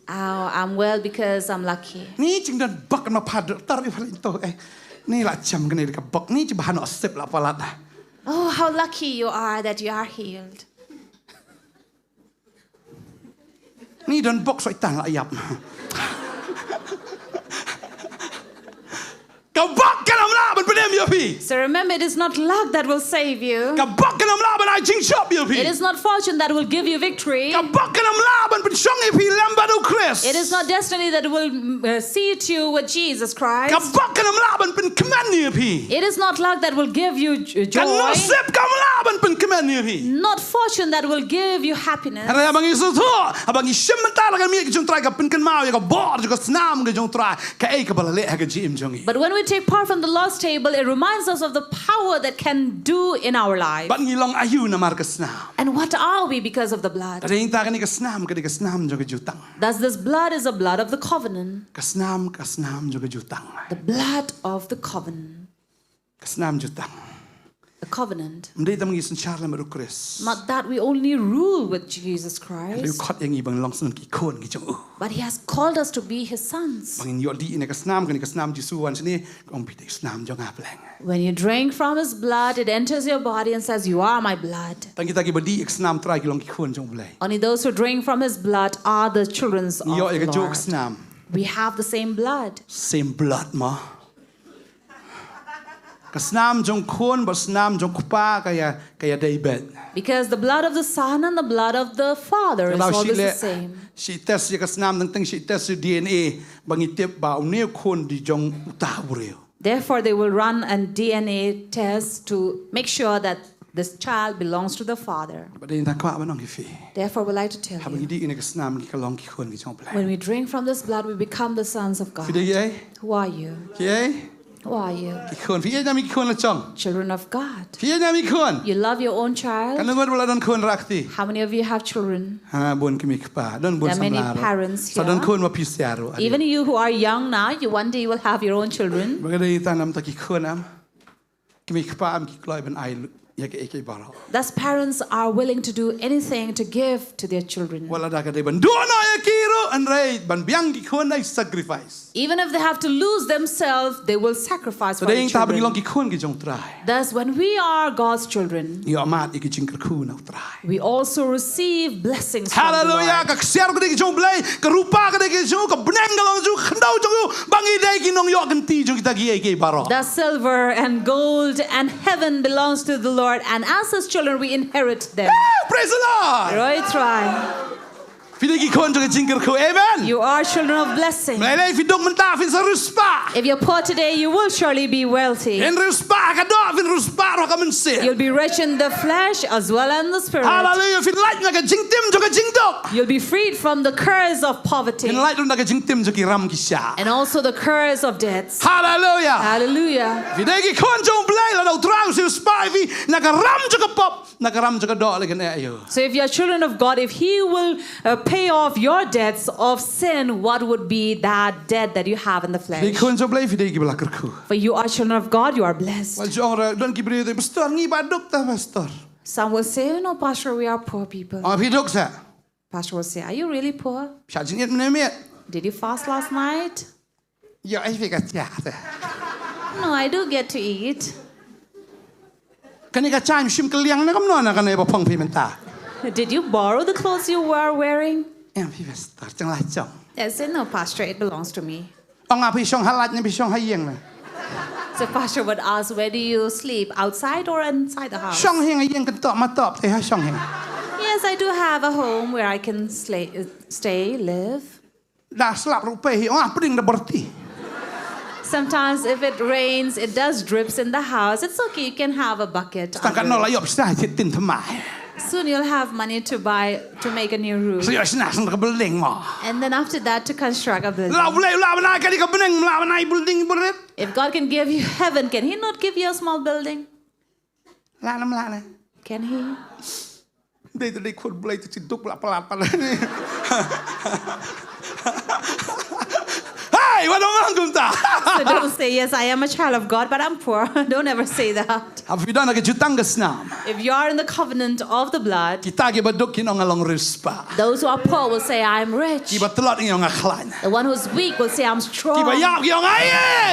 Oh, I'm well because I'm lucky. Ni jingdon bok ma pha doktor i pha lynto eh. Ni la jem kane ka bok, ni jingba nohsip la palat. Oh, how lucky you are that you are healed. Ni don bok, Soitan la ïap. Ka bok kan ym lah ban pynim ïa phi. So remember, it is not luck that will save you. Ka bok kan ym lah ban ai jingjop ïa phi. It is not fortune that will give you victory. Ka bok kan ym lah ban pynshong ïa phi lem bad u Khrist. It is not destiny that will mm, uh, seat you with Jesus Christ. Ka bok kan ym lah ban pynkmen ïa phi. It is not luck that will give you j- joy. Ka nohsip kam lah ban pynkmen ïa phi. Not fortune that will give you happiness. Hynrei haba ngi sngewthuh, haba ngi shim bynta na ka miet ka jong u Trai, ka pynkynmaw ïa ka bor jong ka snam ka jong u Trai, kaei kaba la leh ha ka jingim jong ngi. But when we take part from the Lord's table, it reminds us of the power that can do in our life. Bad ngi long aïu namar ka snam? And what are we because of the blood? Te dei ta kane ka snam, kane ka snam jong ka jutang. Thus, this blood is a blood of the covenant. Ka snam, ka snam jong ka jutang. The blood of the covenant. Ka snam jutang. A covenant. Ym dei tang ba ngi synshar lem bad u Khrist. Not that we only rule with Jesus Christ. Hynrei u khot ïa ngi ba ngin long shen ki khun ki jong u. But he has called us to be his sons. Ba ngin ïoh dih ïa ka snam, kane ka snam Jisu wan shane, ka ong phi dei ka snam jong nga Blei. When you drink from his blood, it enters your body and says, you are my blood. Tang kita kiba dih ïa ka snam Trai ki long ki khun jong u Blei. Only those who drink from his blood are the children of the Lord. Ngi ïoh ïa kajuh ka snam. We have the same blood. Same blood ma. Ka snam jong u khun bad snam jong u kpa ka ïa, ka ïadei beit. Because the blood of the son and the blood of the father is always the same. Shi test ïa ka snam, teng teng shi test ïa u D N A ba ngi tip ba une u khun dei jong uta u briew. Therefore, they will run a D N A test to make sure that this child belongs to the father. Bad dei nga kwah ban ong ïa phi. Therefore, I would like to tell you. Haba ngi dih ïa kane ka snam ngi ka long ki khun ki jong U Blei. When we drink from this blood, we become the sons of God. Phi dei ei? Who are you? Ei? Who are you? Ki khun, phi ïeit ne em ïa ki khun la jong? Children of God. Phi ïeit ne em ïa ki khun? You love your own child. Katno ngut ba la don khun ha kti? How many of you have children? Ha, bun ki kmie kpa, don bun samla ruh. There are many parents here. Sa don khun ma phi sha ruh. Even you who are young now, you one day you will have your own children. Bad ka dei tang namar ki khun em, ki kmie kpa em ki kloi ban ai lut ïa kiei kiei baroh. Thus, parents are willing to do anything to give to their children. Wat la da ka dei ban duh noh ïa ki ruh, hynrei ban biang ki khun dei sacrifice. Even if they have to lose themselves, they will sacrifice for the children. Bad dei tang ba ngi long ki khun ki jong U Trai. Thus, when we are God's children, ngi ïoh mad ïa ki jingkyrkhu na U Trai. We also receive blessings from the Lord. Hallelujah. Ka ksiar ka dei ka jong U Blei, ka rupa ka dei ka jong u, ka bneng ka long jong u, ka khyndew jong u, ba ngi dei ki nongïoh kynti jong kita kiei kiei baroh. The silver and gold and heaven belongs to the Lord, and as his children we inherit them. Woo! Praise the Lord. Praise the Lord. Phi dei ki khun jong ka jingkyrkhu. Amen. You are children of blessing. Balei lei phi duk mynta phin sa riewspah. If you're poor today, you will surely be wealthy. Phin riewspah ha ka doh, phin riewspah ruh ha ka mynsiem. You'll be rich in the flesh as well as in the spirit. Hallelujah. Phin lait na ka jingtim jong ka jingduk. You'll be freed from the curse of poverty. Phin lait ruh na ka jingtim jong ki ram ki shah. And also the curse of death. Hallelujah. Hallelujah. Phi dei ki khun jong U Blei, lada U Trai u riewspah ïa phi na ka ram jong ka pop, na ka ram jong ka doh, lei kan eh ïa u. So if you are children of God, if he will, uh, pay off your debts of sin, what would be that debt that you have in the flesh? Phi dei khun jong U Blei, phi dei kiba la kyrkhu. For you are children of God, you are blessed. Wat ju ong re, don ki briew te, Pastor, ngi ba duk ta, Pastor. Some will say, "No, Pastor, we are poor people." Ong phi duk seh. Pastor will say, "Are you really poor? Shah jingit mynne miet? Did you fast last night?" Ïa, ai phi ka shah te. No, I do get to eat. Kane ka jaiñ shim kylliang ne kumno na kane ba phong phi mynta? Did you borrow the clothes you were wearing? Em phi Pastor, jong la jong. I said, "No, Pastor, it belongs to me." Ong nga phi shong ha lait ne phi shong ha ïing ne? So Pastor would ask, "Where do you sleep, outside or inside the house?" Shong ha ïing, ïing kyntok ma top te ha shong ha ïing. Yes, I do have a home where I can slay, uh, stay, live. Da slap ruh pei hi, ong nga pdeng da barti. Sometimes if it rains, it does drips in the house. It's okay, you can have a bucket. Tang katno la ïoh pisa shit tin thymmai. Soon you'll have money to buy, to make a new roof. Sa ïoh shna shna ka building mo. And then after that to construct a building. La U Blei u lah ban ai ka dei ka bneng, u lah ban ai building barit. If God can give you heaven, can he not give you a small building? Lah ne em lah ne? Can he? Dei, dei khun Blei te, shi duk, bla palat palat. Hey, wat ong kumta. So don't say, "Yes, I am a child of God, but I'm poor." Don't ever say that. Haba phi don ha ka jutang ka snam, if you are in the covenant of the blood, kita kiba duk kin ong nga long riewspah. Those who are poor will say, "I am rich." Kiba tlot kin ong nga khlaiñ. The one who's weak will say, "I'm strong." Kiba ïap kin ong nga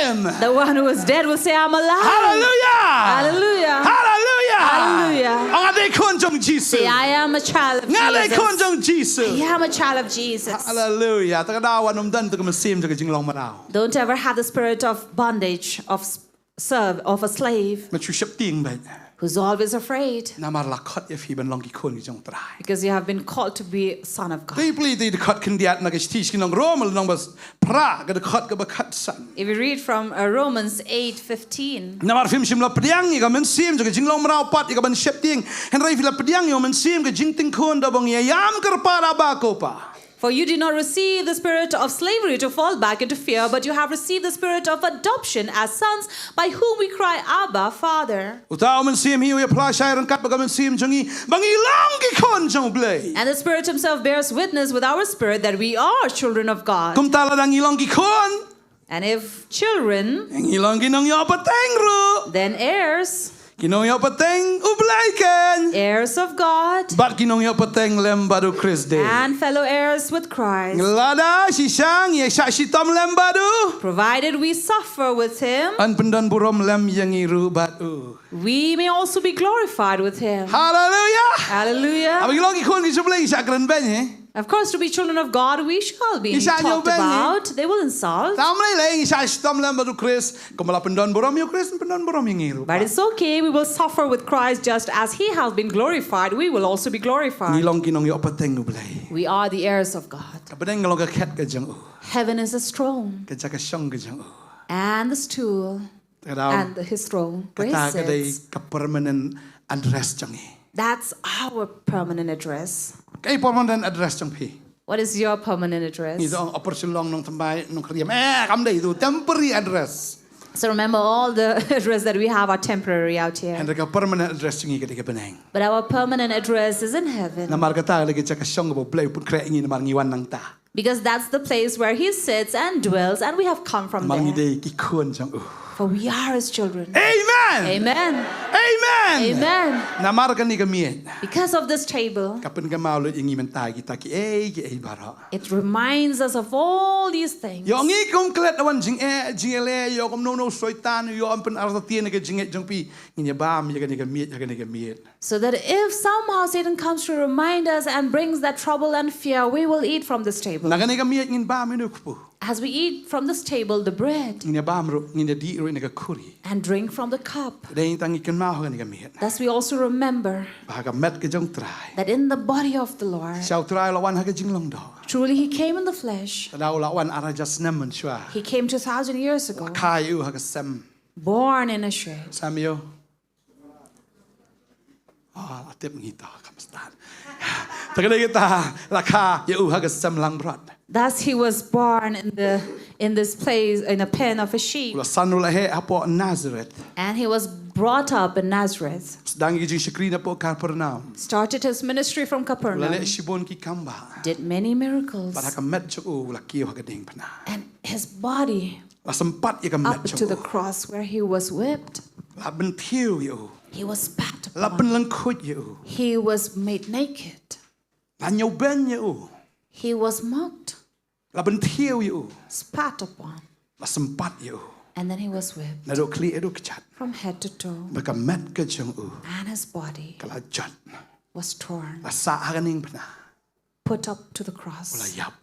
im. The one who is dead will say, "I'm alive." Hallelujah. Hallelujah. Hallelujah. Hallelujah. Ong nga dei khun jong Jisu. Say, "I am a child of Jesus." Nga dei khun jong Jisu. I am a child of Jesus. Hallelujah. Te kata wat nym don te ka mynsiem jong ka jinglong mraw. Don't ever have the spirit of bondage, of s-, serve, of a slave. Mynshuwa sheptieng bad. Who's always afraid. Namar la khot ïa phi ban long ki khun ki jong U Trai. Because you have been called to be son of God. Te plie te dkhot khyndiat na ka shithi sha ki nong Rom, lynnong ba phra, ka dkhot kaba khatsan. If we read from, uh, Romans eight fifteen. Namar phim shym la pdiang ïa ka mynsiem jong ka jinglong mraw pat ïa ka ban sheptieng, hynrei phi la pdiang ïa ka mynsiem ka jingtingkhun da ba ngi ïam kyrpad, Abba, ko Pa. For you did not receive the spirit of slavery to fall back into fear, but you have received the spirit of adoption as sons, by whom we cry, "Abba, Father." Uta u Mynsiem hi u ïa phla shai ryngkat bad ka mynsiem jong ngi ba ngi long ki khun jong U Blei. And the Spirit himself bears witness with our spirit that we are children of God. Kumta lada ngi long ki khun, and if children, ngi long ki nongïoh pateng ruh. Then heirs. Ki nongïoh pateng U Blei ken. Heirs of God. Bad ki nongïoh pateng lem bad U Khrist de. And fellow heirs with Christ. Lada shisha ngi ïa shah shitom lem bad u. Provided we suffer with him. Yn pyndon burom lem ïa ngi ruh bad u. We may also be glorified with him. Hallelujah. Hallelujah. Haba ngi long ki khun ki jong U Blei ngi shah kren beiñ, eh? Of course, to be children of God, we shall be talked about. Ngi shah ñiew beiñ. They will insult. Tang balei lei, ngi shah shitom lem bad U Khrist. Kumba la pyndon burom ïa U Khrist, pyndon burom ïa ngi ruh. But it's okay, we will suffer with Christ just as he has been glorified, we will also be glorified. Ngi long ki nongïoh pateng U Blei. We are the heirs of God. Ka bneng ka long ka khet ka jong u. Heaven is his throne. Ka jaka shong ka jong u. And the stool. Te ka daw, and his throne, where he kata ka dei sits. Ka permanent address jong ngi. That's our permanent address. Kaei permanent address jong phi? What is your permanent address? Ngi dang operation long nong thambai nong kriam. Eh, kam dei tu temporary address. So remember, all the address that we have are temporary out here. Hynrei ka permanent address jong ngi ka dei ka bneng. But our permanent address is in heaven. Namar kata ka dei ka jaka shong kaba U Blei u pynkhreh ïa ngi namar ngi wan nangta. Because that's the place where he sits and dwells, and we have come from Namar ngi there. dei ki khun jong u. For we are his children. Amen. Amen. Amen. Amen. Namar kane ka miej Because of this table, ka pynkynmaw lut ïa ngi mynta kita kiei kiei baroh. It reminds us of all these things. Ïoh ngi kum klet wan jingeh jingeh le ïoh kumno no soitan ïoh am pynartatien ka jingeh jong phi. Ngin ïa bam ïa kane ka miej ïa kane ka miej. So that if somehow Satan comes to remind us and brings that trouble and fear, we will eat from this table. Na kane ka miej ngin bam ïa u kpu. As we eat from this table, the bread, Ngin ïa bam ruh ngin ïa dih ruh ïa ka khuri. And drink from the cup. Dei tang ngi kynmaw ha kane ka miej. Thus, we also remember Ba ha ka met ka jong u Trai. That in the body of the Lord, Sha u Trai u la wan ha ka jinglong doh. Truly he came in the flesh. Te da u la wan ar hajar snem mynshuwa. He came two thousand years ago, Kha ïa u ha ka sem. Born in a shade. Sem ïa u. Ah, la tip ngi ta kam stad. Te ka dei kita la kha ïa u ha ka sem langbrot. Thus he was born in the in this place, in a pen of a sheep. U la san u la heh hapoh Nazareth. And he was brought up in Nazareth. Sdang ïa ka jingshakri napoh Kapernaum. Started his ministry from U la leh Capernaum. Shibun ki kam bah. Did many miracles. Bad ha ka met jong u la kiew ha ka diengphna. And his body La sympat ïa ka met up to jong the u. Cross where he was whipped. La pynthiew ïa u. He was spat La upon. Pynlyngkhuit ïa u. He was made naked. La ñiewbeiñ ïa u. He was mocked, La pynthiew ïa u. Spat upon. La sympat ïa u. And then he was whipped. Naduh khlieh haduh kjat. From head to toe. Bad ka met ka jong u. And his body Ka la jot. Was torn. La sah ha ka diengphna. Put up to the U la cross. ïap.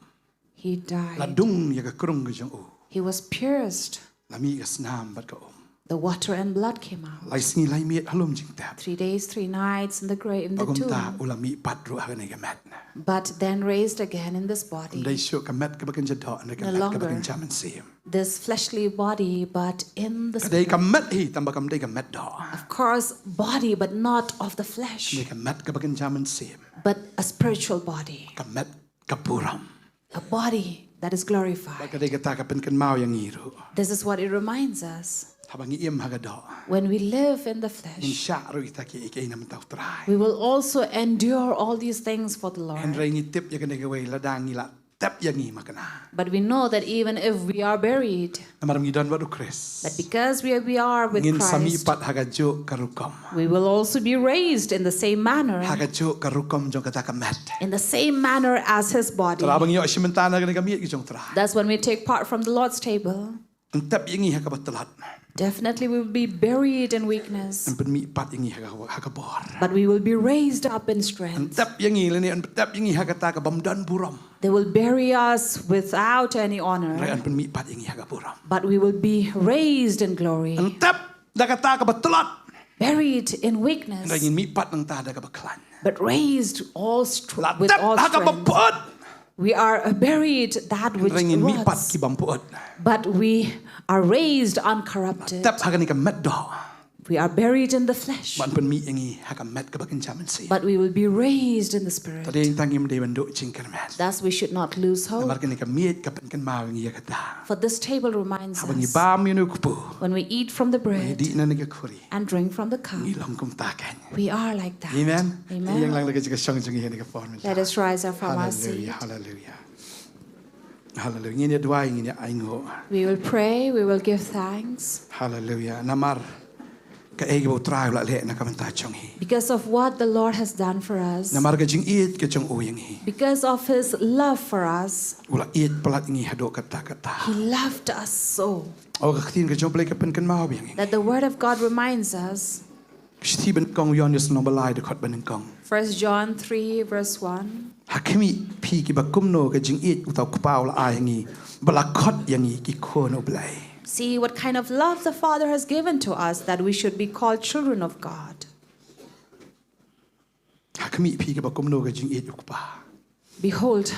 He La died. Dung ïa ka krung ka jong u. He was pierced. La mih ka snam bad ka um. The water and blood came out. Lai sngi lai miet ha lum jingtep. Three days, three nights in the grave, in the Bad kumta tomb. U la mih pat ruh ha kane ka met. But then raised again in this body. Ym dei shuh ka met kaba kynja doh, hynrei ka No met kaba longer. Kynja mynsiem. This fleshly body, but in the Ka spirit. Dei ka met hi, tangba kam dei ka met doh. Of course, body, but not of the flesh. Dei ka met kaba kynja mynsiem. But a spiritual body. Ka met ka burom. A body that is glorified. Bad ka dei kata ka pynkynmaw ïa ngi ruh. This is what it reminds us. Haba ngi im ha ka doh, When we live in the ngin flesh, shah ruh ïa kita kiei kiei na bynta U Trai. We will also endure all these things for the Lord. Hynrei ngi tip ïa kane kawei, lada ngi la tep ïa ngi makna. But we know that even if we are buried, Namar ngi don bad U Khrist. But because we, we are with Ngin sa mih Christ, pat ha ka juh ka rukom. We will also be raised in the same manner, Ha ka juh ka rukom jong kata ka met. In the same manner as his body. Te haba ngi ïoh shi mynta na kane ka miej ka jong U Trai, That's when we take part from the Lord's table. yn tep ïa ngi ha kaba tlot. Definitely we will be buried in weakness. Yn pynmih pat ïa ngi ha ka, ha ka bor. But we will be raised up in Yn strength. tep ïa ngi lane yn tep ïa ngi ha kata ka bym don burom. They will bury us without any Hynrei yn honor. pynmih pat ïa ngi ha ka burom. But we will be raised in glory. Yn tep da kata kaba tlot. Buried in weakness. Hynrei ngin mih pat nangta da kaba khlaiñ. But raised all str- La with tep all ha kaba strength. pyut. We are uh, buried that which Hynrei ngin mih pat rots, ki bym pyut. But we are raised uncorrupted. Tep ha kane ka met doh. We are buried in the flesh. Ban pynmih ïa ngi ha ka met kaba kynja mynsiem. But we will be raised in the spirit. Te dei tang ngim dei ban duh jingkyrmen. Thus we should not lose hope. Namar kane ka miej ka pynkynmaw ïa ngi ïa kata. For this table reminds Haba ngi us, bam ïa u kpu, When we eat from the ngi bread dih na kane ka khuri, and drink from the cup, ngi long kumta kein. We are like that. Amen. Amen. Ïeng lang da ka jaka shong jong ngi ha kane ka por. Let us rise up from our seat. Haleluia. Haleluia. Haleluia. Ngin ïa duwai, ngin ïa ainguh. We will pray, we will give thanks. Haleluia. Namar kaei kaba u Trai u la leh na ka bynta jong ngi. Because of what the Lord has done for us. Namar ka jingïeit ka jong u ïa ngi. Because of his love for us. U la ïeit palat ïa ngi haduh katta katta. He loved us so. O ka ktien ka jong u Blei ka pynkynmaw ïa ngi. That the word of God reminds us. Shithi ba nyngkong Ïoannis lynnong ba lai dkhot ba nyngkong. First John three verse one. Ha khmih phi kiba kumno ka jingïeit uta u Kpa u la ai ha ngi, ba la khot ïa ngi ki khun u Blei. See what kind of love the Father has given to us, that we should be called children of God. Ha khmih phi kiba kumno ka jingïeit u Kpa. Behold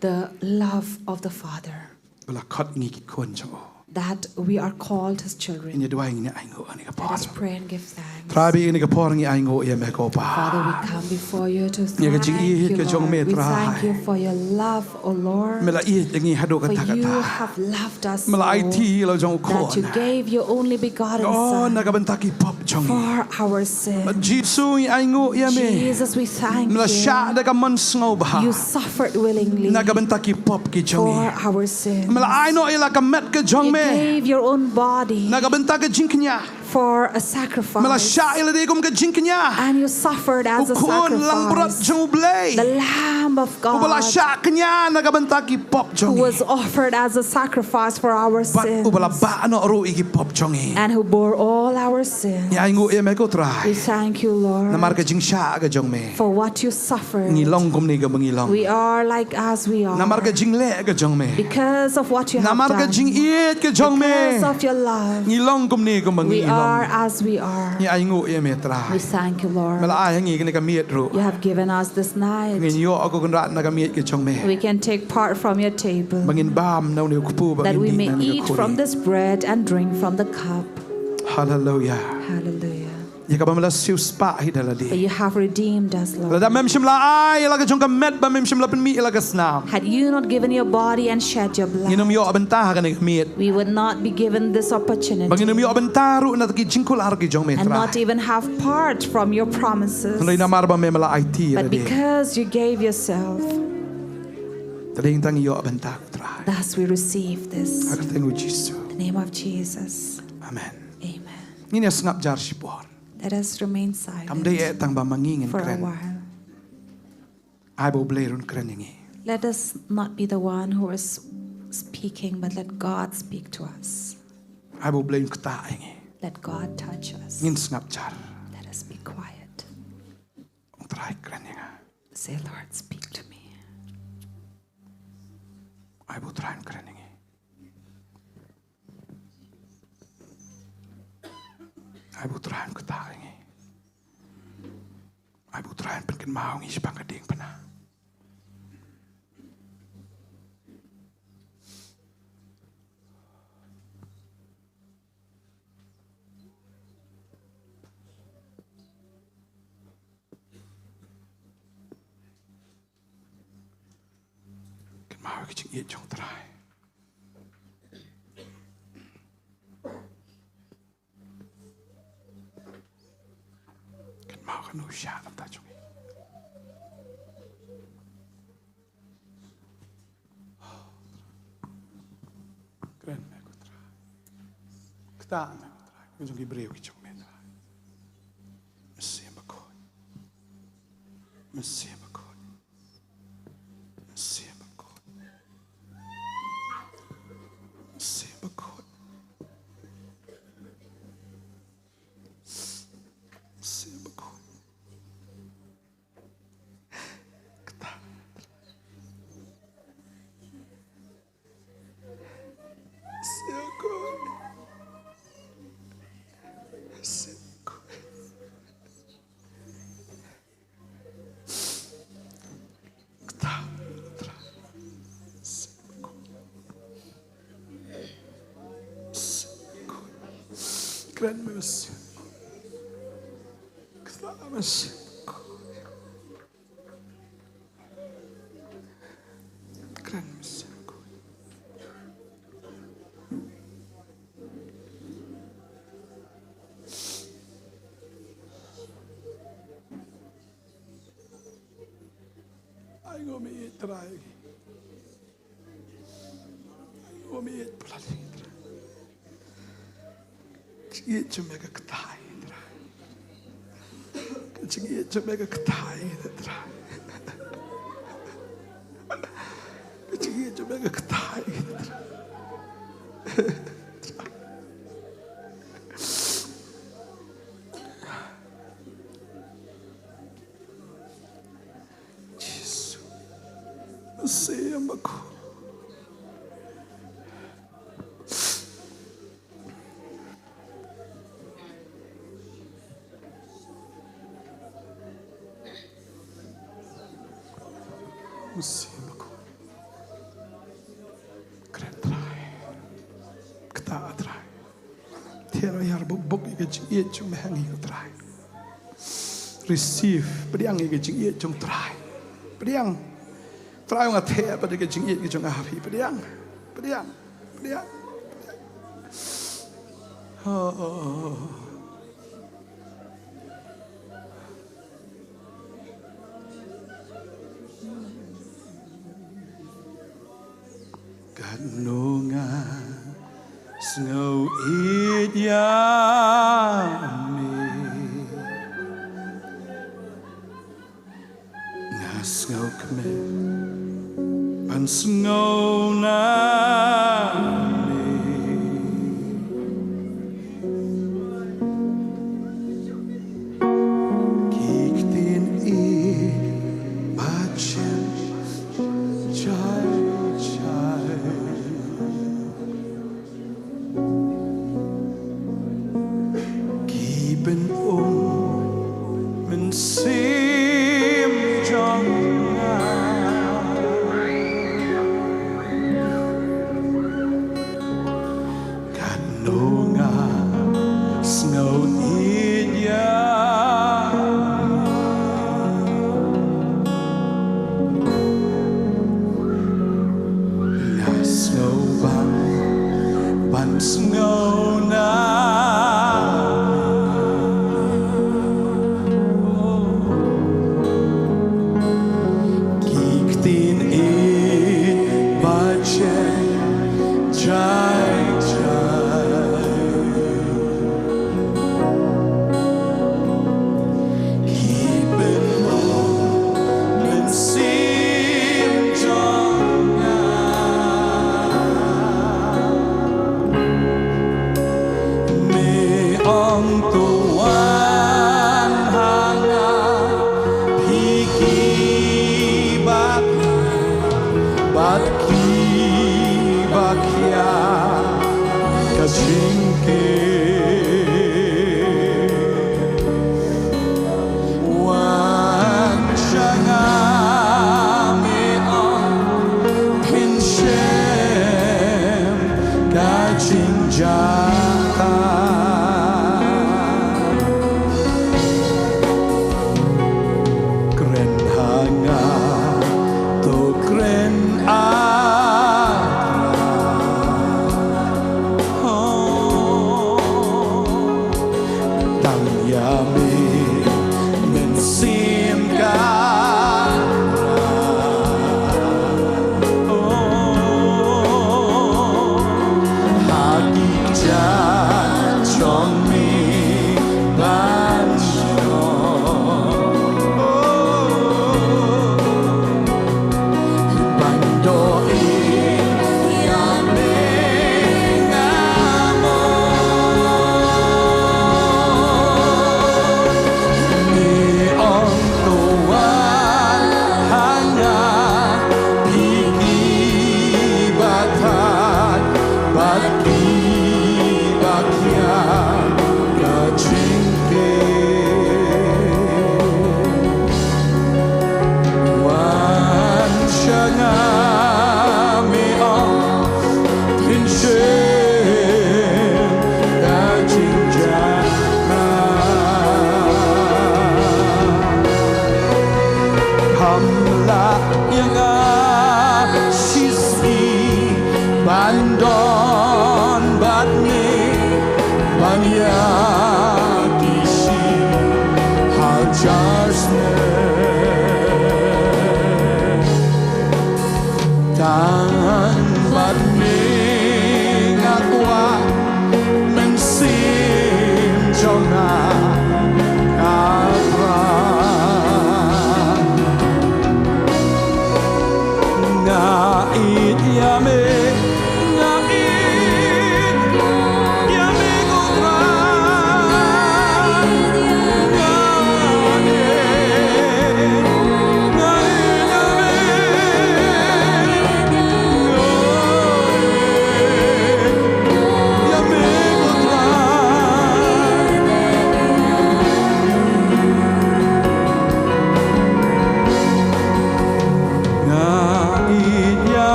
the love of the Father. Ba la khot ngi ki khun jong u. that we are called his children. Ngin ïa duwai, ngin ïa ainguh ha kane ka por. Let us pray and give thanks. Trai, ha kane ka por ngi ainguh ïa me ko Pa. Father, we come before you to thank you, Lord. Ïa ka jingïeit ka jong me, Trai. We thank you for your love, O Lord. Me la ïeit ïa ngi haduh katta katta. For you have loved us so, me la aiti ïa la jong u Khun, that you gave your only begotten Son, oh, na ka bynta ki pop jong ngi, for our sin. Jisu, ngi ainguh ïa me. Jesus, we thank you. Me la shah da ka mon sngewbha. You suffered willingly, na ka bynta ki pop ki jong ngi, for our sins. Me la ai noh ïa la ka met ka jong me, you gave your own body, na ka bynta ka jingkñia, for a sacrifice. Me la shah ïa lade kum ka jingkñia. And you suffered as a sacrifice. U Khun langbrot jong U Blei. The Lamb of God. Uba la shah kñia na ka bynta ki pop jong ngi. Who was offered as a sacrifice for our sins. Bad uba la bah noh ruh ïa ki pop jong ngi. And who bore all our sins. Ngi ainguh ïa me ko Trai. We thank you, Lord. Namar ka jingshah ka jong me. For what you suffered. Ngi long kumne kaba ngi long. We are like as we are. Namar ka jingleh ka jong me. Because of what you have done. Namar ka jingïeit ka jong me. Because of your love. Ngi long kumne kaba ngi long. We are as we are. Ngi ainguh ïa me Trai. We thank you, Lord. Me la ai ha ngi kane ka miet ruh. You have given us this night. Ngin ïoh, ko Kynrad, na ka miet ka jong me. We can take part from your table. Ba ngin bam na une u kpu, ba ngin dih na une u khuri. That we may eat from this bread and drink from the cup. Hallelujah. Hallelujah. Ïa kaba me la siewspah hi da lade. But you have redeemed us, Lord. Lada mem shym la ai ïa la ka jong ka met, ba mem shym la pynmih ïa la ka snam, had you not given your body and shed your blood, ngin ym ïoh bynta ha kane ka miet. We would not be given this opportunity. Ba ngin ym ïoh bynta ruh na ki jingkular ki jong me Trai. And not even have part from your promises. Hynrei namar ba me la aiti ïa lade. But because you gave yourself. Te dei tang ïoh bynta ko Trai. Thus we receive this. Ha ka kyrteng u Jisu. The name of Jesus. Amen. Amen. Ngin ïa sngap jar shipor. Let us remain silent for a while. Kam dei eh tang ba ma ngi ngin kren. Ai ba U Blei ruh un kren ïa ngi. Let us not be the one who is speaking, but let God speak to us. Ai ba U Blei un ktah ïa ngi. Let God touch us. Ngin sngap jar. Let us be quiet. Ong Trai, kren ïa nga. Say, Lord, speak to me. Ai ba U Trai un kren ïa ngi. Ai ba U Trai un ktah ïa ngi. Ai ba U Trai un pynkynmaw ïa ngi shaphang ka diengphna. Kynmaw ka jingïeit jong U Trai. Kynmaw kano u shah na ka bynta jong ngi. Kren me ko Trai. Ktah me ko Trai. Ka jong ki briew ki jong me Trai. Mynsiem Bakhuid. Mynsiem Bakhuid. Mynsiem Bakhuid. Mynsiem Bakhuid. Mynsiem Bakhuid. Ktah. Mynsiem Bakhuid. Mynsiem Bakhuid. Ktah, Trai. Mynsiem Bakhuid. Mynsiem Bakhuid. Kren me Mynsiem. Ktah Mynsiem Bakhuid. Kren Mynsiem Bakhuid. Ai nguh me ïeit Trai. Ai nguh me ïeit palat ïa ngi Trai. Ka jingïeit jong me ka ktah ïa ngi Trai. Ka jingïeit jong me ka ktah ïa ngi Trai. Ka jingïeit jong me ka ktah ïa ngi Trai. Jisu. Mynsiem Bakhuid. Mynsiem Bakhuid. Kren Trai. Ktah Ïa, ïa, buk, buk ïa ka jingïeit jong me ha ngi ko Trai. Receive, pdiang ïa ka jingïeit jong Trai. Pdiang. Trai, nga theh pat ïa ka jingïeit ka jong nga ha phi. Pdiang. Pdiang. Pdiang. Oh, oh, oh. Katno nga sngew ïeit ïa me. Nga sngew kmen ban sngew na me. Ki ktien ïeit ba jem jai jai. Ki pynum mynsiem jong nga. Katno nga sngew ïeit ïa me. Nga sngew ban, ban sngew na me. Ki ktien ïeit ba jem jai jai. Ki pynum mynsiem jong nga. Me ong to wan ha nga, phi kiba bad kiba khia ka jingkit. Wan sha nga, me ong, phin shem ka jingjia. Kren ha nga, to kren ha nga. Oh, tang ïa me mynsiem ka rai. Oh, ha ki kjat jong me ban shong. Oh, ban doh ïa me nga mon. Me ong to wan ha nga, phi kiba thait bad kiba khia ka jingkit. Wan sha nga, me ong, phin shem ka jingjia. Kham lah ïa nga shisngi ban don bad me, ban ïaid shi hajar snem. Tang bad me nga kwah, mynsiem jong nga ka phrang. Nga ïeit ïa me, nga ïeit ïa me ko Trai. Nga ïeit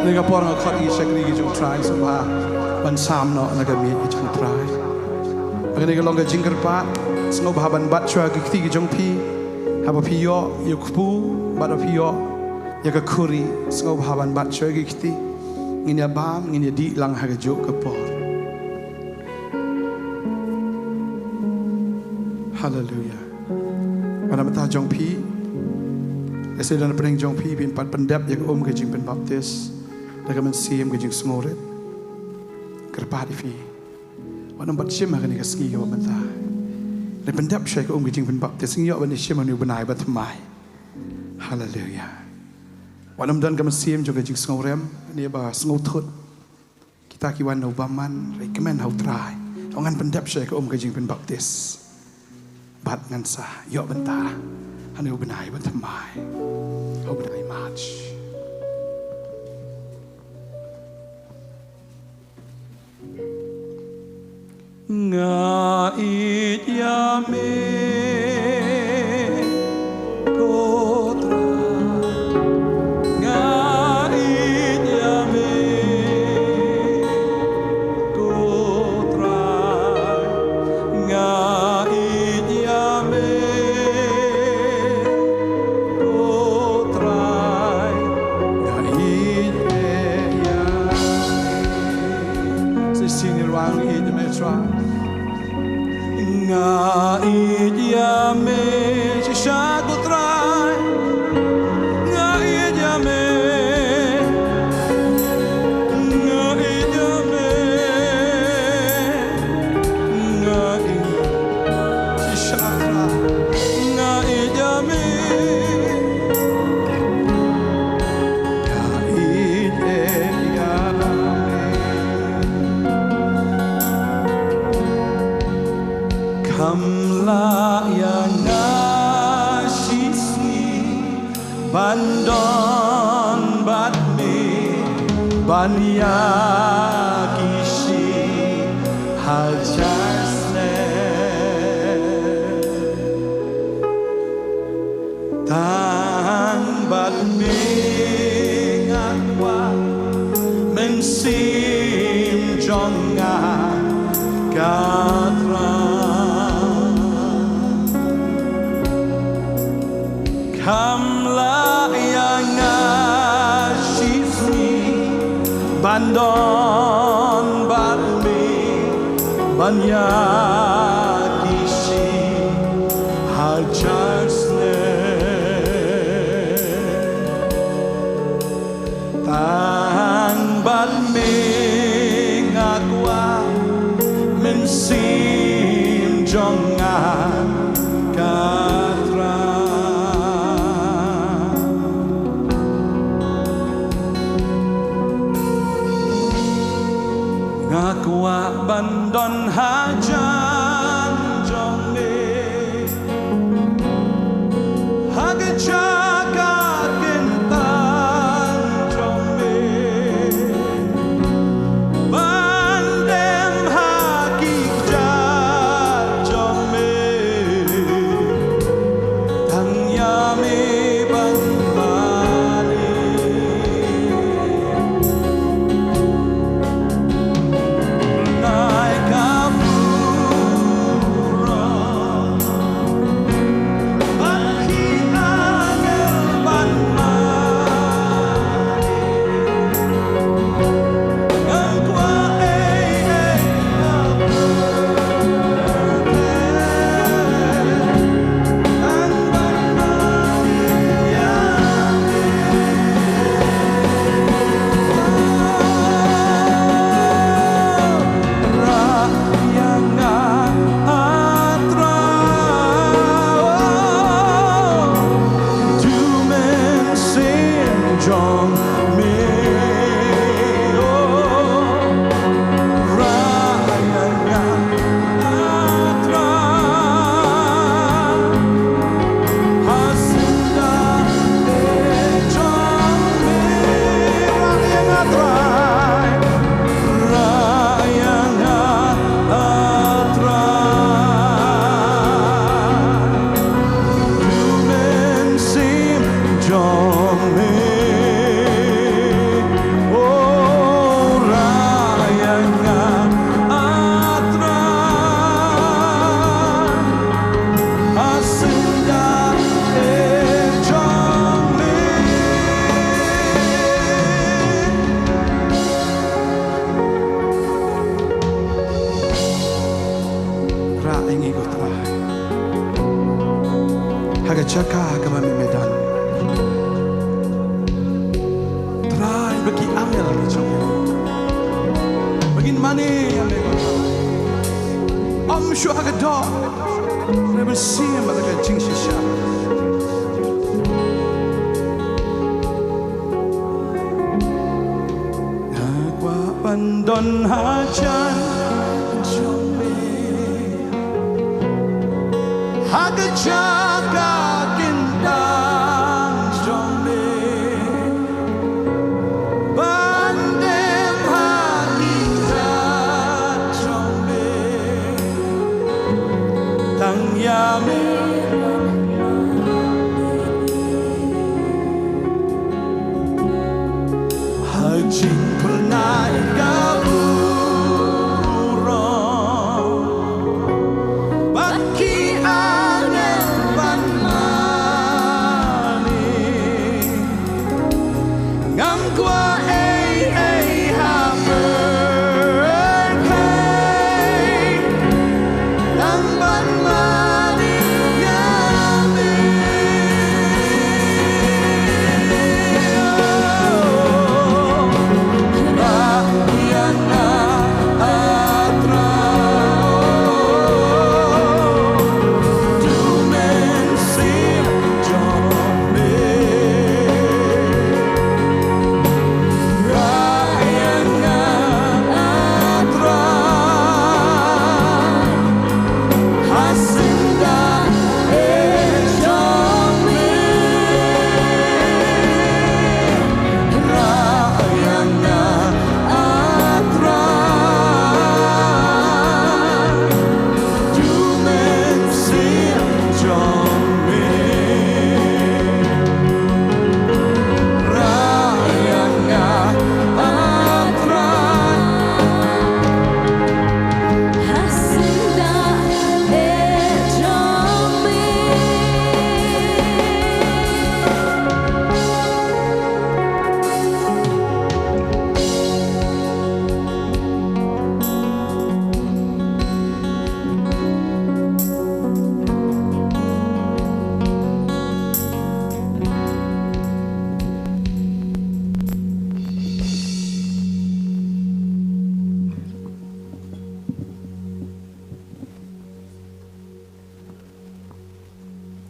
Kane ka por nga khot ïa ki shakri ki jong U Trai, sngewbha ban sam noh na ka miej ka jong U Trai. Kane ka long ka jingkyrpad, sngewbha ban bat shuwa ki kti ki jong phi. Haba phi ïoh ïa u kpu bad ba phi ïoh ïa ka khuri, sngewbha ban bat shuwa ki kti. Ngin ïa bam, ngin ïa dih lang ha kajuh ka por. Haleluya. Wat na bynta jong phi, lehse na pdeng jong phi phin pat pyndep ïa ka um ka jingpynbaptis da ka mynsiem ka jingsngewrit. Kyrpad ïa phi, wat nym pat shim ha kane ka sngi kaba mynta. Lada pyndep shuwa ïa ka um ka jingpynbaptis, ngi ïoh ban ïa shim ha une u bnai bathymmai. Haleluya. Wat nym don ka mynsiem jong ka jingsngewrem ne ba sngewthut. Kita ki wan na u bymman, hynrei kmen ha U Trai. Ong ngan pyndep shuwa ïa ka um ka jingpynbaptis bad ngan sa ïoh bynta ha une u bnai bathymmai, ha u bnai March. Nga ïeit ïa me, ko Trai. Nga ïeit ïa me, ko Trai. Nga ïeit ïa me, ko Trai. Nga ïeit ïa me. Shisien ngi wan ïeit ïa me, Trai. Nga ïeit ïa me, shisha ko Trai. Nga ïeit ïa me. Nga ïeit ïa me. Nga ïeit, shisha Trai. Nga ïeit ïa me. Nga ïeit ïa me. Kham lah ïa nga shisngi ban don bad me, ban ïa ki shi hajar snem. Tang bad me nga kwah, mynsiem jong nga ka Trai. Kham lah ïa nga shisngi ban don bad me, ban ïa ki shi hajar snem. Tang bad me nga kwah, mynsiem jong nga ka Trai. Nga kwah ban don hajan jong me, ha ka jaka kyntang jong me, ban dem ha ki kjat jong me. Tang ïa me ban mane. Nai ka bun jaka kaba me me don. Trai, ba ki angel ki jong me, ba ngin mane ïa me. Ym shuh ha ka doh, Trai Mynsiem, bad ka jingshisha. Nga kwah ban don hajan jong me, ha ka jaka kyntang jong me, ban dem ha ki ïing jong me, tang ïa me. Ha jingpyrnai ka burom, bad ki angel ban mane. Ngam kwah ei ei ha pyrthei, tang ban mane ïa me. Rah ïa nga, ah Trai.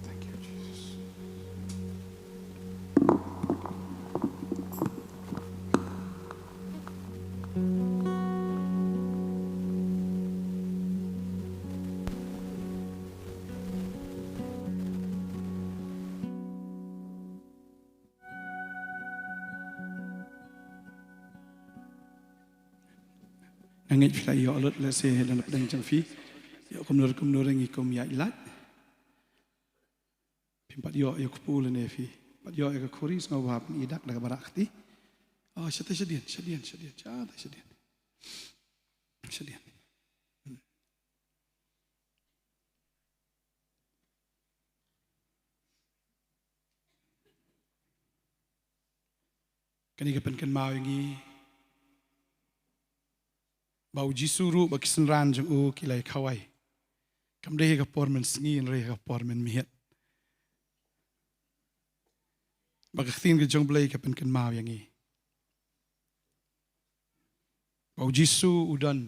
Thank you, Jesus. Nga ngeit phi la ïoh lut lehse lada pdeng jong phi ïoh kumno kumno ruh ngi kum ïaid lait. Phim pat ïoh ïa u kpu lane phi pat ïoh ïa ka khuri, sngewbha phin ïa dak da kaba rah kti. Oh, shata shadien, shadien, shadien, shata shadien. Shadien. Kane ka pynkynmaw ïa ngi ba u Jisu ruh bad ki synran jong u ki la ïa khawai. Kam dei ha ka por mynsngi, hynrei ha ka por mynmiet. Ba ka ktien ka jong U Blei ka pynkynmaw ïa ngi ba u Jisu u don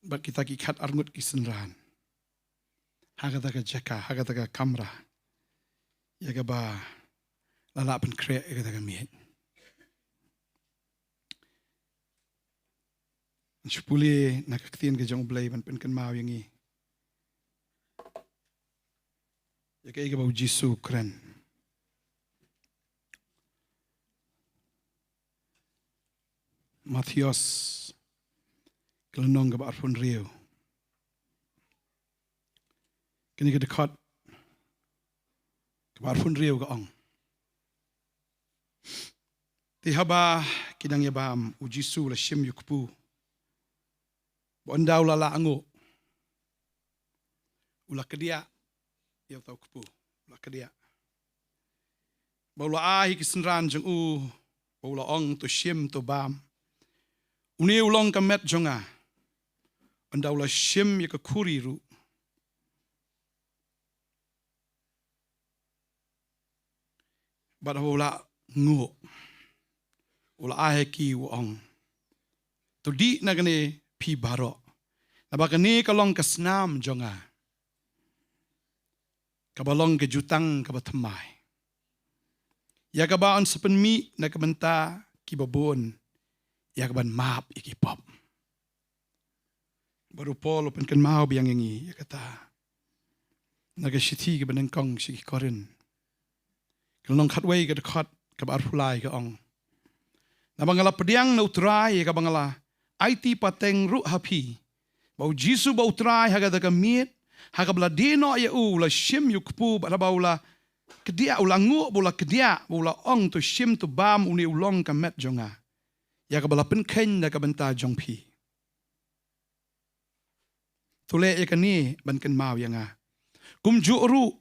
bad kita ki khat arngut ki synran ha kata ka jaka, ha kata ka kamra, ïa kaba la lah pynkhreh ïa kata ka miej. Ngan shu pule na ka ktien ka jong U Blei ban pynkynmaw ïa ngi ïa kaei kaba u Jisu u kren. Mathaios ka lynnong kaba arphew hynriew. Kane ka dkhot kaba arphew hynriew ka ong, te haba ki dang ïa bam, u Jisu u la shim ïa u kpu. Bad ynda u la lah nguh, u la kdiah ïa uta u kpu, u la kdiah. Bad u la ai ha ki synran jong u, bad u la ong, to shim, to bam. Une u long ka met jong nga. Ynda u la shim ïa ka khuri ruh, Bad haba u la nguh, u la ai ha ki, u ong, to dih na kane phi baroh, naba kane ka long ka snam jong nga, kaba long ka jutang kaba thymmai, ïa kaba yn sa pynmih na ka bynta kiba bun, ïa kaban map ïa ki pop. Bad u Paul u pynkynmaw biang ïa ngi ïa kata na ka shithi kaba nyngkong sha ki Korinth, ka lynnong khatwei, ka dkhot kaba arphew lai, ka ong, naba nga la pdiang na U Trai ïa kaba nga la aiti pateng ruh ha phi, ba U Jisu ba U Trai ha kata ka miet, ha kaba la die noh ïa u, u la shim ïa u kpu, bad haba u la kdiah, u la nguh, ba u la kdiah, ba u la ong, to shim, to bam, une u long ka met jong nga, ïa kaba la pynkheiñ na ka bynta jong phi. To leh ïa kane ban kynmaw ïa nga. Kumjuh ruh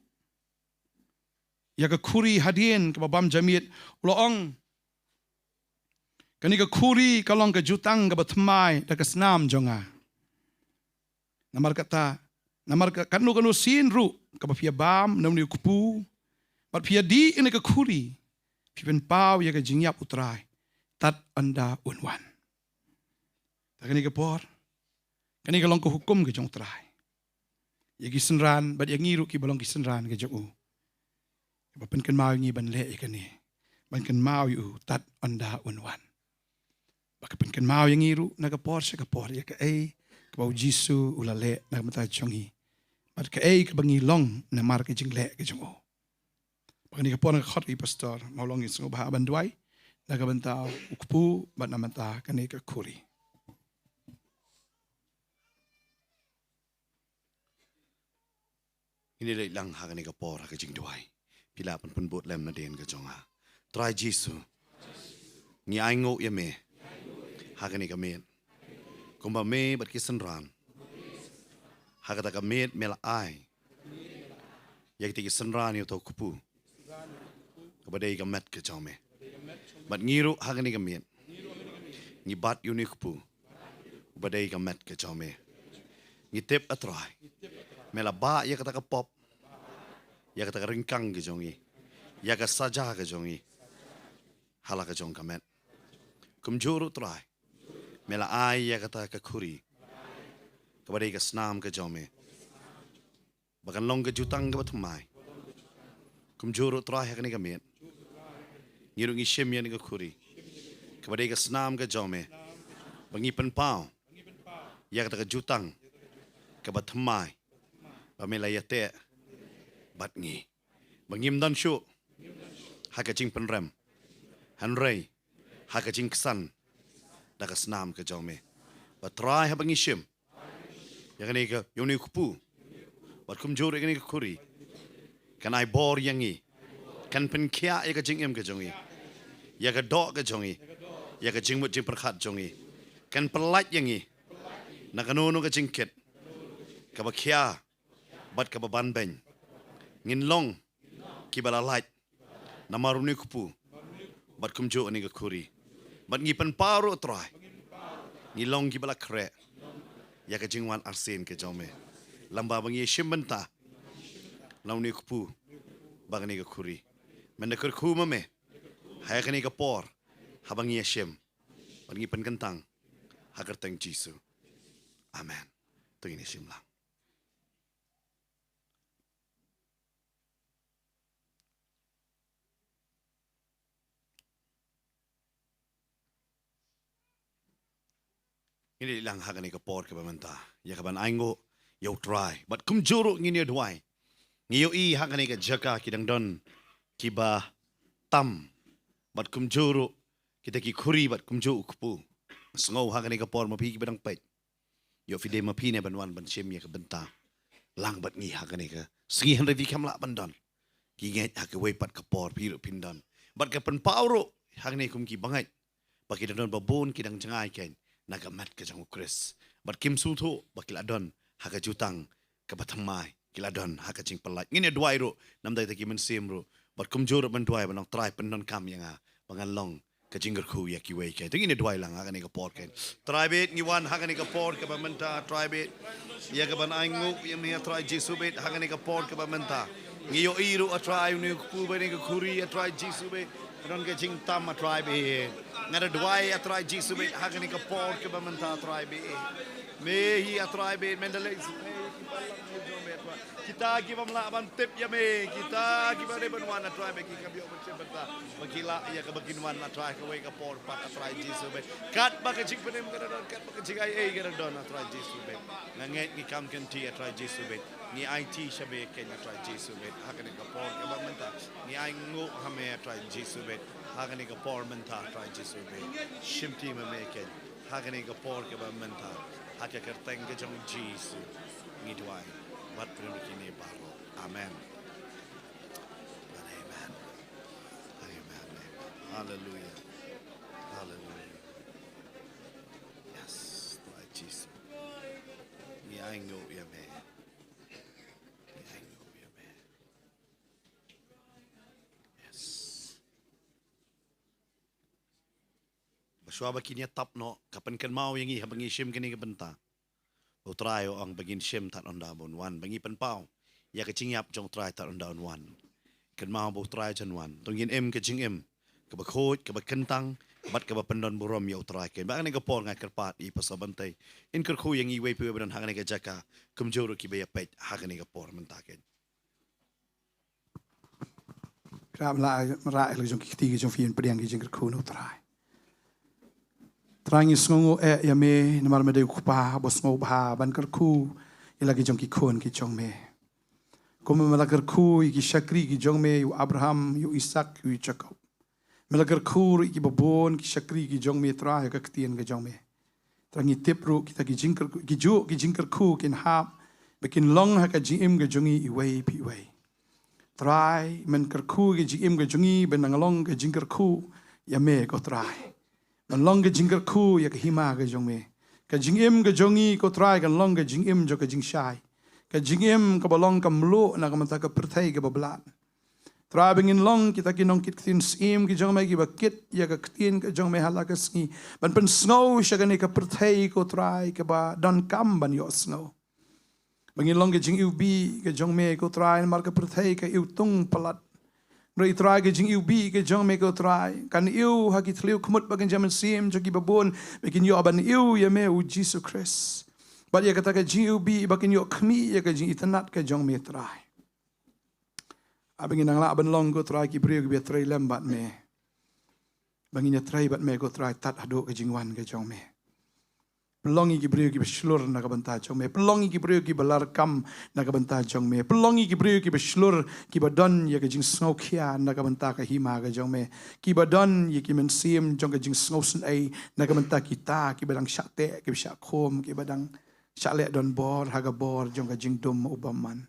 ïa ka khuri hadien kaba bam janmiet, u la ong, kane ka khuri ka long ka jutang kaba thymmai da ka snam jong nga. Namar kata, namar ka, katno katno sien ruh kaba phi ïa bam na une u kpu, bad phi ïa dih ïa kane ka khuri, phi pynpaw ïa ka jingïap U Trai tad ynda un wan. Ta kane ka por, kane ka long ka hukum ka jong U Trai ïa ki synran, bad ïa ngi ruh kiba long ki synran ka jong u, kaba pynkynmaw ïa ngi ban leh ïa kane, ban kynmaw ïa u tad ynda un wan. Ba ka pynkynmaw ïa ngi ruh na ka por sha ka por ïa kaei kaba U Jisu u la leh na ka bynta jong ngi, bad kaei kaba ngi long namar ka jingleh ka jong u. Ba kane ka por, na ka khot i pastor, ma u long, ngin sngewbha ban duwai na ka bynta u kpu bad na ka bynta kane ka khuri. Ngin ïa leit lang ha kane ka por ha ka jingduwai. Phi lah ban pynbud lem nadien ka jong nga. Trai Jisu, ngi ainguh ïa me ha kane ka miet, kumba me bad ki synran ha kata ka miet me la ai ïa kita ki synran ïa uta u kpu, kaba dei ka met ka jong me. Bad ngi ruh ha kane ka miet ngi bat ïa une u kpu, uba dei ka met ka jong me. Ngi tip, A Trai, me la bah ïa kata ka pop, ïa kata ka ryngkang ka jong ngi, ïa ka saja ka jong ngi ha la ka jong ka met. Kumjuh ruh, Trai, me la ai ïa kata ka khuri, kaba dei ka snam ka jong me, ba kan long ka jutang kaba thymmai. Kumjuh ruh, Trai, ha kane ka miet ngi ruh ngi shim ïa kane ka khuri, kaba dei ka snam ka jong me, ba ngi pynpaw ïa kata ka jutang kaba thymmai, ba me la ïateh bad ngi, ba ngim don shuh ha ka jingpynrem, hynrei ha ka jingksan da ka snam ka jong me. Ba, Trai, haba ngi shim ïa kane ka, ïa une u kpu, bad kumjuh ruh ïa kane ka khuri, kan ai bor ïa ngi, kan pynkhiah ïa ka jingim ka jong ngi, ïa ka doh ka jong ngi, ïa ka jingmut jingpyrkhat jong ngi, kan pyllait ïa ngi na kano kano ka jingkit kaba khia bad kaba banbeiñ. Ngin long kiba la lait namar une u kpu bad kumjuh une ka khuri. Bad ngi pynpaw ruh, Trai, ngi long kiba la khreh ïa ka jingwan arsien ka jong me, lymba ba ngi ïashim bynta na une u kpu bad kane ka khuri. Men da kyrkhu ma me ha kane ka por haba ngi ïashim bad ngi pynkyntang ha ka kyrteng Jisu. Amen. To ngin ïashim lang. Ngin ïa leit lang ha kane ka por kaba mynta ïa kaban ainguh ïa U Trai. Bad kumjuh ruh ngin ïa duwai. Ngi ïohi ha kane ka jaka ki dang don kiba tam, bad kumjuh ruh kita ki khuri bad kumjuh u kpu. Sngew ha kane ka por ma phi kiba dang peit, ïoh phi dei ma phi ne ban wan ban shim ïa ka bynta lang bad ngi ha kane ka sngi, hynrei phi khlem lah ban don. Ngi ngeit ha kawei pat ka por phi ruh phin don. Bad ka pynpaw ruh ha kane kum ki bangeit ba ki dang don ba bun ki dang jngai kein na ka met ka jong U Khrist, bad kim sngewthuh ba ki la don ha ka jutang kaba thymmai, ki la don ha ka jingpyllait. Ngin ïa duwai ruh namar kita ki mynsiem ruh, bad kumjuh ruh ban duwai ban ong, Trai, pyndonkam ïa nga ba ngan long ka jingkyrkhu ïa kiwei kein. To ngin ïa duwai lang ha kane ka por kein. Trai bad ngi wan ha kane ka por kaba mynta, Trai bad ïa kaban ainguh ïa me, Trai Jisu bad ha kane ka por kaba mynta. Ngi ïohi ruh, A Trai, une u kpu bad une ka khuri, A Trai Jisu bad, ka don ka jingtam, A Trai bad. Nga da duwai, A Trai Jisu bad, ha kane ka por kaba mynta, A Trai bad. Me hi, A Trai bad, men da leh, kita kiba ym lah ban tip ïa me, kita kiba dei ban wan, A Trai bad, ki kam ïoh ban shem bynta ba ki lah ïa kaba kin wan, A Trai, kawei ka por pat, A Trai Jisu bad. Katba ka jingpynim ka da don, katba ka jingai ei ka da don, A Trai Jisu bad. Nga ngeit ngi kam kynti, A Trai Jisu bad. Ngi aiti sha me keiñ, A Trai Jisu bad, ha kane ka por kaba mynta. Ngi ainguh ha me, A Trai Jisu bad, ha kane ka por mynta, A Trai Jisu bad. Shimti ma me keiñ, ha kane ka por kaba mynta. Ha ka kyrteng ka jong Jisu ngi duwai bad pynrung kine baroh. Amen. Amen. Amen. Amen. Hallelujah. Hallelujah. Yes, Trai Jisu. Ngi ainguh ïa me. Ngi ainguh ïa me. Yes. Ba shuwa ba kin ïa tap noh, ka pynkynmaw ïa ngi haba ngi shim kane ka bynta. U Trai u ong ba ngin shim tad ynda un wan, ba ngi pynpaw ïa ka jingïap jong U Trai tad ynda un wan. Kynmaw ba U Trai un wan. To ngin im ka jingim kaba khuid, kaba kyntang, bad kaba pyndon burom ïa U Trai keiñ. Bad ha kane ka por nga kyrpad ïa i Pastor Bantei in kyrkhu ïa ngi iwei pa iwei ba don ha kane ka jaka, kumjuh ruh kiba ïa peit ha kane ka por mynta keiñ. Kyrpad la, la ïa la jong ki kti ki jong phi, yn pdiang ki jingkyrkhu na U Trai. Trai, ngi sngewnguh eh ïa me namar me dei u Kpa ba sngewbha ban kyrkhu ïa la ki jong ki khun ki jong me. Kumba me la kyrkhu ïa ki shakri ki jong me, ïa u Abraham, ïa u Isak, ïa u Jakob, me la kyrkhu ruh ïa kiba bun ki shakri ki jong me, Trai, ha ka ktien ka jong me. Trai, ngi tip ruh kita ki jingkyrkhu, ki juh ki jingkyrkhu kin hap ba kin long ha ka jingim ka jong ngi iwei pa iwei. Trai, men kyrkhu ka jingim ka jong ngi ban nang long ka jingkyrkhu ïa me, ko Trai. Ban long ka jingkyrkhu ïa ka hima ka jong me. Ka jingim ka jong ngi, ko Trai, kan long ka jingim jong ka jingshai. Ka jingim kaba long ka mluh na ka bynta ka pyrthei kaba blah. Trai, ba ngin long kita ki nongkit ktien syiem ki jong me kiba kit ïa ka ktien ka jong me ha la ka sngi, ban pynsngew sha kane ka pyrthei, ko Trai, kaba donkam ban ïohsngew. Ba ngin long ka jingiwbih ka jong me, ko Trai, namar ka pyrthei ka iwtung palat. Hynrei Trai, ka jingiwbih ka jong me, ko Trai, kan ïew ha ki thliew khmut bad ka jingmynsiem jong kiba bun, ba kin ïoh ban ïew ïa me, U Jisu Khrist. Bad ïa kata ka jingiwbih ba kin ïoh khmih ïa ka jingitynnad ka jong me, Trai. Ba ngin nang lah ban long, ko Trai, ki briew kiba trei lem bad me. Ba ngin ïatrei bad me, ko Trai, tad haduh ka jingwan ka jong me. Pynlong ïa ki briew kiba shlur na ka bynta jong me. Pynlong ïa ki briew kiba larkam na ka bynta jong me. Pynlong ïa ki briew kiba shlur, kiba don ïa ka jingsngewkhia na ka bynta ka hima ka jong me. Kiba don ïa ki mynsiem jong ka jingsngewsynei na ka bynta kita kiba dang shah teh, kiba shah khum, kiba dang shah leh donbor ha ka bor jong ka jingdum u bymman.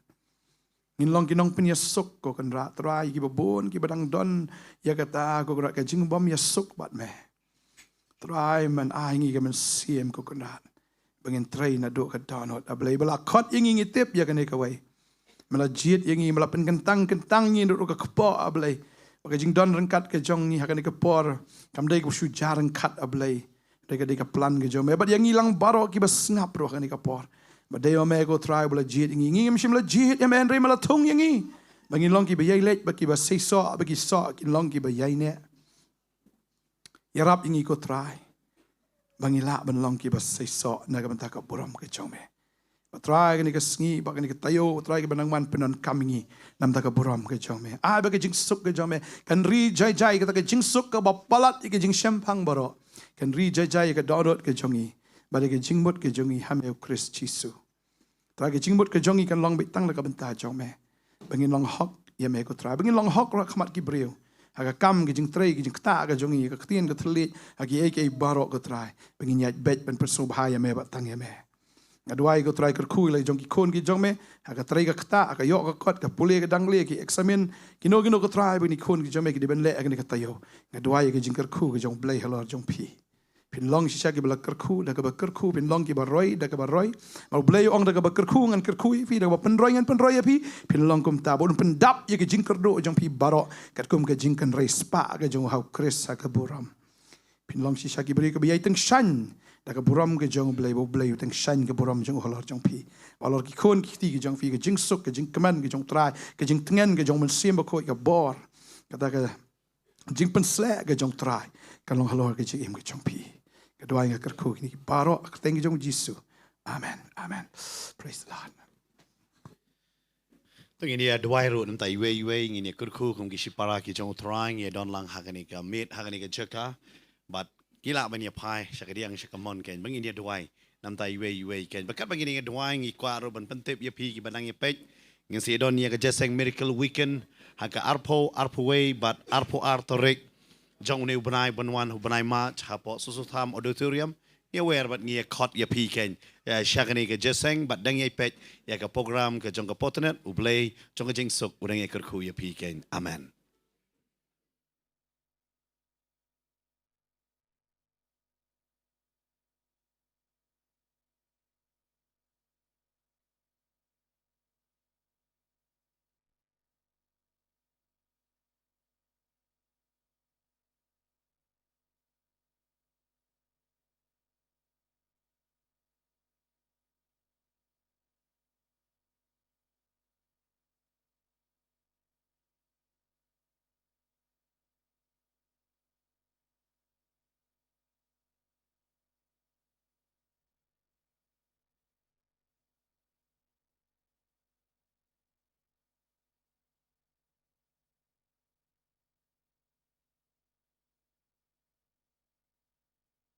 Ngin long ki nongpynïasuk, ko Kynrad, Trai, kiba bun kiba dang don ïa kata, ko Kynrad, ka jingbym ïasuk bad me. Trai, men ai ngi ka mynsiem, ko Kynrad, ba ngin trei naduh ka dohnud, A Blei. Ba la khot ïa ngi, ngi tip ïa kane kawei. Me la jied ïa ngi, me la pynkyntang kyntang ïa ngi naduh ka kpoh, A Blei. Ba ka jingdon ryngkat ka jong ngi ha kane ka por kam dei kaba shu jia ryngkat, A Blei. Dei ka, dei ka plan ka jong me bad ïa ngi lang baroh kiba sngap ruh ha kane ka por. Ba dei ma me, ko Trai, ba la jied ïa ngi. Ngi ngim shym la jied ïa me, hynrei me la thung ïa ngi ba ngin long kiba ïai leit, ba kiba seisoh, ba ki soh kin long kiba ïai neh. Ïarap ïa ngi, ko Trai, ba ngin lah ban long kiba seisoh na ka bynta ka burom ka jong me. Ba Trai, kane ka sngi, ba kane ka taïew, Trai, kiba nang wan, pyndonkam ïa ngi na ka bynta ka burom ka jong me. Ai ba ka jingsuk ka jong me kan ri jai jai kata ka jingsuk kaba palat ïa ka jingshemphang baroh. Kan ri jai jai ïa ka dohnud ka jong ngi bad ïa ka jingmut ka jong ngi ha me, U Khrist Jisu. Trai, ka jingmut ka jong ngi kan long beit tang na ka bynta jong me. Ba ngin long hok ïa me, ko Trai. Ba ngin long hok ruh ha khmat ki briew, ha ka kam, ka jingtrei, ka jingktah ka jong ngi, ka ktien, ka thylliej, ha kiei kiei baroh, ko Trai. Ba ngin ïaid beit ban pynsngewbha ïa me bad tang ïa me. Nga duwai, ko Trai, kyrkhu ïa la jong ki khun ki jong me ha ka trei ka ktah, ha ka ïoh ka kot, ka pule ka dangle, ki eksamin, kino kino, ko Trai, ba kine ki khun ki jong me ki dei ban leh ha kane ka taïew. Nga duwai ïa ka jingkyrkhu ka jong U Blei halor jong phi. Phin long shisha kiba la kyrkhu da kaba kyrkhu, phin long kiba roi da kaba roi. Namar U Blei u ong, da kaba kyrkhu ngan kyrkhu ïa phi, da kaba pynroi ngan pynroi ïa phi. Phin long kumta, ba un pyndap ïa ka jingkyrduh jong phi baroh katkum ka jingkynrei spah ka jong U Khrist ha ka burom. Phin long shisha ki briew kiba ïai tyngshaiñ da ka burom ka jong U Blei, ba U Blei u tyngshaiñ ka burom jong u halor jong phi, halor ki khun ki kti ki jong phi, ka jingsuk, ka jingkmen ka jong U Trai, ka jingtngen ka jong U Mynsiem Bakhuid, ka bor, kata ka jingpynsleh ka jong U Trai kan long halor ka jingim ka jong phi. Ka duwai nga kyrkhu kine baroh ha ka kyrteng ka jong U Jisu. Amen. Amen. Praise the Lord. To ngin ïa duwai ruh namar iwei iwei, ngin ïa kyrkhu kum ki shipara ki jong U Trai, ngin ïa don lang ha kane ka miet, ha kane ka jaka. Bad ngi lah ban ïa phai sha ka diang sha ka mon keiñ, ba ngin ïa duwai namar iwei iwei keiñ. Bad katba ngin ïa duwai, ngi kwah ruh ban pyntip ïa phi kiba nang ïa peit, ngin sa ïa don ïa ka Jingïaseng Miracle Weekend ha ka arphew, arphew wei bad arphew ar tarik jong une u bnai ban wan, u bnai March, hapoh Soso Tham Auditorium. Ngi wer bad ngi ïa khot ïa phi keiñ, ïa sha kane ka jingïaseng, bad dang ïa peit ïa ka program ka jong ka Potnet. U Blei jong ka jingsuk u dang ïa kyrkhu ïa phi keiñ. Amen.